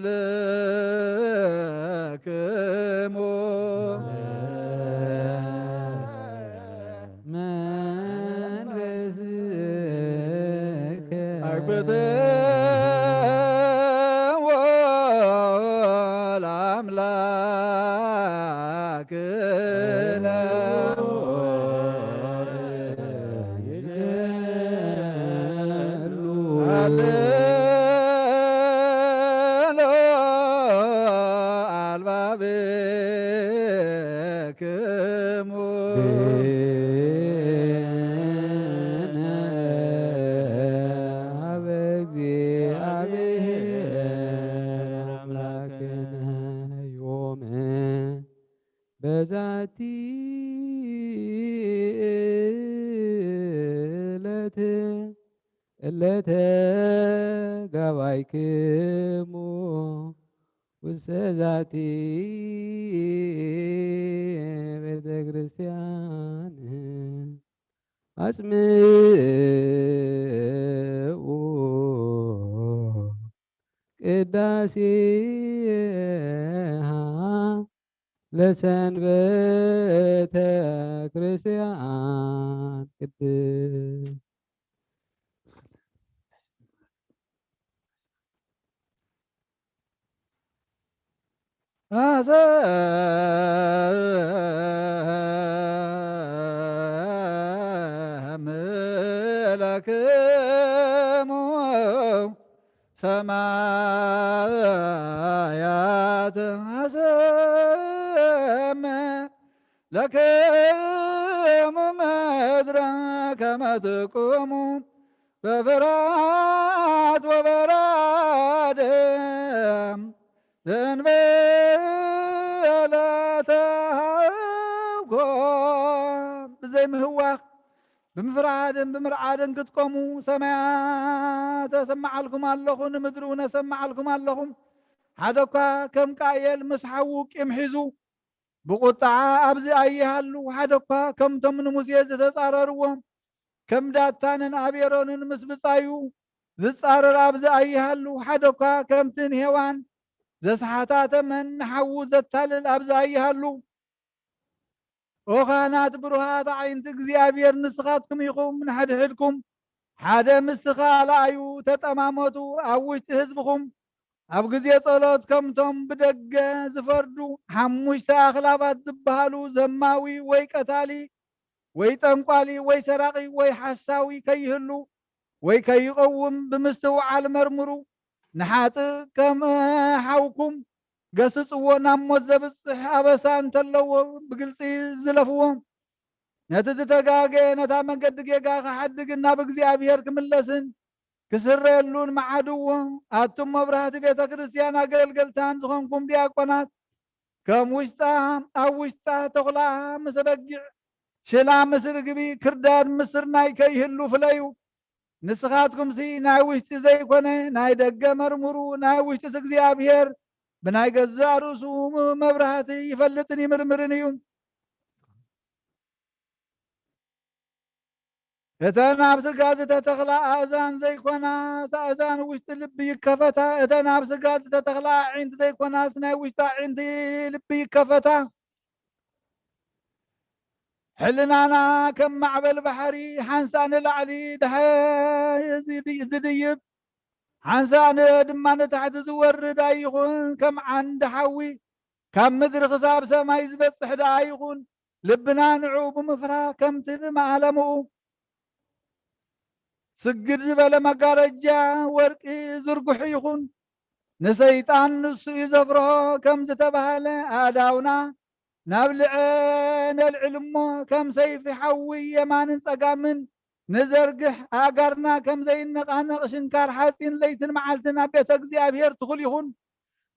መንፈስከ አግብትዎ ለአምላክነ። ሃሌሉ አልባብክሙ። ሀበ እግዚአብሔር አምላክነ ዮም በዛቲ ዕለት እለ ተጋባይክሙ ውስተ ዛቲ ቤተ ክርስቲያን አጽምዑ ቅዳሴሃ ለሰንበተ ክርስቲያን ቅድስት። አሰምዕ ለክሙ ሰማያት አሰምዕ ለክሙ ምድረ ከመ ትቁሙ በፍርሃት ወበራድ ዘእንበለ ተሃውኮ። ብዘይ ምህዋኽ ብምፍርሃድን ብምርዓድን ክትቆሙ ሰማያት እሰምዓልኩም ኣለኹ፣ ንምድሪ እውን እሰምዓልኩም ኣለኹ። ሓደ እኳ ከም ቃየል ምስ ሓዉ ቂም ሒዙ ብቁጥዓ ኣብዚ ኣይሃሉ፣ ሓደ እኳ ከምቶም ንሙሴ ዝተጻረርዎ፣ ከም ዳታንን ኣቤሮንን ምስ ብጻዩ ዝጻረር ኣብዚ ኣይሃሉ፣ ሓደ እኳ ከምቲ ንሄዋን ዘስሓታ ተመን ንሓዉ ዘታልል ኣብዚ ኣይሃሉ። ኦ ካህናት ብሩሃት ኣዒንቲ እግዚኣብሔር፣ ንስኻትኩም ኢኹም ንሕድሕድኩም ሓደ ምስቲ ካልኣዩ ተጠማመቱ፣ ኣብ ውሽጢ ህዝብኹም ኣብ ግዜ ጸሎት ከምቶም ብደገ ዝፈርዱ ሓሙሽተ ኣኽላባት ዝበሃሉ ዘማዊ ወይ ቀታሊ ወይ ጠንቋሊ ወይ ሰራቒ ወይ ሓሳዊ ከይህሉ ወይ ከይቐውም ብምስትውዓል መርምሩ። ንሓጥእ ከም ሓውኩም ገስጽዎ፣ ናብ ሞት ዘብጽሕ ኣበሳ እንተለዎ ብግልጺ ዝለፍዎ። ነቲ ዝተጋገየ ነታ መንገዲ ጌጋ ክሓድግን ናብ እግዚኣብሔር ክምለስን ክስረየሉን መዓድዎ። ኣቱም መብራህቲ ቤተ ክርስቲያን ኣገልገልታን ዝኾንኩም ዲያቆናት፣ ከም ውሽጣ ኣብ ውሽጣ ተኹላ ምስ በጊዕ፣ ሽላ ምስ ርግቢ፣ ክርዳድ ምስ ስርናይ ከይህሉ ፍለዩ። ንስኻትኩምሲ ናይ ውሽጢ ዘይኮነ ናይ ደገ መርምሩ፣ ናይ ውሽጢስ እግዚኣብሔር ብናይ ገዛእ ርእሱ መብራህቲ ይፈልጥን ይምርምርን እዩ። እተን ኣብ ስጋ ዝተተኽላ ኣእዛን ዘይኮናስ ኣእዛን ውሽጢ ልቢ ይከፈታ። እተን ኣብ ስጋ ዝተተኽላ ኣዒንቲ ዘይኮናስ ናይ ውሽጢ ኣዒንቲ ልቢ ይከፈታ። ሕልናና ከም ማዕበል ባሕሪ ሓንሳእ ንላዕሊ ድሓ ዝድ-፣ ዝድይብ፣ ሓንሳእ ን-፣ ድማ ንታሕቲ ዝወርድ ኣይኹን። ከም ዓንዲ ሓዊ ካብ ምድሪ ክሳብ ሰማይ ዝበጽሕ ደኣ ይኹን። ልብና ንዕኡ ብምፍራህ ከምቲ ብመዓለምኡ ስግድ ዝበለ መጋረጃ ወርቂ ዝርጉሕ ይኹን። ንሰይጣን ንሱ እዩ ዘፍርሆ ከም ዝተባህለ፣ ኣእዳውና ናብ ልዐ ነልዕል እሞ፣ ከም ሰይፊ ሓዊ የማንን ጸጋምን ንዘርግሕ ኣእጋርና ከም ዘይነቓነቕ ሽንካር ሓጺን ለይትን መዓልትን ኣብ ቤተ እግዚኣብሔር ትኹል ይኹን።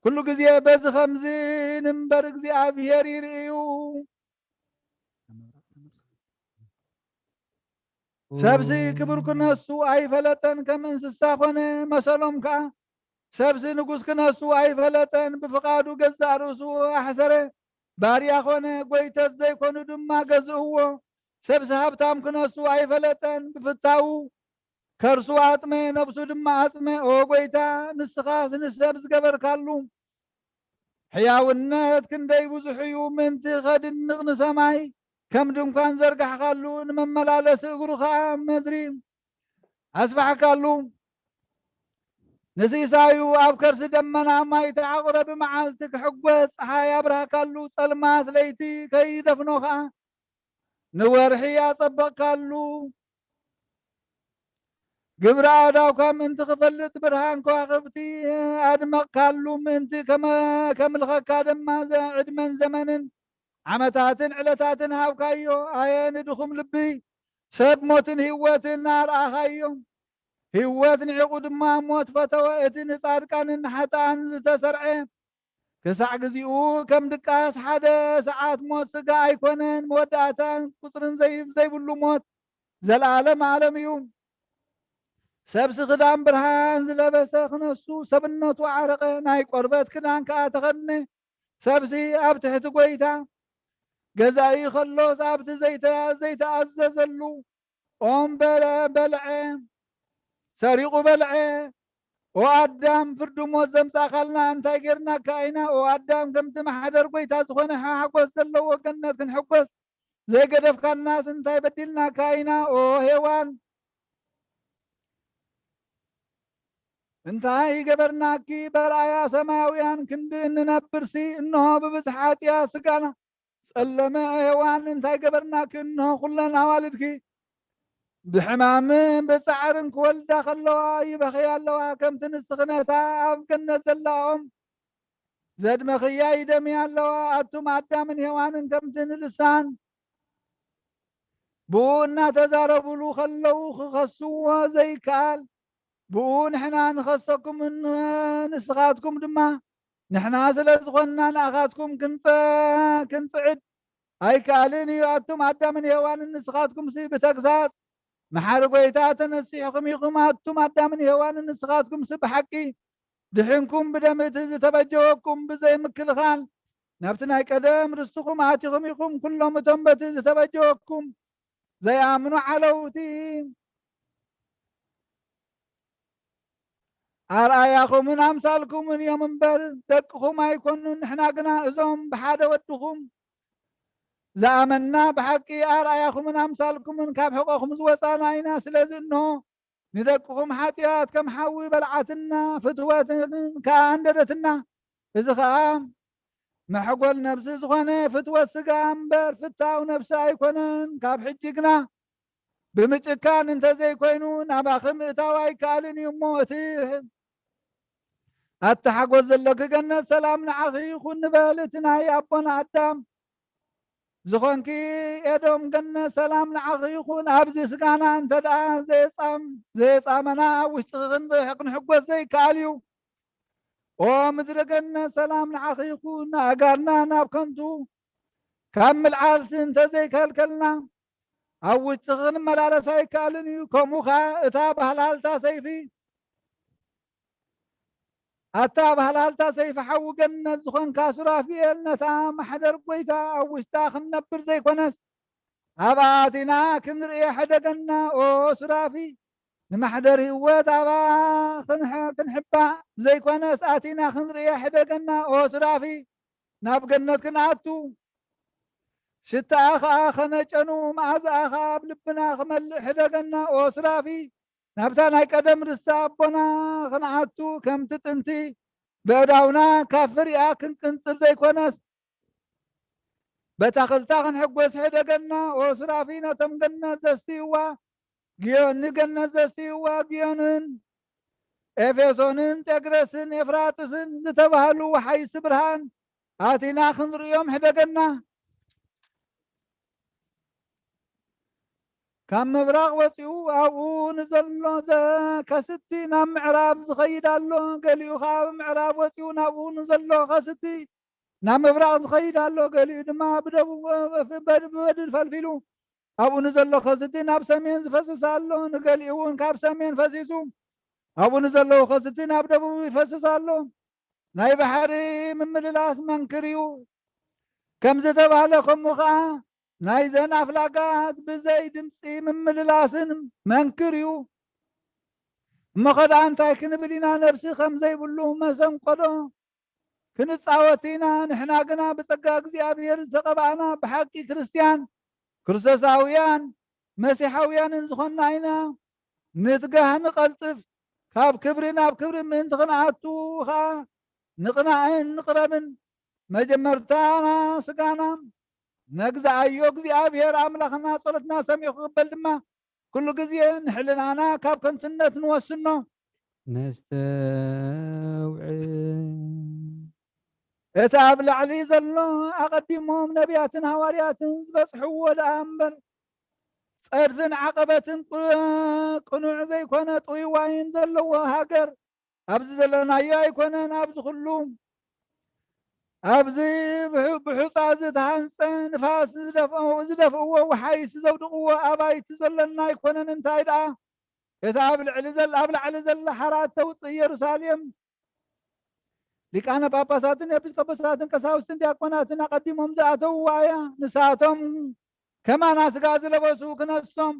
ኩሉ ግዜ በዚ ኸምዚ ንንበር እግዚኣብሔር ይርእዩ። ሰብሲ ክብር ክነሱ ኣይፈለጠን፣ ከም እንስሳ ኾነ፣ መሰሎም ከኣ ሰብሲ ንጉስ ክነሱ ኣይፈለጠን፣ ብፍቓዱ ገዛእ ርእሱ ኣሕሰረ። ባርያ ኾነ፣ ጐይቶት ዘይኮኑ ድማ ገዝእዎ። ሰብሲ ሃብታም ክነሱ ኣይፈለጠን፣ ብፍታዉ ከርሱ ኣጥመ፣ ነብሱ ድማ ኣጽመ። ኦ ጐይታ፣ ንስኻስ ንሰብ ዝገበርካሉ ሕያውነት ክንደይ ብዙሕ እዩ፣ ምእንቲ ኸድንቕ ንሰማይ ከም ድንኳን ዘርጋሕካሉ፣ ንመመላለሲ እግሩ ኸኣ ምድሪ ኣስፋሕካሉ። ንሲሳዩ ኣብ ከርሲ ደመና ማይ ተዓቑረ፣ ብመዓልቲ ክሕጎስ ጸሓይ ኣብርሃካሉ፣ ጸልማት ለይቲ ከይደፍኖ ኸኣ ንወርሒ ኣጸበቕካሉ። ግብሪ ኣእዳውካ ምእንቲ ክፈልጥ ብርሃን ከዋኽብቲ ኣድመቕካሉ፣ ምእንቲ ከመ-፣ ከምልኸካ ድማ ዘ-፣ ዕድመን ዘመንን ዓመታትን ዕለታትን ሃብካዮ። ኣየ ንድኹም ልቢ፣ ሰብ ሞትን ህይወትን ኣርኣኻዮ። ህይወት ንዒቑ ድማ ሞት ፈተወ። እቲ ንጻድቃንን ንሓጥኣን ዝተሰርዐ ክሳዕ ግዚኡ ከም ድቃስ ሓደ ሰዓት ሞት ስጋ ኣይኮነን፣ መወዳእታን ቁጽርን ዘይ-፣ ዘይብሉ ሞት ዘለዓለም ዓለም እዩ። ሰብሲ ክዳን ብርሃን ዝለበሰ ክነሱ ሰብነቱ ዓረቐ፣ ናይ ቆርበት ክዳን ከኣ ተኸድነ። ሰብሲ ኣብ ትሕቲ ጐይታ ገዛኢ ከሎስ ኣብቲ ዘይተ-፣ ዘይተኣዘዘሉ ኦም በለ-፣ በልዐ፣ ሰሪቑ በልዐ። ኦ ኣዳም፣ ፍርዲ ሞት ዘምጻእካልና እንታይ ጌርናካ ኢና? ኦ ኣዳም፣ ከምቲ ማሕደር ጐይታ ዝኾነ ሓጎስ ዘለዎ ገነት ክንሕጎስ ዘይገደፍካናስ እንታይ በዲልናካ ኢና? ኦ ሄዋን፣ እንታይ ገበርናኪ? በርኣያ ሰማያውያን ክንዲ እንነብርሲ፣ እንሆ ብብዝሒ ሓጢኣት ስጋና ጸለመ። ሄዋን፣ እንታይ ገበርናኪ? እንሆ ኩለን ኣዋልድኪ ብሕማምን ብጻዕርን ክወልዳ ከለዋ ይበኽያ ኣለዋ፣ ከምቲ ንስኺ ነታ ኣብ ገነት ዘላ ኦም ዘድመኽያ ይደምያ ኣለዋ። ኣቱም ኣዳምን ሄዋንን ከምቲ ንልሳን ብኡ እናተዛረቡሉ ከለዉ ክኸስዎ ዘይከኣል፣ ብኡ ንሕና ንኸሰኩም፣ ን-፣ ንስኻትኩም ድማ ንሕና ስለ ዝኾንና ንኣኻትኩም ክንጸ-፣ ክንጽዕድ ኣይከኣልን እዩ። ኣቱም ኣዳምን ሄዋንን ንስኻትኩምሲ ብተግሳጽ መሓሪ ጐይታ ተነሲሕኹም ኢኹም። ኣቱም ኣዳምን ሄዋንን ንስኻትኩምሲ ብሓቂ ድሒንኩም ብደም እቲ ዝተበጀወኩም ብዘይ ምክልኻል ናብቲ ናይ ቀደም ርስትኹም ኣቲኹም ኢኹም። ኩሎም እቶም በቲ ዝተበጀወኩም ዘይኣምኑ ዓለውቲ ኣርኣያኹምን ኣምሳልኩምን እዮም እምበር ደቅኹም ኣይኮኑን። ንሕና ግና እዞም ብሓደ ወድኹም ዝኣመንና ብሓቂ ኣርኣያኹምን ኣምሳልኩምን ካብ ሕቖኹም ዝወጻና ኢና። ስለዚ እንሆ ንደቅኹም ሓጢኣት ከም ሓዊ በልዓትና፣ ፍትወትን ከኣ ኣንደደትና። እዚ ኸኣ መሕጎል ነብሲ ዝኾነ ፍትወት ስጋ እምበር ፍታው ነብሲ ኣይኮነን። ካብ ሕጂ ግና ብምጭካን እንተዘይኮይኑ ናባኺ ምእታው ኣይከኣልን እዩ እሞ፣ እቲ ኣታ ሓጎስ ዘለኪ ገነት ሰላም ንዓኺ ይኹን ንበል። እቲ ናይ ኣቦና ኣዳም ዝኾንኪ ኤዶም ገነት ሰላም ንዓኺ ይኹን። ኣብዚ ስጋና እንተ ደኣ ዘየጻም-፣ ዘየጻመና ኣብ ውሽጥኺ ክንዘ-፣ ክንሕጎስ ዘይከኣል እዩ። ኦ ምድሪ ገነት ሰላም ንዓኺ ይኹን። ኣእጋርና ናብ ከንቱ ካብ ምልዓልሲ እንተ ዘይከልከልና ኣብ ውሽጥኺ ክንመላለስ ኣይከኣልን እዩ። ከምኡ ኸኣ እታ ባህላልታ ሰይፊ ኣታ ባህላልታ ሰይፊ ሓዊ ገነት ዝኾንካ ሱራፊኤል፣ ነታ ማሕደር ጐይታ ኣብ ውሽጣ ክንነብር ዘይኮነስ፣ ኣብኣ ኣቲና ክንርእያ ሕደገና ኦ ሱራፊ። ንማሕደር ህይወት ኣብኣ ክንሕ-፣ ክንሕባእ ዘይኮነስ፣ ኣቲና ክንርእያ ሕደገና ኦ ሱራፊ። ናብ ገነት ክንኣቱ፣ ሽታኣ ኸኣ ኸነጨኑ፣ መኣዛኣ ኸኣ ኣብ ልብና ክመልእ ሕደገና ኦ ሱራፊ። ናብታ ናይ ቀደም ርስቲ ኣቦና ክንኣቱ፣ ከምቲ ጥንቲ በእዳውና ካብ ፍሪኣ ክንቅንጽብ ዘይኮነስ፣ በታ ኽልታ ክንሕጎስ ሕደገና። ኦ ሱራፊ፣ ነቶም ገነት ዘስትይዋ ግዮን፣ ንገነት ዘስትይዋ ግዮንን ኤፌሶንን ጤግረስን ኤፍራጥስን ዝተባህሉ ወሓይሲ ብርሃን ኣቲና ክንርእዮም ሕደገና። ካብ ምብራቕ ወፂኡ ኣብኡ ንዘሎ ዘ-፣ ከስቲ ናብ ምዕራብ ዝኸይድ ኣሎ። ገሊኡ ከዓ ኣብ ምዕራብ ወፂኡ ናብኡ ንዘሎ ከስቲ ናብ ምብራቕ ዝኸይድ ኣሎ። ገሊኡ ድማ ብደቡብ በ-፣ በ-፣ ብበድን ፈልፊሉ ኣብኡ ንዘሎ ከስቲ ናብ ሰሜን ዝፈስስ ኣሎ። ንገሊኡ እውን ካብ ሰሜን ፈሲሱ ኣብኡ ንዘለዉ ከስቲ ናብ ደቡብ ይፈስስ ኣሎ። ናይ ባሕሪ ምምልላስ መንክር እዩ። ከም ዝተባህለ ከምኡ ኸዓ ናይዘን ኣፍላጋት ብዘይ ድምፂ ምምልላስን መንክር እዩ። እሞ ኸ ደኣ እንታይ ክንብል ኢና? ነብሲ ከም ዘይብሉ መሰንቆዶ ክንጻወት ኢና። ንሕና ግና ብጸጋ እግዚኣብሔር ዝተቐብኣና ብሓቂ ክርስትያን፣ ክርስቶሳውያን፣ መሲሓውያንን ዝኾንና ኢና። ንትጋህ፣ ንቐልጥፍ፣ ካብ ክብሪ ናብ ክብሪ ምእንቲ ክንኣቱ ኸኣ ንቕናእን ንቕረብን። መጀመርታና ስጋና ነግዝኣዮ፣ እግዚኣብሔር ኣምላኽና ጸሎትና ሰሚዑ ክቕበል ድማ ኩሉ ግዜ ንሕልናና ካብ ከንቱነት ንወስኖ። ነስተውዕል። እቲ ኣብ ላዕሊ ዘሎ ኣቐዲሞም ነቢያትን ሃዋርያትን ዝበጽሕዎ ደኣ እምበር፣ ጸድፍን ዓቐበትን ቁ-፣ ቅኑዕ ዘይኮነ ጥውይ ዋይን ዘለዎ ሃገር ኣብዚ ዘለናዮ ኣይኮነን። ኣብዚ ኩሉ፣ ኣብዚ ብሑ-፣ ብሑጻ ዝተሃንጸ፣ ንፋስ ዝደፍኦ-፣ ዝደፍእዎ፣ ወሓይስ ዘውድቕዎ ኣባይቲ ዘሎና ኣይኮነን። እንታይ ደኣ፣ እታ ኣብ ልዕሊ ዘል-፣ ኣብ ላዕሊ ዘላ ሓራ እተውጽእ ኢየሩሳሌም፣ ሊቃነ ጳጳሳትን ኤጲስቆጶሳትን ቀሳውስትን ዲያቆናትን ኣቐዲሞም ዝኣተውዋ እያ። ንሳቶም ከማና ስጋ ዝለበሱ ክነሶም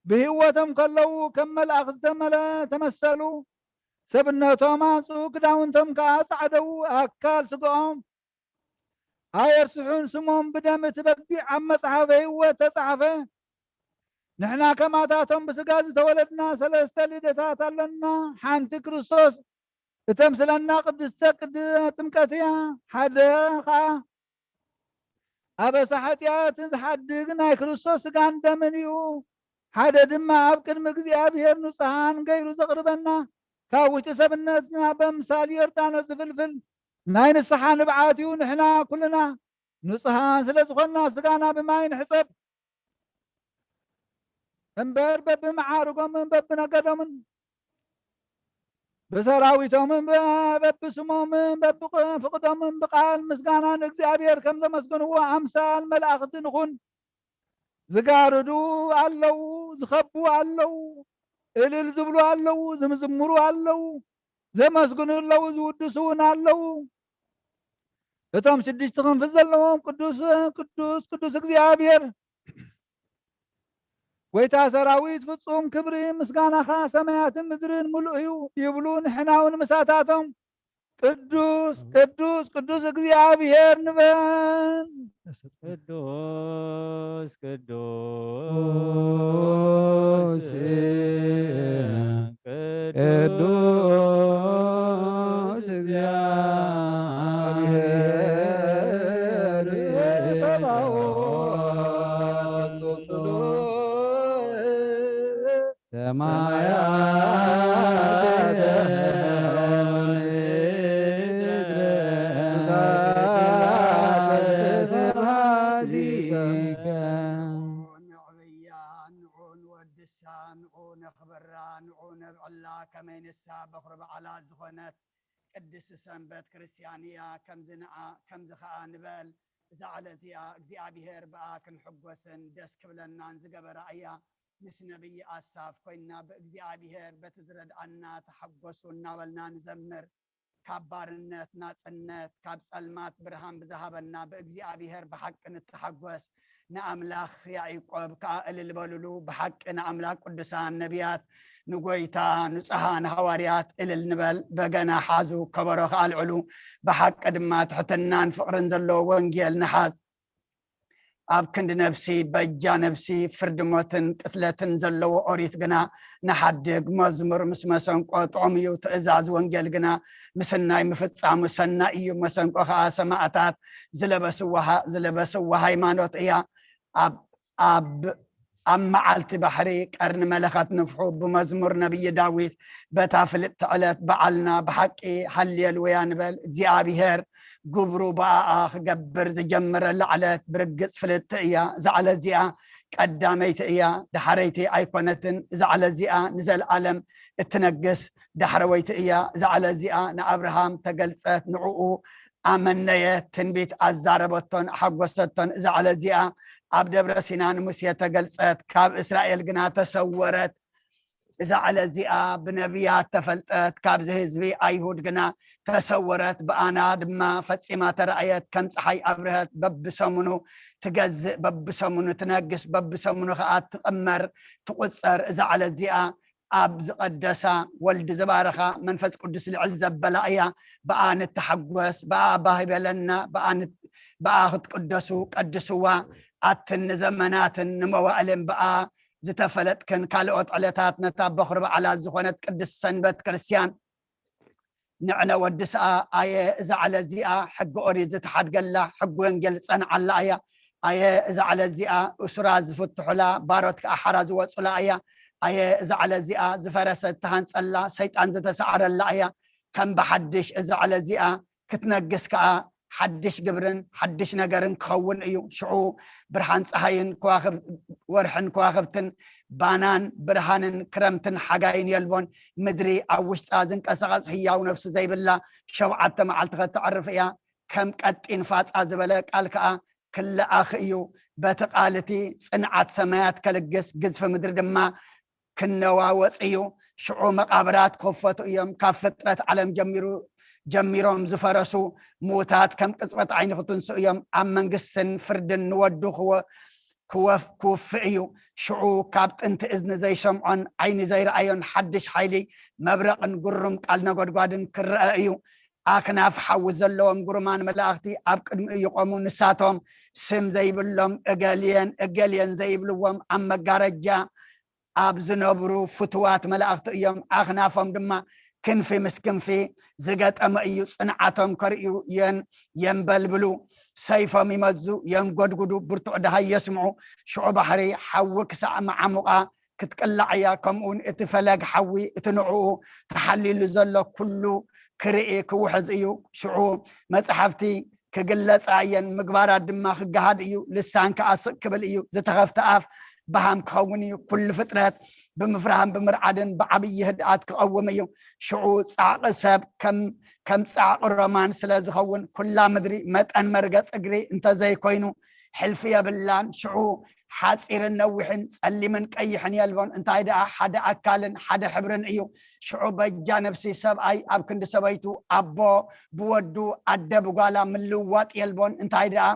ብህይወቶም ከለዉ ከም መላእኽቲ ተመለ-፣ ተመሰሉ። ሰብነቶም ኣንጽኡ፣ ክዳውንቶም ከኣ ጻዕደዉ። ኣካል ስጋኦም ኣየርስሑን፣ ስሞም ብደም እቲ በጊዕ ኣብ መጽሓፈ ህይወት ተጻሕፈ። ንሕና ከማታቶም ብስጋ ዝተወለድና ሰለስተ ልደታት ኣለና። ሓንቲ ክርስቶስ እተምስለና ቅድስተ ቅድ-፣ ጥምቀት እያ። ሓደ ኸኣ ኣበሳ ሓጢኣት ዝሓድግ ናይ ክርስቶስ ስጋን ደምን እዩ። ሓደ ድማ ኣብ ቅድሚ እግዚኣብሔር ንጹሃን ገይሩ ዘቕርበና፣ ካብ ውሽጢ ሰብነትና በምሳል ዮርዳኖስ ዝፍልፍል ናይ ንስሓ ንብዓት እዩ። ንሕና ኩልና ንጹሃን ስለ ዝኾንና ስጋና ብማይ ንሕጸብ። እምበር በብመዓርጎምን በብነገዶምን ብሰራዊቶምን በ-፣ በብስሞምን በብፍቕዶምን ብቃል ምስጋና ንእግዚኣብሔር ከም ዘመስግንዎ ኣምሳል መላእኽቲ ንኹን። ዝጋርዱ ኣለዉ፣ ዝኸቡ ኣለዉ፣ እልል ዝብሉ ኣለዉ፣ ዝምዝምሩ ኣለዉ፣ ዘመስግኑ ኣለዉ፣ ዝውድሱ እውን ኣለዉ። እቶም ሽዱሽተ ክንፊ ዘለዎም ቅዱስ፣ ቅዱስ፣ ቅዱስ እግዚኣብሔር ጎይታ ሰራዊት ፍጹም ክብሪ ምስጋናኻ ሰማያትን ምድርን ምሉእ እዩ ይብሉ። ንሕና እውን ምሳታቶም ቅዱስ፣ ቅዱስ፣ ቅዱስ እግዚኣብሔር ንበል። ቅዱስ፣ ቅዱስ፣ ቅዱስ፣ ቅዱስ እግዚኣብሔር ጸባኦት ቅዱስ። ሰማያት ስብሐት ሊከ። ንዕብያ፣ ንዑ ንወድሳ፣ ንዑ ነኽብራ፣ ንዑ ነብዕላ፣ ከመይ ንሳ በኹሪ በዓላት ዝኾነት ቅድስቲ ሰንበት ክርስትያን እያ። ከምዚ ንዓ-፣ ከምዚ ኸኣ ንበል፣ እዛ ዕለት እዚኣ እግዚኣብሔር ብኣ ክንሕጎስን ደስ ክብለናን ዝገበራ እያ። ምስ ነቢይ ኣሳፍ ኮይንና ብእግዚኣብሔር በቲ ዝረድኣና ተሓጎሱ እናበልና ንዘምር። ካብ ባርነት ናጽነት፣ ካብ ጸልማት ብርሃን ብዝሃበና ብእግዚኣብሔር ብሓቂ ንተሓጎስ። ንኣምላኽ ያዕቆብ ከኣ እልል በሉሉ። ብሓቂ ንኣምላኽ ቅዱሳን ነቢያት፣ ንጎይታ ንጹሃን ሃዋርያት እልል ንበል። በገና ሓዙ፣ ከበሮ ከኣ ኣልዕሉ። ብሓቂ ድማ ትሕትናን ፍቕርን ዘለዎ ወንጌል ንሓዝ። ኣብ ክንዲ ነፍሲ በጃ ነፍሲ ፍርዲ ሞትን ቅትለትን ዘለዎ ኦሪት ግና ንሓድግ። መዝሙር ምስ መሰንቆ ጥዑም እዩ፣ ትእዛዝ ወንጌል ግና ምስናይ ምፍጻሙ ሰናይ እዩ። መሰንቆ ከኣ ሰማእታት ዝለበስዋ ሃ-፣ ዝለበስዋ ሃይማኖት እያ። ኣብ፣ ኣብ፣ ኣብ መዓልቲ ባሕሪ ቀርኒ መለኸት ንፍሑ ብመዝሙር ነቢይ ዳዊት በታ ፍልጥቲ ዕለት በዓልና ብሓቂ ሃሌሉያ ንበል። እግዚኣብሔር ግብሩ ብኣኣ ክገብር ዝጀመረላ ዕለት ብርግጽ ፍልጥቲ እያ። እዛ ዕለት እዚኣ ቀዳመይቲ እያ፣ ዳሕረይቲ ኣይኮነትን። እዛ ዓለ እዚኣ ንዘለኣለም እትነግስ ዳሕረወይቲ እያ። እዛ ዓለ እዚኣ ንኣብርሃም ተገልጸት፣ ንዕኡ ኣመነየት፣ ትንቢት ኣዛረበቶን ኣሓጎሰቶን። እዛ ዓለ እዚኣ ኣብ ደብረ ሲና ንሙሴ ተገልጸት፣ ካብ እስራኤል ግና ተሰወረት። እዛ ዓለ እዚኣ ብነቢያት ተፈልጠት፣ ካብዚ ህዝቢ ኣይሁድ ግና ተሰወረት። ብኣና ድማ ፈጺማ ተራእየት፣ ከም ጸሓይ ኣብርሀት፣ በብሰሙኑ ትገዝእ፣ በብሰሙኑ ትነግስ፣ በብሰሙኑ ከኣ ትቕመር፣ ትቑጸር። እዛ ዓለ እዚኣ ኣብ ዝቐደሳ፣ ወልድ ዝባረኻ፣ መንፈስ ቅዱስ ልዕል ዘበላ እያ። ብኣ ንተሓጎስ፣ ብኣ ባህ ይበለና፣ ብኣ ን-፣ ብኣ ክትቅደሱ ቀድስዋ። ኣትን ንዘመናትን ንመዋእልን ብኣ ዝተፈለጥክን ካልኦት ዕለታት ነታ በኹሪ በዓላት ዝኾነት ቅድስት ሰንበት ክርስትያን ንዕነ ወድስኣ። ኣየ እዛ ዓለ እዚኣ ሕጊ ኦሪት ዝተሓድገላ፣ ሕጊ ወንጌል ዝጸንዓላ እያ። ኣየ እዛ ዓለ እዚኣ እሱራት ዝፍትሑላ፣ ባሮት ከኣ ሓራ ዝወጹላ እያ። ኣየ እዛ ዓለ እዚኣ ዝፈረሰት ዝተሃንጸላ፣ ሰይጣን ዝተሰዓረላ እያ። ከም ብሓድሽ እዛ ዓለ እዚኣ ክትነግስ ከኣ ሓድሽ ግብርን ሓድሽ ነገርን ክኸውን እዩ። ሽዑ ብርሃን ጸሃይን ከዋኽብ-፣ ወርሕን ከዋኽብትን፣ ባናን ብርሃንን ክረምትን ሓጋይን የልቦን። ምድሪ ኣብ ውሽጣ ዝንቀሳቐስ ህያው ነፍሲ ዘይብላ ሸውዓተ መዓልቲ ከተዕርፍ እያ። ከም ቀጢን ፋጻ ዝበለ ቃል ከኣ ክለኣኽ እዩ። በቲ ቃል እቲ ጽንዓት ሰማያት ከልግስ፣ ግዝፊ ምድሪ ድማ ክነዋወጽ እዩ። ሽዑ መቓብራት ክኽፈቱ እዮም። ካብ ፍጥረት ዓለም ጀሚሩ፣ ጀሚሮም ዝፈረሱ ምዉታት ከም ቅጽበት ዓይኒ ክትንስኡ እዮም። ኣብ መንግስትን ፍርድን ንወዱ ክወ-፣ ክወፍ-፣ ክውፍእ እዩ። ሽዑ ካብ ጥንቲ እዝኒ ዘይሰምዖን ዓይኒ ዘይረኣዮን ሓድሽ ሓይሊ መብረቕን ግሩም ቃል ነጎድጓድን ክረአ እዩ። ኣኽናፍ ሓዊ ዘለዎም ግሩማን መላእኽቲ ኣብ ቅድሚኡ ይቖሙ። ንሳቶም ስም ዘይብሎም፣ እገሌን እገሌን ዘይብልዎም፣ ኣብ መጋረጃ ኣብ ዝነብሩ ፍቱዋት መላእኽቲ እዮም። ኣኽናፎም ድማ ክንፊ ምስ ክንፊ ዝገጠመ እዩ። ጽንዓቶም ከርእዩ የን-፣ የንበልብሉ። ሰይፎም ይመዙ፣ የንጎድጉዱ፣ ብርቱዕ ደሃይ የስምዑ። ሽዑ ባሕሪ ሓዊ ክሳዕ መዓሙቓ ክትቅላዕ እያ። ከምኡውን እቲ ፈለግ ሓዊ፣ እቲ ንዕኡ ተሓሊሉ ዘሎ ኩሉ ክርኢ ክውሕዝ እዩ። ሽዑ መጽሓፍቲ ክግለጻ እየን፣ ምግባራት ድማ ክገሃድ እዩ። ልሳን ከኣ ስቕ ክብል እዩ። ዝተኸፍተ ኣፍ በሃም ክኸውን እዩ። ኩሉ ፍጥረት ብምፍራህን ብምርዓድን ብዓብዪ ህድኣት ክቐውም እዩ። ሽዑ ጻዕቒ ሰብ ከም፣ ከም ጻዕቒ ሮማን ስለ ዝኸውን፣ ኩላ ምድሪ መጠን መርገጽ እግሪ እንተዘይኮይኑ፣ ሕልፊ የብላን። ሽዑ ሓጺርን ነዊሕን፣ ጸሊምን ቀይሕን የልቦን። እንታይ ደኣ፣ ሓደ ኣካልን ሓደ ሕብርን እዩ። ሽዑ በጃ ነፍሲ ሰብኣይ ኣብ ክንዲ ሰበይቱ፣ ኣቦ ብወዱ፣ ኣደ ብጓላ ምልውዋጥ የልቦን። እንታይ ደኣ፣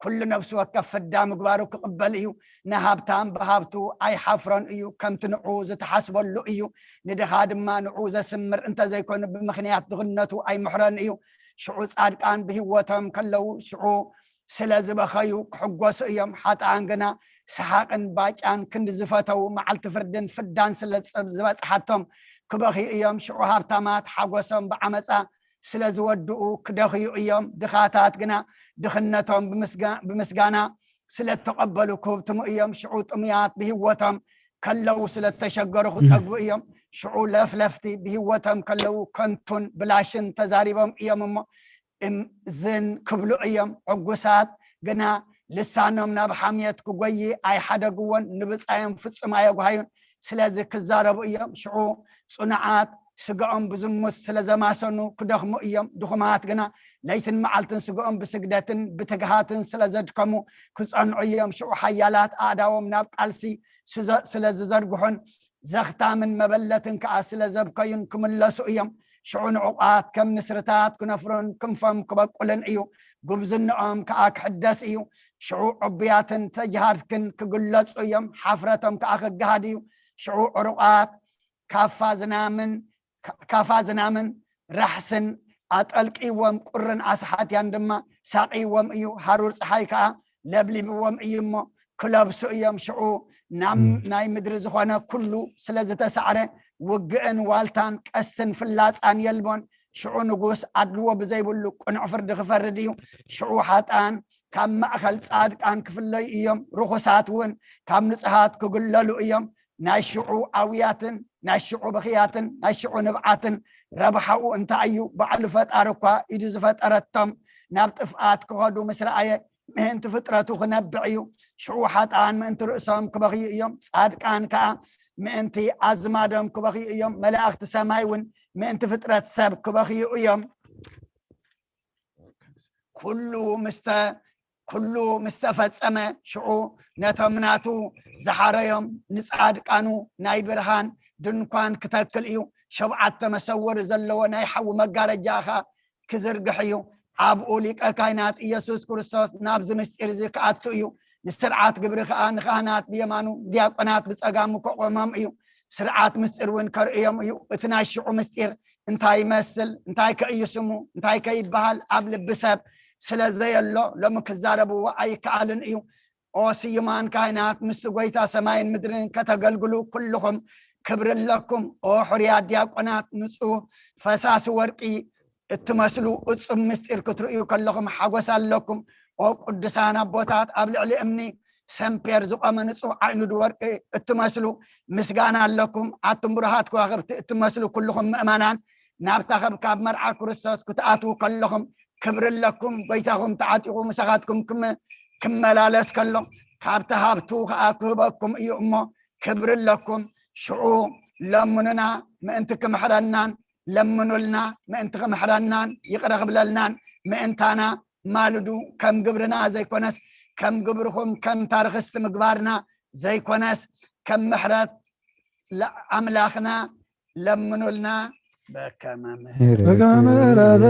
ኩሉ ነፍሲ ወከፍ ፍዳ ምግባሩ ክቕበል እዩ። ንሃብታም ብሃብቱ ኣይሓፍሮን እዩ፣ ከምቲ ንዑ ዝተሓስበሉ እዩ። ንድኻ ድማ ንዑ ዘስምር እንተዘይኮይኑ፣ ብምኽንያት ድኽነቱ ኣይምሕሮን እዩ። ሽዑ ጻድቃን ብህይወቶም ከለዉ፣ ሽዑ ስለ ዝበኸዩ ክሕጎሱ እዮም። ሓጥኣን ግና ሰሓቕን ባጫን ክንዲ ዝፈተዉ፣ መዓልቲ ፍርድን ፍዳን ስለ ዝጸ-፣ ዝበጽሓቶም ክበኽዩ እዮም። ሽዑ ሃብታማት ሓጎሶም ብዓመጻ ስለ ዝወድኡ ክደኽዩ እዮም። ድኻታት ግና ድኽነቶም ብምስጋ-፣ ብምስጋና ስለ እተቐበሉ ክህብትሙ እዮም። ሽዑ ጥሙያት ብህይወቶም ከለዉ ስለ እተሸገሩ ክጸግቡ እዮም። ሽዑ ለፍለፍቲ ብህይወቶም ከለዉ ከንቱን ብላሽን ተዛሪቦም እዮም እሞ፣ እም-፣ ዝን ክብሉ እዮም። ዕጉሳት ግና ልሳኖም ናብ ሓምየት ክጎዪ ኣይሓደግዎን፣ ንብጻዮም ፍጹም ኣየጉሃዩን። ስለዚ ክዛረቡ እዮም። ሽዑ ጽኑዓት ስጋኦም ብዝሙት ስለ ዘማሰኑ ክደኽሙ እዮም። ድኹማት ግና ለይትን መዓልትን ስጋኦም ብስግደትን ብትግሃትን ስለ ዘድከሙ ክጸንዑ እዮም። ሽዑ ሓያላት ኣእዳዎም ናብ ቃልሲ ስዘ-፣ ስለ ዝዘርግሑን ዘኽታምን መበለትን ከኣ ስለ ዘብከዩን ክምለሱ እዮም። ሽዑ ንዑቓት ከም ንስርታት ክነፍሩን ክንፎም ክበቁልን እዩ። ጉብዝንኦም ከኣ ክሕደስ እዩ። ሽዑ ዕቡያትን ተጅሃርክን ክግለጹ እዮም። ሓፍረቶም ከኣ ክገሃድ እዩ። ሽዑ ዕሩቓት ካፋ ዝናምን፣ ካ-፣ ካፋ ዝናምን ራሕስን ኣጠልቅይዎም፣ ቁርን ኣስሓትያን ድማ ሳቕይዎም እዩ። ሃሩር ጸሓይ ከኣ ለብሊብዎም እዩ እሞ ክለብሱ እዮም። ሽዑ ናብ እም። ናይ ምድሪ ዝኾነ ኩሉ ስለ ዝተሳዕረ፣ ውግእን ዋልታን ቀስትን ፍላጻን የልቦን። ሽዑ ንጉስ ኣድልዎ ብዘይብሉ ቅኑዕ ፍርዲ ክፈርድ እዩ። ሽዑ ሓጥኣን ካብ ማእከል ጻድቃን ክፍለዩ እዮም። ርኹሳት እውን ካብ ንጹሃት ክግለሉ እዮም። ናይ ሽዑ ኣውያትን ናይ ሽዑ ብኽያትን ናይ ሽዑ ንብዓትን ረብሓኡ እንታይ እዩ? ባዕሉ ፈጣሪ እኳ ኢዱ ዝፈጠረቶም ናብ ጥፍኣት ክኸዱ ምስ ረኣየ፣ ምእንቲ ፍጥረቱ ክነብዕ እዩ። ሽዑ ሓጥኣን ምእንቲ ርእሶም ክበኽዩ እዮም፣ ጻድቃን ከኣ ምእንቲ ኣዝማዶም ክበኽዩ እዮም። መላእኽቲ ሰማይ እውን ምእንቲ ፍጥረት ሰብ ክበኽዩ እዮም። ኩሉ ምስተ ኩሉ ምስ ተፈጸመ፣ ሽዑ ነቶም ናቱ ዝሓረዮም ንጻድቃኑ ናይ ብርሃን ድንኳን ክተክል እዩ። ሸውዓተ መሰወሪ ዘለዎ ናይ ሓዊ መጋረጃ ኸኣ ክዝርግሕ እዩ። ኣብኡ ሊቀ ካህናት ኢየሱስ ክርስቶስ ናብዚ ምስጢር እዚ ክኣቱ እዩ። ንስርዓት ግብሪ ኸኣ ንካህናት ብየማኑ፣ ዲያቆናት ብጸጋሙ ከቆሞም እዩ። ስርዓት ምስጢር እውን ከርእዮም እዩ። እቲ ናይ ሽዑ ምስጢር እንታይ ይመስል፣ እንታይ ከ እዩ ስሙ፣ እንታይ ከ ይበሃል ኣብ ልቢ ሰብ ስለ ዘየሎ ሎሚ ክዛረብዎ ኣይከኣልን እዩ። ኦ ስዩማን ካህናት፣ ምስ ጎይታ ሰማይን ምድርን ከተገልግሉ ኩልኹም ክብሪ ኣለኩም። ኦ ሕሩያት ዲያቆናት፣ ንጹህ ፈሳሲ ወርቂ እትመስሉ እጹብ ምስጢር ክትርእዩ ከለኹም ሓጎስ ኣለኩም። ኦ ቅዱሳን ኣቦታት፣ ኣብ ልዕሊ እምኒ ሰምፔር ዝቆመ ንጹህ ዓይኑድ ወርቂ እትመስሉ ምስጋና ኣለኩም። ኣቱም ብሩሃት ከዋኽብቲ እትመስሉ ኩልኹም ምእመናን፣ ናብታ ከብካብ መርዓ ክርስቶስ ክትኣትዉ ከለኹም ክብሪ ኣለኩም። ጎይታኹም ተዓጢቑ ምሳኻትኩም ክም-፣ ክመላለስ ከሎ፣ ካብቲ ሃብቱ ከኣ ክህበኩም እዩ እሞ ክብሪ ኣለኩም። ሽዑ ለምኑና ምእንቲ ክምሕረናን፣ ለምኑልና ምእንቲ ክምሕረናን ይቕረ ክብለልናን ምእንታና ማልዱ። ከም ግብርና ዘይኮነስ፣ ከም ግብርኹም ከምታ ርኽስቲ ምግባርና ዘይኮነስ፣ ከም ምሕረት ለ-፣ ኣምላኽና ለምኑልና። በከመ ምሕረት በከመ ምሕረትከ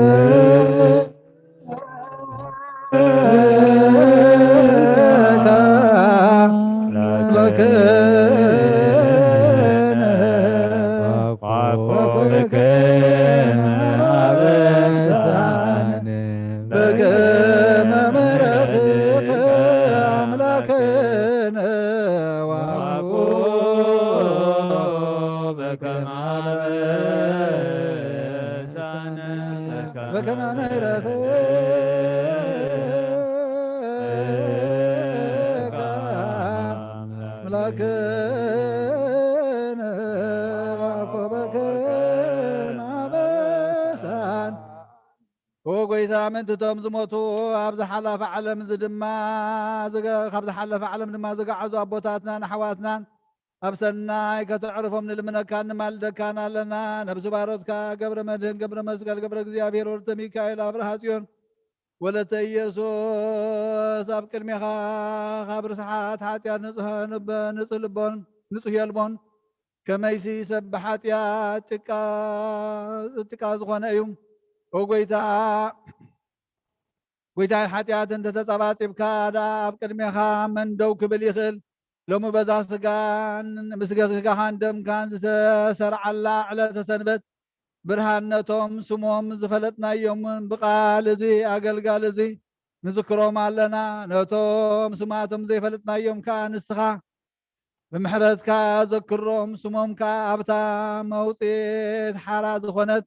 ለክነ ወኩልክነ አበሳነ በከመ ምሕረትከ አምላክነ ወኩ በከመ አበሳነ በከመ ምሕረትከ አምላክነ ወኩ በከመ አበሳነ። ኦ ጎይታ፣ ምእንቲ እቶም ዝሞቱ፣ ኣብዚ ሓላፊ ዓለም እዚ ድማ ዝገ-፣ ካብዚ ሓላፊ ዓለም ድማ ዝገዓዙ ኣቦታትናን ኣሕዋትናን ኣብ ሰናይ ከተዕርፎም ንልምነካን ንማልደካን ኣለና። ነብሲ ባሮትካ ገብረ መድህን ገብረ መስቀል ገብረ እግዚኣብሔር ወልተ ሚካኤል ኣብርሃ ጽዮን ወለተ ኢየሱስ ኣብ ቅድሜኻ ካብ ርስሓት ሓጢኣት ንጹህ ንበ-፣ ንጹህ ልቦን ንጹህ የልቦን ከመይሲ ሰብ ብሓጢኣት ጭቃ፣ ጭቃ ዝኾነ እዩ። ኦ ጎይታ፣ ጎይታይ፣ ሓጢኣት እንተተጸባጺብካ ደኣ ኣብ ቅድሜኻ መን ደው ክብል ይኽእል? ሎሚ በዛ ስጋን ምስ ስጋኻን ደምካን ዝተሰርዓላ ዕለተ ሰንበት ብርሃን ነቶም ስሞም ዝፈለጥናዮምን ብቓል እዚ ኣገልጋሊ እዚ ንዝክሮም ኣለና። ነቶም ስማቶም ዘይፈለጥናዮም ከኣ ንስኻ ብምሕረትካ ዘክሮም፣ ስሞም ከኣ ኣብታ መውጽኢት ሓራ ዝኾነት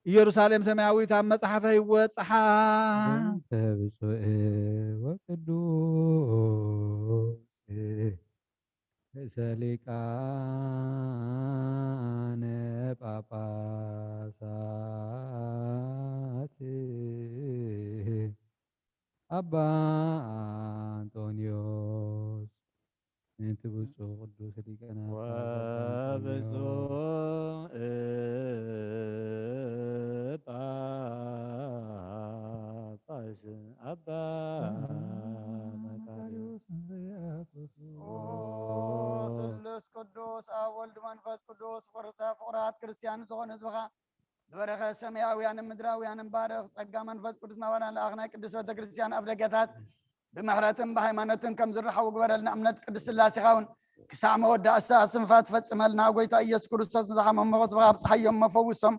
ኢየሩሳሌም ሰማያዊት ኣብ መጽሓፈ ህይወት ጸሓፍ። በእንተ ብፁዕ ወቅዱስ ርእሰ ሊቃነ ጳጳሳት አባ አንጦንዮስ ምእንቲ ብፁዕ ቅዱስ ሊቀነ ጳጳሳት ወብፁዕ ጳጳስ አባ መቃርዮስ። ኦ ስሉስ ቅዱስ ኣብ ወልድ መንፈስ ቅዱስ ፍቅርተ ፍቁራት ክርስቲያን ዝኾነ ህዝብኻ ዝበረኸ ሰማያውያንን ምድራውያንን ባርኽ። ጸጋ መንፈስ ቅዱስ ናባና ለኣኽ ናይ ቅዱስ ቤተ ክርስቲያን ኣብ ደገታት ብምሕረትን ብሃይማኖትን ከም ዝረሓቡ ግበረልና። እምነት ቅዱስ ስላሴኻ እውን ክሳዕ መወዳእታ ስንፋ ትፈጽመልና። ጎይታ ኢየሱስ ክርስቶስ ንዝሓመሙ ኸስብኻ ኣብጽሓዮም፣ መፈውሶም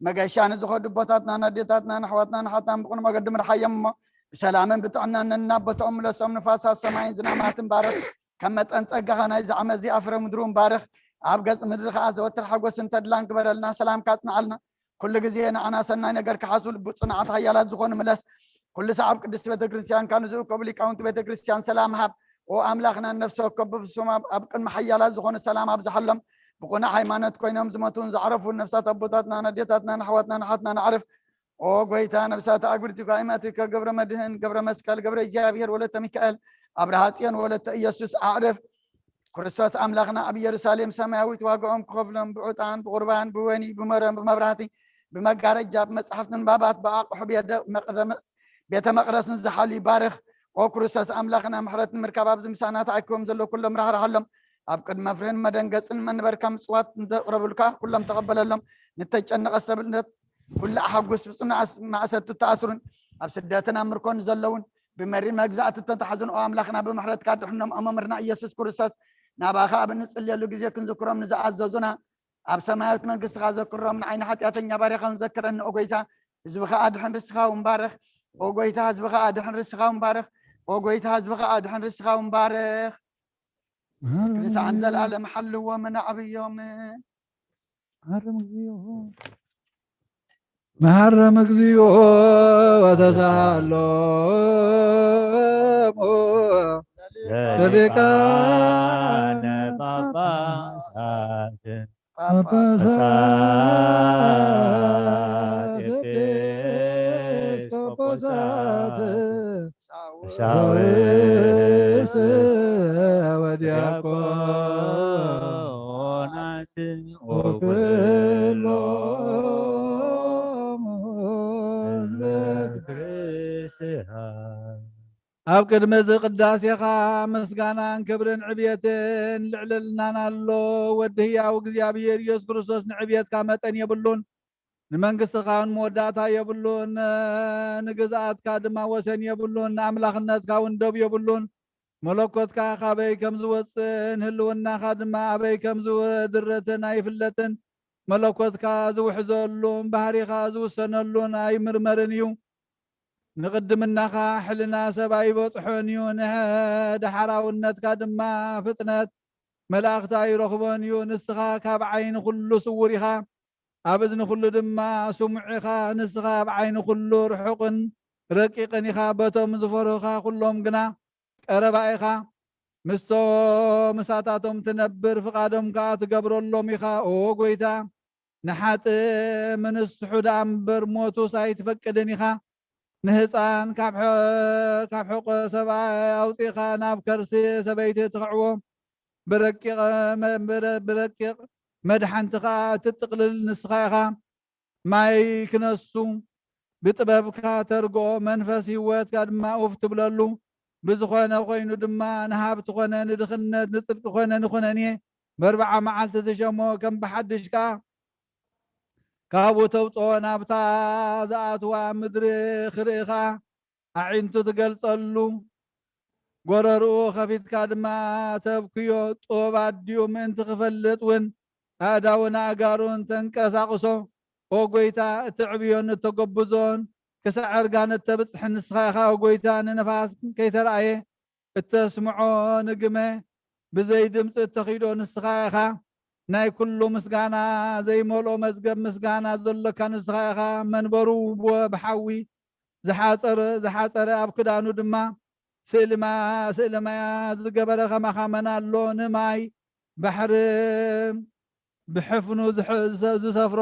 መገሻ ንዝኸዱ ኣቦታትና፣ ኣዴታትና፣ ንኣሕዋትና፣ ንሓታን ብቕኑዕ መገዲ ምርሓዮም እሞ ብሰላምን ብጥዕናን ነናቦትኦም ምለሶም። ንፋሳት ሰማይን ዝናማትን ባርኽ። ከም መጠን ጸጋኻ ናይዚ ዓመት እዚ ኣፍረ ምድሪ እውን ባርኽ። ኣብ ገጽ ምድሪ ኸኣ ዘወትር ሓጎስን ተድላን ግበረልና። ሰላምካ ኣጽንዓልና። ኩሉ ግዜ ንዓና ሰናይ ነገር ክሓስቡ ልቡ ጽኑዓት ሓያላት ዝኾኑ ምለስ። ኩሉ ሰዓብ ቅድስቲ ቤተ ክርስቲያን ካብ ንዝእከቡ ሊቃውንቲ ቤተ ክርስቲያን ሰላም ሃብ። ኦ ኣምላኽና፣ ነፍሲ ወከፍ ብፍጹም ኣብ፣ ኣብ ቅድሚ ሓያላት ዝኾኑ ሰላም ኣብዝሓሎም። ብቕኑዕ ሃይማኖት ኮይኖም ዝሞቱን ዝዓረፉን ነፍሳት ኣቦታትናን ኣዴታትናን ኣሕዋትናን ኣሓትናን ኣዕርፍ። ኦ ጎይታ፣ ነብሳት ኣጉርቲ ጓይማትከ ገብረ መድህን፣ ገብረ መስቀል፣ ገብረ እግዚኣብሔር፣ ወለተ ሚካኤል፣ ኣብርሃ ጽዮን፣ ወለተ ኢየሱስ ኣዕርፍ። ክርስቶስ ኣምላኽና ኣብ ኢየሩሳሌም ሰማያዊት ዋጋኦም ክኸፍሎም ብዕጣን፣ ብቑርባን፣ ብወይኒ፣ ብመረን፣ ብመብራህቲ፣ ብመጋረጃ፣ ብመጽሓፍቲ ንባባት፣ ብኣቕሑ ቤተ መቕደስ ንዝሓሉ ይባርኽ። ኦ ክርስቶስ ኣምላኽና፣ ምሕረት ንምርካብ ኣብዚ ምሳና ተኣኪቦም ዘለዉ ኩሎም ራህርሃሎም። ኣብ ቅድሚ መፍርህን መደንገጽን መንበርካ ምጽዋት እንተቕረቡልካ ኩሎም ተቐበለሎም። ንተጨነቐ ሰብነት ኩሉ ኣሐጉስ። ብጽኑዓት ማእሰርቲ እተኣስሩን ኣብ ስደትን ኣብ ምርኮን ዘለውን ብመሪር መግዛእቲ እተታሕዙን ኦ ኣምላኽና ብምሕረትካ ድሕኖም። ኦ መምህርና ኢየሱስ ክርስቶስ ናባኻ ኣብ እንጽልየሉ ግዜ ክንዝክሮም ንዝኣዘዙና ኣብ ሰማያዊት መንግስትኻ ዘክሮም። ንዓይኒ ሓጢኣተኛ ባሪኻውን ዘክረኒ ኦ ጎይታ። ህዝብኻ ኣድሕን ርስኻ እውን ባርኽ ኦ ጎይታ። ህዝብኻ ኣድሕን ርስኻ እውን ባርኽ ኦ ጎይታ። ህዝብኻ ኣድሕን ርስኻ እውን ባርኽ። ክንሳዕን ዘላለም ሓልዎም ነዓብዮም። መሃረም እግዚኦ መሃረም እግዚኦ ወተሳሃሎም ለሊቃነ ጳጳሳት ጳጳሳት ኤጲስቆጶሳት ቀሳውስት ወዲያቆናት ወኩሎሙ ህዝበ ክርስቲያን። ኣብ ቅድሚ እዚ ቅዳሴኻ ምስጋናን ክብርን ዕብየትን ልዕልናን ኣሎ። ወዲ ህያው እግዚኣብሔር ኢየሱስ ክርስቶስ ንዕብየትካ መጠን የብሉን፣ ንመንግስትኻ እውን መወዳእታ የብሉን፣ ንግዝኣትካ ድማ ወሰን የብሉን፣ ንኣምላኽነትካ እውን ደብ የብሉን። መለኮትካ ካበይ ከም ዝወፅእን ህልውናኻ ድማ ኣበይ ከም ዝድረትን ኣይፍለጥን። መለኮትካ ዝውሕዘሉን ባህሪኻ ዝውሰነሉን ኣይምርመርን እዩ። ንቕድምናኻ ሕልና ሰብ ኣይበጽሖን እዩ፣ ንዳሕራውነትካ ድማ ፍጥነት መላእኽቲ ኣይረኽቦን እዩ። ንስኻ ካብ ዓይኒ ኩሉ ስዉር ኢኻ፣ ኣብ እዝኒ ኩሉ ድማ ስሙዕ ኢኻ። ንስኻ ኣብ ዓይኒ ኩሉ ርሑቕን ረቂቕን ኢኻ። በቶም ዝፈርሁኻ ኩሎም ግና ቀረባ ኢኻ። ምስቶም ምሳታቶም ትነብር፣ ፍቓዶም ከኣ ትገብረሎም ኢኻ። ኦ ጐይታ፣ ንሓጥእ ምንስሑ ደኣ እምበር ሞቱስ ኣይትፈቅድን ኢኻ። ንህፃን ካብ ሐ-፣ ካብ ሕቆ ሰብኣይ ኣውፂእኻ ናብ ከርሲ ሰበይቲ ትኽዕዎ፣ ብረቂቕ መ-፣ ብረ-፣ ብረቂቕ መድሓንቲ ኸኣ እትጥቕልል ንስኻ ኢኻ። ማይ ክነሱ ብጥበብካ ተርግኦ፣ መንፈስ ህይወትካ ድማ ኡፍ ትብለሉ። ብዝኾነ ኮይኑ ድማ ንሃብቲ ኾነ ንድኽነት፣ ንጽድቂ ኾነ ንኹነኔ፣ በርብዓ መዓልቲ ትሸሞ፣ ከም ብሓድሽ ከኣ ካብኡ ተውጽኦ፣ ናብታ ዝኣትዋ ምድሪ ክርኢ ኸኣ ኣዒንቱ ትገልጸሉ። ጎረርኡ ኸፊትካ ድማ ተብክዮ። ጥበብ ኣዲኡ ምእንቲ ክፈልጥ እውን ኣእዳውን ኣእጋሩን ተንቀሳቕሶ። ኦ ጐይታ፣ እተዕብዮን እተጐብዞን ክሳዕ እርጋን እተብጽሕን ንስኻ ኢኻ። ኦ ጐይታ፣ ንነፋስ ከይተራእየ እተስምዖ ንግመ ብዘይ ድምፂ እተኺዶ ንስኻ ኢኻ። ናይ ኩሉ ምስጋና ዘይመልኦ መዝገብ ምስጋና ዘሎካ ንስኻ ኢኻ። መንበሩ ብሓዊ ዝሓፀረ፣ ዝሓፀረ ኣብ ክዳኑ ድማ ስእሊ ማ-፣ ስእሊ ማያ ዝገበረ ከማኻ መን ኣሎ? ንማይ ባሕሪ ብሕፍኑ ዝሕ-፣ ዝሰ-፣ ዝሰፍሮ፣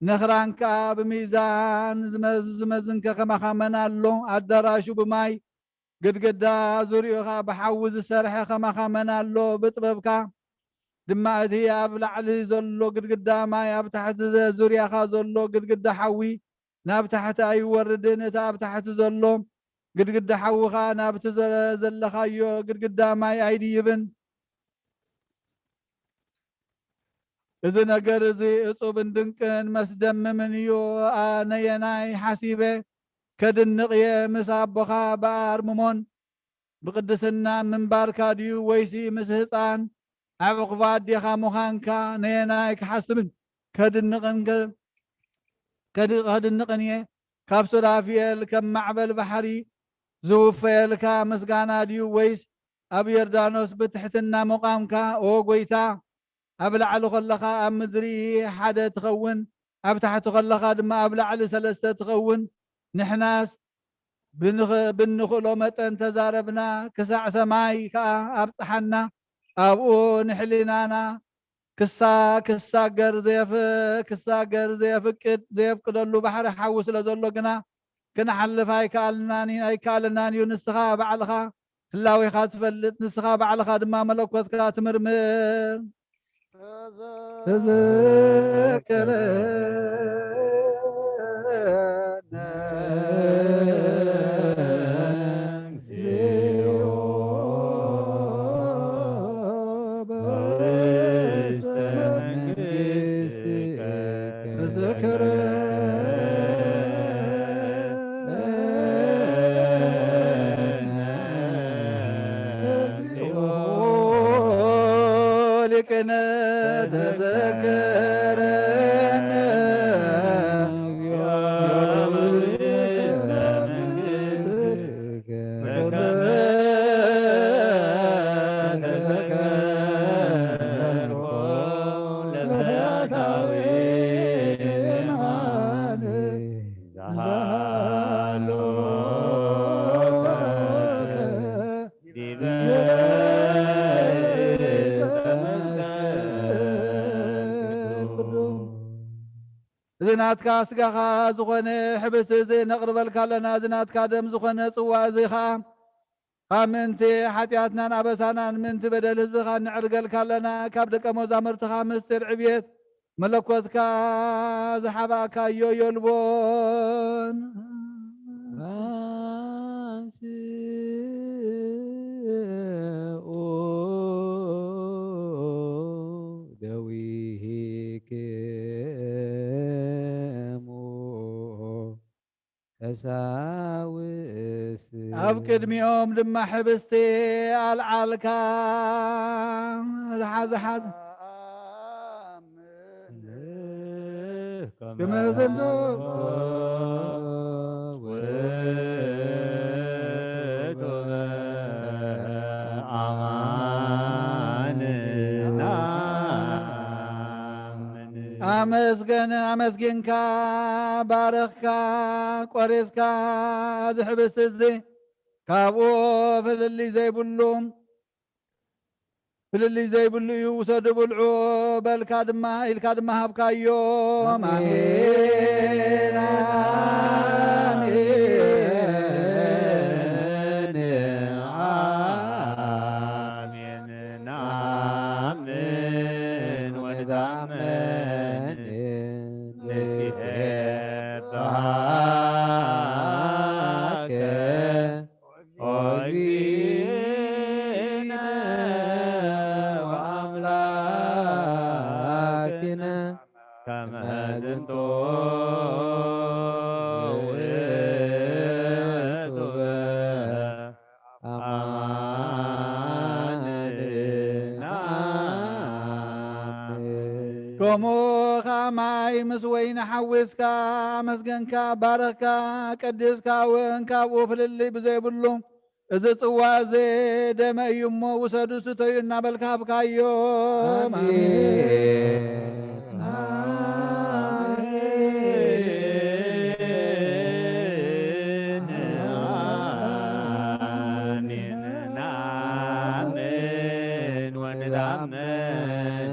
ነኽራን ከኣ ብሚዛን ዝመዝ-፣ ዝመዝንከ ከማኻ መን ኣሎ? ኣዳራሹ ብማይ ግድግዳ ዙርያኡ ኸኣ ብሓዊ ዝሰርሐ ከማኻ መን ኣሎ? ብጥበብካ ድማ እቲ ኣብ ላዕሊ ዘሎ ግድግዳ ማይ፣ ኣብ ታሕቲ ዘ-፣ ዙርያኻ ዘሎ ግድግዳ ሓዊ፣ ናብ ታሕቲ ኣይወርድን፣ እቲ ኣብ ታሕቲ ዘሎ ግድግዳ ሓዊ ኸኣ ናብቲ ዘ-፣ ዘለኻዮ ግድግዳ ማይ ኣይድይብን። እዚ ነገር እዚ እጹብን ድንቅን መስደምምን እዩ። ኣነየናይ ሓሲበ ከድንቕ እየ፣ ምስ ኣቦኻ ብኣርምሞን ብቕድስና ምንባርካ ድዩ፣ ወይሲ ምስ ህጻን ኣብ ዕቕፎ ኣዴኻ ምዃንካ? ነየናይ ክሓስብን ከድንቕን ከ-፣ ከድ-፣ ከድንቕን እየ? ካብ ሱራፊኤል ከም ማዕበል ባሕሪ ዝውፈየልካ ምስጋና ድዩ፣ ወይስ ኣብ ዮርዳኖስ ብትሕትና ምቋምካ? ኦ ጐይታ፣ ኣብ ላዕሊ ከለኻ ኣብ ምድሪ ሓደ ትኸውን፣ ኣብ ታሕቲ ከለኻ ድማ ኣብ ላዕሊ ሰለስተ ትኸውን። ንሕናስ ብንኽ-፣ ብንኽእሎ መጠን ተዛረብና፣ ክሳዕ ሰማይ ከኣ ኣብጽሓና። ኣብኡ ንሕሊናና ክሳ ክሳገር ዘየፍ ክሳገር ዘየፍቅድ ዘየፍቅደሉ ባሕሪ ሓዊ ስለ ዘሎ ግና ክንሓልፍ ኣይከኣልናን ኣይከኣለናን እዩ። ንስኻ ባዕልኻ ህላዌኻ ትፈልጥ፣ ንስኻ ባዕልኻ ድማ መለኮትካ ትምርምር። ተዘከረነ እግዚኦ በውስተ መንግሥትከ። ተዘከረነ ሊቅነ ተዘከረነ እግዚኦ በውስተ መንግሥትከ በከመ ተዘከርኮ ለፈያታዊ የማነ ዘሃሎ ዲበ ዕፀ መስቀል። እዚ ናትካ ስጋኻ ዝኾነ ሕብስቲ እዚ ነቕርበልካ ኣለና። እዚ ናትካ ደም ዝኾነ ጽዋ እዚ ኸኣ ካብ ምእንቲ ሓጢኣትናን ኣበሳናን ምእንቲ በደል ህዝብኻ ንዕርገልካ ኣለና። ካብ ደቀ መዛሙርትኻ ምስጢር ዕብየት መለኮትካ ዝሓባእካዮ የልቦን። አንስኡ ደዊክሙ ቀሳውስት። ኣብ ቅድሚኦም ድማ ሕብስቲ ኣልዓልካ። ዝሓ-፣ ዝሓ-፣ ከመ ዝንቱ ውእቱ አማን ናምን። ኣመስገን፣ ኣመስጊንካ፣ ባረኽካ፣ ቆሪስካ፣ እዚ ሕብስቲ እዚ ካብኡ ፍልልይ ዘይብሉ ፍልልይ ዘይብሉ እዩ፣ ውሰዱ ብልዑ በልካ ድማ፣ ኢልካ ድማ ሃብካዮም። ኣሜን፣ ኣሜን፣ ኣሜን። ናምን ወንታምን ንሴብሐከ ኦ እግዚእነ ወአምላክነ ከመ ዝንቱ ውእቱ አማን ናምን። ከምኡ ኸኣ ማይ ምስ ወይኒ ሓዊስካ ኣመስገንካ፣ ባረኽካ፣ ቀዲስካ እውን ካብኡ ፍልልይ ብዘይብሉ እዚ ጽዋ እዚ ደመ እዩ እሞ ውሰዱ፣ ስተዩ እናበልካ ሃብካዮም። ኣሜን። አሜን። ናምን ወንታምን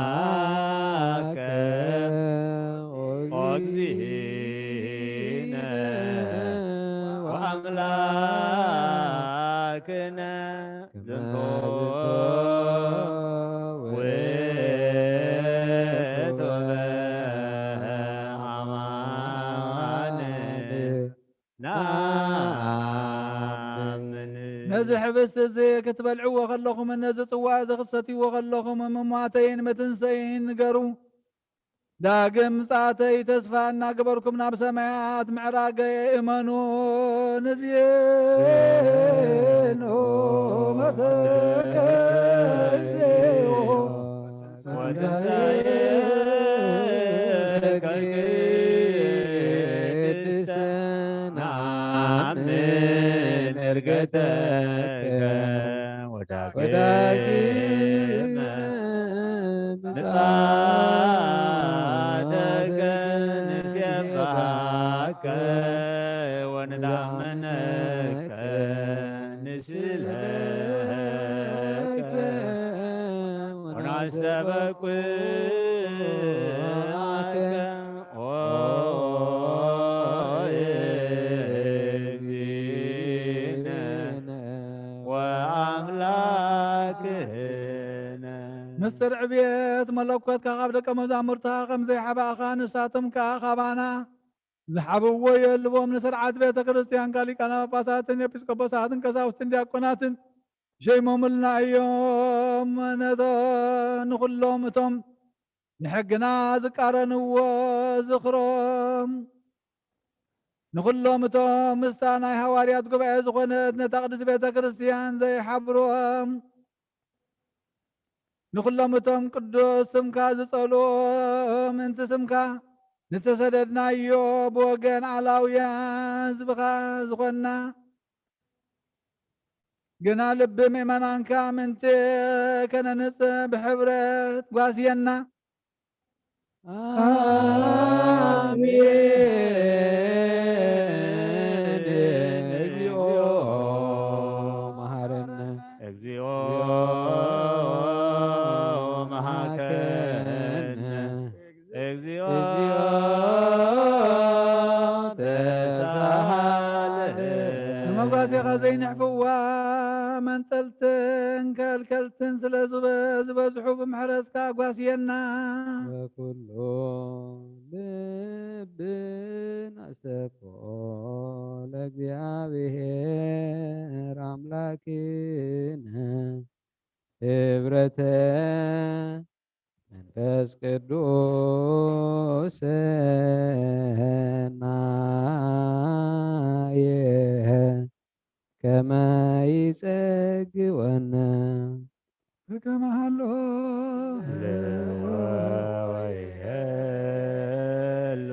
ንሴብሐከ ኦ እግዚእነ ወአምላክነ ዝንቱ ውእቱ አማን ናምን። ነዚ ሕብስቲ እዚ ክትበልዕዎ ከለኹምን ነዚ ጽዋ እዚ ክትሰትይዎ ከለኹም ምሟተይን ምትንሰይን ንገሩ። ዳግም ምጽኣተይ ተስፋ እናገበርኩም ናብ ሰማያት ምዕራገይ እመኑ። ንዜኑ መተከዜዮ ወትንሳኤ ቅድስተ ናምን ዕርገተከ ወዳግመ ምጽኣተከ ንሴብሐከ ወንታመነከ ንስለ ነስተበቁዓከ ኦ እግዚእነ ወኣምላክነ። ምስጢር ዕብየት መለኮትካ ካብ ደቀ መዛሙርትኻ ከም ዘይሓባእኻ፣ ንሳቶም ከኣ ካባና ዝሓብዎ የልዎም። ንስርዓት ቤተ ክርስቲያንካ ሊቃነ ጳጳሳትን ኤጲስቆጶሳትን ቀሳውስትን ዲያቆናትን ሸይሞምልና እዮም። ነቶ ንኹሎም እቶም ንሕግና ዝቃረንዎ ዝኽሮም፣ ንኹሎም እቶም ምስታ ናይ ሃዋርያት ጉባኤ ዝኾነት ነታ ቅድስት ቤተ ክርስቲያን ዘይሓብርዎም፣ ንኹሎም እቶም ቅዱስ ስምካ ዝጸልኡ ምእንቲ ስምካ ንተሰደድናዮ ብወገን ኣላውያን ህዝብኻ ዝኾንና ግና ልቢ ምእመናንካ ምእንቲ ከነንጽ ብሕብረት ጓስየና። ኣሜን። እግዚኦ መሐረነ። እግዚኦ መሐረነ። እግዚኦ ተሳሃለነ። ንመጓሴኻ ዘይንሕፍዋ መንጠልትን ከልከልትን ስለ ዝበ-፣ ዝበዝሑ ብምሕረትካ ጓስየና። ወኩሉ ልብን ኣሰብሖ ለእግዚኣብሔር ኣምላክነ ህብረተ መንፈስ ቅዱስ ሰናየ ከመ ይጸግወነ። ከመ ሃሎ። ለወይሄሉ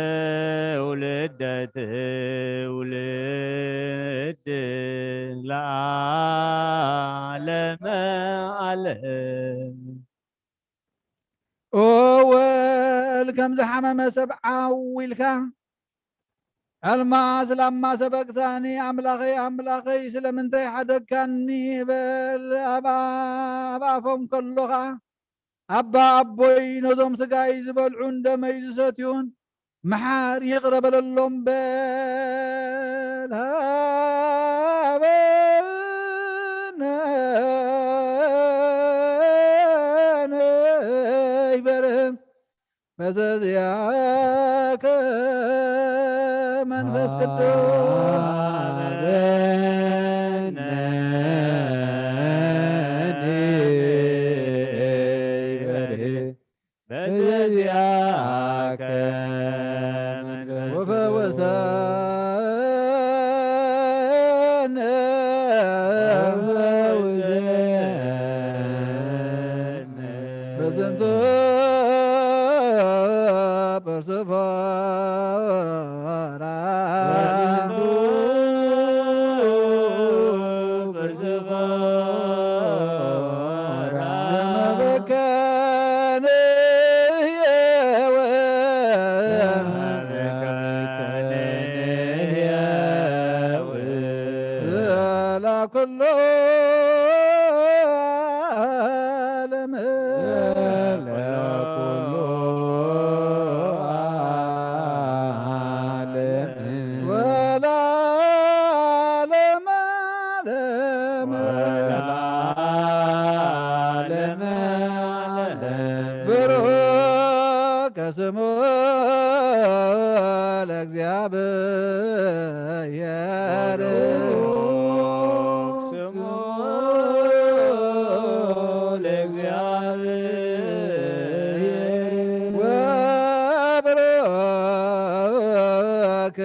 ለትውልደ ትውልድ ለዓለመ ዓለም። ኦ ወል ከም ዝሓመመ ሰብ ዓው ኢልካ፣ ኣልማስ ላማ ሰበቅታኒ፣ ኣምላኸይ፣ ኣምላኸይ፣ ስለምንታይ ሓደግካኒ? በል። ኣብ፣ ኣብ ኣፎም ከሎ ኸኣ፣ ኣባ ኣቦይ፣ ነዞም ስጋይ ዝበልዑን ደመይ ዝሰትዩን፣ መሓር ይቕረ በለሎም በል። ሃበነ ይበርም በዘዚኣከ መንፈስ ቅዱስ። ሃበነ ይበርም በዚኣከ መንፈስ ወፈወሰነ። ወፈወሰነ። በዝንቱ በዝንቱ ስሙ ለእግዚኣብሔር። ስሙ ለእግዚኣብሔር። ወብሩክ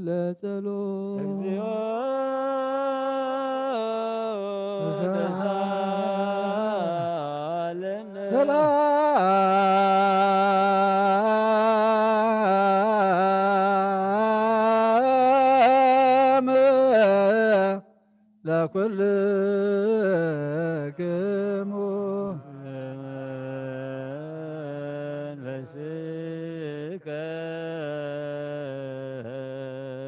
ለጸሎት። ሰላም ለኩልክሙ።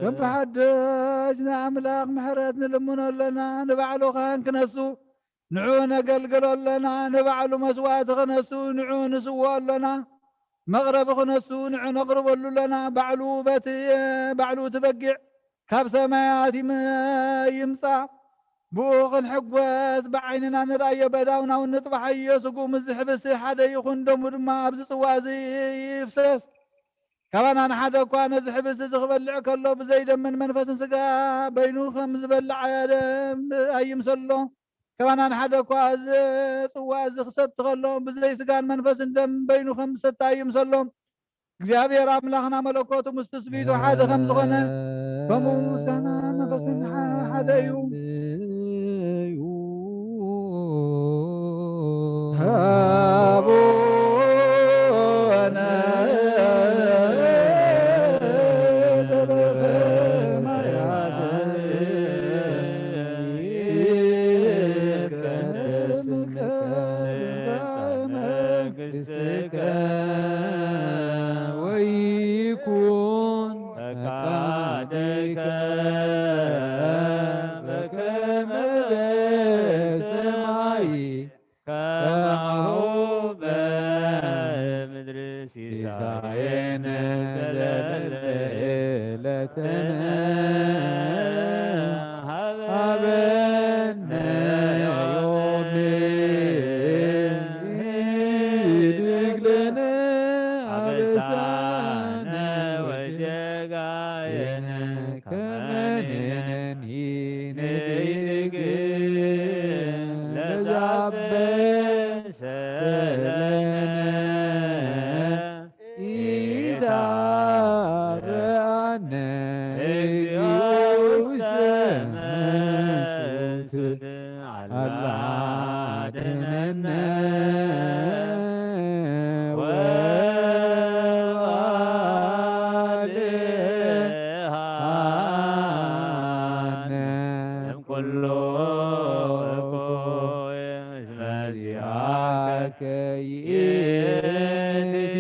ከም ብሓደሽ ንኣምላኽ ምሕረት ንልምኖ ኣለና። ንባዕሉ ካህን ክነሱ ንዑ ነገልግሎ ኣለና። ንባዕሉ መስዋእቲ ክነሱ ንዑ ንስውኦ ኣለና። መቕረቢ ክነሱ ንዑ ነቕርበሉ ኣለና። ባዕሉ በቲ ባዕሉ እቲ በጊዕ ካብ ሰማያት ይም-፣ ይምጻእ። ብኡ ክንሕጎስ ብዓይንና ንርኣዮ፣ በዳውናውን ንጥባሓዮ። ስግኡ ምስዚ ሕብስቲ ሓደ ይኹን፣ ደሙ ድማ ኣብዚ ጽዋ እዚ ይፍሰስ። ካባና ንሓደ እኳ ነዚ ሕብስቲ እዚ ክበልዕ ከሎ ብዘይ ደምን መንፈስን ስጋ በይኑ ከም ዝበልዕ ኣያደ-፣ ኣይምሰሎ። ካባና ንሓደ እኳ እዚ ጽዋ እዚ ክሰቲ ከሎ ብዘይ ስጋን መንፈስን ደም በይኑ ከም ዝሰቲ ኣይምሰሎ። እግዚኣብሔር ኣምላኽና መለኮቱ ምስ ትስብእቱ ሓደ ከም ዝኾነ፣ ከምኡ ምስጋና መንፈስን ሓደ እዩ። ሃቡነ ዘበሰማያት ይትቀደስ ስምከ ትምጻእ መንግሥትከ ወይኩን ፈቃድከ በከመ በሰማይ ከማሁ በምድሪ። ሲሳየነ ዘለለ ዕለትነ ሀበነ ዮም ህድግ ለነ አበሳነ ወጌጋየነ ከመ ንሕነኒ ንህድግ ለዘአበሰ ለነ ኢታብአነ እግዚኦ ውስተ መንሱት አላ አድነነ ወአድኃነ እምኩሉ እኩይ። እስመ ዚአከ ይእቲ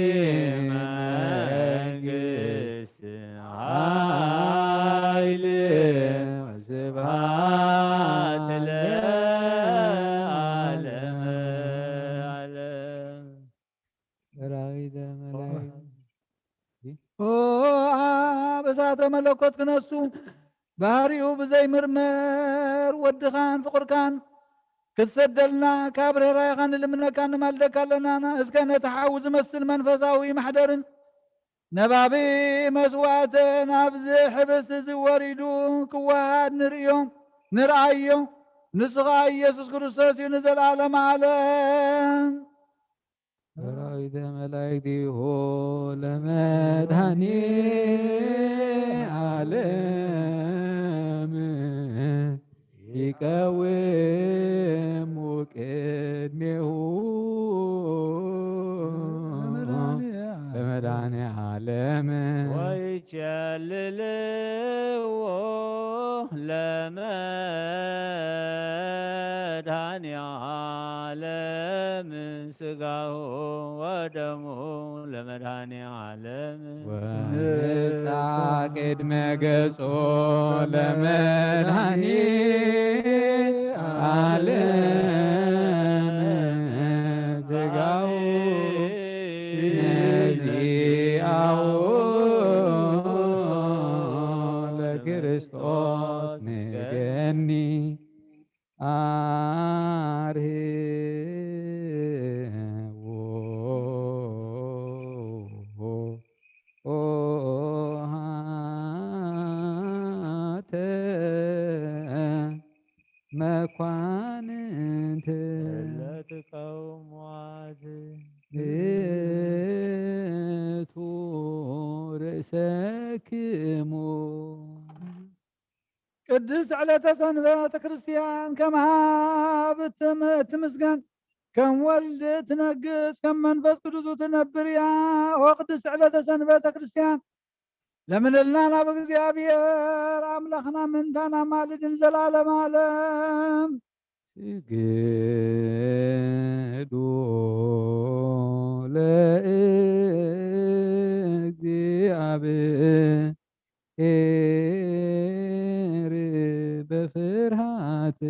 መንግሥት ኃይል ወስብሐት ለዓለመ ዓለም። ሰራዊተ መላእክት። ኦ፣ ኣብ እሳተ መለኮት ክነሱ ባህሪኡ ብዘይምርመር ወድኻን ፍቕርካን ክትሰደልና ካብ ርህራይኻ ንልምነካ ንማልደካ ኣለና። እስከ ነቲ ሓዊ ዝመስል መንፈሳዊ ማሕደርን ነባቢ መስዋእትን ኣብዚ ሕብስቲ እዚ ወሪዱ ክወሃድ ንርእዮ፣ ንርኣዮ። ንሱ ኸኣ ኢየሱስ ክርስቶስ እዩ ንዘለዓለመ ዓለም። ሰራዊተ መላእክቲሁ ለመድኃኔ ዓለም ይቀውሙ ቅድሜሁ ለመድኃኔ ዓለም። ወይቸልልዎ ለመድኃኔ ዓለም ስጋሁ ወደሙ ለመድኃኔ ዓለም። ወንጻ ቅድመ ገጾ ለመድኃኔ ዓለም ስጋሁ ነዚአሁ ለክርስቶስ ንገኒ አርህዎ መኳንንት እለ ትቀውምዋ ዝእቱ ርእሰክሙ። ቅድስት ዕለተ ሰንበት ክርስቲያን ከም ኣብ እትም-፣ እትምስገን፣ ከም ወልድ እትነግስ፣ ከም መንፈስ ቅዱስ እትነብር እያ። ኦ ቅድስት ዕለተ ሰንበተ ክርስቲያን፣ ለምንልና ናብ እግዚኣብሔር ኣምላኽና ምእንታና ማልድን ዘላለም ዓለም። ስግዱ ለእግዚኣብሔር በፍርሃት።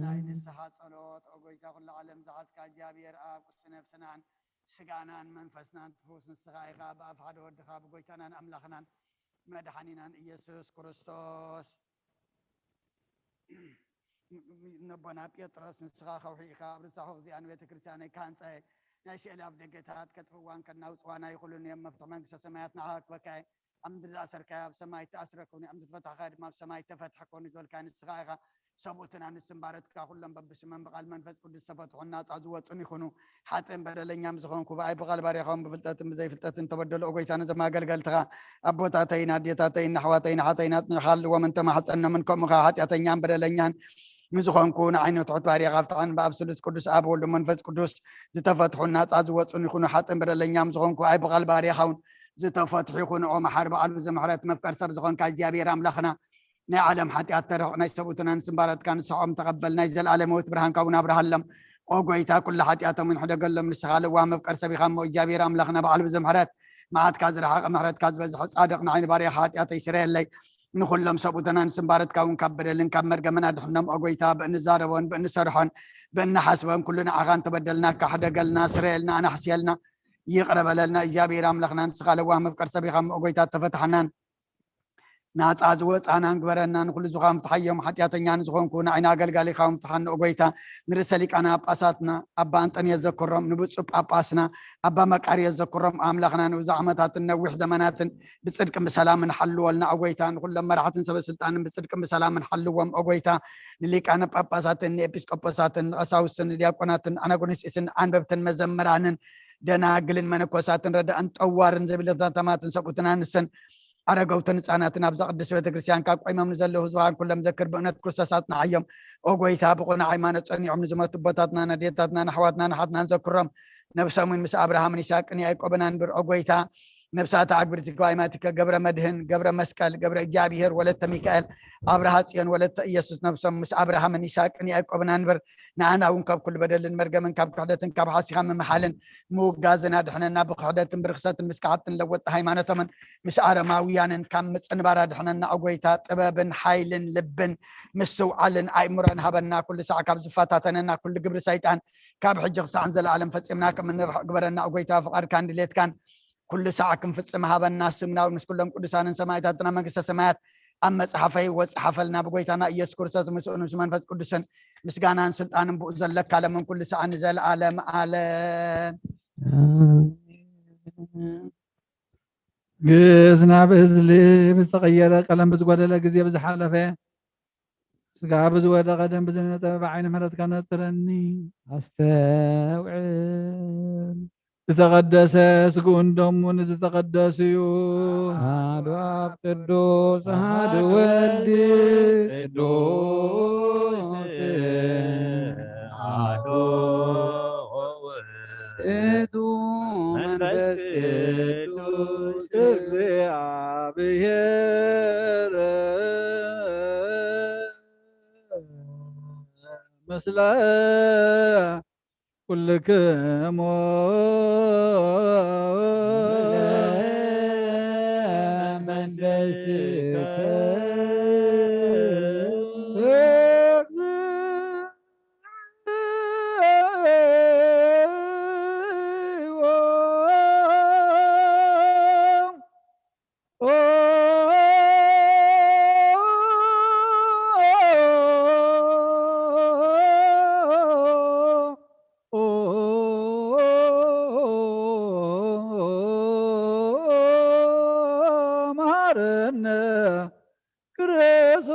ናይ ንስሓ ጸሎት፣ ኦ ጎይታ ኩሉ ዓለም ዝሓዝካ እግዚኣብሔር ኣብ ቅዱስ ነፍስናን ስጋናን መንፈስናን ትፍውስ ንስኻ ኢኻ፣ ብኣፍ ሓደ ወድኻ ብጎይታናን ኣምላኽናን መድሓኒናን ኢየሱስ ክርስቶስ። ነቦና ጴጥሮስ፣ ንስኻ ከውሒ ኢኻ፣ ኣብ ርሳሑ እዚኣ ንቤተ ክርስቲያነይ ክሃንጸ፣ ናይ ስእሊ ኣፍ ደገታት ከጥፍዋን ከናውጽዋን ኣይኽእሉን እዮም። መፍትሒ መንግስተ ሰማያት ንዓኻ ክበካ እየ። ኣብ ምድሪ ዝኣሰርካዮ ኣብ ሰማይ እተኣስረ ክውን፣ ኣብ ምድሪ ዝፈታሕካዮ ድማ ኣብ ሰማይ እተፈትሐ ክውን ዝበልካዮ ንስኻ ኢኻ። ሰብኡትን ኣንስትን ባረትካ ኩሎም በብስመን ብቓል መንፈስ ቅዱስ ዝተፈትሑን ናጻ ዝወጹን ይኹኑ። ሓጥእን በደለኛም ዝኾንኩ ብኣይ ብቓል ባርያኻውን ብፍልጠትን ብዘይፍልጠትን ተበደሉ። ኦ ጎይታ፣ ነዞም ኣገልገልትኻ ኣቦታተይን ኣዴታተይን ኣሕዋተይን ኣሓተይን ኣጽኒዕካ ሃልዎም፣ እንተማሕጸኖምን ከምኡ ከኣ ሓጢኣተኛን በደለኛን ንዝኾንኩ ንዓይ ንትሑት ባርያኻ ፍትሐን። ብኣብ ስሉስ ቅዱስ ኣብ ወልድ መንፈስ ቅዱስ ዝተፈትሑን ናጻ ዝወጹን ይኹኑ። ሓጥእን በደለኛም ዝኾንኩ ኣይ ብቓል ባርያኻውን ዝተፈትሑ ይኹኑ። ኦ መሓሪ ብዓል ብዙሕ ምሕረት መፍቀር ሰብ ዝኾንካ እግዚኣብሔር ኣምላኽና፣ ናይ ዓለም ሓጢኣት ተርሕቕ፣ ናይ ሰብኡትን ኣንስትን ባረትካ ንስሖም ተቐበል፣ ናይ ዘለኣለም ህይወት ብርሃንካ እውን ኣብርሃሎም። ኦ ጎይታ፣ ኩሉ ሓጢኣቶም እውን ሕደገሎም፣ ንስኻ ለዋህ መፍቀር ሰብ ኢኻ እሞ እግዚኣብሔር ኣምላኽና ብዓል ብዙሕ ምሕረት፣ መዓትካ ዝረሓቐ ምሕረትካ ዝበዝሐ ጻድቕ ንዓይ ንባርያኻ ሓጢኣተይ ስረየለይ። ንኹሎም ሰብኡትን ኣንስትን ባረትካ እውን ካብ በደልን ካብ መርገምን ኣድሕኖም። ኦ ጎይታ፣ ብእንዛረቦን ብእንሰርሖን ብእንሓስቦን ኩሉ ንዓኻ እንተበደልናካ ሕደገልና፣ ስረየልና፣ ኣናሕስየልና፣ ይቕረ በለልና። እግዚኣብሔር ኣምላኽና ንስኻ ለዋህ መፍቀር ሰብ ኢኻ እሞ ኦ ጎይታ፣ ተፈታሕናን ናጻ ዝወጻናን ግበረና። ንኹሉ ዝኻም ፍትሓዮም፣ ሓጢኣተኛ ንዝኾንኩ ንዓይና ኣገልጋሊኻ እውን ፍትሓኒ ኦ ጎይታ። ንርእሰ ሊቃነ ጳጳሳትና ኣባ ኣንጠንዮስ ዘክሮም፣ ንብፁዕ ጳጳስና ኣባ መቃርዮስ ዘክሮም። ኣምላኽና ንብዙሕ ዓመታትን ነዊሕ ዘመናትን ብጽድቅን ብሰላምን ሓልወልና ኦ ጎይታ። ንኹሎም መራሕትን ሰበ ስልጣንን ብጽድቅን ብሰላምን ሓልዎም ኦ ጎይታ። ንሊቃነ ጳጳሳትን ንኤጲስቆጶሳትን ንቐሳውስትን ንዲያቆናትን ኣናጉንስጢስን ኣንበብትን መዘምራንን ደናግልን መነኮሳትን ረዳእን ጠዋርን ዘቢለታተማትን ሰብኡትን ኣንስትን ኣረገውትን ህፃናትን ኣብዛ ቅድስት ቤተክርስትያን ካብ ቆይሞም ንዘለዉ ህዝብኻን ኩሎም ዘክር። ብእምነት ክርስቶስ ኣጽንዓዮም። ኦ ጎይታ፣ ብቕኑዕ ሃይማኖት ጸኒዖም ንዝሞቱ ኣቦታትናን ኣዴታትናን ኣሕዋትናን ኣሓትናን ዘክሮም። ነብሶም እውን ምስ ኣብርሃምን ይስሐቅን ያዕቆብን ኣንብር። ኦ ጎይታ፣ ነብሳት ኣግብርቲ ክዋይማቲከ ገብረ መድህን፣ ገብረ መስቀል፣ ገብረ እግዚኣብሔር፣ ወለተ ሚካኤል፣ ኣብርሃ ጽዮን፣ ወለተ ኢየሱስ፣ ነብሶም ምስ ኣብርሃምን ይስሐቅን ያዕቆብን ኣንብር። ንኣና እውን ካብ ኩሉ በደልን መርገምን ካብ ክሕደትን ካብ ሓሲኻ ምምሓልን ምውጋዝን ኣድሕነና። ብክሕደትን ብርክሰትን ምስ ከሓድትን ለወጥቲ ሃይማኖቶምን ምስ ኣረማውያንን ካብ ምጽንባር ኣድሕነና። ኦ ጎይታ፣ ጥበብን ሓይልን ልብን ምስትውዓልን ኣእምሮን ሃበና። ኩሉ ሳዕ ካብ ዝፈታተነና ኩሉ ግብሪ ሰይጣን ካብ ሕጂ ክሳዕ ንዘለኣለም ፈጺምና ከም እንርሕቕ ግበረና። ኦ ጎይታ፣ ፍቓድካን ድሌትካን ኩሉ ሳዕ ክንፍጽም ሃበና። ስምና እውን ምስ ኩሎም ቅዱሳንን ሰማዕታትና መንግስተ ሰማያት ኣብ መጽሓፈ ህይወት ጸሓፈልና። ብጎይታና ኢየሱስ ክርስቶስ ምስኡን ምስ መንፈስ ቅዱስን ምስጋናን ስልጣንን ብኡ ዘለካ ለምን ኩሉ ሳዕ ንዘለኣለም ዓለም። ግእዝ ናብ እዝሊ ብዝተቐየረ ቀለም ብዝጎደለ ግዜ ብዝሓለፈ ስጋ ብዝወደቐ ደም ብዝነጸበ ብዓይኒ ምሕረትካ ነጽረኒ። ኣስተውዕል። ዝተቐደሰ ስግኡን ደሙን ዝተቐደሱ እዩ። ኣሐዱ ኣብ ቅዱስ፣ ኣሐዱ ወልድ ቅዱስ፣ ኣሐዱ ውእቱ መንፈስ ቅዱስ እግዚኣብሔር ምስለ ኩልክሙ ክርስቶስ።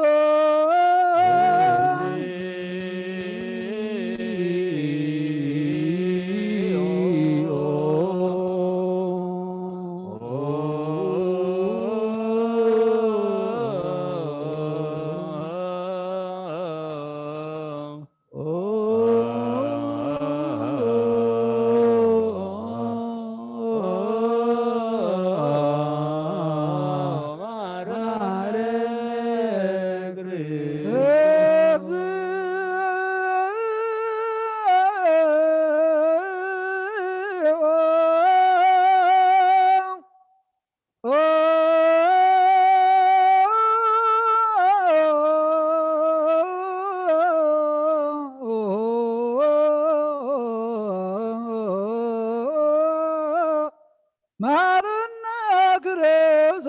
መሐረነ ክርስቶስ።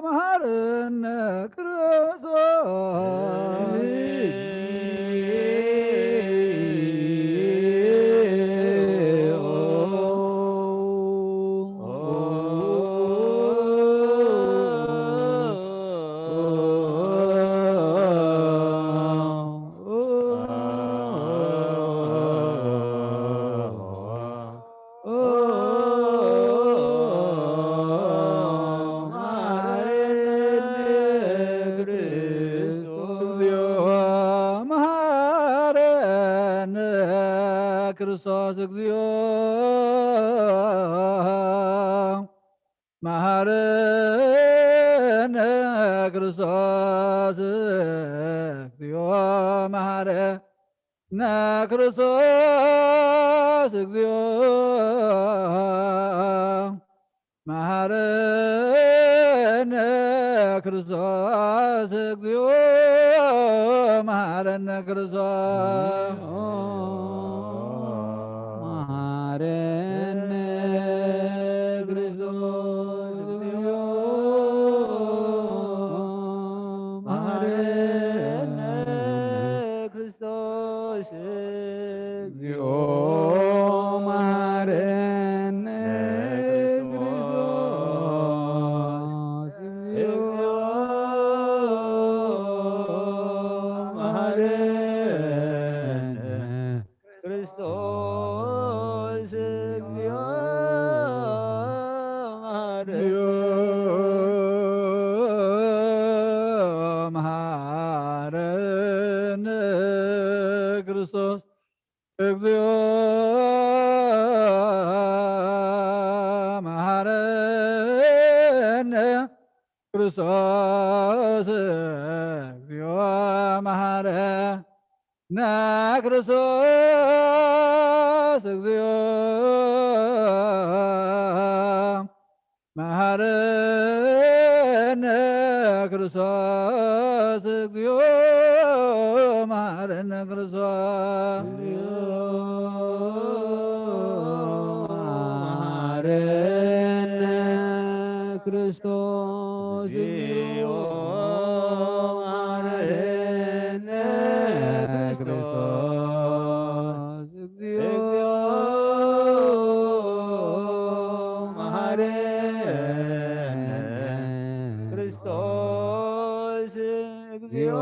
መሐረነ ክርስቶስ። ክርስቶስ እግዚኦ መሐረነ ክርስቶስ እግዚኦ መሐረነ ክርስቶስ እግዚኦ መሐረነ ክርስቶስ እግዚኦ መሐረነ ክርስቶስ መሐረነ ክርስቶስ እግዚኦ መሐረነ ክርስቶስ እግዚኦ መሐረነ ክርስቶስ እግዚኦ መሐረነ ክርስቶስ እግዚኦ መሐረነ መሐረነ ክርስቶስ እግዚኦ መሐረነ ክርስቶስ እግዚኦ መሐረነ ክርስቶስ እግዚኦ መሐረነ ክርስቶስ እግዚኦ መሐረነ ክርስቶስ መሐረነ ክርስቶስ እግዚኦ መሐረነ ክርስቶስ እግዚኦ መሐረነ ክርስቶስ እግዚኦ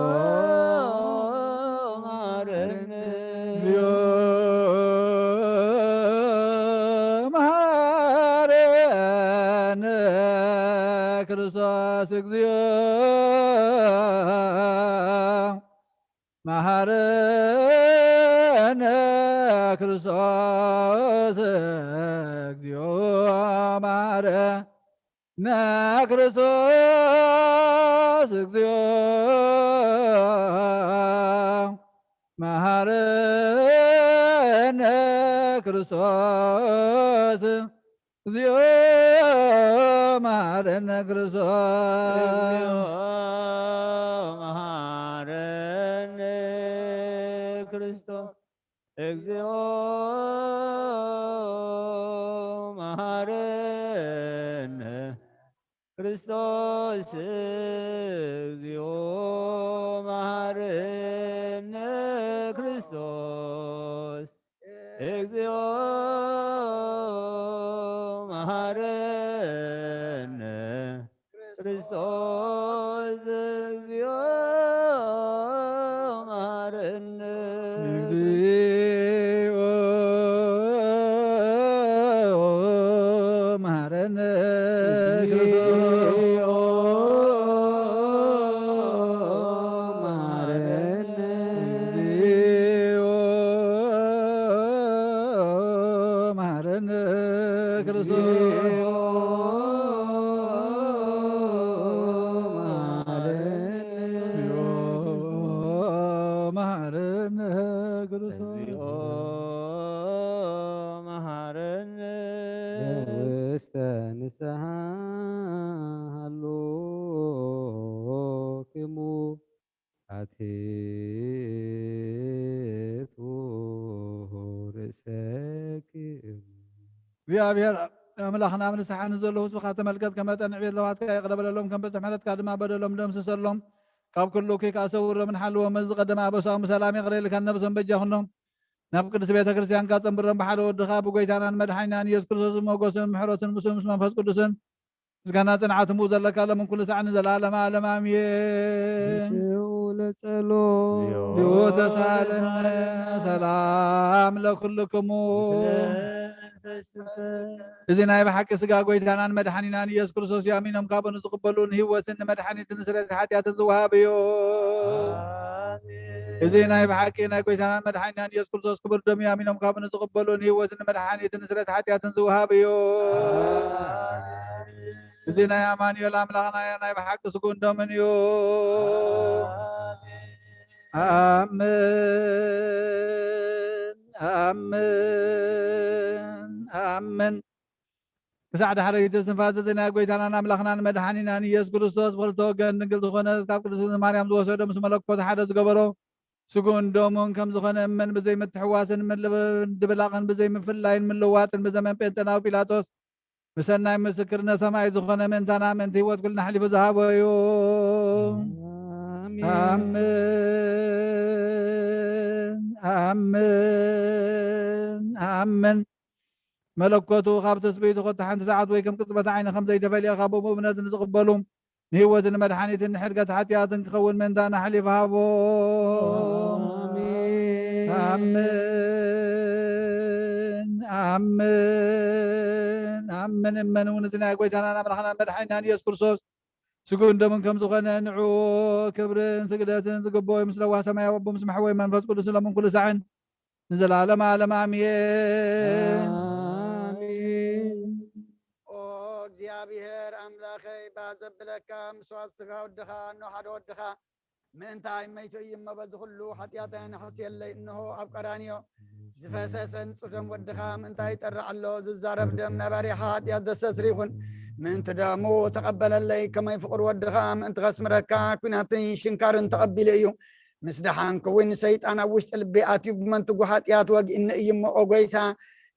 መሐረነ እግዚኦ መሐረነ ክርስቶስ እግዚኦ መሐረነ ክርስቶስ እግዚኦ መሐረነ ክርስቶስ እግዚኦ መሐረነ ክርስቶስ እግዚኦ መሐረነ ክርስቶስ። እግዚኦ መሐረነ ክርስቶስ እግዚኦ መሐረነ ክርስቶስ እግዚኦ መሐረነ ክርስቶስ እግዚኦ መሐረነ ክርስቶስ እግዚኦ መሐረነ እግዚኦ መሐረነ ክርስቶስ መሐረነ እግዚኦ መሐረነ ክርስቶስ መሐረነ ክርስቶስ መሐረነ ውስተ ንስሐ ሃሎ ክሙ ኣትቱ ርእሰክሙ። እግዚኣብሔር ኣምላኽና ኣብ ንስሓ ንዘለዉ ህዝብኻ ተመልከት፣ ከም መጠን ዕቤት ለዋትካ ይቕረ በለሎም፣ ከም በዝሒ ምሕረትካ ድማ በደሎም ደምስሰሎም፣ ካብ ኩሉ እኩይ ከኣ ሰውሮምን ሓልዎም። እዚ ዝቐደመ ኣበሳኦም ብሰላም ይቕረ ኢልካ ነብሶም በጃኹኖም። ናብ ቅድስቲ ቤተ ክርስቲያንካ ጸንብሮም ብሓደ ወድኻ ብጎይታናን መድሓኒናን ኢየሱስ ክርስቶስ ሞገስን ምሕረትን ምስኡ ምስ መንፈስ ቅዱስን ምስጋና ጽንዓት እሙ ዘለካ ሎምን ኩሉ ሳዕ ንዘለዓለመ ዓለም ኣሜን። ንስኡ ለጸሎ። ዲኡ ተሳለነ ሰላም ለኩልክሙ። እዚ ናይ ብሓቂ ስጋ ጎይታናን መድሓኒናን ኢየሱስ ክርስቶስ እዩ። ኣሚኖም ካብኡ ንዝቕበሉ ንህይወትን ንመድሓኒትን ንስርየት ሓጢኣትን ዝወሃብ እዩ። እዚ ናይ ብሓቂ ናይ ጎይታናን መድሓኒናን ኢየሱስ ክርስቶስ ክቡር ደም እዩ። ኣሚኖም ካብኡ ንዝቕበሉ ንህይወትን ንመድሓኒትን ንስርየት ሓጢኣትን ዝወሃብ እዩ። እዚ ናይ ኣማኑኤል ኣምላኽና ናይ ብሓቂ ስጉን ደምን እዩ። ኣምን፣ ኣምን፣ ኣምን። ክሳዕ ዳሕረይቲ እስትንፋስ እዚ ናይ ጎይታናን ኣምላኽናን መድሓኒናን ኢየሱስ ክርስቶስ ብኽልተ ወገን ድንግል ዝኾነ ካብ ቅድስቲ ማርያም ዝወሰዶ ምስ መለኮት ሓደ ዝገበሮ ስጉን ደሙን ከም ዝኾነ እመን። ብዘይ ምትሕዋስን ምድብላቕን ብዘይ ምፍላይን ምልዋጥን ብዘመን ጴንጠናዊ ጲላጦስ ብሰናይ ምስክርነት ሰማይ ዝኾነ ምእንታና ምእንቲ ህይወት ኩልና ኣሕሊፉ ዝሃቦ እዩ። ኣሜን። ኣሜን፣ ኣሜን፣ ኣሜን። መለኮቱ ካብ ትስብእቱ ኮታ ሓንቲ ሰዓት ወይ ከም ቅጽበት ዓይኒ ከም ዘይተፈልየ ካብ ብእምነት ንዝቕበሉ ንህይወትን መድሓኒትን ንሕድገት ሓጢኣትን ክኸውን ምእንታና ኣሕሊፉ ሃቦ። ኣሜን። ኣሜን፣ ኣሜን፣ ኣሜን። እመን እውን እዚ ናይ ጎይታናን ኣምላኽናን መድሓኒናን ኢየሱስ ክርስቶስ ስግኡን ደሙን ከም ዝኾነ ንዑ ክብርን ስግደትን ዝግብኦ እዩ። ምስ ለዋህ ሰማያዊ ኣቦ ምስ መሕወይ መንፈስ ቅዱስ ሎምን ኩሉ ሳዕን ንዘለዓለመ ዓለም ኣሜን። ኣሜን። ኦ እግዚኣብሔር ኣምላኸይ፣ ባህ ዘብለካ ምስዋት ስጋ ወድኻ፣ እኖ ሓደ ወድኻ ምእንታይ መይቱ እዩ እሞ፣ በዚ ኩሉ ሓጢኣተይ ንሓስየለይ፣ እንሆ ኣብ ቀራንዮ ዝፈሰሰ ንጹህ ደም ወድኻ ምእንታይ ይጠርዕ ኣሎ። ዝዛረብ ደም ናይ ባሪኻ ሓጢኣት ዘስተስሪ ይኹን። ምእንቲ ደሙ ተቐበለለይ፣ ከመይ ፍቑር ወድኻ ምእንቲ ከስምረካ፣ ኲናትን ሽንካርን ተቐቢሉ እዩ። ምስ ደሓንኩ እውን ሰይጣን ኣብ ውሽጢ ልቢ ኣትዩ ብመንትጉ ሓጢኣት ወጊእኒ እዩ እሞ፣ ኦ ጎይታ፣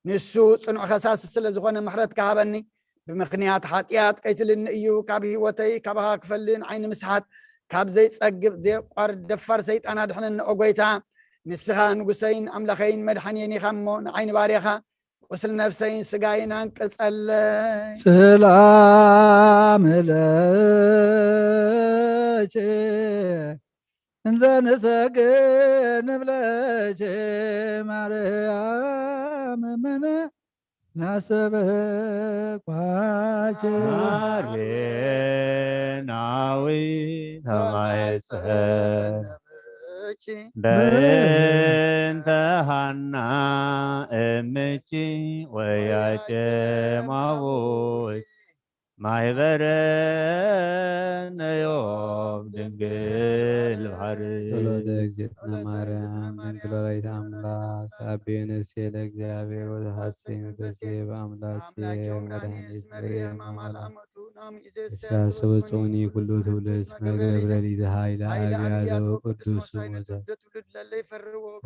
ንሱ ጽኑዕ ከሳሲ ስለ ዝኾነ ምሕረትካ ሃበኒ። ብምኽንያት ሓጢኣት ቀይትልኒ እዩ፣ ካብ ህይወተይ ካባኻ ክፈሊ ንዓይ ንምስሓት ካብ ዘይጸግብ ዘየቋርድ ደፋር ሰይጣን ኣድሕነኒ ኦ ጎይታ። ንስኻ ንጉሰይን ኣምላኸይን መድሓንየን ኢኻ እሞ፣ ንዓይ ንባርያኻ ቁስል ነፍሰይን ስጋይን ኣንቅጸለይ። ሰላም ለኪ እንዘ ንሰግድ ንብለኪ ማርያም እመነ ናሰበኳኪ። ማርያም ናዊ ተማይጸን በእንተ ሃና እምኪ ወያቄም አቡኪ ማይበረነ ዮም ድንግል ባሕሪ። ጸሎተ እግዝእትነ ማርያም ድንግል ወላዲተ አምላክ አቤ ነፍሴ ለእግዚአብሔር ወተሐሴ መንፈሴ በአምላኬ ወመድኃኒት መርያም አማልአመቱ ናም ኢዜሰ ያስተሐስብ ጽዮኒ ኩሉ ትውልድ መገብረ ሊተ ኃይለ አብያተ ቅዱስ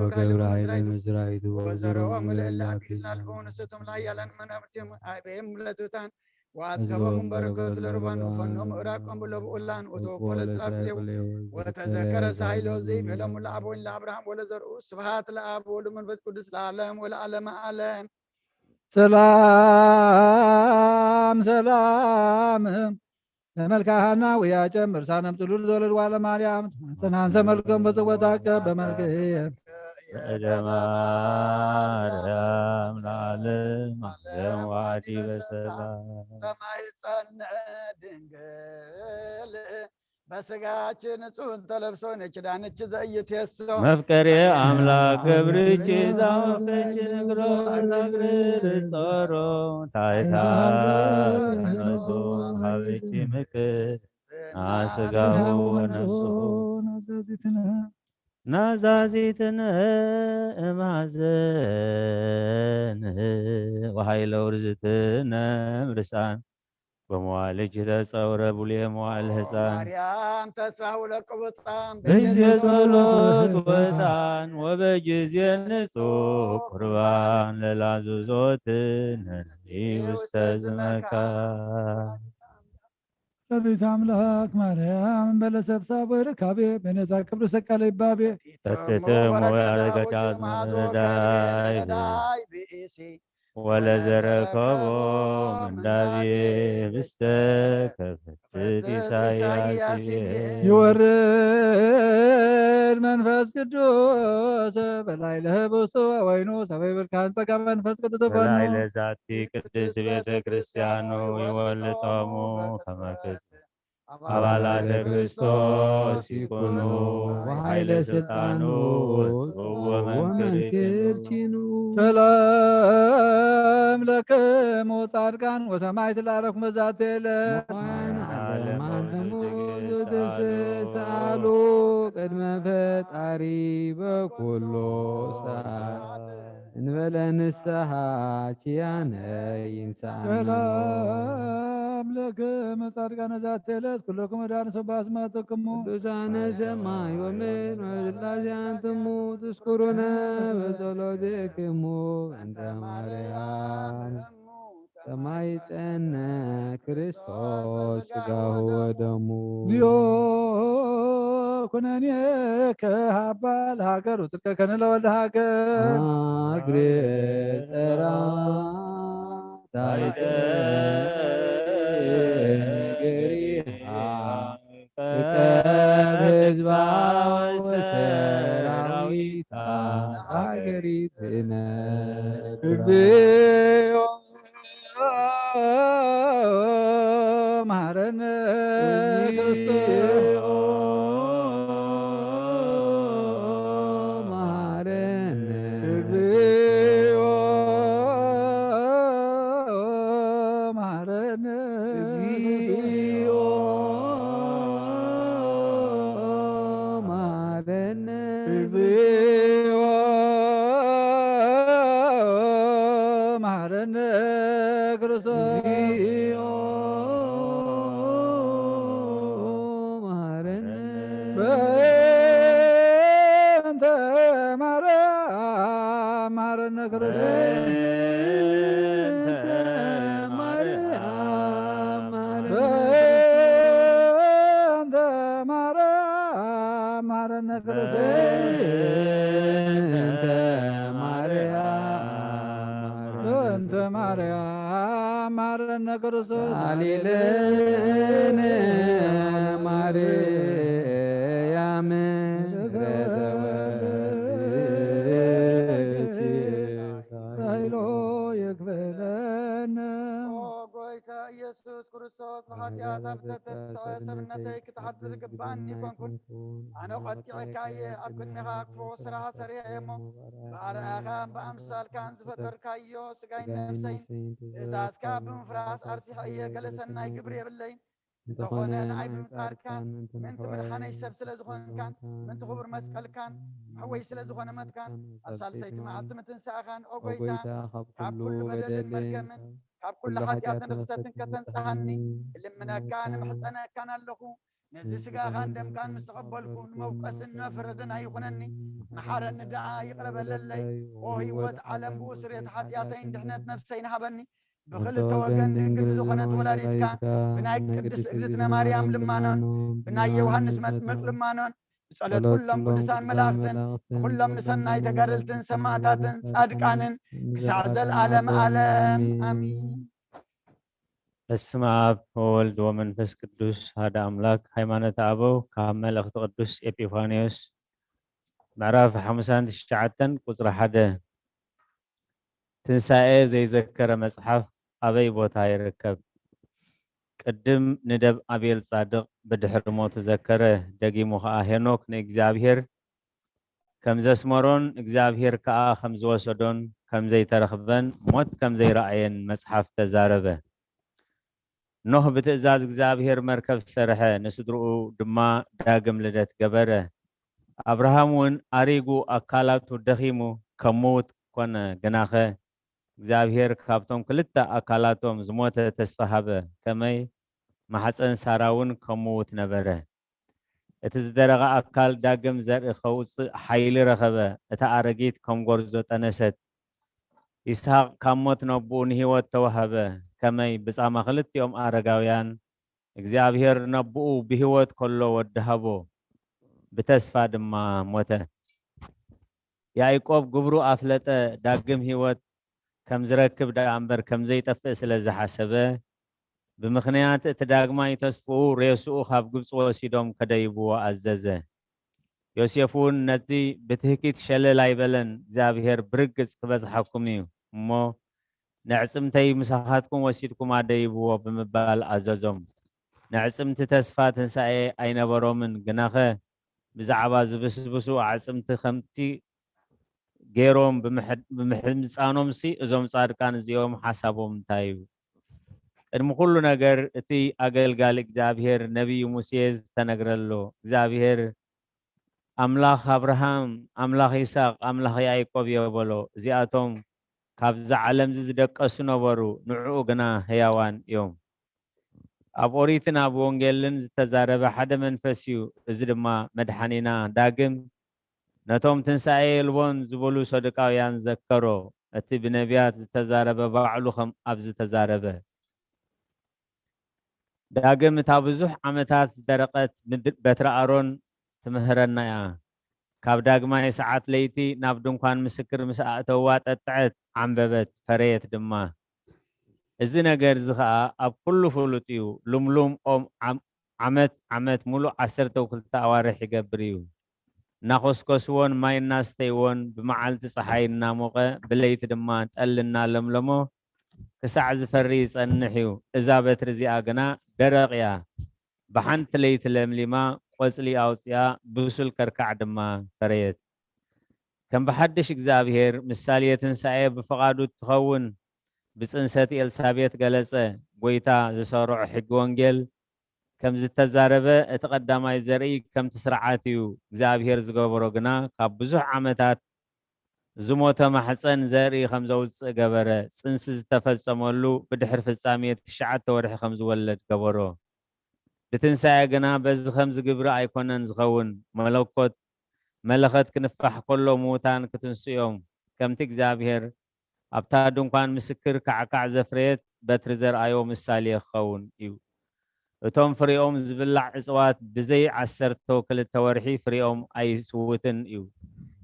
ወገብረ ኃይለ መዝራይቱ ወዘሮ ለእለ አቢና ለሆነ ሰቶም ለኃያላን መናብርቲም አቤም ለትሑታን ወአጽገቦም በረከት ለርባን ወፈኖም እራቆም ለብኡላን ወተወኮለ ጽራፍሌው ወተዘከረ ሳይሎ ዘይቤሎሙ ለአብ ወይን ለአብርሃም ወለዘርኡ ስብሐት ለአብ ወወልድ መንፈስ ቅዱስ ለዓለም ወለዓለመ ዓለም። ሰላም ሰላም ለመልክአ ሐና ወያጨም እርሳነም ጥሉል ዘወለድ ዋለ ማርያም ትማጸናን ዘመልከም በጽወታከ በመልክየ እደ ማርያም ለዓለም ዓለም ዋዲ በሰላም ተማህፀነ ድንግል በስጋችን ጽን ተለብሶ ነች ዳነች ዘይት የሶ መፍቀሬ አምላክ ገብርኪ ዛወፈች ንግሮ ነግር ጾሮ ታይታ ነሱ ሀብኪ ምክር ናስጋው ወነፍሱ ናዛዚትነ እማዘን ወሃይለ ውርዝትነ ምርሳን በመዋልጅ ተጸውረ ቡሌ መዋል ህፃን ማርያም ተስፋ ውለቅ ብፃም በጊዜ ጸሎት ወጣን ወበጊዜ ንጹህ ቁርባን ለላዙዞትን ውስተ ዝመካን። ወላዲተ አምላክ ማርያም በለሰብሳብ ወይ ርካቤ በነፃ ክብር ሰቃለ ይባቤ ተትትሞ ያረገዳት መረዳይ ወለዘረከቦ ምንዳቤ ብስተ ከፍት ኢሳያስ ይወርድ መንፈስ ቅዱስ በላይ ለህብስቱ ወይኑ ሰበይ ብልካን ጸጋ መንፈስ ቅዱስ በላይ ለዛቲ ቅድስት ቤተ ክርስቲያኑ ይወልጦሙ ከመ አባላተ ክርስቶስ ይኩኑ ኃይለ ስልጣኑ ወመንክርኪኑ። ሰላም ለክሙ ጻድቃን ወሰማዕት ለአረፍክሙ በዛቲ ዕለት። ዓለም አንትሙ ትስአሉ ቅድመ ፈጣሪ በኩሉ ሰዓት። እንበለ ንስሐ ኪያነ ይንሳእና። ሰላም ለክሙ ጻድቃነ ዛቲ ዕለት ኩልክሙ ዳን ሰባ አስማትክሙ። ቅዱሳነ ሰማይ ወምድር መብዝላሴ አንትሙ ትስኩሩነ በጸሎትክሙ እንተ ማርያም ተማይጸነ ክርስቶስ ስጋሁ ወደሙ። ዚኦ ኩነኔከ ሀባ ለሀገር ውፅድቀከነ ለወልደ ሀገር። አግሬ ጸራ ታይተ ገሪሃ እቀብ ህዝባ ወሰራዊታ ሀገሪትነ። እግዚኦ መሐረነ ክርስቶስ። መሐረነ። እግዚኦ መሐረነ። እግዚኦ መሐረነ። እግዚኦ መሐረነ ክርስቶስ። እግዚኦ መሐረነ። በእንተ ማርያም መሐረነ ክርስቶስ። በእንተ ማርያም መሐረነ። በእንተ ማርያም መሐረነ ክርስቶስ። በእንተ ማርያም በእንተ ማርያም መሐረነ ክርስቶስ። አሊለነ ማርያም ኃይሎ ይክፈለነ። ኦ ጎይታ ኢየሱስ ክርስቶስ ብሓጢኣት ኣብ እተተትዐ ሰብነተይ ክትሓድር ግባኣኒ ኣይኮንኩን። ኣነ ቀጢዐካ እየ፣ ኣብ ቅድሜኻ ክፉእ ስራሕ ሰሪሐ እየ እሞ፣ ብኣርኣያኻን ብኣምሳልካን ዝፈጠርካዮ ስጋይን ነፍሰይን ትእዛዝካ ብምፍራስ ኣርሲሐ እየ። ገለ ሰናይ ግብሪ የብለይን። እንተኾነ ንዓይ ብምፍጣርካን ምእንቲ ምድሓነይ ሰብ ስለ ዝኾንካን ምእንቲ ክቡር መስቀልካን መሕወይ ስለ ዝኾነ መትካን ኣብ ሳልሰይቲ መዓልቲ ምትንሳእኻን፣ ኦ ጎይታ፣ ካብ ኩሉ በደልን መርገምን ካብ ኩሉ ሓጢኣትን ርኽሰትን ከተንጽሃኒ እልምነካን እምሕጸነካን ኣለኹ። ነዚ ስጋኻን ደምካን ምስ ተቐበልኩ ንመውቀስን ንመፍረድን ኣይኹነኒ። መሓረኒ ደኣ፣ ይቕረ በለለይ። ኦ ህይወት ዓለም ብኡ ስርየት ሓጢኣተይን ድሕነት ነፍሰይን ሃበኒ። ብኽልተ ወገን ድንግል ዝኾነት ወላዲትካ ብናይ ቅድስት እግዝእትነ ማርያም ልማኖን ብናይ ዮሃንስ መጥምቅ ልማኖን ብጸሎት ኩሎም ቅዱሳን መላእኽትን ብኩሎም ንሰናይ ተጋደልትን ሰማዕታትን ጻድቃንን ክሳዕ ዘልኣለም ዓለም ኣሚን። በስመ ኣብ ወወልድ ወመንፈስ ቅዱስ ሓደ ኣምላክ። ሃይማኖተ ኣበው ካብ መልእኽቲ ቅዱስ ኤጲፋንዮስ ምዕራፍ ሓምሳን ትሽዓተን ቁጽሪ ሓደ። ትንሳኤ ዘይዘከረ መጽሓፍ ኣበይ ቦታ ይርከብ? ቅድም ንደብ ኣቤል ጻድቕ ብድሕሪ ሞቱ ዘከረ፣ ደጊሙ ኸኣ ሄኖክ ንእግዚኣብሔር ከም ዘስመሮን እግዚኣብሔር ከኣ ከም ዝወሰዶን ከም ዘይተረኽበን ሞት ከም ዘይረኣየን መጽሓፍ ተዛረበ። ኖህ ብትእዛዝ እግዚኣብሔር መርከብ ሰርሐ፣ ንስድርኡ ድማ ዳግም ልደት ገበረ። ኣብርሃም እውን ኣሪጉ ኣካላቱ ደኺሙ ከም ምዉት ኮነ። ግናኸ እግዚኣብሔር ካብቶም ክልተ ኣካላቶም ዝሞተ ተስፋ ሃበ። ከመይ ማሕፀን ሳራ እውን ከም ምዉት ነበረ። እቲ ዝደረቐ ኣካል ዳግም ዘርኢ ከውፅእ ሓይሊ ረኸበ። እታ ኣረጊት ከም ጎርዞ ጠነሰት። ይስሐቅ ካብ ሞት ነብኡ ንህይወት ተዋህበ። ከመይ ብጻማ ክልቲኦም ኣረጋውያን እግዚኣብሔር ነብኡ ብህይወት ከሎ ወዲ ሃቦ፣ ብተስፋ ድማ ሞተ። ያዕቆብ ግብሩ ኣፍለጠ፣ ዳግም ህይወት ከም ዝረክብ ደኣ እምበር ከም ዘይጠፍእ ስለ ዝሓሰበ፣ ብምኽንያት እቲ ዳግማይ ተስፍኡ ሬስኡ ካብ ግብጺ ወሲዶም ከደይብዎ ኣዘዘ። ዮሴፍ እውን ነቲ ብትህኪት ሸለል ኣይበለን፣ እግዚኣብሔር ብርግጽ ክበጽሓኩም እዩ እሞ፣ ነዕጽምተይ ምሳኻትኩም ወሲድኩም ኣደይብዎ ብምባል ኣዘዞም። ነዕጽምቲ ተስፋ ትንሳኤ ኣይነበሮምን፣ ግናኸ ብዛዕባ ዝብስብሱ ኣዕጽምቲ ከምቲ ገይሮም ብምሕምጻኖምሲ እዞም ጻድቃን እዚኦም ሓሳቦም እንታይ እዩ? ቅድሚ ኩሉ ነገር እቲ ኣገልጋሊ እግዚኣብሔር ነቢዩ ሙሴ ዝተነግረሎ እግዚኣብሔር ኣምላኽ ኣብርሃም፣ ኣምላኽ ይስሐቅ፣ ኣምላኽ ያዕቆብ እየ በሎ። እዚኣቶም ካብዛ ዓለምዚ ዝደቀሱ ነበሩ፣ ንዕኡ ግና ህያዋን እዮም። ኣብ ኦሪትን ኣብ ወንጌልን ዝተዛረበ ሓደ መንፈስ እዩ፣ እዚ ድማ መድሓኒና ዳግም ነቶም ትንሳኤ የልቦን ዝብሉ ሰዱቃውያን ዘከሮ። እቲ ብነቢያት ዝተዛረበ ባዕሉ ከም ኣብዚ ተዛረበ። ዳግም እታ ብዙሕ ዓመታት ዝደረቐት ምድ- በትሪ ኣሮን ትምህረና እያ። ካብ ዳግማይ ሰዓት ለይቲ ናብ ድንኳን ምስክር ምስ ኣእተዋ ጠጥዐት፣ ዓምበበት፣ ፈረየት ድማ። እዚ ነገር እዚ ኸኣ ኣብ ኩሉ ፍሉጥ እዩ። ሉምሉም ኦም ዓም- ዓመት ዓመት ሙሉእ ዓሰርተ ክልተ ኣዋርሕ ይገብር እዩ። እናኾስኮስዎን ማይ እናስተይዎን ብመዓልቲ ጸሓይ እናሞቐ ብለይቲ ድማ ጠሊ እናለምለሞ ክሳዕ ዝፈሪ ይጸንሕ እዩ። እዛ በትሪ እዚኣ ግና ደረቕ እያ። ብሓንቲ ለይቲ ለምሊማ ቆጽሊ ኣውጺኣ ብሱል ከርካዕ ድማ ፈረየት። ከም ብሓድሽ እግዚኣብሔር ምሳሌ ትንሳኤ ብፍቓዱ እትኸውን ብጽንሰት ኤልሳቤጥ ገለጸ። ጐይታ ዝሰርዖ ሕጊ ወንጌል ከም ዝተዛረበ እቲ ቀዳማይ ዘርኢ ከምቲ ስርዓት እዩ። እግዚኣብሔር ዝገበሮ ግና ካብ ብዙሕ ዓመታት ዝሞተ ማሕፀን ዘርኢ ከም ዘውፅእ ገበረ። ጽንሲ ዝተፈጸመሉ ብድሕሪ ፍጻሜ ትሽዓተ ወርሒ ከም ዝወለድ ገበሮ። ብትንሳኤ ግና በዚ ከምዚ ግብሪ ኣይኮነን ዝኸውን። መለኮት መለኸት ክንፋሕ ከሎ ምዉታን ክትንስኡ እዮም። ከምቲ እግዚኣብሔር ኣብታ ድንኳን ምስክር ካዕካዕ ዘፍረየት በትሪ ዘርኣዮ ምሳሌ ክኸውን እዩ። እቶም ፍሬኦም ዝብላዕ እፅዋት ብዘይ ዓሰርተ ክልተ ወርሒ ፍሬኦም ኣይስውትን እዩ።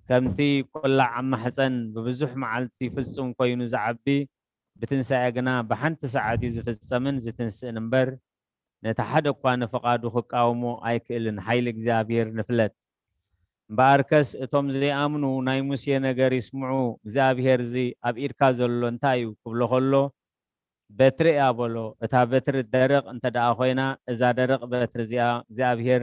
ከምቲ ቁላዕ ኣብ ማሕፀን ብብዙሕ መዓልቲ ፍጹም ኮይኑ ዝዓቢ፣ ብትንሳኤ ግና ብሓንቲ ሰዓት እዩ ዝፍጸምን ዝትንስእን እምበር፣ ነቲ ሓደ እኳ ንፍቓዱ ክቃወሞ ኣይክእልን። ሓይሊ እግዚኣብሔር ንፍለጥ። እምበኣርከስ እቶም ዘይኣምኑ ናይ ሙሴ ነገር ይስምዑ። እግዚኣብሔር እዚ ኣብ ኢድካ ዘሎ እንታይ እዩ ክብሎ ከሎ፣ በትሪ እያ በሎ። እታ በትሪ ደረቕ እንተ ደኣ ኮይና፣ እዛ ደረቕ በትሪ እዚኣ እግዚኣብሔር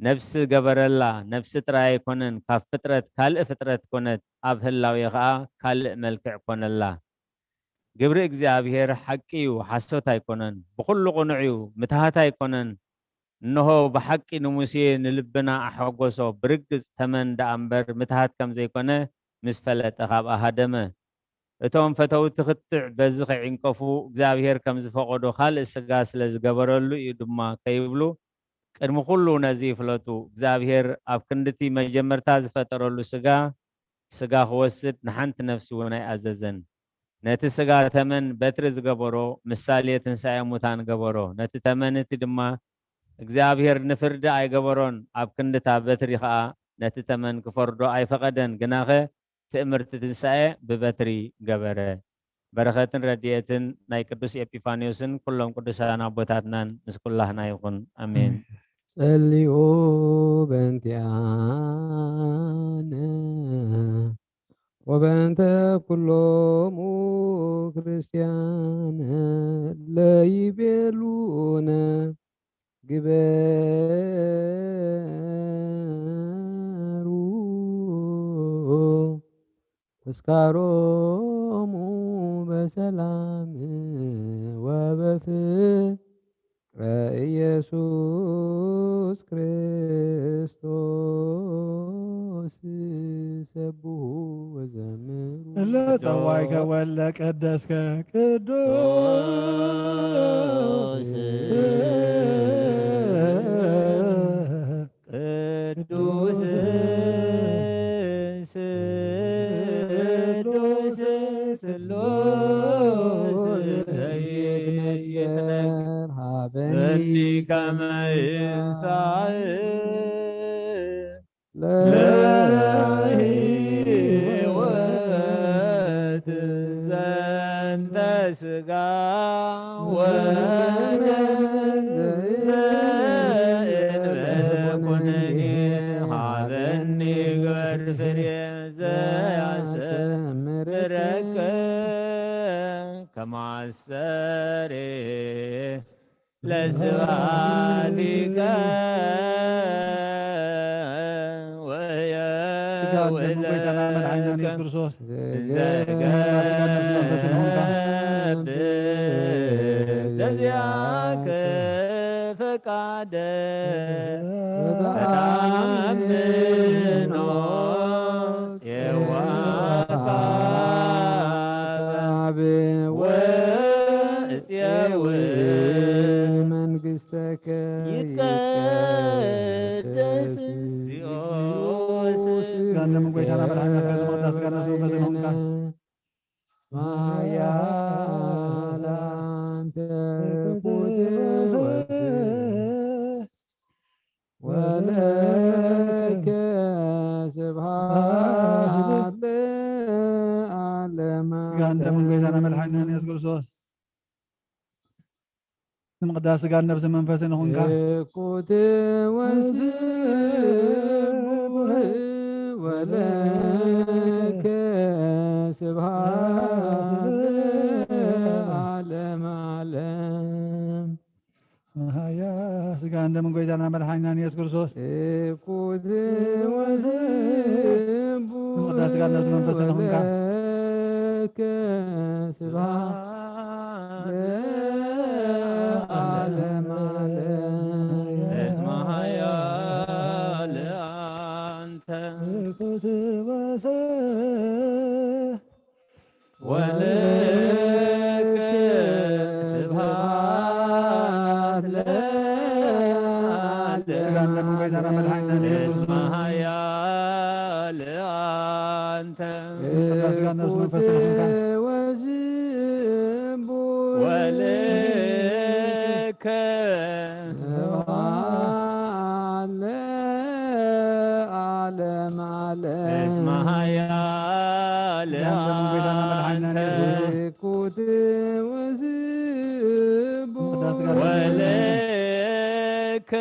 ነፍሲ ገበረላ። ነፍሲ ጥራይ ኣይኮነን፣ ካብ ፍጥረት፣ ካልእ ፍጥረት ኮነት፣ ኣብ ህላዌ ኸኣ ካልእ መልክዕ ኮነላ። ግብሪ እግዚኣብሔር ሓቂ እዩ፣ ሓሶት ኣይኮነን። ብኹሉ ቅኑዕ እዩ፣ ምትሃት ኣይኮነን። እንሆ፣ ብሓቂ ንሙሴ ንልብና ኣሐጎሶ፣ ብርግጽ ተመን ደኣ እምበር ምትሃት ከም ዘይኮነ ምስ ፈለጠ፣ ካብኣ ሃደመ። እቶም ፈተውቲ ክትዕ በዚ ከይዕንቀፉ፣ እግዚኣብሔር ከም ዝፈቐዶ ካልእ ስጋ ስለ ዝገበረሉ እዩ ድማ ከይብሉ፣ ቅድሚ ኩሉ ነዚ ይፍለጡ፣ እግዚኣብሔር ኣብ ክንድቲ መጀመርታ ዝፈጠረሉ ስጋ፣ ስጋ ክወስድ ንሓንቲ ነፍሲ እውን ኣይኣዘዘን። ነቲ ስጋ ተመን በትሪ ዝገበሮ፣ ምሳሌ ትንሳኤ ሙታን ገበሮ። ነቲ ተመን እቲ ድማ እግዚኣብሔር ንፍርዲ ኣይገበሮን፣ ኣብ ክንድታ በትሪ ኸኣ ነቲ ተመን ክፈርዶ ኣይፈቐደን። ግናኸ ትእምርቲ ትንሳኤ ብበትሪ ገበረ። በረኸትን ረድኤትን ናይ ቅዱስ ኤጲፋንዮስን ኩሎም ቅዱሳን ኣቦታትናን ምስ ኩላህና ይኹን። ኣሜን። ጸልዩ በእንቲኣነ ወበእንተ ኩሎሙ ክርስቲያን ለይቤሉነ ግበሩ ተስካሮሙ በሰላም ወበፍቅረ ኢየሱስ ክርስቶስ ሰብሑ ወዘምሩ። እለ ጸዋይከ ወለ ቀደስከ ቅዱስ ቅዱስ ስሉስ ዘይትነገር ሃበኒ ከመ ይንሳእ ለሕይወት ዘንተ ስጋ ወዘእንበለ ኩነኔ ሃበኒ ግበር ፍሬ ዘያሰምረከ ከማስተሬ ለስብሐቲከ ወየ ስጋ ደም ወልደ ጎይታና መድኃኒና ኢየሱስ ክርስቶስ ዘገብር ዘዚአከ ፈቃደ ወተአምኖ የዋካብ ወእፄው መንግሥተከ ይትቀደስ ይትቀደስ እግዚኦ ስምከ። ጋንደምን ጎይታና መድኃኒና ከዘመቅዳስ ጋር ነፍስ መንፈስ ይሆንካ። ማያል አንተ ቁድስ ወለከ ስብሐት ለዓለመ ስጋ እንደምን ጎይታና መድኃኒና ኢየሱስ ክርስቶስ። ስም ቅዳሴ ስጋን ነፍስን መንፈስን ይኹንካ። እኩት ወስቡሕ ወለከ ስብሐት ለዓለመ ዓለም። መሃያ ስጋ እንደምን ጎይታና መድኃኒናን ኢየሱስ ክርስቶስ። እኩት ወስቡሕ ቅዳሴ ስጋ ነፍስ መንፈስ ነኹንካ። ለከ ስብሐት ለዓለመ ዓለም። እስመ ኃያል አንተ። እኩት ወስቡሕ ወለከ ስብሐት ለዓለመ ዓለም። እስመ ኃያል አንተ። ስጋ ነፍስ መንፈስ ነፍስ ወለከ ስብሐት ለዓለመ ዓለም። እስመ ኃያል አንተ። እኩት ወስቡሕ ወለከ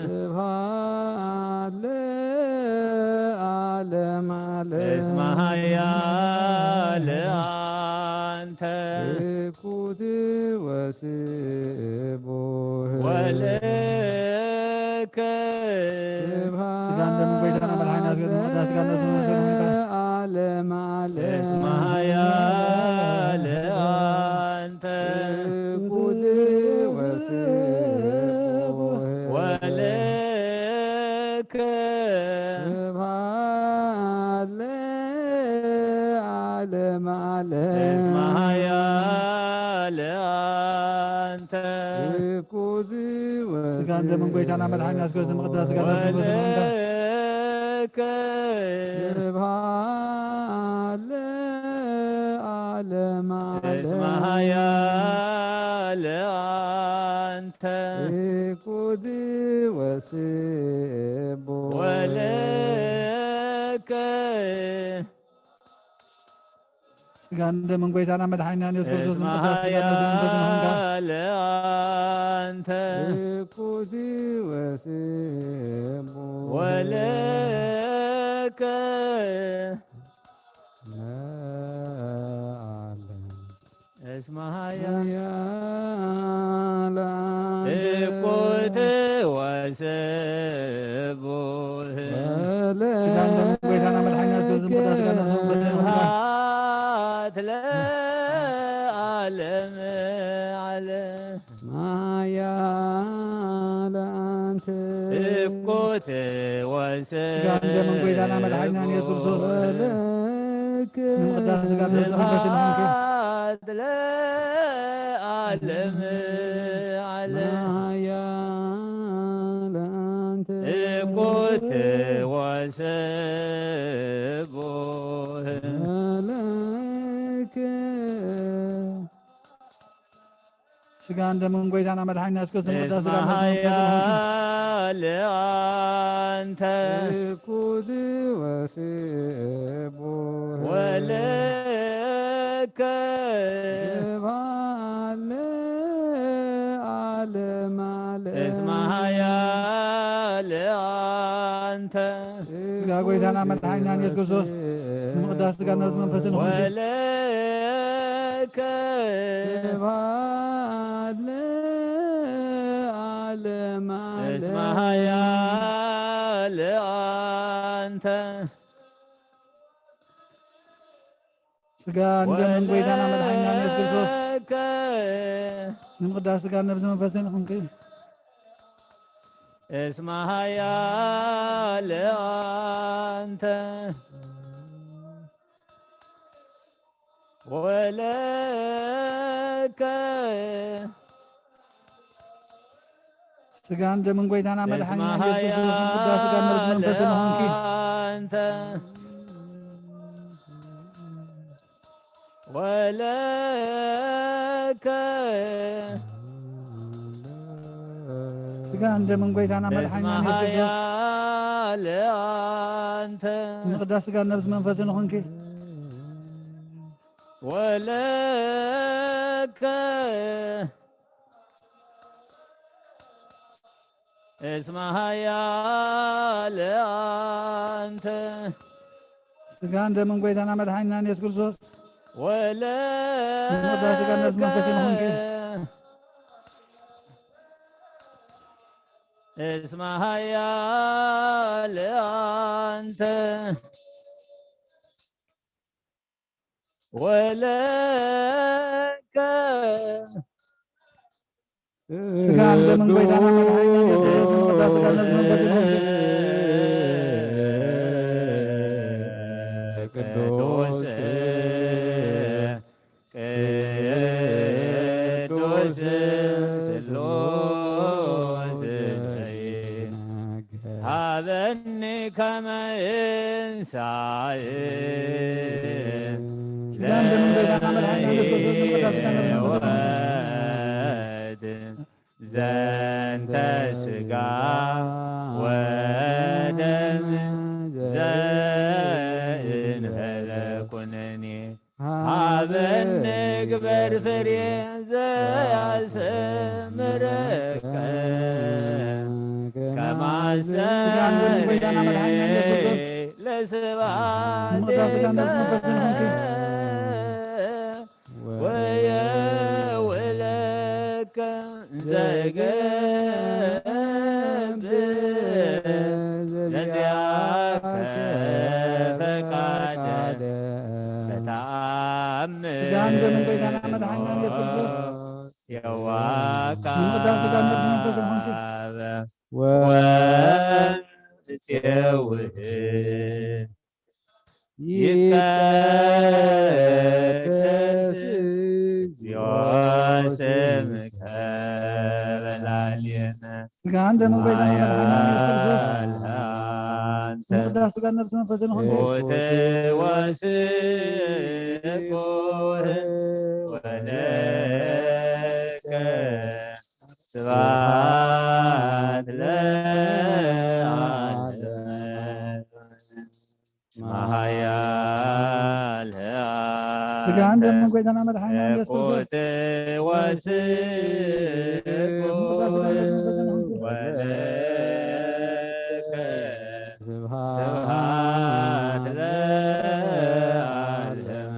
ስብሐት ለዓለመ ዓለም። እስመ ኃያል አንተ። ስቡህ ወልከ ስብሐት ስጋን ደምን ጎይታና መድኃኒና ስጋ ቅዱስ ቅዳሴ ስጋ ነፍስ መንፈስ ሆንካ። ለዓለመ ዓለም። እስመ ኃያል አንተ ትኩት ወስቡህ ወልከ ስብሐት ለዓለመ ዓለም። እስመ ኃያል አንተ ትኩት ስጋን ደምን ጎይታና መድኃኒና ስጋ ቅዱስ ቅዳሴ ስጋ ነፍስ መንፈስ ሆንካ። ወልከ ስብሐት ለዓለመ ዓለም። እስመ ኃያል አንተ ትኩት ወስቡህ ወልከ ስጋን ደምን ጎይታና መድኃኒና ኢየሱስ ክርስቶስ እስመ ምቅዳስ ስጋ ነፍስ መንፈስ ሆንካ። ኃያል አንተ ትኩት ወስቡህ ወልከ ለዓለም። እስመ ኃያል ኃያል አንተ ትኩት ወስቡህ ወልከ ስጋን ደምን ጎይታና መድኃኒና ኢየሱስ ምቅዳስ ስጋ ነፍስ መንፈስ ሆንካ። ስብሐት ለዓለመ ዓለም። ኃያል አንተ ትኩት ስጋን ደምን ጎይታና መድኃኒና ኢየሱስ ክርስቶስ ወልከ ንምቅዳስ ስጋ ነፍስ መንፈስ ሆንካ። ስብሐት ለዓለመ ዓለም። ኃያል አንተ ትኩት ወስቡህ ወልከ ስጋን ደምን ጎይታና መድኃኒና ኢየሱስ ክርስቶስ ምቅዳስ ስጋ ነፍስ መንፈስ ሆንካ። ኃያል አንተ ትኩት ወስቡህ ወልከ ስብሐት ለዓለመ ዓለም። እስመ ኃያል አንተ ስጋ ጎይታና መድኃኒና ኢየሱስ ክርስቶስ ንምቅዳስ ስጋ ነፍስ መንፈስን ሆንካ። ወልከ ስብሐት ለዓለመ ዓለም። እስመ ኃያል አንተ ስጋን ደምን ጎይታና መድኃኒና ኢየሱስ ክርስቶስ ወልከ ንምቅዳስ ስጋ ነፍስ መንፈስን ሆንካ። እስመ ኃያል አንተ ወለከ ስጋን ደምን ጎይታና መድኃኒና ኢየሱስ ክርስቶስ ቅዱስ ስጋ ነፍስ መንፈስን ሆንኪ። አንተ ወለከ ስጋን ደምን ጎይታና መድኃኒና ኢየሱስ ክርስቶስ ኃያል አንተ ምቅዳስ ስጋን ነፍስ መንፈስን ሆንኪ። ወለከ እስመ ኃያል አንተ ስጋን ደምን ጎይታና መድኃኒና ኢየሱስ ክርስቶስ ወለከ ምቅዳስ ስጋን ነፍስ መንፈስን ሆንኪ። እስመ ኃያል አንተ ወለከ ስጋን ደምን ጎይታና መድኃኒና ኢየሱስ ክርስቶስ ምቅዳስ ስጋን ነፍስ መንፈስን ሆንኪ። ቅዱስ ቅዱስ ስሉስ ዘይናገር ሀበኒ ከመ እንሳእ ስጋን ደምን ጎይታና መድኃኒና ኢየሱስ ክርስቶስ ምቅዳስ ስጋን ነፍስ መንፈስን ሆንኪ። ለሕይወት ዘንተ ስጋ ወደም ዘእንበለ ኩነኔ ሀበ ንግበር ፍሬ ዘያሰምረከ ከማስተሪ ለስብሐት ወየውለ ስጋን ደምን ጎይታና መድሓኒና ኢየሱስ ክርስቶስ የዋካ ንምቅዳስ ስጋን ነፍስን መንፈስን ኾንኩ። ወንሴውህ ይትቀደስ እግዚኦ ስምከ በላዕሌነ። ስጋን ደምን ጎይታና መድሓኒና ኢየሱስ ክርስቶስ የዋካ። ንምቅዳስ ስጋን ነፍስን መንፈስን ኾንኩ። ሞት ወስብሐት ወለከ ስብሐት ለዓለመ። እስመ ኃያል ስጋን ደምን ጎይታና መድሓኒና ኢየሱስ ክርስቶስ። ቁት ወስብሐት ወለከ ስብሐት ለዓለመ።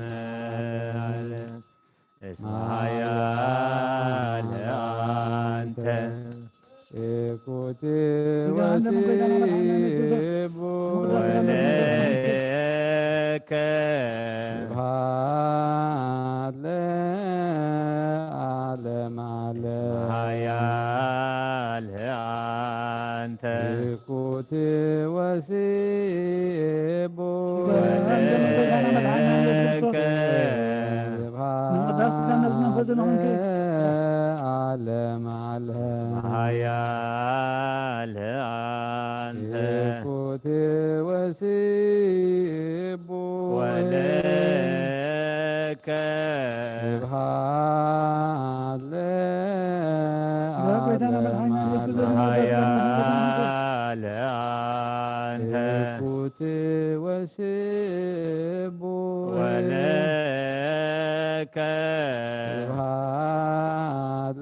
እስመ ኃያል አንተ። ስኩት ወስቡ ወለከ ስብሐት ለዓለመ ዓለም። እስመ ኃያል አንተ። ስኩት ወስቡ ወለከ ስብሐት ለዓለመ ዓለም። ኃያል አንተ። ስኩት ወስቡ ወለከ ስብሐት ለዓለመ ዓለም። ኃያል አንተ። ስኩት ወስቡ ወለከ ስብሐት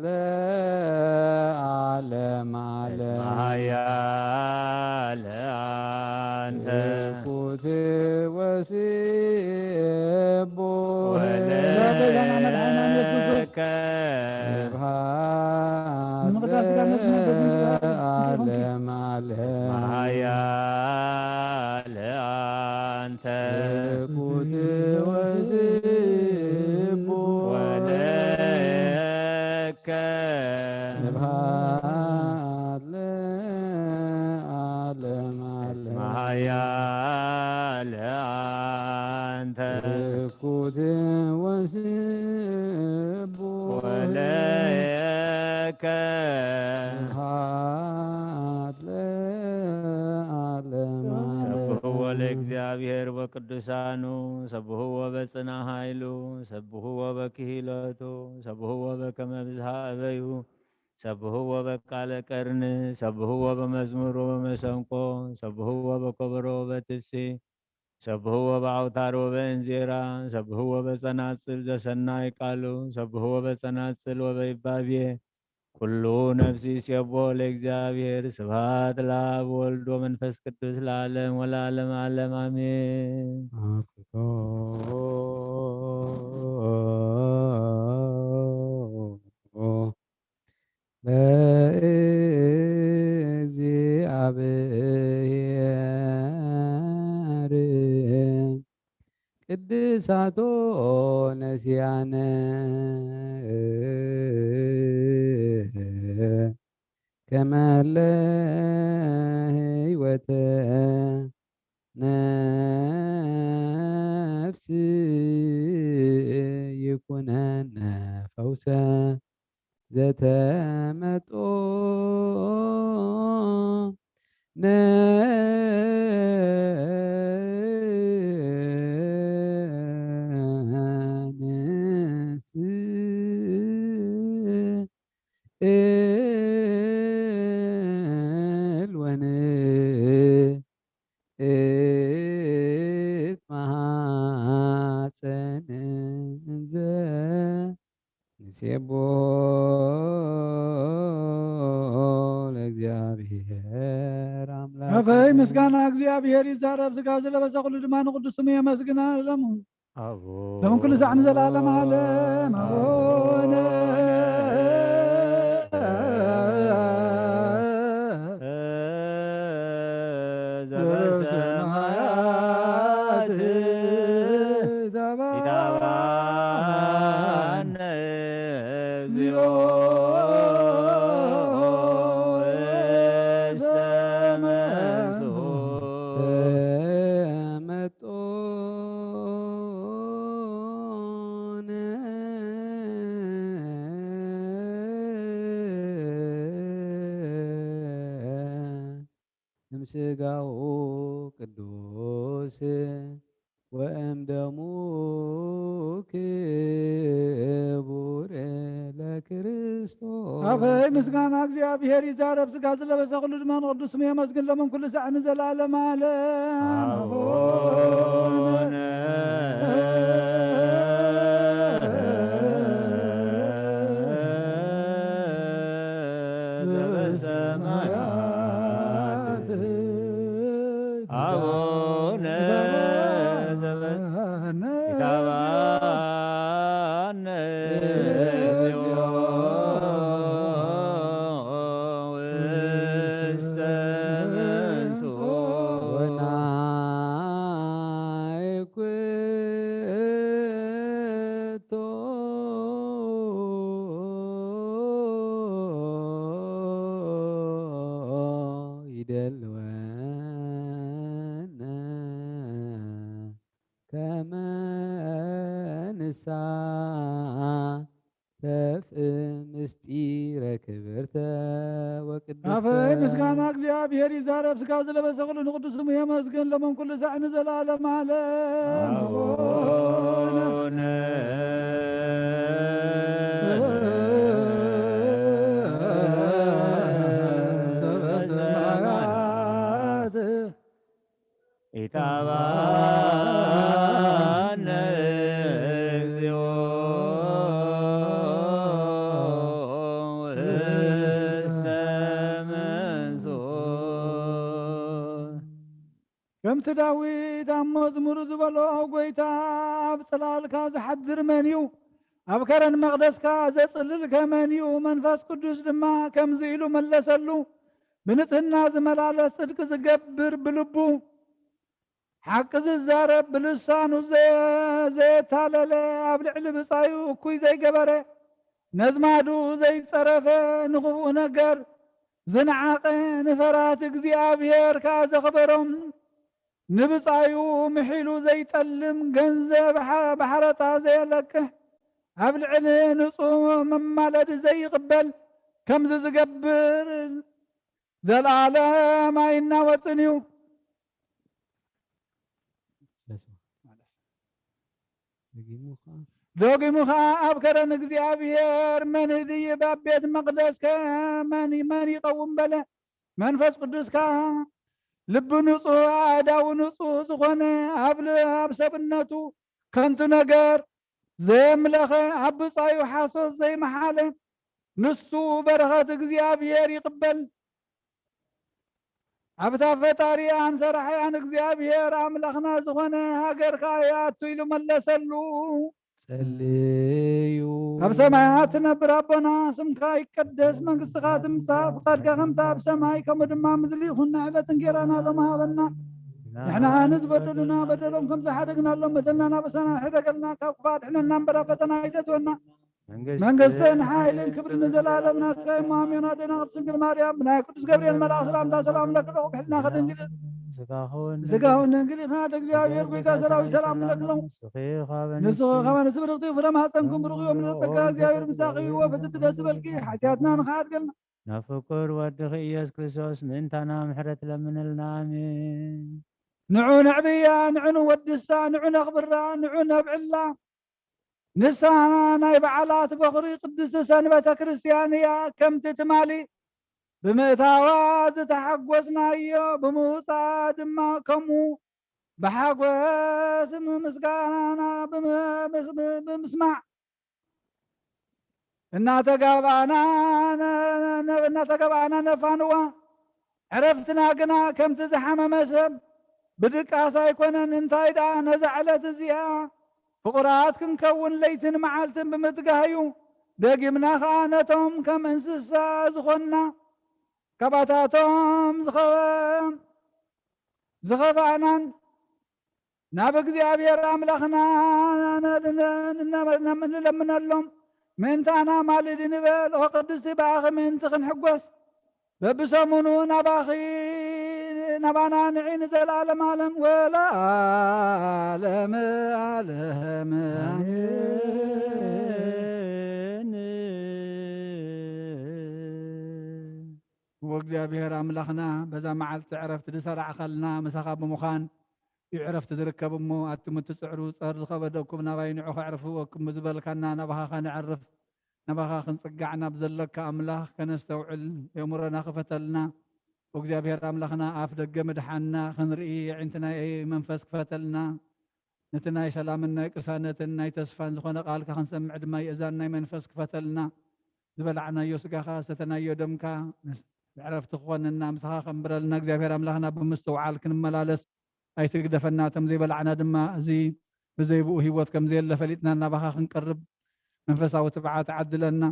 ለዓለመ ዓለም። ኃያል አንተ። ስኩት ወስቡ ወለከ ስብሐት ለዓለመ ዓለም። ኃያል አንተ። ስኩት ወስቡ ወለከ ስብሐት ለዓለመ ዓለም። እስመ ኃያል አንተ። ስኩት ወስቡ ወለከ ስብሐት ለዓለመ ዓለም። ሰብሕዎ ለእግዚኣብሔር ወቅዱሳኑ፣ ሰብሕዎ በጽና ኃይሉ፣ ሰብሕዎ በክሂለቱ፣ ሰብሕዎ በከመ ብዝሃ እበዩ፣ ሰብሕዎ በቃለ ቀርኒ፣ ሰብሕዎ በመዝሙር ወበመሰንቆ፣ ሰብሕዎ በከበሮ ወበትብሲ፣ ሰብሕዎ በአውታር ወበእንዚራ፣ ሰብሕዎ በጸናጽል ዘሰናይ ቃሉ፣ ሰብሕዎ በጸናጽል ወበይባቤ። ኩሉ ነፍሲ ይሴቦ ለእግዚኣብሔር። ስብሐት ለአብ ወልድ ወመንፈስ ቅዱስ ለዓለም ወለዓለም ዓለም አሜን። አኩቶ ለእግዚአብሔር ቅድሳቶ ነሲያነ ከመለ ህይወተ ነፍስ ይኩነነ ፈውሰ ዘተመጦ ነንስእል ወንእት መሐፀን እንዘ ንሴቦ ለእግዚአብሔር አምላክ። ከፈይ ምስጋና እግዚኣብሔር ይዛረብ፣ ሥጋ ዝለበሰ ኩሉ ድማ ንቅዱስ ስሙ የመስግን። ኣለሙ አቦ ለምን ኩሉ ሳዕ ንዘለዓለም ዓለም። አቡነ ዘበሰማያት ይትባረክ ኣነ እግዚኦ ውስተ መንሱት። ተመጦነ እምስጋኡ ቅዱስ ወእም ደሙ ክቡር ለክርስቶስ። ኣፈይ ምስጋና እግዚኣብሔር ይዛረብ፣ ስጋ ዝለበሰ ኩሉ ድማ ንቅዱስ ስሙ የመስግን፣ ሎምን ኩሉ ሳዕ ንዘለዓለም ዓለም። ኣቡነ ዘበሰማያት። ኣቡነ ዘበ-፣ ይትባነ እግዚኦ ውስተ መንሱት። ወናይኩቶ ይደልወነ ከመ ንሳተፍ ምስጢረ ክብርተ ወቅድስተ። ኣፈይ ምስጋና እግዚኣብሔር ይዛረብ፣ ስጋ ዝለበሰ ኩሉ ንቅዱስ ስሙ የመስግን፣ ሎምን ኩሉ ሳዕ ንዘለዓለም ዓለም። ኣቡነ ዘበሰማያት። ኢታባነ እግዚኦ ውስተ መንሱት። ከምቲ ዳዊት ኣብ መዝሙሩ ዝበሎ፣ "ጎይታ ኣብ ጽላልካ ዝሓድር መን እዩ? ኣብ ከረን መቕደስካ ዘጽልልከ መን እዩ?" መንፈስ ቅዱስ ድማ ከምዚ ኢሉ መለሰሉ፣ "ብንጽህና ዝመላለስ፣ ጽድቂ ዝገብር ብልቡ፣ ሓቂ ዝዛረብ፣ ብልሳኑ ዘ-፣ ዘየታለለ፣ ኣብ ልዕሊ ብጻዩ እኩይ ዘይገበረ፣ ነዝማዱ ዘይጸረፈ፣ ንኽፉእ ነገር ዝነዓቐ፣ ንፈራህቲ እግዚኣብሔር ከኣ ዘኽበሮም፣ ንብጻዩ ምሒሉ ዘይጠልም፣ ገንዘብ ሓ-፣ ብሓረጣ ዘየለቅሕ፣ ኣብ ልዕሊ ንጹህ መማለዲ ዘይቕበል፣ ከምዚ ዝገብር ዘለዓለም ኣይናወጽን እዩ." ደጊሙ ኸዓ፣ ደጊሙ ኸዓ፣ "ኣብ ከረን እግዚኣብሔር መን ይድይብ? ኣብ ቤት መቕደስከ መን፣ መን ይቐውም?" በለ። መንፈስ ቅዱስ ከኣ፣ "ልቢ ንጹህ ኣእዳው ንጹህ ዝኾነ፣ ኣብ ል-፣ ኣብ ሰብነቱ ከንቱ ነገር ዘየምለኸ፣ ኣብ ብጻዩ ሓሶት ዘይመሓለ፣ ንሱ በረኸት እግዚኣብሔር ይቕበል፣ ኣብታ ፈጣሪኣን ሰራሒኣን እግዚኣብሔር ኣምላኽና ዝኾነ ሃገር ከኣ ይኣቱ" ኢሉ መለሰሉ። ጸልዩ። ኣብ ሰማያት ትነብር ኣቦና፣ ስምካ ይቀደስ፣ መንግስትኻ ትምጻእ፣ ፍቃድካ ከምታ ኣብ ሰማይ ከምኡ ድማ ምድሪ ይኹን። ንዕለት እንጌራና ሎሚ ሃበና። ንሕና ንዝበደሉና በደሎም ከም ዝሓደግናሎም በደልና ናበሳና ሕደገልና፣ ካብ ክፉእ ኣድሕነና እምበር ኣብ ፈተና ኣይተእትወና። መንግስትን ሓይልን ክብርን ንዘለኣለም ናትካ እዩ። ኣሜን። ኣዴና ቅድስት ድንግል ማርያም ብናይ ቅዱስ ገብርኤል መልኣኽ ሰላምታ ሰላም ለኪ ኣለኹ፣ ብሕልና ከድንግል ስጋኹን ስጋውን ድንግል ኢኻ። እግዚኣብሔር ጎይታ ሰራዊት ሰላም ለኪ ኣለኹ። ንስኺ ካብ ንስኺ ካብ ኣንስቲ ብርኽቲ ፍረ ማህፀንኩም ብሩኽ እዩ። እምነት ጸጋ እግዚኣብሔር ምሳኺ እዩ። ወፍስቲ ደስ ይበልኪ፣ ሓጢኣትና ንኽሓድገልና። ናብ ፍቁር ወድኺ ኢየሱስ ክርስቶስ ምእንታና ምሕረት ለምንልና። ኣሜን። ንዑ ነዕብያ፣ ንዑ ንወድሳ፣ ንዑ ነኽብራ፣ ንዑ ነብዕላ። ንሳ ናይ በዓላት በኹሪ ቅድስቲ ሰንበተ ክርስቲያን እያ። ከምቲ ትማሊ ብምእታዋ ዝተሓጎስናዮ፣ ብምውፃኣ ድማ ከምኡ ብሓጎስ ምስጋናና ብም-፣ ምስ-፣ ብምስማዕ እናተጋባእና ነ-፣ ነ-፣ እናተጋባእና ነፋንዋ። ዕረፍትና ግና ከምቲ ዝሓመመ ሰብ ብድቃስ ኣይኮነን። እንታይ ደኣ፣ ነዛ ዕለት እዚኣ ፍቑራት ክንከውን ለይትን መዓልትን ብምትጋህ እዩ። ደጊምና ኸኣ ነቶም ከም እንስሳ ዝኾንና፣ ካባታቶም ዝኸ-፣ ዝኸፋእናን ናብ እግዚኣብሔር ኣምላኽና ንለምነሎም፣ ምእንታና ማልድ ንበል። ኦ ቅድስቲ ብኣኺ ምእንቲ ክንሕጎስ፣ በብሰሙኑ ናባኺ፣ ናባና ንዒ ንዘለዓለም ዓለም ወለዓለም ዓለም። ኣሜን። እዎ እግዚኣብሔር ኣምላኽና፣ በዛ መዓልቲ ዕረፍቲ ዝሰራዕኻልና ምሳኻ ብምዃን፣ እዩ ዕረፍቲ ዝርከብ እሞ፣ ኣቱም እትጽዕሩ፣ ጸር ዝኸበደኩም ናባይ ንዑ ከዕርፍወኩም ዝበልካና፣ ናባኻ ከነዕርፍ፣ ናባኻ ክንጽጋዕ ናብ ዘለካ ኣምላኽ ከነስተውዕል፣ የእምሮና ክፈተልና። እግዚኣብሔር ኣምላኽና፣ ኣፍ ደገ ምድሓንና ክንርኢ፣ የዒንትና መንፈስ ክፈተልና። ነቲ ናይ ሰላምን ናይ ቅሳነትን ናይ ተስፋን ዝኾነ ቃልካ ክንሰምዕ ድማ የእዛን ናይ መንፈስ ክፈተልና። ዝበላዕናዮ ስጋኻ፣ ዝሰተናዮ ደምካ ዕረፍቲ ክኾነና፣ ምሳኻ ከንብረልና፣ እግዚኣብሔር ኣምላኽና ብምስትውዓል ክንመላለስ ኣይትግደፈና። እቶም ዘይበላዕና ድማ፣ እዚ ብዘይብኡ ህይወት ከም ዘየለ ፈሊጥና፣ ናባኻ ክንቀርብ መንፈሳዊ ትብዓት ዓድለና።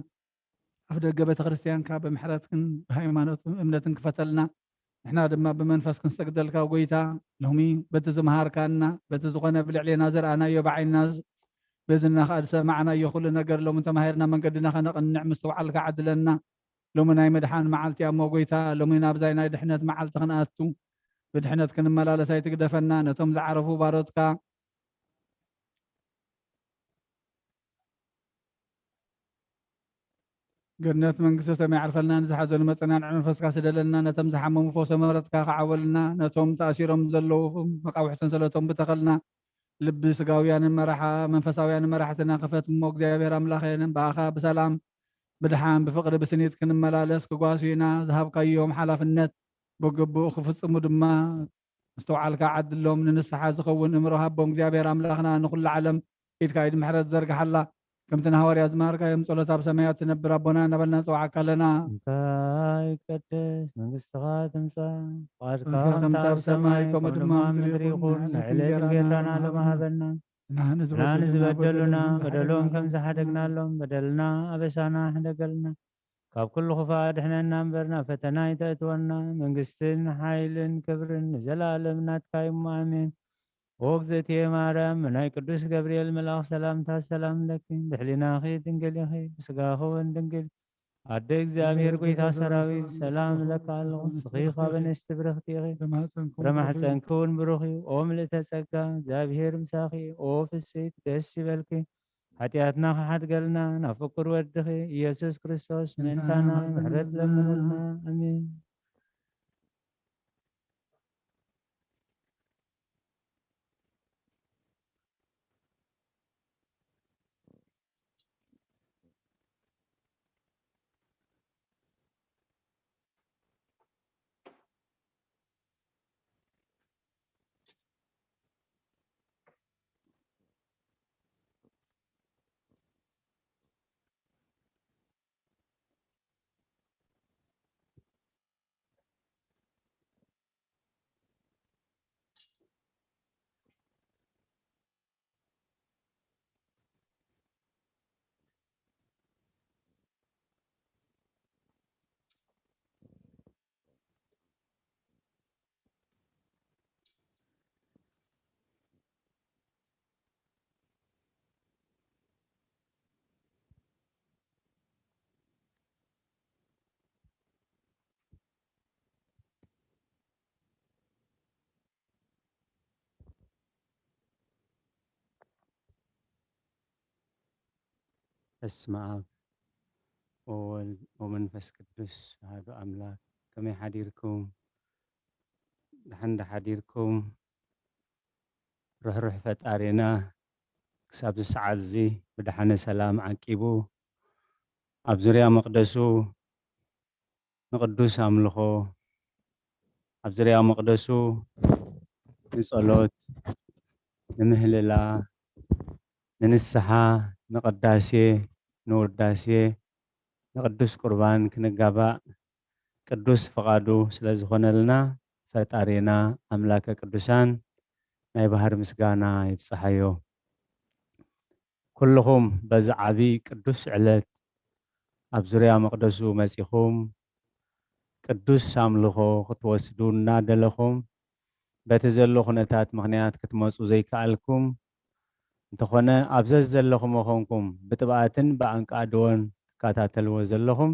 ኣፍ ደገ ቤተ ክርስቲያንካ ብምሕረትክን ብሃይማኖት እምነትን ክፈተልና። ንሕና ድማ ብመንፈስ ክንሰግደልካ ጎይታ፣ ሎሚ በቲ ዝመሃርካና፣ በቲ ዝኾነ ብልዕሌና ዘርኣናዮ ብዓይንና፣ በዝና ከኣ ዝሰማዕናዮ ኩሉ ነገር ሎሚ ተማሂርና መንገድና ከነቕንዕ ምስትውዓልካ ዓድለና። ሎሚ ናይ ምድሓን መዓልቲ እያ እሞ ጎይታ፣ ሎሚ ናብዛይ ናይ ድሕነት መዓልቲ ክንኣቱ፣ ብድሕነት ክንመላለስ ኣይትግደፈና። ነቶም ዝዓረፉ ባሮትካ ገነት መንግስተ ሰማይ ዓርፈልና፣ ንዝሓዘኑ መጸናንዒ መንፈስካ ስደለልና፣ ነቶም ዝሓመሙ ፈውሰ ምሕረትካ ክዓወልና፣ ነቶም ተኣሲሮም ዘለዉ መቃውሒ ሰንሰለቶም ብተኸልና፣ ልቢ ስጋውያንን መራሓ-፣ መንፈሳውያንን መራሕትና ክፈት እሞ እግዚኣብሔር ኣምላኸ፣ ብኣኻ ብሰላም ብድሓን ብፍቕሪ ብስኒት ክንመላለስ ክጓስዩና ዝሃብካዮም ሓላፍነት ብግቡእ ክፍጽሙ ድማ ምስትውዓልካ ዓድሎም። ንንስሓ ዝኸውን እምሮ ሃቦም እግዚኣብሔር ኣምላኽና። ንኹላ ዓለም ኢድካ ኢድ ምሕረት ዘርግሓላ። ከምቲ ንሃዋርያት ዝመሃርካዮም ጸሎት ኣብ ሰማያት ትነብር ኣቦና እናበልና ንጸውዓካ ኣለና። ስምካ ይቀደስ፣ መንግስትኻ ትምጻእ፣ ፍቓድካ ፍቓድካ ከምቲ ኣብ ሰማይ ከምኡ ድማ ኣብ ምድሪ ይኹን። ናይ ዕለት እንጀራና ሎሚ ሃበና። ንሕና ንዝበደሉና በደሎም ከም ዝሓደግናሎም በደልና ኣበሳና ሕደገልና። ካብ ኩሉ ክፋእ ኣድሕነና እምበር ናብ ፈተና ኣይተእትወና። መንግስትን ሓይልን ክብርን ንዘለኣለም ናትካ እዩ እሞ ኣሜን። ኦ እግዝእትየ ማርያም፣ ናይ ቅዱስ ገብርኤል መልኣኽ ሰላምታ ሰላም ለኪ፣ ብሕሊናኺ ድንግል ኢኺ፣ ብስጋኺ እውን ድንግል። ኣደ እግዚኣብሔር ጎይታ ሰራዊት ሰላም እለካ ኣለኹ። ንስኺ ካብ ኣንስቲ ብርኽቲ ኢኺ፣ ፍረ ማሕፀንኪ እውን ብሩኽ እዩ። ኦ ምልእተ ጸጋ፣ እግዚኣብሔር ምሳኺ፣ ኦ ፍስሕቲ ደስ ይበልኪ። ሓጢኣትና ክሓድገልና ናብ ፍቁር ወድኺ ኢየሱስ ክርስቶስ ምእንታና ምሕረት ለምንልና። ኣሜን። በስመ ኣብ ወወልድ ወመንፈስ ቅዱስ ኣሐዱ ኣምላክ። ከመይ ሓዲርኩም? ደሓን ዶ ሓዲርኩም? ርሕሩሕ ፈጣሪና ክሳብ እዚ ሰዓት እዚ ብደሓነ ሰላም ዓቂቡ ኣብ ዙርያ መቕደሱ ንቅዱስ ኣምልኾ ኣብ ዙርያ መቕደሱ ንጸሎት፣ ንምህልላ፣ ንንስሓ፣ ንቅዳሴ፣ ንውዳሴ፣ ንቅዱስ ቁርባን ክንጋባእ ቅዱስ ፍቓዱ ስለ ዝኾነልና ፈጣሪና ኣምላከ ቅዱሳን ናይ ባህር ምስጋና ይብጽሓዮ። ኩልኹም በዚ ዓቢ ቅዱስ ዕለት ኣብ ዙርያ መቕደሱ መጺኹም ቅዱስ ኣምልኾ ክትወስዱ እናደለኹም፣ በቲ ዘሎ ኩነታት ምኽንያት ክትመጹ ዘይከኣልኩም እንተኾነ፣ ኣብ ዘዘለኹሞ ኾንኩም ብጥብኣትን ብኣንቃድዎን ትከታተልዎ ዘለኹም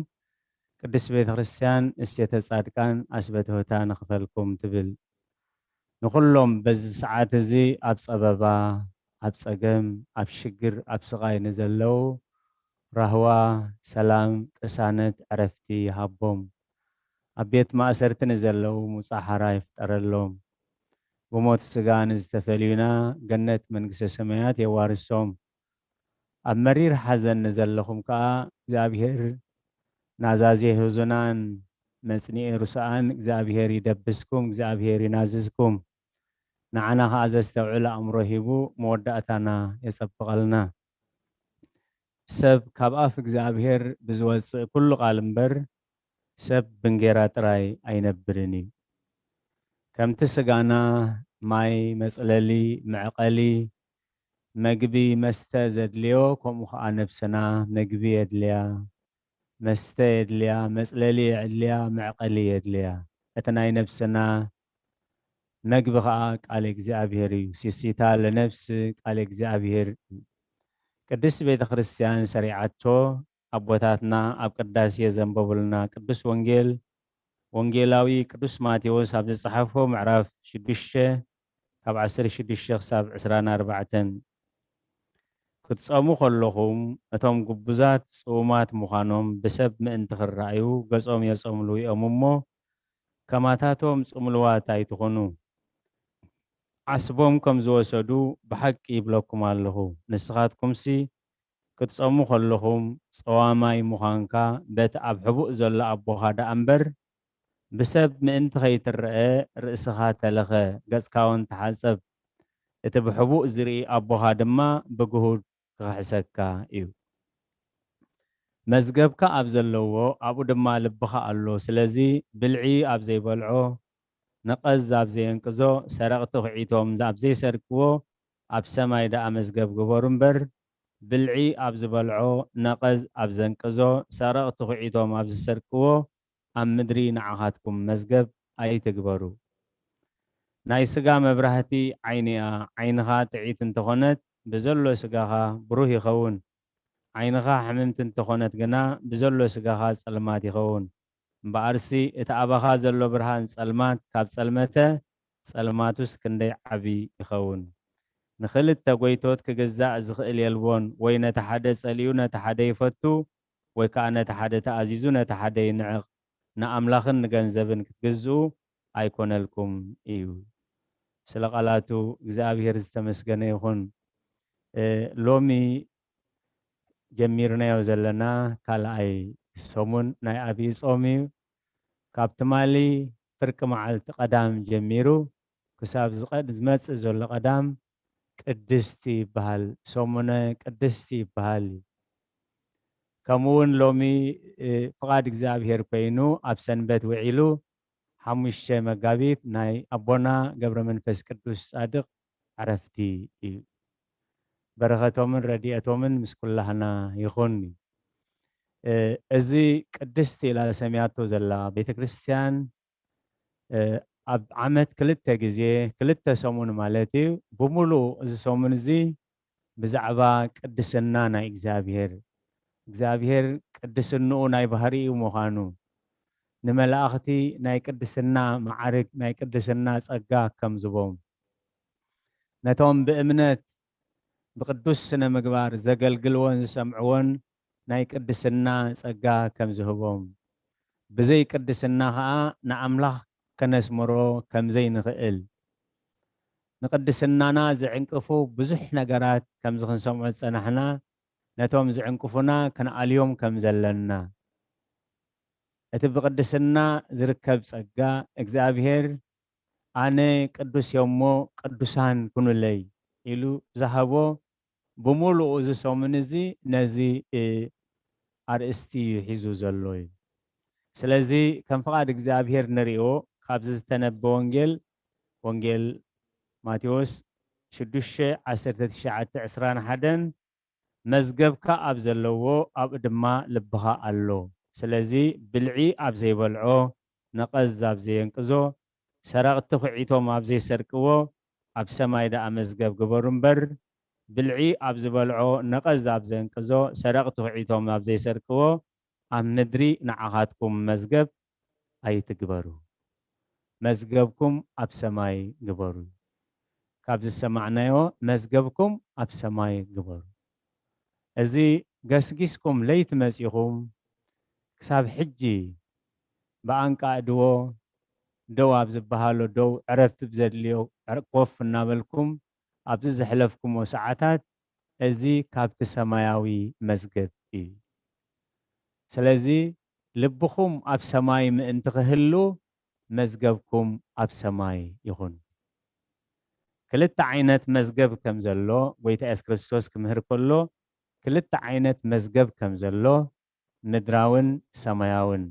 ቅድስት ቤተ ክርስቲያን እሴተ ጻድቃን ኣስበትህታ ንኽፈልኩም ትብል። ንኹሎም በዚ ሰዓት እዚ ኣብ ጸበባ፣ ኣብ ጸገም፣ ኣብ ሽግር፣ ኣብ ስቓይ ንዘለዉ ራህዋ፣ ሰላም፣ ቅሳነት፣ ዕረፍቲ ይሃቦም። ኣብ ቤት ማእሰርቲ ንዘለዉ ሙጻ ሓራ ይፍጠረሎም። ብሞት ስጋ ንዝተፈልዩና ገነት መንግስተ ሰማያት የዋርሶም። ኣብ መሪር ሓዘን ንዘለኹም ከኣ እግዚኣብሔር ናዛዜ ህዙናን መጽንኤ ርሱኣን እግዚኣብሔር ይደብስኩም፣ እግዚኣብሔር ይናዝዝኩም። ንዓና ከኣ ዘስተውዕል ኣእምሮ ሂቡ መወዳእታና የጸብቐልና። ሰብ ካብ ኣፍ እግዚኣብሔር ብዝወጽእ ኩሉ ቃል እምበር፣ ሰብ ብእንጌራ ጥራይ ኣይነብርን እዩ። ከምቲ ስጋና ማይ፣ መጽለሊ፣ መዕቐሊ፣ መግቢ፣ መስተ ዘድልዮ፣ ከምኡ ኸኣ ነብስና መግቢ የድልያ፣ መስተ የድልያ፣ መጽለሊ የድልያ፣ መዕቐሊ የድልያ። እቲ ናይ ነብስና መግቢ ኸኣ ቃል እግዚኣብሔር እዩ። ሲሲታ ለነፍስ ቃል እግዚኣብሔር እዩ። ቅድስት ቤተ ክርስቲያን ሰሪዓቶ ኣቦታትና ኣብ ቅዳሴ ዘንበቡልና ቅዱስ ወንጌል፣ ወንጌላዊ ቅዱስ ማቴዎስ ኣብ ዝጸሓፎ ምዕራፍ ሽዱሽተ ካብ ዓሰርተ ሽዱሽተ ክሳብ ዕስራን ኣርባዕተን፣ ክትጸሙ ከለኹም እቶም ግቡዛት ጽሙማት ምዃኖም ብሰብ ምእንቲ ክረኣዩ ገጾም የጸምልዉ እዮም እሞ፣ ከማታቶም ጽምሉዋት ኣይትኹኑ። ዓስቦም ከም ዝወሰዱ ብሓቂ ይብለኩም ኣለኹ። ንስኻትኩምሲ ክትጸሙ ከለኹም ጸዋማይ ምዃንካ በቲ ኣብ ሕቡእ ዘሎ ኣቦኻ ደኣ እምበር፣ ብሰብ ምእንቲ ኸይትረአ ርእስኻ ተለኸ፣ ገጽካ እውን ተሓጸብ። እቲ ብሕቡእ ዝርኢ ኣቦኻ ድማ ብግሁድ ክኽሕሰካ እዩ። መዝገብካ ኣብ ዘለዎ፣ ኣብኡ ድማ ልብኻ ኣሎ። ስለዚ ብልዒ ኣብ ዘይበልዖ፣ ነቐዝ ኣብ ዘየንቅዞ፣ ሰረቕቲ ኺዒቶም ኣብ ዘይሰርቅዎ፣ ኣብ ሰማይ ደኣ መዝገብ ግበሩ እምበር፣ ብልዒ ኣብ ዝበልዖ፣ ነቐዝ ኣብ ዘንቅዞ፣ ሰረቕቲ ኺዒቶም ኣብ ዝሰርቅዎ፣ ኣብ ምድሪ ንዓኻትኩም መዝገብ ኣይትግበሩ። ናይ ስጋ መብራህቲ ዓይኒ እያ። ዓይንኻ ጥዒት እንተኾነት፣ ብዘሎ ስጋኻ ብሩህ ይኸውን። ዓይንኻ ሕምምቲ እንተኾነት ግና፣ ብዘሎ ስጋኻ ጸልማት ይኸውን። እምበኣርሲ፣ እቲ ኣባኻ ዘሎ ብርሃን ጸልማት ካብ ጸልመተ፣ ጸልማቱስ ክንደይ ዓቢ ይኸውን። ንኽልተ ጐይቶት ክግዛእ ዝኽእል የልቦን፣ ወይ ነቲ ሓደ ጸሊኡ ነቲ ሓደ ይፈቱ፣ ወይ ከኣ ነቲ ሓደ ተኣዚዙ ነቲ ሓደ ይንዕቕ። ንኣምላኽን ንገንዘብን ክትግዝኡ ኣይኮነልኩም እዩ። ስለ ቃላቱ እግዚኣብሔር ዝተመስገነ ይኹን። እ፣ ሎሚ ጀሚርናዮ ዘለና ካልኣይ ሰሙን ናይ ኣብይ ጾም እዩ። ካብ ትማሊ ፍርቂ መዓልቲ ቀዳም ጀሚሩ ክሳብ ዝቐ-፣ ዝመጽእ ዘሎ ቀዳም ቅድስቲ ይበሃል። ሰሙነ ቅድስቲ ይበሃል እዩ። ከምኡ እውን ሎሚ፣ እ፣ ፍቓድ እግዚኣብሔር ኮይኑ ኣብ ሰንበት ውዒሉ ሓሙሽተ መጋቢት ናይ ኣቦና ገብረ መንፈስ ቅዱስ ጻድቕ ዕረፍቲ እዩ። በረኸቶምን ረድኤቶምን ምስ ኩላህና ይኹን። እ፣ እዚ ቅድስቲ ኢላ ሰምያቶ ዘላ ቤተ ክርስቲያን፣ እ፣ ኣብ ዓመት ክልተ ግዜ፣ ክልተ ሰሙን ማለት እዩ፣ ብምሉኡ እዚ ሰሙን እዚ ብዛዕባ ቅድስና ናይ እግዚኣብሔር፣ እግዚኣብሔር ቅድስንኡ ናይ ባህሪኡ ምዃኑ፣ ንመላእኽቲ ናይ ቅድስና መዓርግ፣ ናይ ቅድስና ጸጋ ከም ዝቦም፣ ነቶም ብእምነት ብቅዱስ ስነ ምግባር ዘገልግልዎን ዝሰምዕዎን ናይ ቅድስና ጸጋ ከም ዝህቦም፣ ብዘይ ቅድስና ኸኣ ንኣምላኽ ከነስምሮ ከም ዘይንኽእል፣ ንቅድስናና ዝዕንቅፉ ብዙሕ ነገራት ከምዚ ክንሰምዖ ዝጸናሕና፣ ነቶም ዝዕንቅፉና ክንኣልዮም ከም ዘለና፣ እቲ ብቅድስና ዝርከብ ጸጋ እግዚኣብሔር ኣነ ቅዱስ እየ እሞ ቅዱሳን ኩኑለይ ኢሉ ዝሃቦ ብምሉኡ እዚ ሰሙን እዚ ነዚ፣ እ፣ ኣርእስቲ እዩ ሒዙ ዘሎ እዩ። ስለዚ ከም ፍቓድ እግዚኣብሔር ንሪኦ ካብዚ ዝተነበ ወንጌል፣ ወንጌል ማቴዎስ ሽዱሽተ ዓሰርተ ትሽዓተ ዕስራን ሓደን መዝገብካ ኣብ ዘለዎ ኣብኡ ድማ ልብኻ ኣሎ። ስለዚ ብልዒ ኣብ ዘይበልዖ፣ ነቐዝ ኣብ ዘየንቅዞ፣ ሰረቕቲ ኺዒቶም ኣብ ዘይሰርቅዎ፣ ኣብ ሰማይ ደኣ መዝገብ ግበሩ እምበር፣ ብልዒ ኣብ ዝበልዖ፣ ነቐዝ ኣብ ዘንቅዞ፣ ሰረቕቲ ኺዒቶም ኣብ ዘይሰርቅዎ፣ ኣብ ምድሪ ንዓኻትኩም መዝገብ ኣይትግበሩ። መዝገብኩም ኣብ ሰማይ ግበሩ። ካብ ዝሰማዕናዮ፣ መዝገብኩም ኣብ ሰማይ ግበሩ። እዚ ገስጊስኩም ለይቲ መጺኹም፣ ክሳብ ሕጂ ብኣንቃእድዎ ደው ኣብ ዝበሃሎ ደው፣ ዕረፍቲ ብዘድልዮ ዕረ-፣ ኮፍ እናበልኩም ኣብዚ ዘሕለፍኩሞ ሰዓታት፣ እዚ ካብቲ ሰማያዊ መዝገብ እዩ። ስለዚ ልብኹም ኣብ ሰማይ ምእንቲ ክህሉ፣ መዝገብኩም ኣብ ሰማይ ይኹን። ክልተ ዓይነት መዝገብ ከም ዘሎ ጎይታ የሱስ ክርስቶስ ክምህር ከሎ፣ ክልተ ዓይነት መዝገብ ከም ዘሎ፣ ምድራውን ሰማያውን፣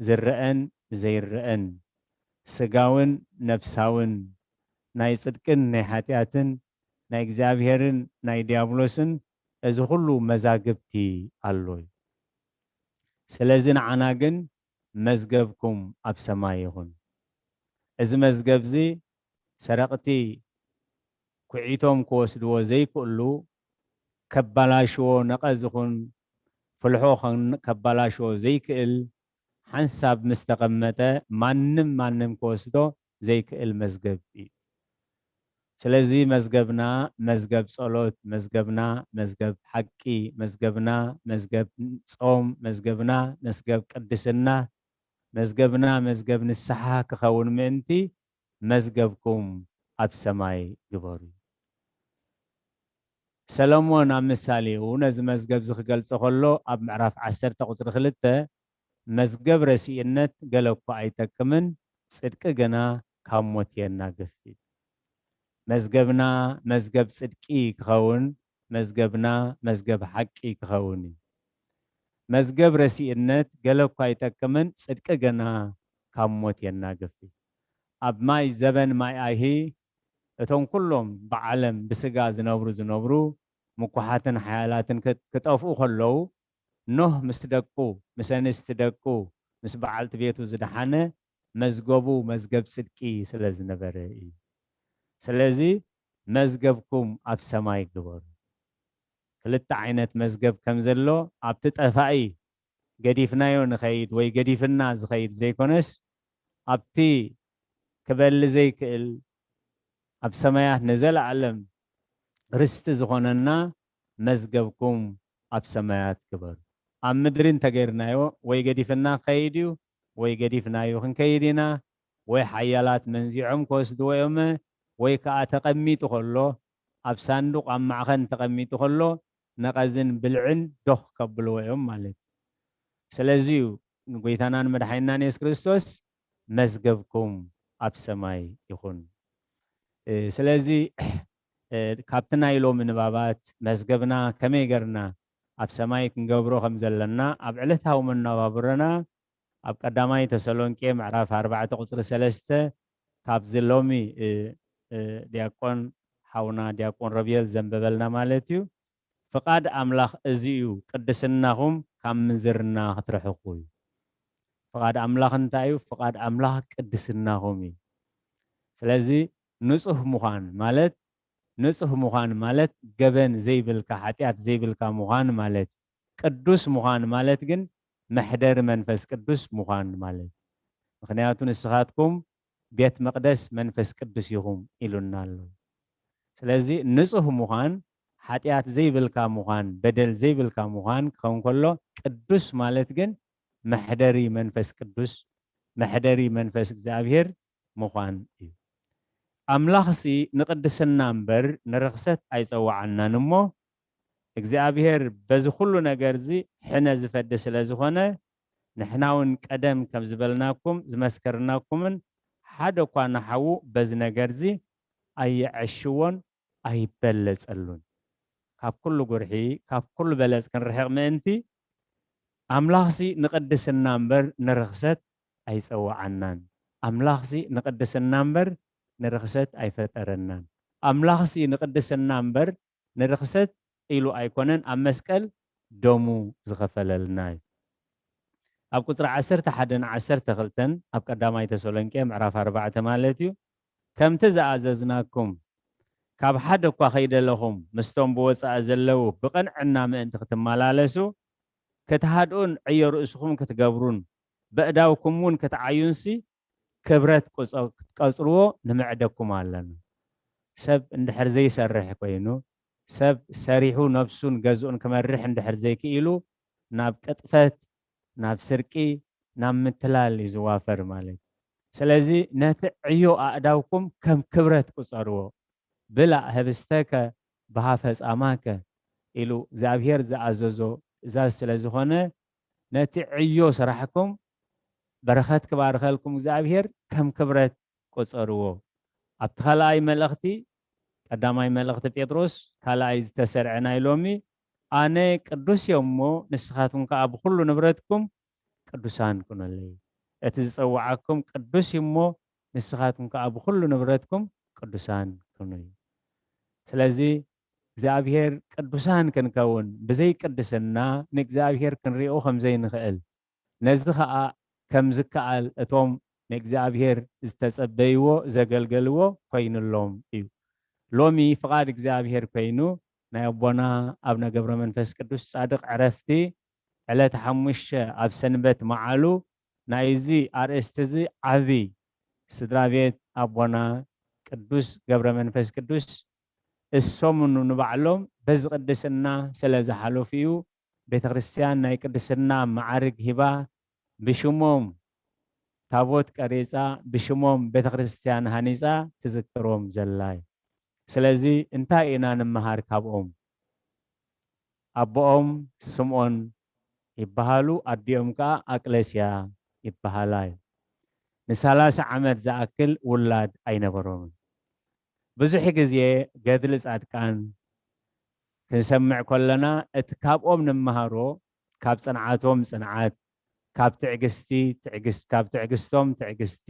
ዝረኣን ዘይረኣን፣ ስጋውን ነፍሳውን፣ ናይ ጽድቅን ናይ ሓጢኣትን፣ ናይ እግዚኣብሄርን ናይ ዲያብሎስን፣ እዚ ኩሉ መዛግብቲ ኣሎ እዩ። ስለዚ ንዓና ግን መዝገብኩም ኣብ ሰማይ ይኹን። እዚ መዝገብዚ ሰረቕቲ ኩዒቶም ክወስድዎ ዘይክእሉ፣ ከባላሽዎ ነቐዝ ይኹን ፍልሖ ኸን-፣ ከባላሽዎ ዘይክእል፣ ሓንሳብ ምስ ተቐመጠ ማንም ማንም ክወስዶ ዘይክእል መዝገብ እዩ። ስለዚ መዝገብና መዝገብ ጸሎት፣ መዝገብና መዝገብ ሓቂ፣ መዝገብና መዝገብ ጾም፣ መዝገብና መዝገብ ቅድስና፣ መዝገብና መዝገብ ንስሓ ክኸውን ምእንቲ፣ መዝገብኩም ኣብ ሰማይ ግበሩ። ሰሎሞን ኣብ ምሳሌኡ ነዚ መዝገብ እዚ ክገልጾ ከሎ፣ ኣብ ምዕራፍ ዓሰርተ ቁጽሪ ክልተ፣ "መዝገብ ረሲእነት ገለ እኳ ኣይጠቅምን፣ ጽድቂ ግና ካብ ሞት የናግፍ" እዩ። መዝገብና መዝገብ ጽድቂ ክኸውን፣ መዝገብና መዝገብ ሓቂ ክኸውን እዩ። መዝገብ ረሲእነት ገለ እኳ ኣይጠቅምን፣ ጽድቂ ግና ካብ ሞት የናግፍ እዩ። ኣብ ማይ ዘበን ማይ ኣይሂ፣ እቶም ኩሎም ብዓለም ብስጋ ዝነብሩ ዝነብሩ፣ ምኩሓትን ሓያላትን ክጥ-፣ ክጠፍኡ ከለዉ፣ ኖህ ምስ ደቁ፣ ምስ ኣንስቲ ደቁ፣ ምስ በዓልቲ ቤቱ ዝደሓነ፣ መዝገቡ መዝገብ ጽድቂ ስለ ዝነበረ እዩ። ስለዚ መዝገብኩም ኣብ ሰማይ ግበሩ። ክልተ ዓይነት መዝገብ ከም ዘሎ፣ ኣብቲ ጠፋኢ ገዲፍናዮ ንኸይድ ወይ ገዲፍና ዝኸይድ ዘይኮነስ፣ ኣብቲ ክበሊ ዘይክእል፣ ኣብ ሰማያት ንዘለኣለም ርስቲ ዝኾነና መዝገብኩም ኣብ ሰማያት ግበሩ። ኣብ ምድሪ እንተገይርናዮ፣ ወይ ገዲፍና ክኸይድ እዩ፣ ወይ ገዲፍናዮ ክንከይድ ኢና፣ ወይ ሓያላት መንዚዖም ክወስድዎ እዮም፣ ወይ ከኣ ተቐሚጡ ከሎ፣ ኣብ ሳንዱቕ ኣብ ማዕኸን ተቐሚጡ ከሎ፣ ነቐዝን ብልዕን ዶኽ ከብልዎ እዮም ማለት እዩ። ስለዚ እዩ ንጎይታናን መድሓኒናን የሱስ ክርስቶስ፣ "መዝገብኩም ኣብ ሰማይ ይኹን።" እ፣ ስለዚ፣ እ፣ ካብቲ ናይ ሎሚ ንባባት፣ መዝገብና ከመይ ገርና ኣብ ሰማይ ክንገብሮ ከም ዘለና፣ ኣብ ዕለታዊ መነባብሮና፣ ኣብ ቀዳማይ ተሰሎንቄ ምዕራፍ ኣርባዕተ ቁጽሪ ሰለስተ፣ ካብዚ ሎሚ፣ እ፣ እ፣ ዲያቆን ሓውና ዲያቆን ረብየል ዘንበበልና ማለት እዩ። ፍቓድ ኣምላኽ እዚ እዩ፣ ቅድስናኹም ካብ ምንዝርና ክትርሕቁ እዩ። ፍቓድ ኣምላኽ እንታይ እዩ? ፍቓድ ኣምላኽ ቅድስናኹም እዩ። ስለዚ ንጹህ ምዃን ማለት፣ ንጹህ ምዃን ማለት ገበን ዘይብልካ፣ ሓጢኣት ዘይብልካ ምዃን ማለት እዩ። ቅዱስ ምዃን ማለት ግን መሕደሪ መንፈስ ቅዱስ ምዃን ማለት እዩ። ምኽንያቱ ንስኻትኩም ቤት መቕደስ መንፈስ ቅዱስ ኢኹም ኢሉና ኣሎ። ስለዚ ንጹህ ምዃን፣ ሓጢኣት ዘይብልካ ምዃን፣ በደል ዘይብልካ ምዃን ክኸውን ከሎ፣ ቅዱስ ማለት ግን መሕደሪ መንፈስ ቅዱስ፣ መሕደሪ መንፈስ እግዚኣብሔር ምዃን እዩ። ኣምላኽሲ ንቕድስና እምበር ንርኽሰት ኣይጸውዓናን እሞ፣ እግዚኣብሔር በዚ ኩሉ ነገርዚ ሕነ ዝፈዲ ስለ ዝኾነ፣ ንሕና እውን ቀደም ከም ዝበልናኩም ዝመስከርናኩምን ሓደ እኳ ንሓዉ በዚ ነገርዚ ኣየዐሽዎን ኣይበለጸሉን። ካብ ኩሉ ጉርሒ፣ ካብ ኩሉ በለጽ ክንርሕቕ ምእንቲ፣ ኣምላኽሲ ንቕድስና እምበር ንርኽሰት ኣይጸውዓናን። ኣምላኽሲ ንቕድስና እምበር ንርኽሰት ኣይፈጠረናን። ኣምላኽሲ ንቕድስና እምበር ንርኽሰት ኢሉ ኣይኮነን ኣብ መስቀል ደሙ ዝኸፈለልና እዩ። ኣብ ቁጽሪ ዓሰርተ ሓደ ን ዓሰርተ ክልተ ኣብ ቀዳማይ ተሰሎንቄ ምዕራፍ ኣርባዕተ ማለት እዩ። ከምቲ ዝኣዘዝናኩም ካብ ሓደ እኳ ከይደለኹም ምስቶም ብወጻኢ ዘለዉ ብቕንዕና ምእንቲ ክትመላለሱ፣ ክትሃድኡን ዕዮ ርእስኹም ክትገብሩን፣ በእዳውኩም እውን ክትዓዩንሲ ክብረት ቁጸ-፣ ክትቀጽርዎ ንምዕደኩም ኣለና። ሰብ እንድሕር ዘይሰርሕ ኮይኑ፣ ሰብ ሰሪሑ ነብሱን ገዝኡን ክመርሕ እንድሕር ዘይክኢሉ፣ ናብ ቅጥፈት፣ ናብ ስርቂ፣ ናብ ምትላል እዩ ዝዋፈር ማለት እዩ። ስለዚ ነቲ ዕዮ ኣእዳውኩም ከም ክብረት ቁጸርዎ። ብላእ ህብስተከ ብሃፈ ጻማከ ኢሉ እግዚኣብሔር ዝኣዘዞ ትእዛዝ ስለ ዝኾነ፣ ነቲ ዕዮ ስራሕኩም በረኸት ክባርኸልኩም እግዚኣብሔር ከም ክብረት ቁጸርዎ። ኣብቲ ካልኣይ መልእኽቲ፣ ቀዳማይ መልእኽቲ ጴጥሮስ ካልኣይ ዝተሰርዐ ናይ ሎሚ፣ ኣነ ቅዱስ እየ እሞ ንስኻትኩም ከኣ ብኹሉ ንብረትኩም ቅዱሳን ኩኑለይ። እቲ ዝጸውዓኩም ቅዱስ እዩ እሞ ንስኻትኩም ከኣ ብኹሉ ንብረትኩም ቅዱሳን ኩኑለይ። ስለዚ እግዚኣብሔር ቅዱሳን ክንከውን ብዘይ ቅድስና ንእግዚኣብሔር ክንሪኦ ከም ዘይንኽእል፣ ነዚ ኸኣ ከም ዝከኣል እቶም ንእግዚኣብሔር ዝተጸበይዎ ዘገልገልዎ ኮይኑሎም እዩ። ሎሚ ፍቓድ እግዚኣብሔር ኮይኑ ናይ ኣቦና ኣቡነ ገብረ መንፈስ ቅዱስ ጻድቕ ዕረፍቲ ዕለት ሓሙሽተ ኣብ ሰንበት መዓሉ ናይዚ ኣርእስቲ እዚ ዓቢ ስድራ ቤት ኣቦና ቅዱስ ገብረ መንፈስ ቅዱስ እሶም ንባዕሎም በዚ ቅድስና ስለ ዝሓለፉ እዩ ቤተ ክርስቲያን ናይ ቅድስና መዓርግ ሂባ ብሽሞም ታቦት ቀሪጻ ብሽሞም ቤተ ክርስቲያን ሃኒጻ ትዝክሮም ዘላ እዩ። ስለዚ እንታይ ኢና ንምሃር ካብኦም? ኣቦኦም ስምዖን ይበሃሉ፣ ኣዲኦም ከኣ ኣቅለስያ ይበሃላ እዩ። ንሰላሳ ዓመት ዝኣክል ውላድ ኣይነበሮምን። ብዙሕ ግዜ ገድሊ ጻድቃን ክንሰምዕ ከለና እቲ ካብኦም ንምሃሮ ካብ ጽንዓቶም ጽንዓት፣ ካብ ትዕግስቲ ትዕግስት፣ ካብ ትዕግስቶም ትዕግስቲ፣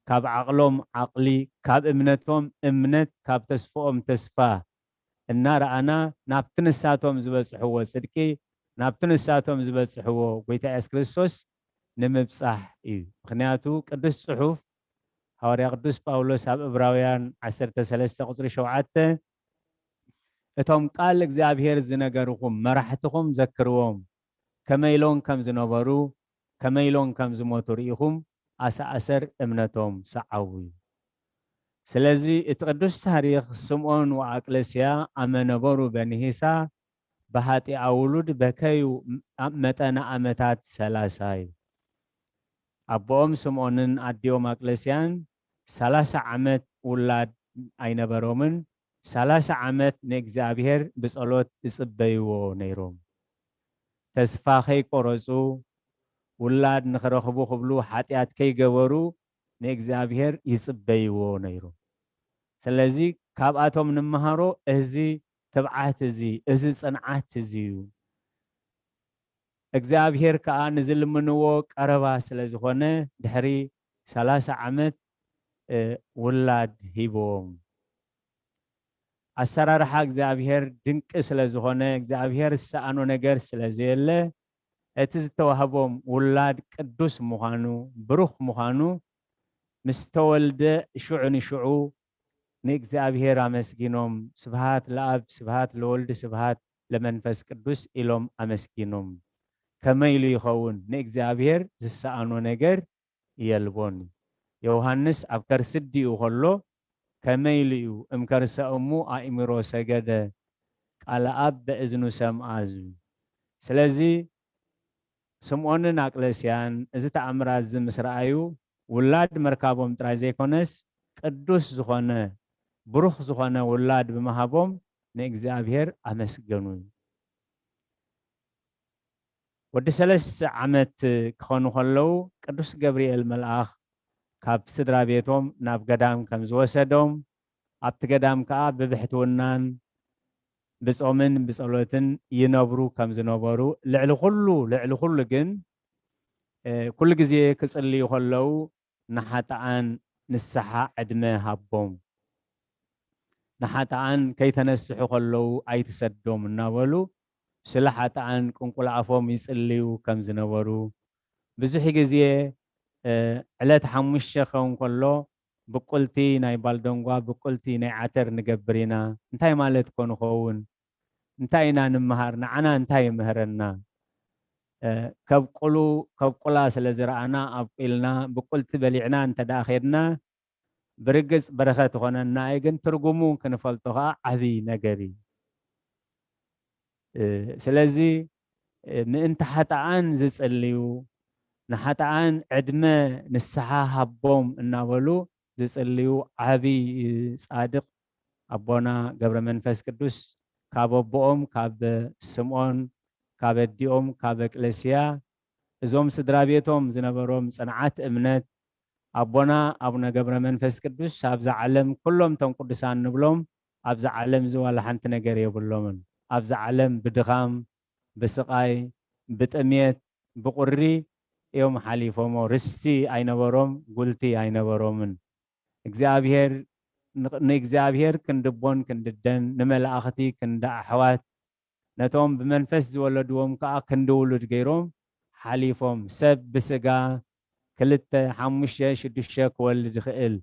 ካብ ዓቕሎም ዓቕሊ፣ ካብ እምነቶም እምነት፣ ካብ ተስፍኦም ተስፋ እናረኣና ናብቲ ንሳቶም ዝበጽሕዎ ጽድቂ፣ ናብቲ ንሳቶም ዝበጽሕዎ ጎይታ የሱስ ክርስቶስ ንምብጻሕ እዩ። ምኽንያቱ ቅዱስ ጽሑፍ ሃዋርያ ቅዱስ ጳውሎስ ኣብ ዕብራውያን ዓሰርተ ሰለስተ ቁጽሪ ሸውዓተ እቶም ቃል እግዚኣብሔር ዝነገርኹም መራሕትኹም ዘክርዎም፣ ከመይ ኢሎም ከም ዝነበሩ፣ ከመይ ኢሎም ከም ዝሞቱ ርኢኹም ኣሰኣሰር እምነቶም ሰዓቡ እዩ። ስለዚ እቲ ቅዱስ ታሪኽ ስምዖን ወኣቅለስያ ኣመ ነበሩ በንሂሳ በሃጢኣ ውሉድ በከዩ መጠነ ዓመታት ሰላሳ እዩ። ኣቦኦም ስምዖንን ኣዲኦም ኣቅለስያን ሰላሳ ዓመት ውላድ ኣይነበሮምን። ሰላሳ ዓመት ንእግዚኣብሔር ብጸሎት ይጽበይዎ ነይሮም። ተስፋ ከይቆረጹ፣ ውላድ ንኽረኽቡ ክብሉ ሓጢኣት ከይገበሩ ንእግዚኣብሔር ይጽበይዎ ነይሮም። ስለዚ ካብኣቶም ንምሃሮ እዚ ትብዓት እዚ፣ እዚ ጽንዓት እዚ እዩ። እግዚኣብሔር ከኣ ንዝልምንዎ ቀረባ ስለ ዝኾነ ድሕሪ ሰላሳ ዓመት፣ እ፣ ውላድ ሂብዎም። ኣሰራርሓ እግዚኣብሔር ድንቂ ስለ ዝኾነ፣ እግዚኣብሔር ዝሰኣኖ ነገር ስለ ዘየለ፣ እቲ ዝተዋህቦም ውላድ ቅዱስ ምዃኑ፣ ብሩኽ ምዃኑ፣ ምስ ተወልደ ሽዑ ንሽዑ ንእግዚኣብሔር ኣመስጊኖም፣ ስብሃት ለኣብ፣ ስብሃት ለወልድ፣ ስብሃት ለመንፈስ ቅዱስ ኢሎም ኣመስጊኖም። ከመይ ኢሉ ይኸውን? ንእግዚኣብሔር ዝሰኣኖ ነገር የልቦን። ዮሃንስ ኣብ ከርሲ ኣዲኡ ኸሎ ከመይ ኢሉ እዩ እምከርሰ እሙ ኣእምሮ ሰገደ፣ ቃለ ኣብ በእዝኑ ሰምኣ ዝብል። ስለዚ ስምዖንን ኣቅለስያን እዚ ተኣምራት እዚ ምስ ረኣዩ ውላድ ምርካቦም ጥራይ ዘይኮነስ ቅዱስ ዝኾነ ብሩኽ ዝኾነ ውላድ ብምሃቦም ንእግዚኣብሔር ኣመስገኑ። ወዲ ሰለስተ ዓመት ክኾኑ ከለዉ ቅዱስ ገብርኤል መልኣኽ ካብ ስድራ ቤቶም ናብ ገዳም ከም ዝወሰዶም ኣብቲ ገዳም ከኣ ብብሕትውናን ብጾምን ብጸሎትን ይነብሩ ከም ዝነበሩ ልዕሊ ኩሉ ልዕሊ ኩሉ ግን ኩሉ ግዜ ክጽልዩ ከለዉ ንሓጥኣን ንስሓ ዕድመ ሃቦም፣ ንሓጥኣን ከይተነስሑ ከለዉ ኣይትሰዶም እናበሉ ስለ ሓጥኣን ቅንቁል ኣፎም ይጽልዩ ከም ዝነበሩ ብዙሕ ግዜ ዕለት ሓሙሽተ ክኸውን ከሎ ብቁልቲ ናይ ባልደንጓ፣ ብቁልቲ ናይ ዓተር ንገብር ኢና። እንታይ ማለት ኮን ይኸውን? እንታይ ኢና ንምሃር? ንዓና እንታይ ይምህረና? ከብቁሉ፣ ከብቁላ ስለ ዝረኣና ኣብቂልና ብቁልቲ በሊዕና እንተ ደኣ ኬድና፣ ብርግጽ በረኸት ይኾነና እዩ፣ ግን ትርጉሙ ክንፈልጦ ኸኣ ዓብዪ ነገር እዩ። ስለዚ ምእንቲ ሓጥኣን ዝጽልዩ፣ ንሓጥኣን ዕድመ ንስሓ ሃቦም እናበሉ ዝጽልዩ ዓብዪ ጻድቕ ኣቦና ገብረ መንፈስ ቅዱስ፣ ካብ ኣቦኦም ካብ ስምዖን፣ ካብ ኣዲኦም ካብ እቅለስያ፣ እዞም ስድራ ቤቶም ዝነበሮም ጽንዓት እምነት፣ ኣቦና ኣቡነ ገብረ መንፈስ ቅዱስ ኣብዛ ዓለም፣ ኩሎም እቶም ቅዱሳን ንብሎም ኣብዛ ዓለም እዚ ዋላ ሓንቲ ነገር የብሎምን። ኣብዛ ዓለም ብድኻም፣ ብስቓይ፣ ብጥሜት፣ ብቑሪ እዮም ሓሊፎሞ። ርስቲ ኣይነበሮም፣ ጉልቲ ኣይነበሮምን። እግዚኣብሔር፣ ንእግዚኣብሔር ክንድቦን ክንድደን፣ ንመላእኽቲ ክንዲ ኣሕዋት፣ ነቶም ብመንፈስ ዝወለድዎም ከኣ ክንዲ ውሉድ ገይሮም ሓሊፎም። ሰብ ብስጋ ክልተ፣ ሓሙሽተ፣ ሽዱሽተ ክወልድ ይኽእል።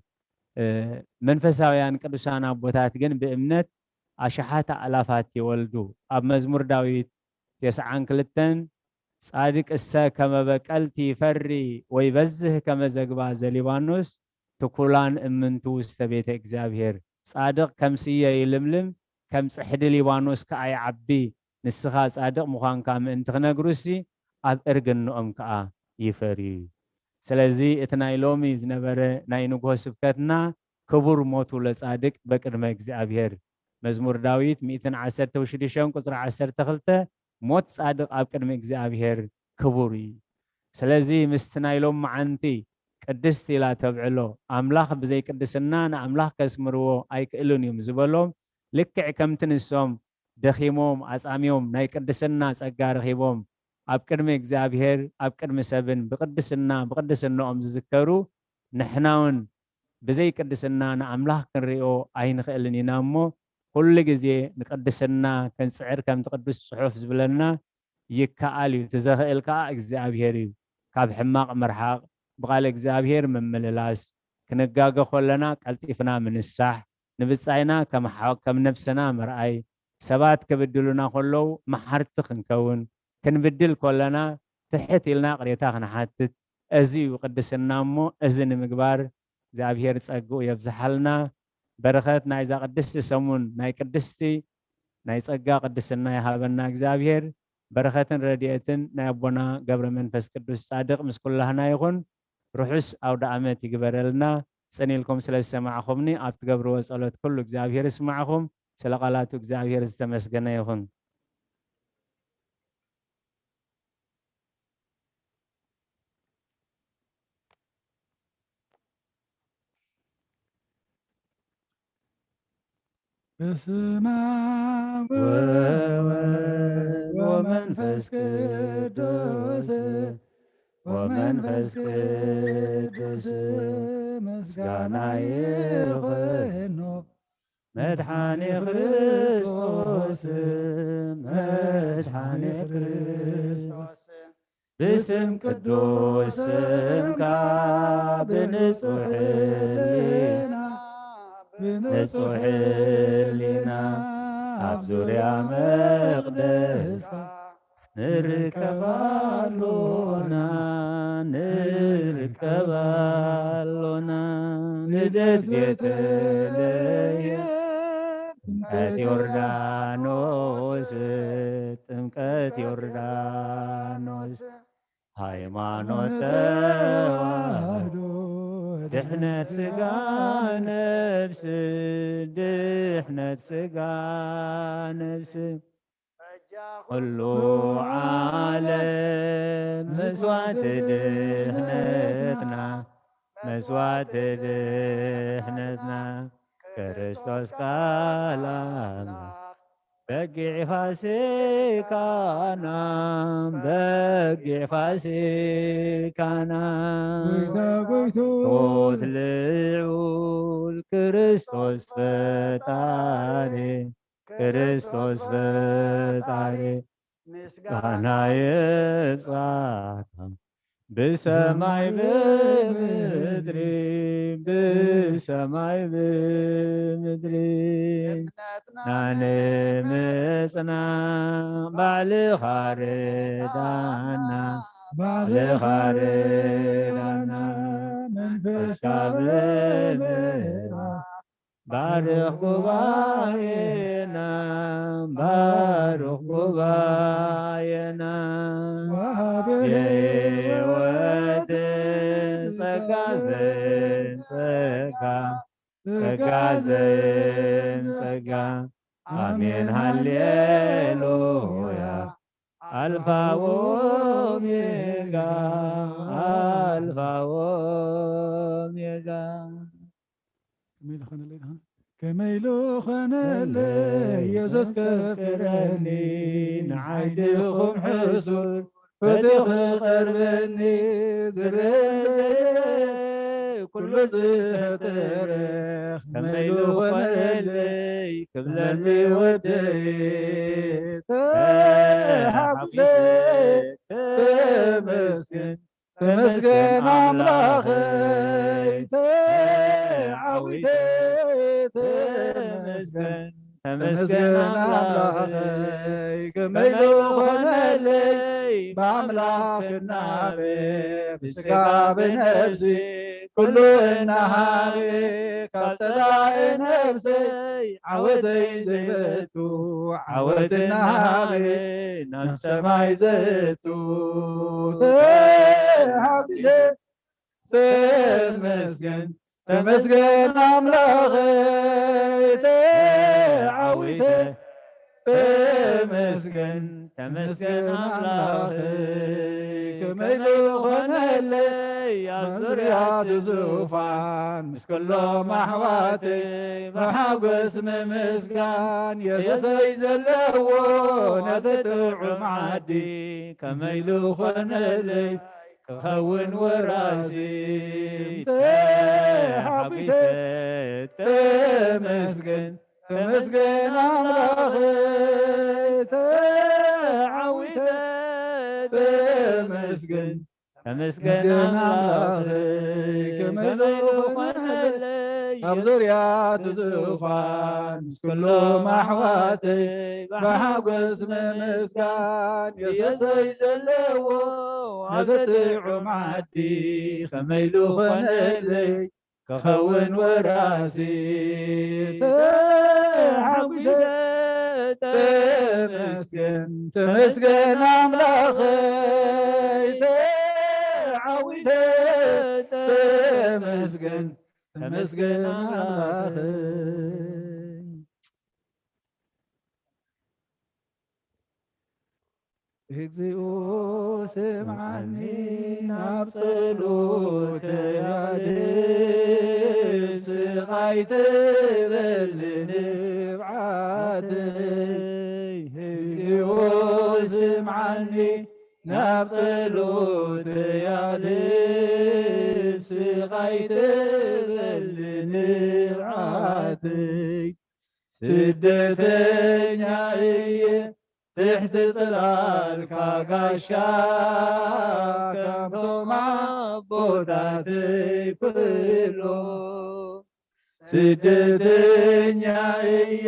መንፈሳውያን ቅዱሳን ኣቦታት ግን ብእምነት ኣሽሓት ኣእላፋት ይወልዱ። ኣብ መዝሙር ዳዊት ተስዓን ክልተን፣ ጻድቅ እሰ ከመ በቀልቲ ይፈሪ ወይ በዝህ ከመ ዘግባ ዘሊባኖስ ትኩላን እምንቱ ውስተ ቤተ እግዚኣብሔር። ጻድቕ ከም ስየ ይልምልም፣ ከም ጽሕዲ ሊባኖስ ከኣ ይዓቢ። ንስኻ ጻድቕ ምዃንካ ምእንቲ ክነግሩሲ፣ ኣብ እርግንኦም ከኣ ይፈርዩ። ስለዚ እቲ ናይ ሎሚ ዝነበረ ናይ ንግሆ ስብከትና ክቡር ሞቱ ለጻድቅ በቅድመ እግዚኣብሔር። መዝሙር ዳዊት ሚእትን ዓሰርተ ሽዱሽተን ቁጽሪ ዓሰርተ ክልተ፣ ሞት ጻድቕ ኣብ ቅድሚ እግዚኣብሔር ክቡር እዩ። ስለዚ ምስቲ ናይ ሎመዓንቲ ቅድስት ኢላ ተብዕሎ፣ ኣምላኽ ብዘይ ቅድስና ንኣምላኽ ከስምርዎ ኣይክእሉን እዮም ዝበሎም፣ ልክዕ ከምቲ ንሶም ደኺሞም ኣጻምዮም ናይ ቅድስና ጸጋ ረኺቦም ኣብ ቅድሚ እግዚኣብሔር ኣብ ቅድሚ ሰብን ብቅድስና ብቅድስናኦም ዝዝከሩ፣ ንሕና እውን ብዘይ ቅድስና ንኣምላኽ ክንሪኦ ኣይንኽእልን ኢና እሞ፣ ኩሉ ግዜ ንቅድስና ክንጽዕር ከምቲ ቅዱስ ጽሑፍ ዝብለና ይከኣል እዩ። እቲ ዘኽእል ከኣ እግዚኣብሔር እዩ። ካብ ሕማቕ ምርሓቕ፣ ብቓል እግዚኣብሔር ምምልላስ፣ ክንጋገ ከለና ቀልጢፍና ምንሳሕ፣ ንብጻይና ከም ሓ-፣ ከም ነብስና ምርኣይ፣ ሰባት ክብድሉና ከለዉ መሓርቲ ክንከውን፣ ክንብድል ከለና ትሕት ኢልና ቅሬታ ክንሓትት፣ እዚ እዩ ቅድስና እሞ፣ እዚ ንምግባር እግዚኣብሔር ጸግኡ የብዝሓልና። በረኸት ናይዛ ቅድስቲ ሰሙን ናይ ቅድስቲ ናይ ጸጋ ቅድስና ይሃበና እግዚኣብሔር። በረኸትን ረድኤትን ናይ ኣቦና ገብረ መንፈስ ቅዱስ ጻድቕ ምስ ኩላህና ይኹን። ርሑስ ኣውደ ዓመት ይግበረልና። ጽን ኢልኩም ስለ ዝሰማዕኹምኒ፣ ኣብ ትገብርዎ ጸሎት ኩሉ እግዚኣብሔር ይስማዕኹም። ስለ ቃላቱ እግዚኣብሔር ዝተመስገነ ይኹን። በስመ አብ ወወልድ ወመንፈስ ቅዱስ፣ ወመንፈስ ቅዱስ ምስጋና ይኹኖ። መድኃኔ ክርስቶስ፣ መድኃኔ ክርስቶስ፣ ብስም ቅዱስ ስምካ ብንጹሕ ህሊና፣ ብንጹሕ ህሊና ኣብ ዙርያ መቕደስካ ንርከብ ኣሎና፣ ንርከብ ኣሎና። ልደት ቤተልሔም፣ ጥምቀት ዮርዳኖስ፣ ጥምቀት ዮርዳኖስ፣ ሃይማኖት ተዋህዶ፣ ድሕነት ሥጋ ነፍስ፣ ድሕነት ሥጋ ነፍስ፣ ኩሉ ዓለም መስዋዕቲ ድሕነትና፣ መስዋዕቲ ድሕነትና፣ ክርስቶስ ቃል ኣምላኽ፣ በጊዕ ፋሲካና፣ በጊዕ ፋሲካና፣ ጎይታ ጎይታ፣ ሞት ልዑል ክርስቶስ ፈጣሪ፣ ክርስቶስ ፈጣሪ፣ ምስጋና ይብጻሕካ። ብሰማይ ብምድሪ፣ ብሰማይ ብምድሪ፣ እምነትና ንምጽናዕ ባዕልኻ ርዳና፣ ባዕልኻ ርዳና፣ መንፈስካ ብምብራኽ ባርኽ ጉባኤና፣ ባርኽ ጉባኤና። ወሃቢ የሕይወት ጸጋ ዘየንጸጋ፣ ጸጋ ዘየንጸጋ። ኣሜን ሃሌሉያ። ኣልፋ ወኦሜጋ፣ ኣልፋ ወኦሜጋ። ከመይ ኢሉ ኾነለይ ደኣ? ከመይ ኢሉ ኾነለይ የሱስ ከፍቅረኒ፣ ንዓይ ድኹም ሕሱር ፈትዩ ክቐርበኒ፣ ዝረአ ኩሉ ዝፈጠረ ከመይ ኢሉ ኾነለይ ክብለኒ ወደይ። ተሓጒሰ ተመስገን፣ ተመስገን ኣምላኸይ፣ ተዓዊተ ተመስገን፣ ተመስገን ኣምላኸይ፣ ከመይ ኢሉ ኾነለይ ብኣምላኽ እናበ፣ ብስጋ ብነፍሲ ኩሉ እናሃበ፣ ካብ ጸላኢ ነፍሰይ ዓወተይ ዘይፈቱ፣ ዓወት እናሃበ ናብ ሰማይ ዘእቱ። ተሓጒሰ ተመስገን፣ ተመስገን ኣምላኸይ፣ ተዓዊተ ተመስገን፣ ተመስገን ኣምላኸይ፣ ከመይ ኢሉ ኾነለይ ኣብ ዙርያ እቲ ዙፋን ምስ ኩሎም ኣሕዋተይ ብሓጎስ ምምስጋን። የሱሰይ ዘለዎ ነቲ ጥዑም ዓዲ ከመይ ኢሉ ኾነለይ ክኸውን ወራሲ። ተሓጒሰ ተመስገን፣ ተመስገን ኣምላኸይ፣ ተዓዊተ ተመስገን፣ ተመስገን ኣምላኸይ፣ ከመይ ኢሉ ኾነለይ ኣብ ዙርያ እቲ ዙፋን ምስ ኩሎም ኣሕዋተይ ብሓጎስ ምምስጋን። የሱሰይ ዘለዎ ነቲ ጥዑም ዓዲ ከመይ ኢሉ ኾነለይ ክኸውን ወራሲ። ተሓጒሰ ተመስገን፣ ተመስገን ኣምላኸይ፣ ተዓዊተ ተመስገን፣ ተመስገን ኣምላኸይ። እግዚኦ ስምዓኒ ናብ ጸሎተይ ኣድህብ፣ ስቓይ ትበል ንብዓተይ። እግዚኦ ስምዓኒ ናብ ጸሎተይ ኣድህብ፣ ስቓይ ትበል ንብዓተይ። ስደተኛ እየ ትሕቲ ጽላልካ ጋሻ፣ ከምቶም ኣቦታተይ ኩሎም። ስደተኛ እየ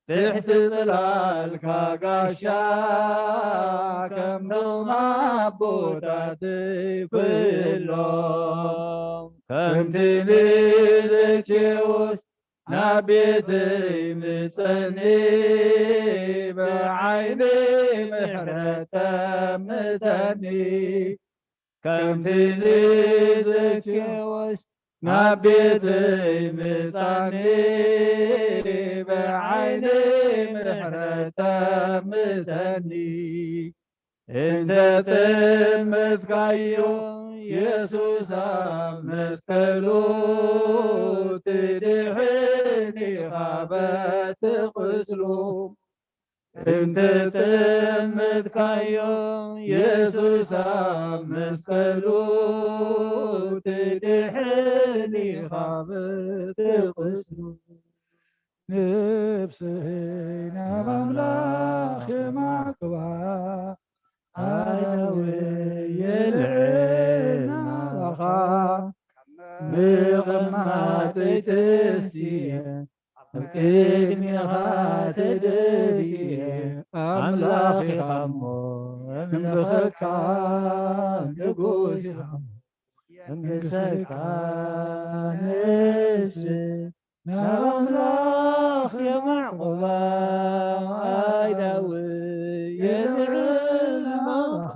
ትሕቲ ጽላልካ ጋሻ፣ ከምቶም ኣቦታተይ ኩሎም። ከምቲ ንዘኬዎስ ናብ ቤተይ ምጸኒ፣ ብዓይኒ ምሕረት ጠምተኒ። ከምቲ ንዘኬዎስ ናብ ቤተይ ምጻኒ፣ ብዓይኒ ምሕረት ጠምተኒ። እንተ ጠመትካዮ የሱስ ኣብ መስቀሉ፣ ትድሕን ኢኻ በቲ ቁስሉ። እንተ ጠመትካዮ የሱስ ኣብ መስቀሉ፣ ትድሕን ኢኻ በቲ ቁስሉ። ነብሰይ ናብ ኣምላኽ የማዕቅባ፣ ኣነ የልዕል መዓተይ ተንስየ ኣብ ቅድሜኻ ተደፊኤ ኣምላኽ ኢኻ እሞ እምልኸካ ንጉስ ኢኻ እሞ የንግሰካ ነፍሲ ናብ ኣምላኽ የማዕቁባ ኣይ ዳዊት የልዕል ናባኻ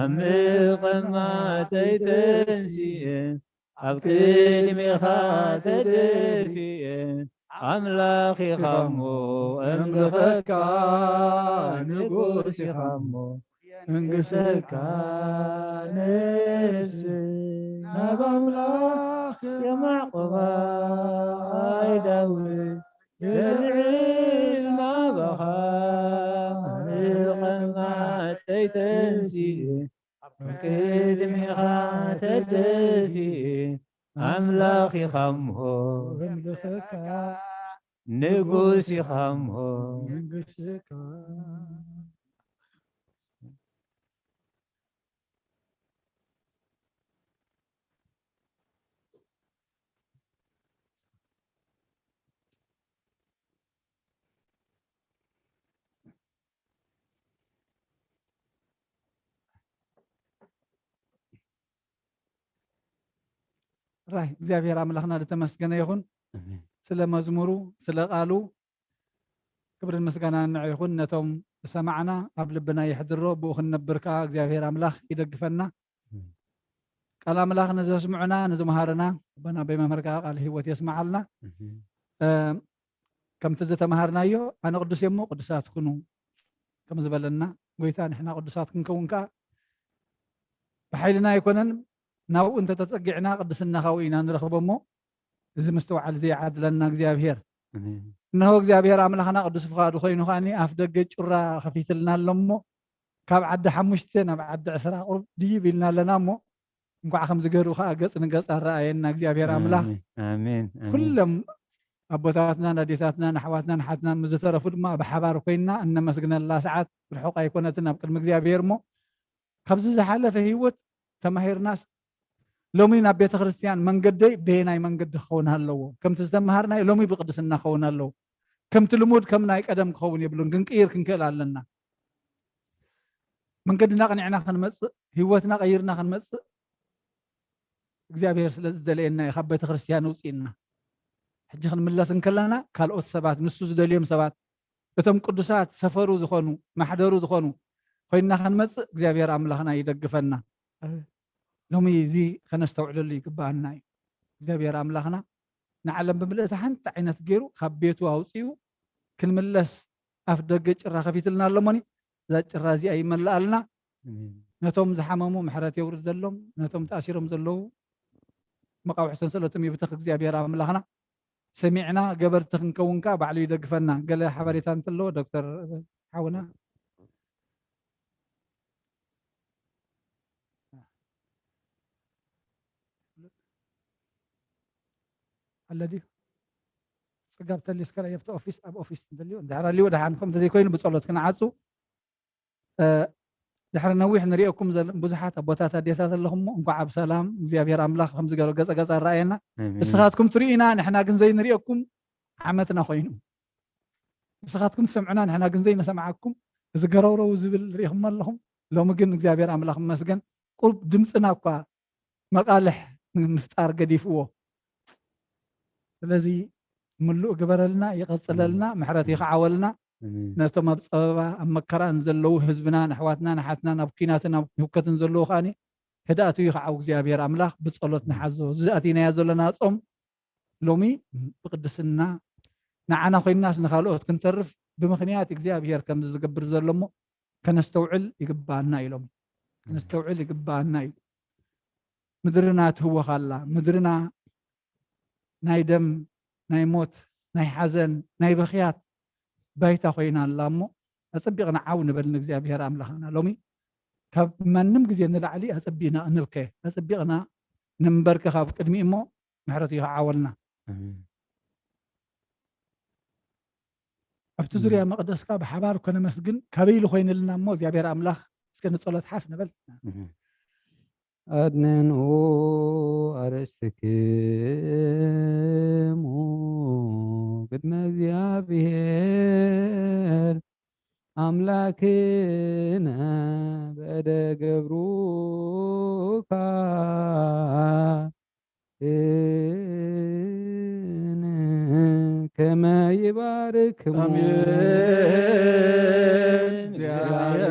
ኣብ ምቕማተይ ተንስየ ኣብ ቅድሜኻ ተደፊኤ ኣምላኽ ኢኻ እሞ እምልኸካ ንጉስ ኢኻ እሞ እንግሰካ ነፍሲ ናብ ኣምላኽ የማዕቆባ ኣይ ዳዊት የልዕል ናባኻ ምቕማተይ ተንስየ ኣብ ቅድሜኻ ተደፊኤ ኣምላኽ ኢኻ እሞ እምልኸካ ንጉስ ኢኻ እሞ መንግስትካ ራይ እግዚኣብሔር ኣምላኽና ዝተመስገነ ይኹን። ኣሜን። ስለ መዝሙሩ፣ ስለ ቃሉ ክብርን ምስጋናን ንዑ ይኹን። ነቶም ዝሰማዕና ኣብ ልብና የሕድሮ፣ ብኡ ክንነብር ከኣ እግዚኣብሔር ኣምላኽ ይደግፈና። ኣሜን። ቃል ኣምላኽ ንዘስምዑና፣ ንዝመሃሩና፣ ኣቦና ኣቦይ መምህር ከኣ ቃል ህይወት የስምዓልና። ኣሜን። እ፣ ከምቲ ዝተመሃርናዮ፣ "ኣነ ቅዱስ እየ እሞ ቅዱሳት ኩኑ" ከም ዝበለና፣ ጎይታ ንሕና ቅዱሳት ክንከውን ከኣ ብሓይልና ኣይኮነን፣ ናብኡ እንተተጸጊዕና ቅድስና ካብኡ ኢና ንረኽቦ እሞ፣ እዚ ምስትውዓል እዚ ይዓድለና እግዚኣብሔር። ኣሜን። እነሆ እግዚኣብሔር ኣምላኽና ቅዱስ ፍቓዱ ኮይኑ ከኣኒ ኣፍ ደገ ጩራ ከፊትልና ኣሎ እሞ፣ ካብ ዓዲ ሓሙሽተ ናብ ዓዲ ዕስራ ቁሩብ ድይብ ኢልና ኣለና እሞ፣ እንኳዕ ከምዚ ገይሩ ከኣ ገጽ ንገጽ ኣረኣየና እግዚኣብሔር ኣምላኽ። ኣሜን፣ ኣሜን፣ ኣሜን። ኩሎም ኣቦታትናን ኣዴታትናን ኣሕዋትናን ሓትናን ምስ ዝተረፉ ድማ ብሓባር ኮይንና እነመስግነላ ሰዓት ርሑቕ ኣይኮነትን ኣብ ቅድሚ እግዚኣብሔር እሞ፣ ካብዚ ዝሓለፈ ህይወት ተማሂርናስ፣ ሎሚ ናብ ቤተ ክርስቲያን መንገደይ በየናይ መንገዲ ክኸውን ኣለዎ? ከምቲ ዝተመሃርናዮ ሎሚ ብቅድስና ክኸውን ኣለዎ። ከምቲ ልሙድ ከም ናይ ቀደም ክኸውን የብሉን። ክንቅይር ክንክእል ኣለና። መንገድና ቅኒዕና ክንመጽእ፣ ህይወትና ቀይርና ክንመጽእ እግዚኣብሔር ስለ ዝደለየና እዩ ካብ ቤተ ክርስቲያን ውጽእና። ሕጂ ክንምለስ እንከለና ካልኦት ሰባት፣ ንሱ ዝደልዮም ሰባት፣ እቶም ቅዱሳት ሰፈሩ ዝኾኑ፣ ማሕደሩ ዝኾኑ ኮይንና ክንመጽእ እግዚኣብሔር ኣምላኽና ይደግፈና። ኣሜን። ሎሚ እዚ ከነስተውዕለሉ ይግብኣና እዩ። እግዚኣብሔር ኣምላኽና ንዓለም ብምልእታ ሓንቲ ዓይነት ገይሩ ካብ ቤቱ ኣውጺኡ ክንምለስ ኣፍ ደገ ጭራ ከፊትልና ኣሎ እሞኒ፣ እዛ ጭራ እዚኣ ይመልኣልና። ኣሜን። ነቶም ዝሓመሙ ምሕረት የውርደሎም፣ ነቶም ተኣሲሮም ዘለዉ መቓውሒ ሰንሰለቶም ይብተኽ እግዚኣብሔር ኣምላኽና። ሰሚዕና ገበርቲ ክንከውን ከኣ ባዕሉ ይደግፈና። ገለ ሓበሬታ እንተለዎ ዶክተር ሓውና። ኣሎ ድዩ? ጽጋብ ተልዩ እስከ ረኣዮ ኣብቲ ኦፊስ፣ ኣብ ኦፊስ እንተልዩ፣ እንድሕር ኣልዩ ደሓን፣ ከምኡ እንተዘይኮይኑ ብጸሎት ክንዓጹ። እ፣ ድሕሪ ነዊሕ ንሪኤኩም ዘለ-፣ ብዙሓት ኣቦታት ኣዴታት ኣለኹም እሞ፣ እንኳዕ ኣብ ሰላም እግዚኣብሔር ኣምላኽ ከምዚ ገይሩ ገጸ ገጸ ኣረኣየና። ኣሜን። ንስኻትኩም ትርእዩና፣ ንሕና ግን ዘይንሪኤኩም ዓመትና ኮይኑ። ንስኻትኩም ትሰምዑና፣ ንሕና ግን ዘይንሰምዓኩም፣ እዚ ገረውረው ዝብል ርኢኹሞ ኣለኹም። ሎሚ ግን እግዚኣብሔር ኣምላኽ ይመስገን፣ ቁሩብ ድምፅና እኳ መቃልሕ ምፍጣር ገዲፍዎ። ስለዚ ምሉእ ግበረልና፣ ይቐጽለልና፣ ኣሜን። ምሕረት ይኽዓወልና። ኣሜን። ነቶም ኣብ ጸበባ ኣብ መከራን ዘለዉ ህዝብናን ኣሕዋትናን ኣሓትናን ኣብ ኲናትን ኣብ ህውከትን ዘለዉ ከኣኒ ህድኣቱ ይኽዓው እግዚኣብሔር ኣምላኽ ብጸሎት ንሓዞ። እዚ ኣቲናዮ ዘለና ጾም ሎሚ ብቅድስና ንዓና ኮይንናስ ንኻልኦት ክንተርፍ ብምኽንያት እግዚኣብሔር ከምዚ ዝገብር ዘሎ እሞ ከነስተውዕል ይግባኣና እዩ። ሎሚ ከነስተውዕል ይግባኣና እዩ። ምድርና ትህወኽ ኣላ። ምድርና ናይ ደም፣ ናይ ሞት፣ ናይ ሓዘን፣ ናይ በኽያት ባይታ ኮይና ኣላ እሞ ኣጸቢቕና ዓው ንበል ንእግዚኣብሔር ኣምላኽና። ሎሚ ካብ ማንም ግዜ ንላዕሊ ኣጸቢቕና ንብከ፣ ኣጸቢቕና ንንበርከኽ ኣብ ቅድሚኡ እሞ ምሕረቱ ይኽዓወልና። ኣሜን። ኣብቲ ዙርያ ኣሜን። መቕደስካ ብሓባር ኮነመስግን ካበይ ኢሉ ኮይንልና እሞ እግዚኣብሔር ኣምላኽ እስከ ንጸሎት ሓፍ ንበል። ኣሜን። ኣድንኑ ኣርእስትክሙ ቅድመ እግዚኣብሔር ኣምላክነ በእደ ገብሩካ እን ከመ ይባርክሙ። ኣሜን። እግዚአብሔር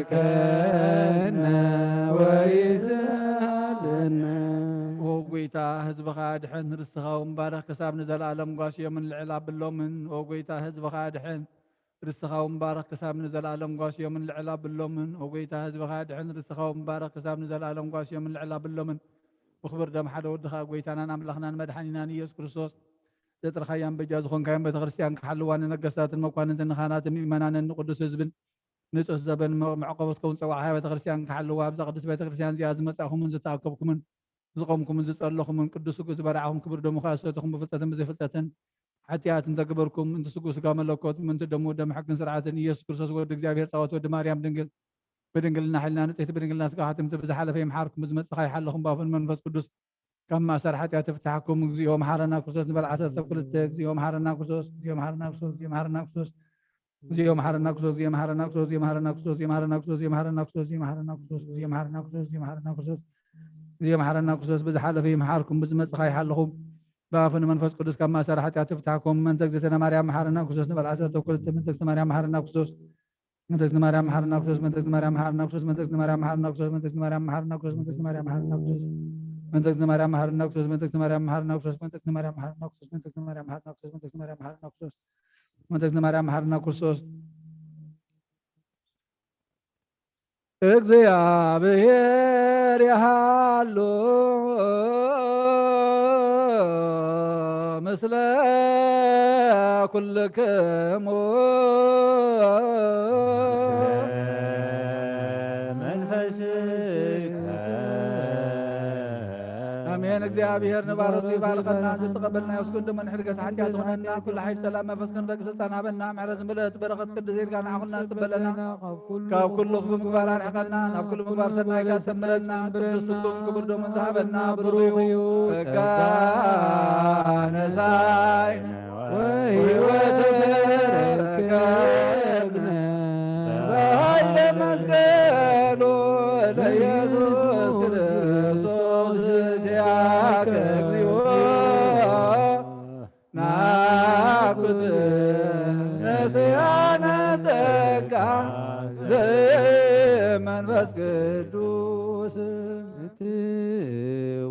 ይባርከነ ወይስሃለነ። ኦ ጎይታ፣ ህዝብኻ ኣድሕን፣ ርስትኻ እውን ባርኽ፣ ክሳብ ንዘለኣለም ጓስዮምን ልዕል ኣብሎምን። ኦ ጎይታ፣ ህዝብኻ ኣድሕን፣ ርስትኻ እውን ባርኽ፣ ክሳብ ንዘለኣለም ጓስዮምን ልዕል ኣብሎምን። ኦ ጎይታ፣ ህዝብኻ ኣድሕን፣ ርስትኻ እውን ባርኽ፣ ክሳብ ንዘለኣለም ጓስዮምን ልዕል ኣብሎምን። ብኽብር ደም ሓደ ወድኻ፣ ጎይታናን ኣምላኽናን መድሓኒናን ኢየሱስ ክርስቶስ፣ ዘጥርኻያን በጃ ዝኾንካያን ቤተክርስትያን ክሓልዋ፣ ንነገስታትን መኳንንትን ንኻህናትን ምእመናንን ንቅዱስ ህዝብን ንጹህ ዘበን መ-፣ መዕቆቦት ከውን ጸዋዕኻ ቤተክርስትያን ክሓልዋ፣ ኣብዛ ቅድስት ቤተክርስትያን እዚኣ ዝመጻእኩምን ዝተኣከብኩምን ዝቆምኩምን ዝጸለኹምን ቅዱስ ስግኡ ዝበላዕኹም ክቡር ደሙ ከኣ ዝሰተኹም ብፍልጠትን ብዘይፍልጠትን ሓጢኣት እንተገበርኩም፣ ምእንቲ ስግኡ ስጋ መለኮት፣ ምእንቲ ደሙ ደም ሕግን ስርዓትን ኢየሱስ ክርስቶስ ወዲ እግዚኣብሔር ጻወት ወዲ ማርያም ድንግል ብድንግልና ሕልና ንጽሕቲ ብድንግልና ስጋ ሓትምቲ ብዝሓለፈ ይምሓርኩም ብዝመጽእ ከይሓለኹም ባፉን መንፈስ ቅዱስ ካብ ማእሰር ሓጢኣት ይፍታሕኩም። እግዚኦ መሓረና ክርስቶስ ንበል ዓሰርተ ክልተ። እግዚኦ መሓረና ክርስቶስ፣ እግዚኦ መሓረና ክርስቶስ፣ እግዚኦ መሓረና ክርስቶስ፣ ብዝሓለፈ ይምሓርኩም፣ ብዝመጽእ ከይሓልኹም፣ ብኣፉ ንመንፈስ ቅዱስ ካብ ማእሰር ሓጢኣት ይፍታሕኩም። መንተ እግዝእትነ ማርያም መሓረና ክርስቶስ ንበል ዓሰርተ ክልተ። መንተ እግዝእትነ ማርያም መሓረና ክርስቶስ፣ መንተ እግዝእትነ ማርያም መሓረና ክርስቶስ፣ መንተ እግዝእትነ ማርያም መሓረና ክርስቶስ፣ መንተ እግዝእትነ ማርያም መሓረና ክርስቶስ፣ መንተ እግዝእትነ ማርያም መሓረና ክርስቶስ፣ መንተ እግዝእትነ ማርያም መሓረና ክርስቶስ፣ መንተ እግዝእትነ ማርያም መሓረና ክርስቶስ፣ መንተ እግዝእትነ ማርያም መሓረና ክርስቶስ፣ መንተ እግዝእትነ ማርያም መሓረና ክርስቶስ፣ መንተ እግዝእትነ ማርያም መሓረና ክርስቶስ። እግዚኣብሔር ይሃሉ ምስለ ኩልክሙ። መንፈስከ። ኣሜን። እግዚኣብሔር ንባረቱ ይባርከና፣ ዝተቀበልናዮ ስግኡ ደሙ ንሕድገት ሓጢኣት ይኹነና፣ ኩሉ ሓይል ጸላም መንፈስ ክንረግ ስልጣን ሃበና፣ ምሕረት ዝመልአት በረኸት ቅድስ ኢድካ ንዓኹና ጽበለና፣ ካብ ኩሉ ክፉ ምግባር ኣርሕቐና፣ ናብ ኩሉ ምግባር ሰናይ ካሰምረና፣ ቅዱስ ስግኡን ክቡር ደሙን ዝሃበና ብሩኽ እዩ። ጸጋ ነሳይ ወሕይወት ተረከብነ በኃይለ መስቀሉ ለኢየሱስ ክርስቶስ ሲያከ እግዚኦ ናኩት ነስያነ ጸጋ ዘመንፈስ ቅዱስ። እትዎ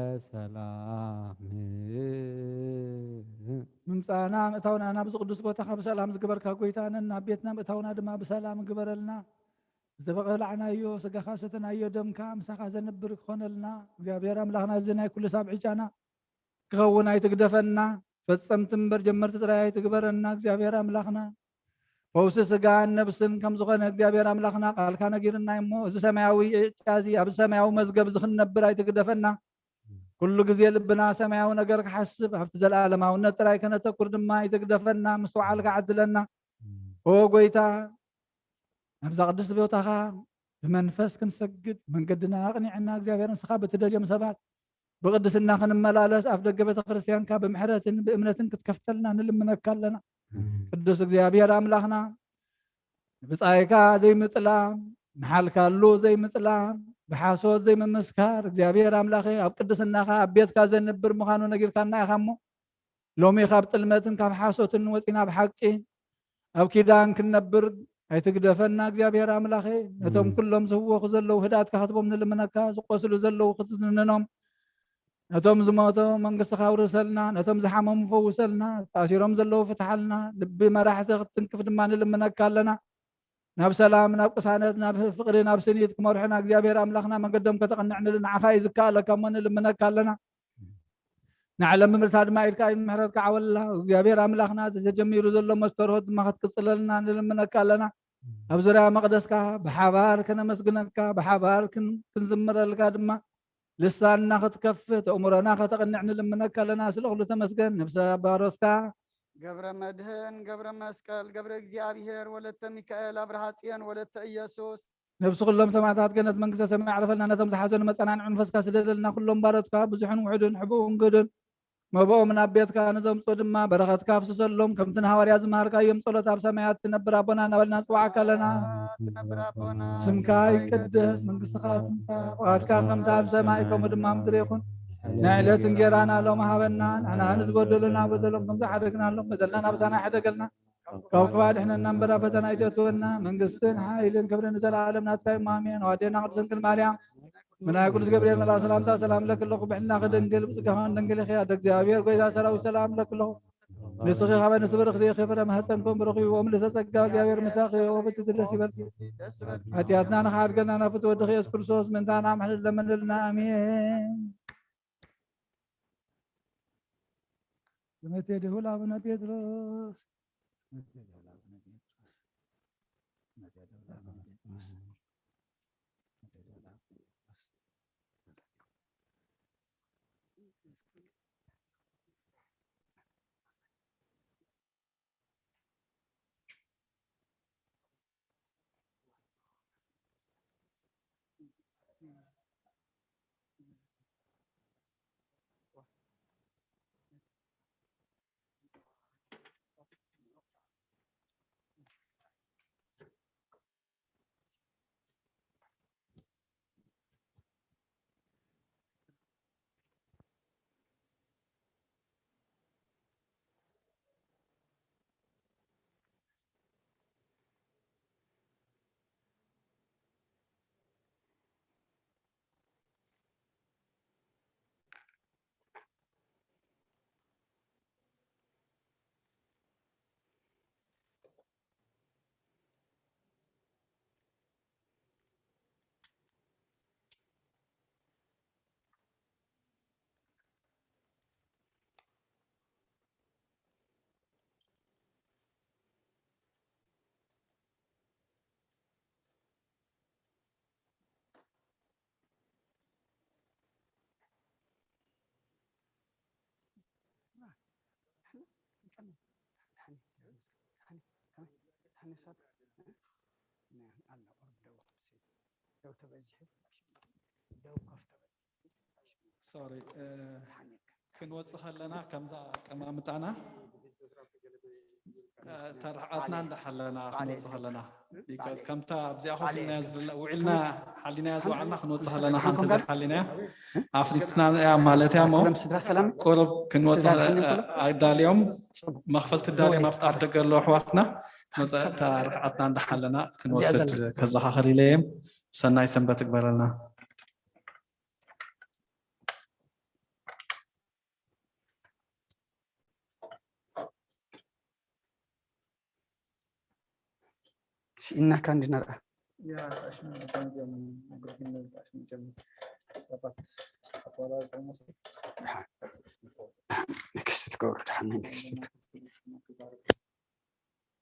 በሰላም። ምምጻእና ምእታውና ናብዚ ቅዱስ ቦታኻ ብሰላም ዝግበርካ ጎይታ ነን፣ ናብ ቤትና ምእታውና ድማ ብሰላም ግበረልና። ዝተበቐላዕናዮ ስጋኻ ሰተናዮ ደምካ ምሳኻ ዘንብር ክኾነልና። እግዚኣብሔር ኣምላኽና፣ እዚ ናይ ኩሉ ሳብ ዕጫና ክኸውን ኣይትግደፈና። ፈጸምቲ እምበር ጀመርቲ ጥራይ ኣይትግበረና እግዚኣብሔር ኣምላኽና። ፈውሲ ስጋን ነብስን ከም ዝኾነ እግዚኣብሔር ኣምላኽና ቃልካ ነጊርና እሞ፣ እዚ ሰማያዊ ዕጫ እዚ ኣብዚ ሰማያዊ መዝገብ እዚ ክንነብር ኣይትግደፈና። ኩሉ ግዜ ልብና ሰማያዊ ነገር ክሓስብ፣ ኣብቲ ዘለኣለማውነት ጥራይ ከነተኩር ድማ ኣይትግደፈና። ምስትውዓልካ ዓድለና። ኦ ጎይታ፣ ናብዛ ቅድስቲ ቦታኻ ብመንፈስ ክንሰግድ መንገድና ኣቕኒዕና፣ እግዚኣብሔር ንስኻ ብትደልዮም ሰባት ብቅድስና ክንመላለስ፣ ኣፍ ደገ ቤተ ክርስቲያንካ ብምሕረትን ብእምነትን ክትከፍተልና ንልምነካ ኣለና። ቅዱስ እግዚኣብሔር ኣምላኽና፣ ብጻይካ ዘይምጥላም፣ ንሓልካሉ ዘይምጥላም፣ ብሓሶት ዘይምምስካር፣ እግዚኣብሔር ኣምላኸ፣ ኣብ ቅድስናኻ ኣብ ቤትካ ዘንብር ምዃኑ ነጊርካና ኢኻ እሞ፣ ሎሚ ካብ ጥልመትን ካብ ሓሶትን ወጺና ኣብ ሓቂ ኣብ ኪዳን ክንነብር ኣይትግደፈና እግዚኣብሔር ኣምላኸ። ነቶም እም። ኩሎም ዝህወኹ ዘለዉ ህድኣትካ ክትቦም ንልምነካ፣ ዝቆስሉ ዘለዉ ክትዝንኖም፣ ነቶም ዝሞቶ መንግስትኻ ኣውርሰልና፣ ነቶም ዝሓመሙ ፈውሰልና፣ ተኣሲሮም ዘለዉ ፍትሓልና፣ ልቢ መራሕቲ ክትትንክፍ ድማ ንልምነካ ኣለና። ናብ ሰላም፣ ናብ ቅሳነት፣ ናብ ፍቕሪ፣ ናብ ስኒት ክመርሑና እግዚኣብሔር ኣምላኽና መንገዶም ከተቕንዕ ንል-፣ ንዓኻ እዩ ዝከኣለካ እሞ ንልምነካ ኣለና። ንዓለም ምምልታ ድማ ኢድካ ኣይን ምሕረትካ ዓወልና። እግዚኣብሔር ኣምላኽና፣ እቲ ተጀሚሩ ዘሎ መስተርሆት ድማ ክትቅጽለልና ንልምነካ ኣለና። ኣብ ዙርያ መቕደስካ ብሓባር ከነመስግነካ፣ ብሓባር ክን-፣ ክንዝምረልካ ድማ ልሳንና ክትከፍት፣ ኣእምሮና ከተቕንዕ ንልምነካ ኣለና። ስለ ኩሉ ተመስገን። ነብሰ ባሮትካ ገብረ መድህን፣ ገብረ መስቀል፣ ገብረ እግዚኣብሔር፣ ወለተ ሚካኤል፣ ኣብርሃ ጽዮን፣ ወለተ ኢየሱስ። ነብሲ ኩሎም ሰማዕታት ገነት መንግስተ ሰማይ ያዕርፈልና። ነቶም ዝሓዘኑ መጸናንዒ መንፈስካ ስደደልና። ኩሎም ባሮትካ ብዙሕን ውሑድን ሕቡእን ግህዱን መብኦም ናብ ቤትካ ንዘምጹ ድማ በረኸትካ ኣፍስሰሎም። ከምቲ ንሃዋርያ ዝመሃርካዮም ጸሎት ኣብ ሰማያት ትነብር ኣቦና እናበልና ንጽውዓካ ኣለና። ትነብር ኣቦና ስምካ ይቀደስ፣ መንግስትኻ ትምጻእ፣ ፍቓድካ ከምቲ ኣብ ሰማይ ከምኡ ድማ ኣብ ምድሪ ይኹን። ናይ ዕለት እንጌራና ሎም ሃበና። ንሕና ንዝበደሉና በደሎም ከም ዝሓደግናሎም በደልና ናብሳና ይሕደገልና። ካብ ክፉእ ኣድሕነና እምበር ኣብ ፈተና ኣይተእትወና። መንግስትን ሓይልን ክብርን ንዘለኣለም ናትካ እዩ። ኣሜን። ኣዴና ቅድስት ድንግል ማርያም ምናይ ቅዱስ ገብርኤል መልኣ ሰላምታ ሰላም ለኪ ኣለኹ። ብሕልናኺ ድንግል ብስጋኺ እውን ድንግል ኢኺ። ኣደ እግዚኣብሔር ጎይታ ሰራዊት ሰላም ለኪ ኣለኹ። ንስኺ ካብ ኣንስቲ ብርኽቲ ኢኺ፣ ፍረ ማህፀንኩም ብሩኽ እዩ። ወምልዕተ ጸጋ እግዚኣብሔር ምሳኺ እዩ። ብቲ ዝደስ ይበልኪ። ሓጢኣትና ንኽሓድገና ናብ ፍትወ ወድኺ የሱስ ክርስቶስ ምእንታና ምሕረት ለመንልና። ኣሜን። ዝመተ ድሁል ኣቡነ ጴጥሮስ ሶሪ ክንወፅእ ከለና ከምዛ ኣቀማምጣና ተርሕቐትና እንዳሓለና ክንወፅእ ከለና because ከምታ ኣብዚኣ ኮፍ ኢልና ውዒልና ሓሊናያ ዝወዓልና ክንወፅእ ከለና ሓንቲ ዘይሓሊናያ ኣፍሊጥትና እያ ማለት እያ እሞ ቁሩብ ክንወፅእ ኣዳልዮም መኽፈልቲ ኣዳልዮም ኣብቲ ኣፍ ደገ ኣለዉ ኣሕዋትና መፀእታ ርሕቐትና እንዳሓለና ክንወስድ ከዘኻኸር ኢለ እየ ሰናይ ሰንበት ይግበረልና ስኢናካ እንዲ ነርኣ ያ ኣሽሙ ጀምር ንክስት ልገብሩ ድሓን ንክስት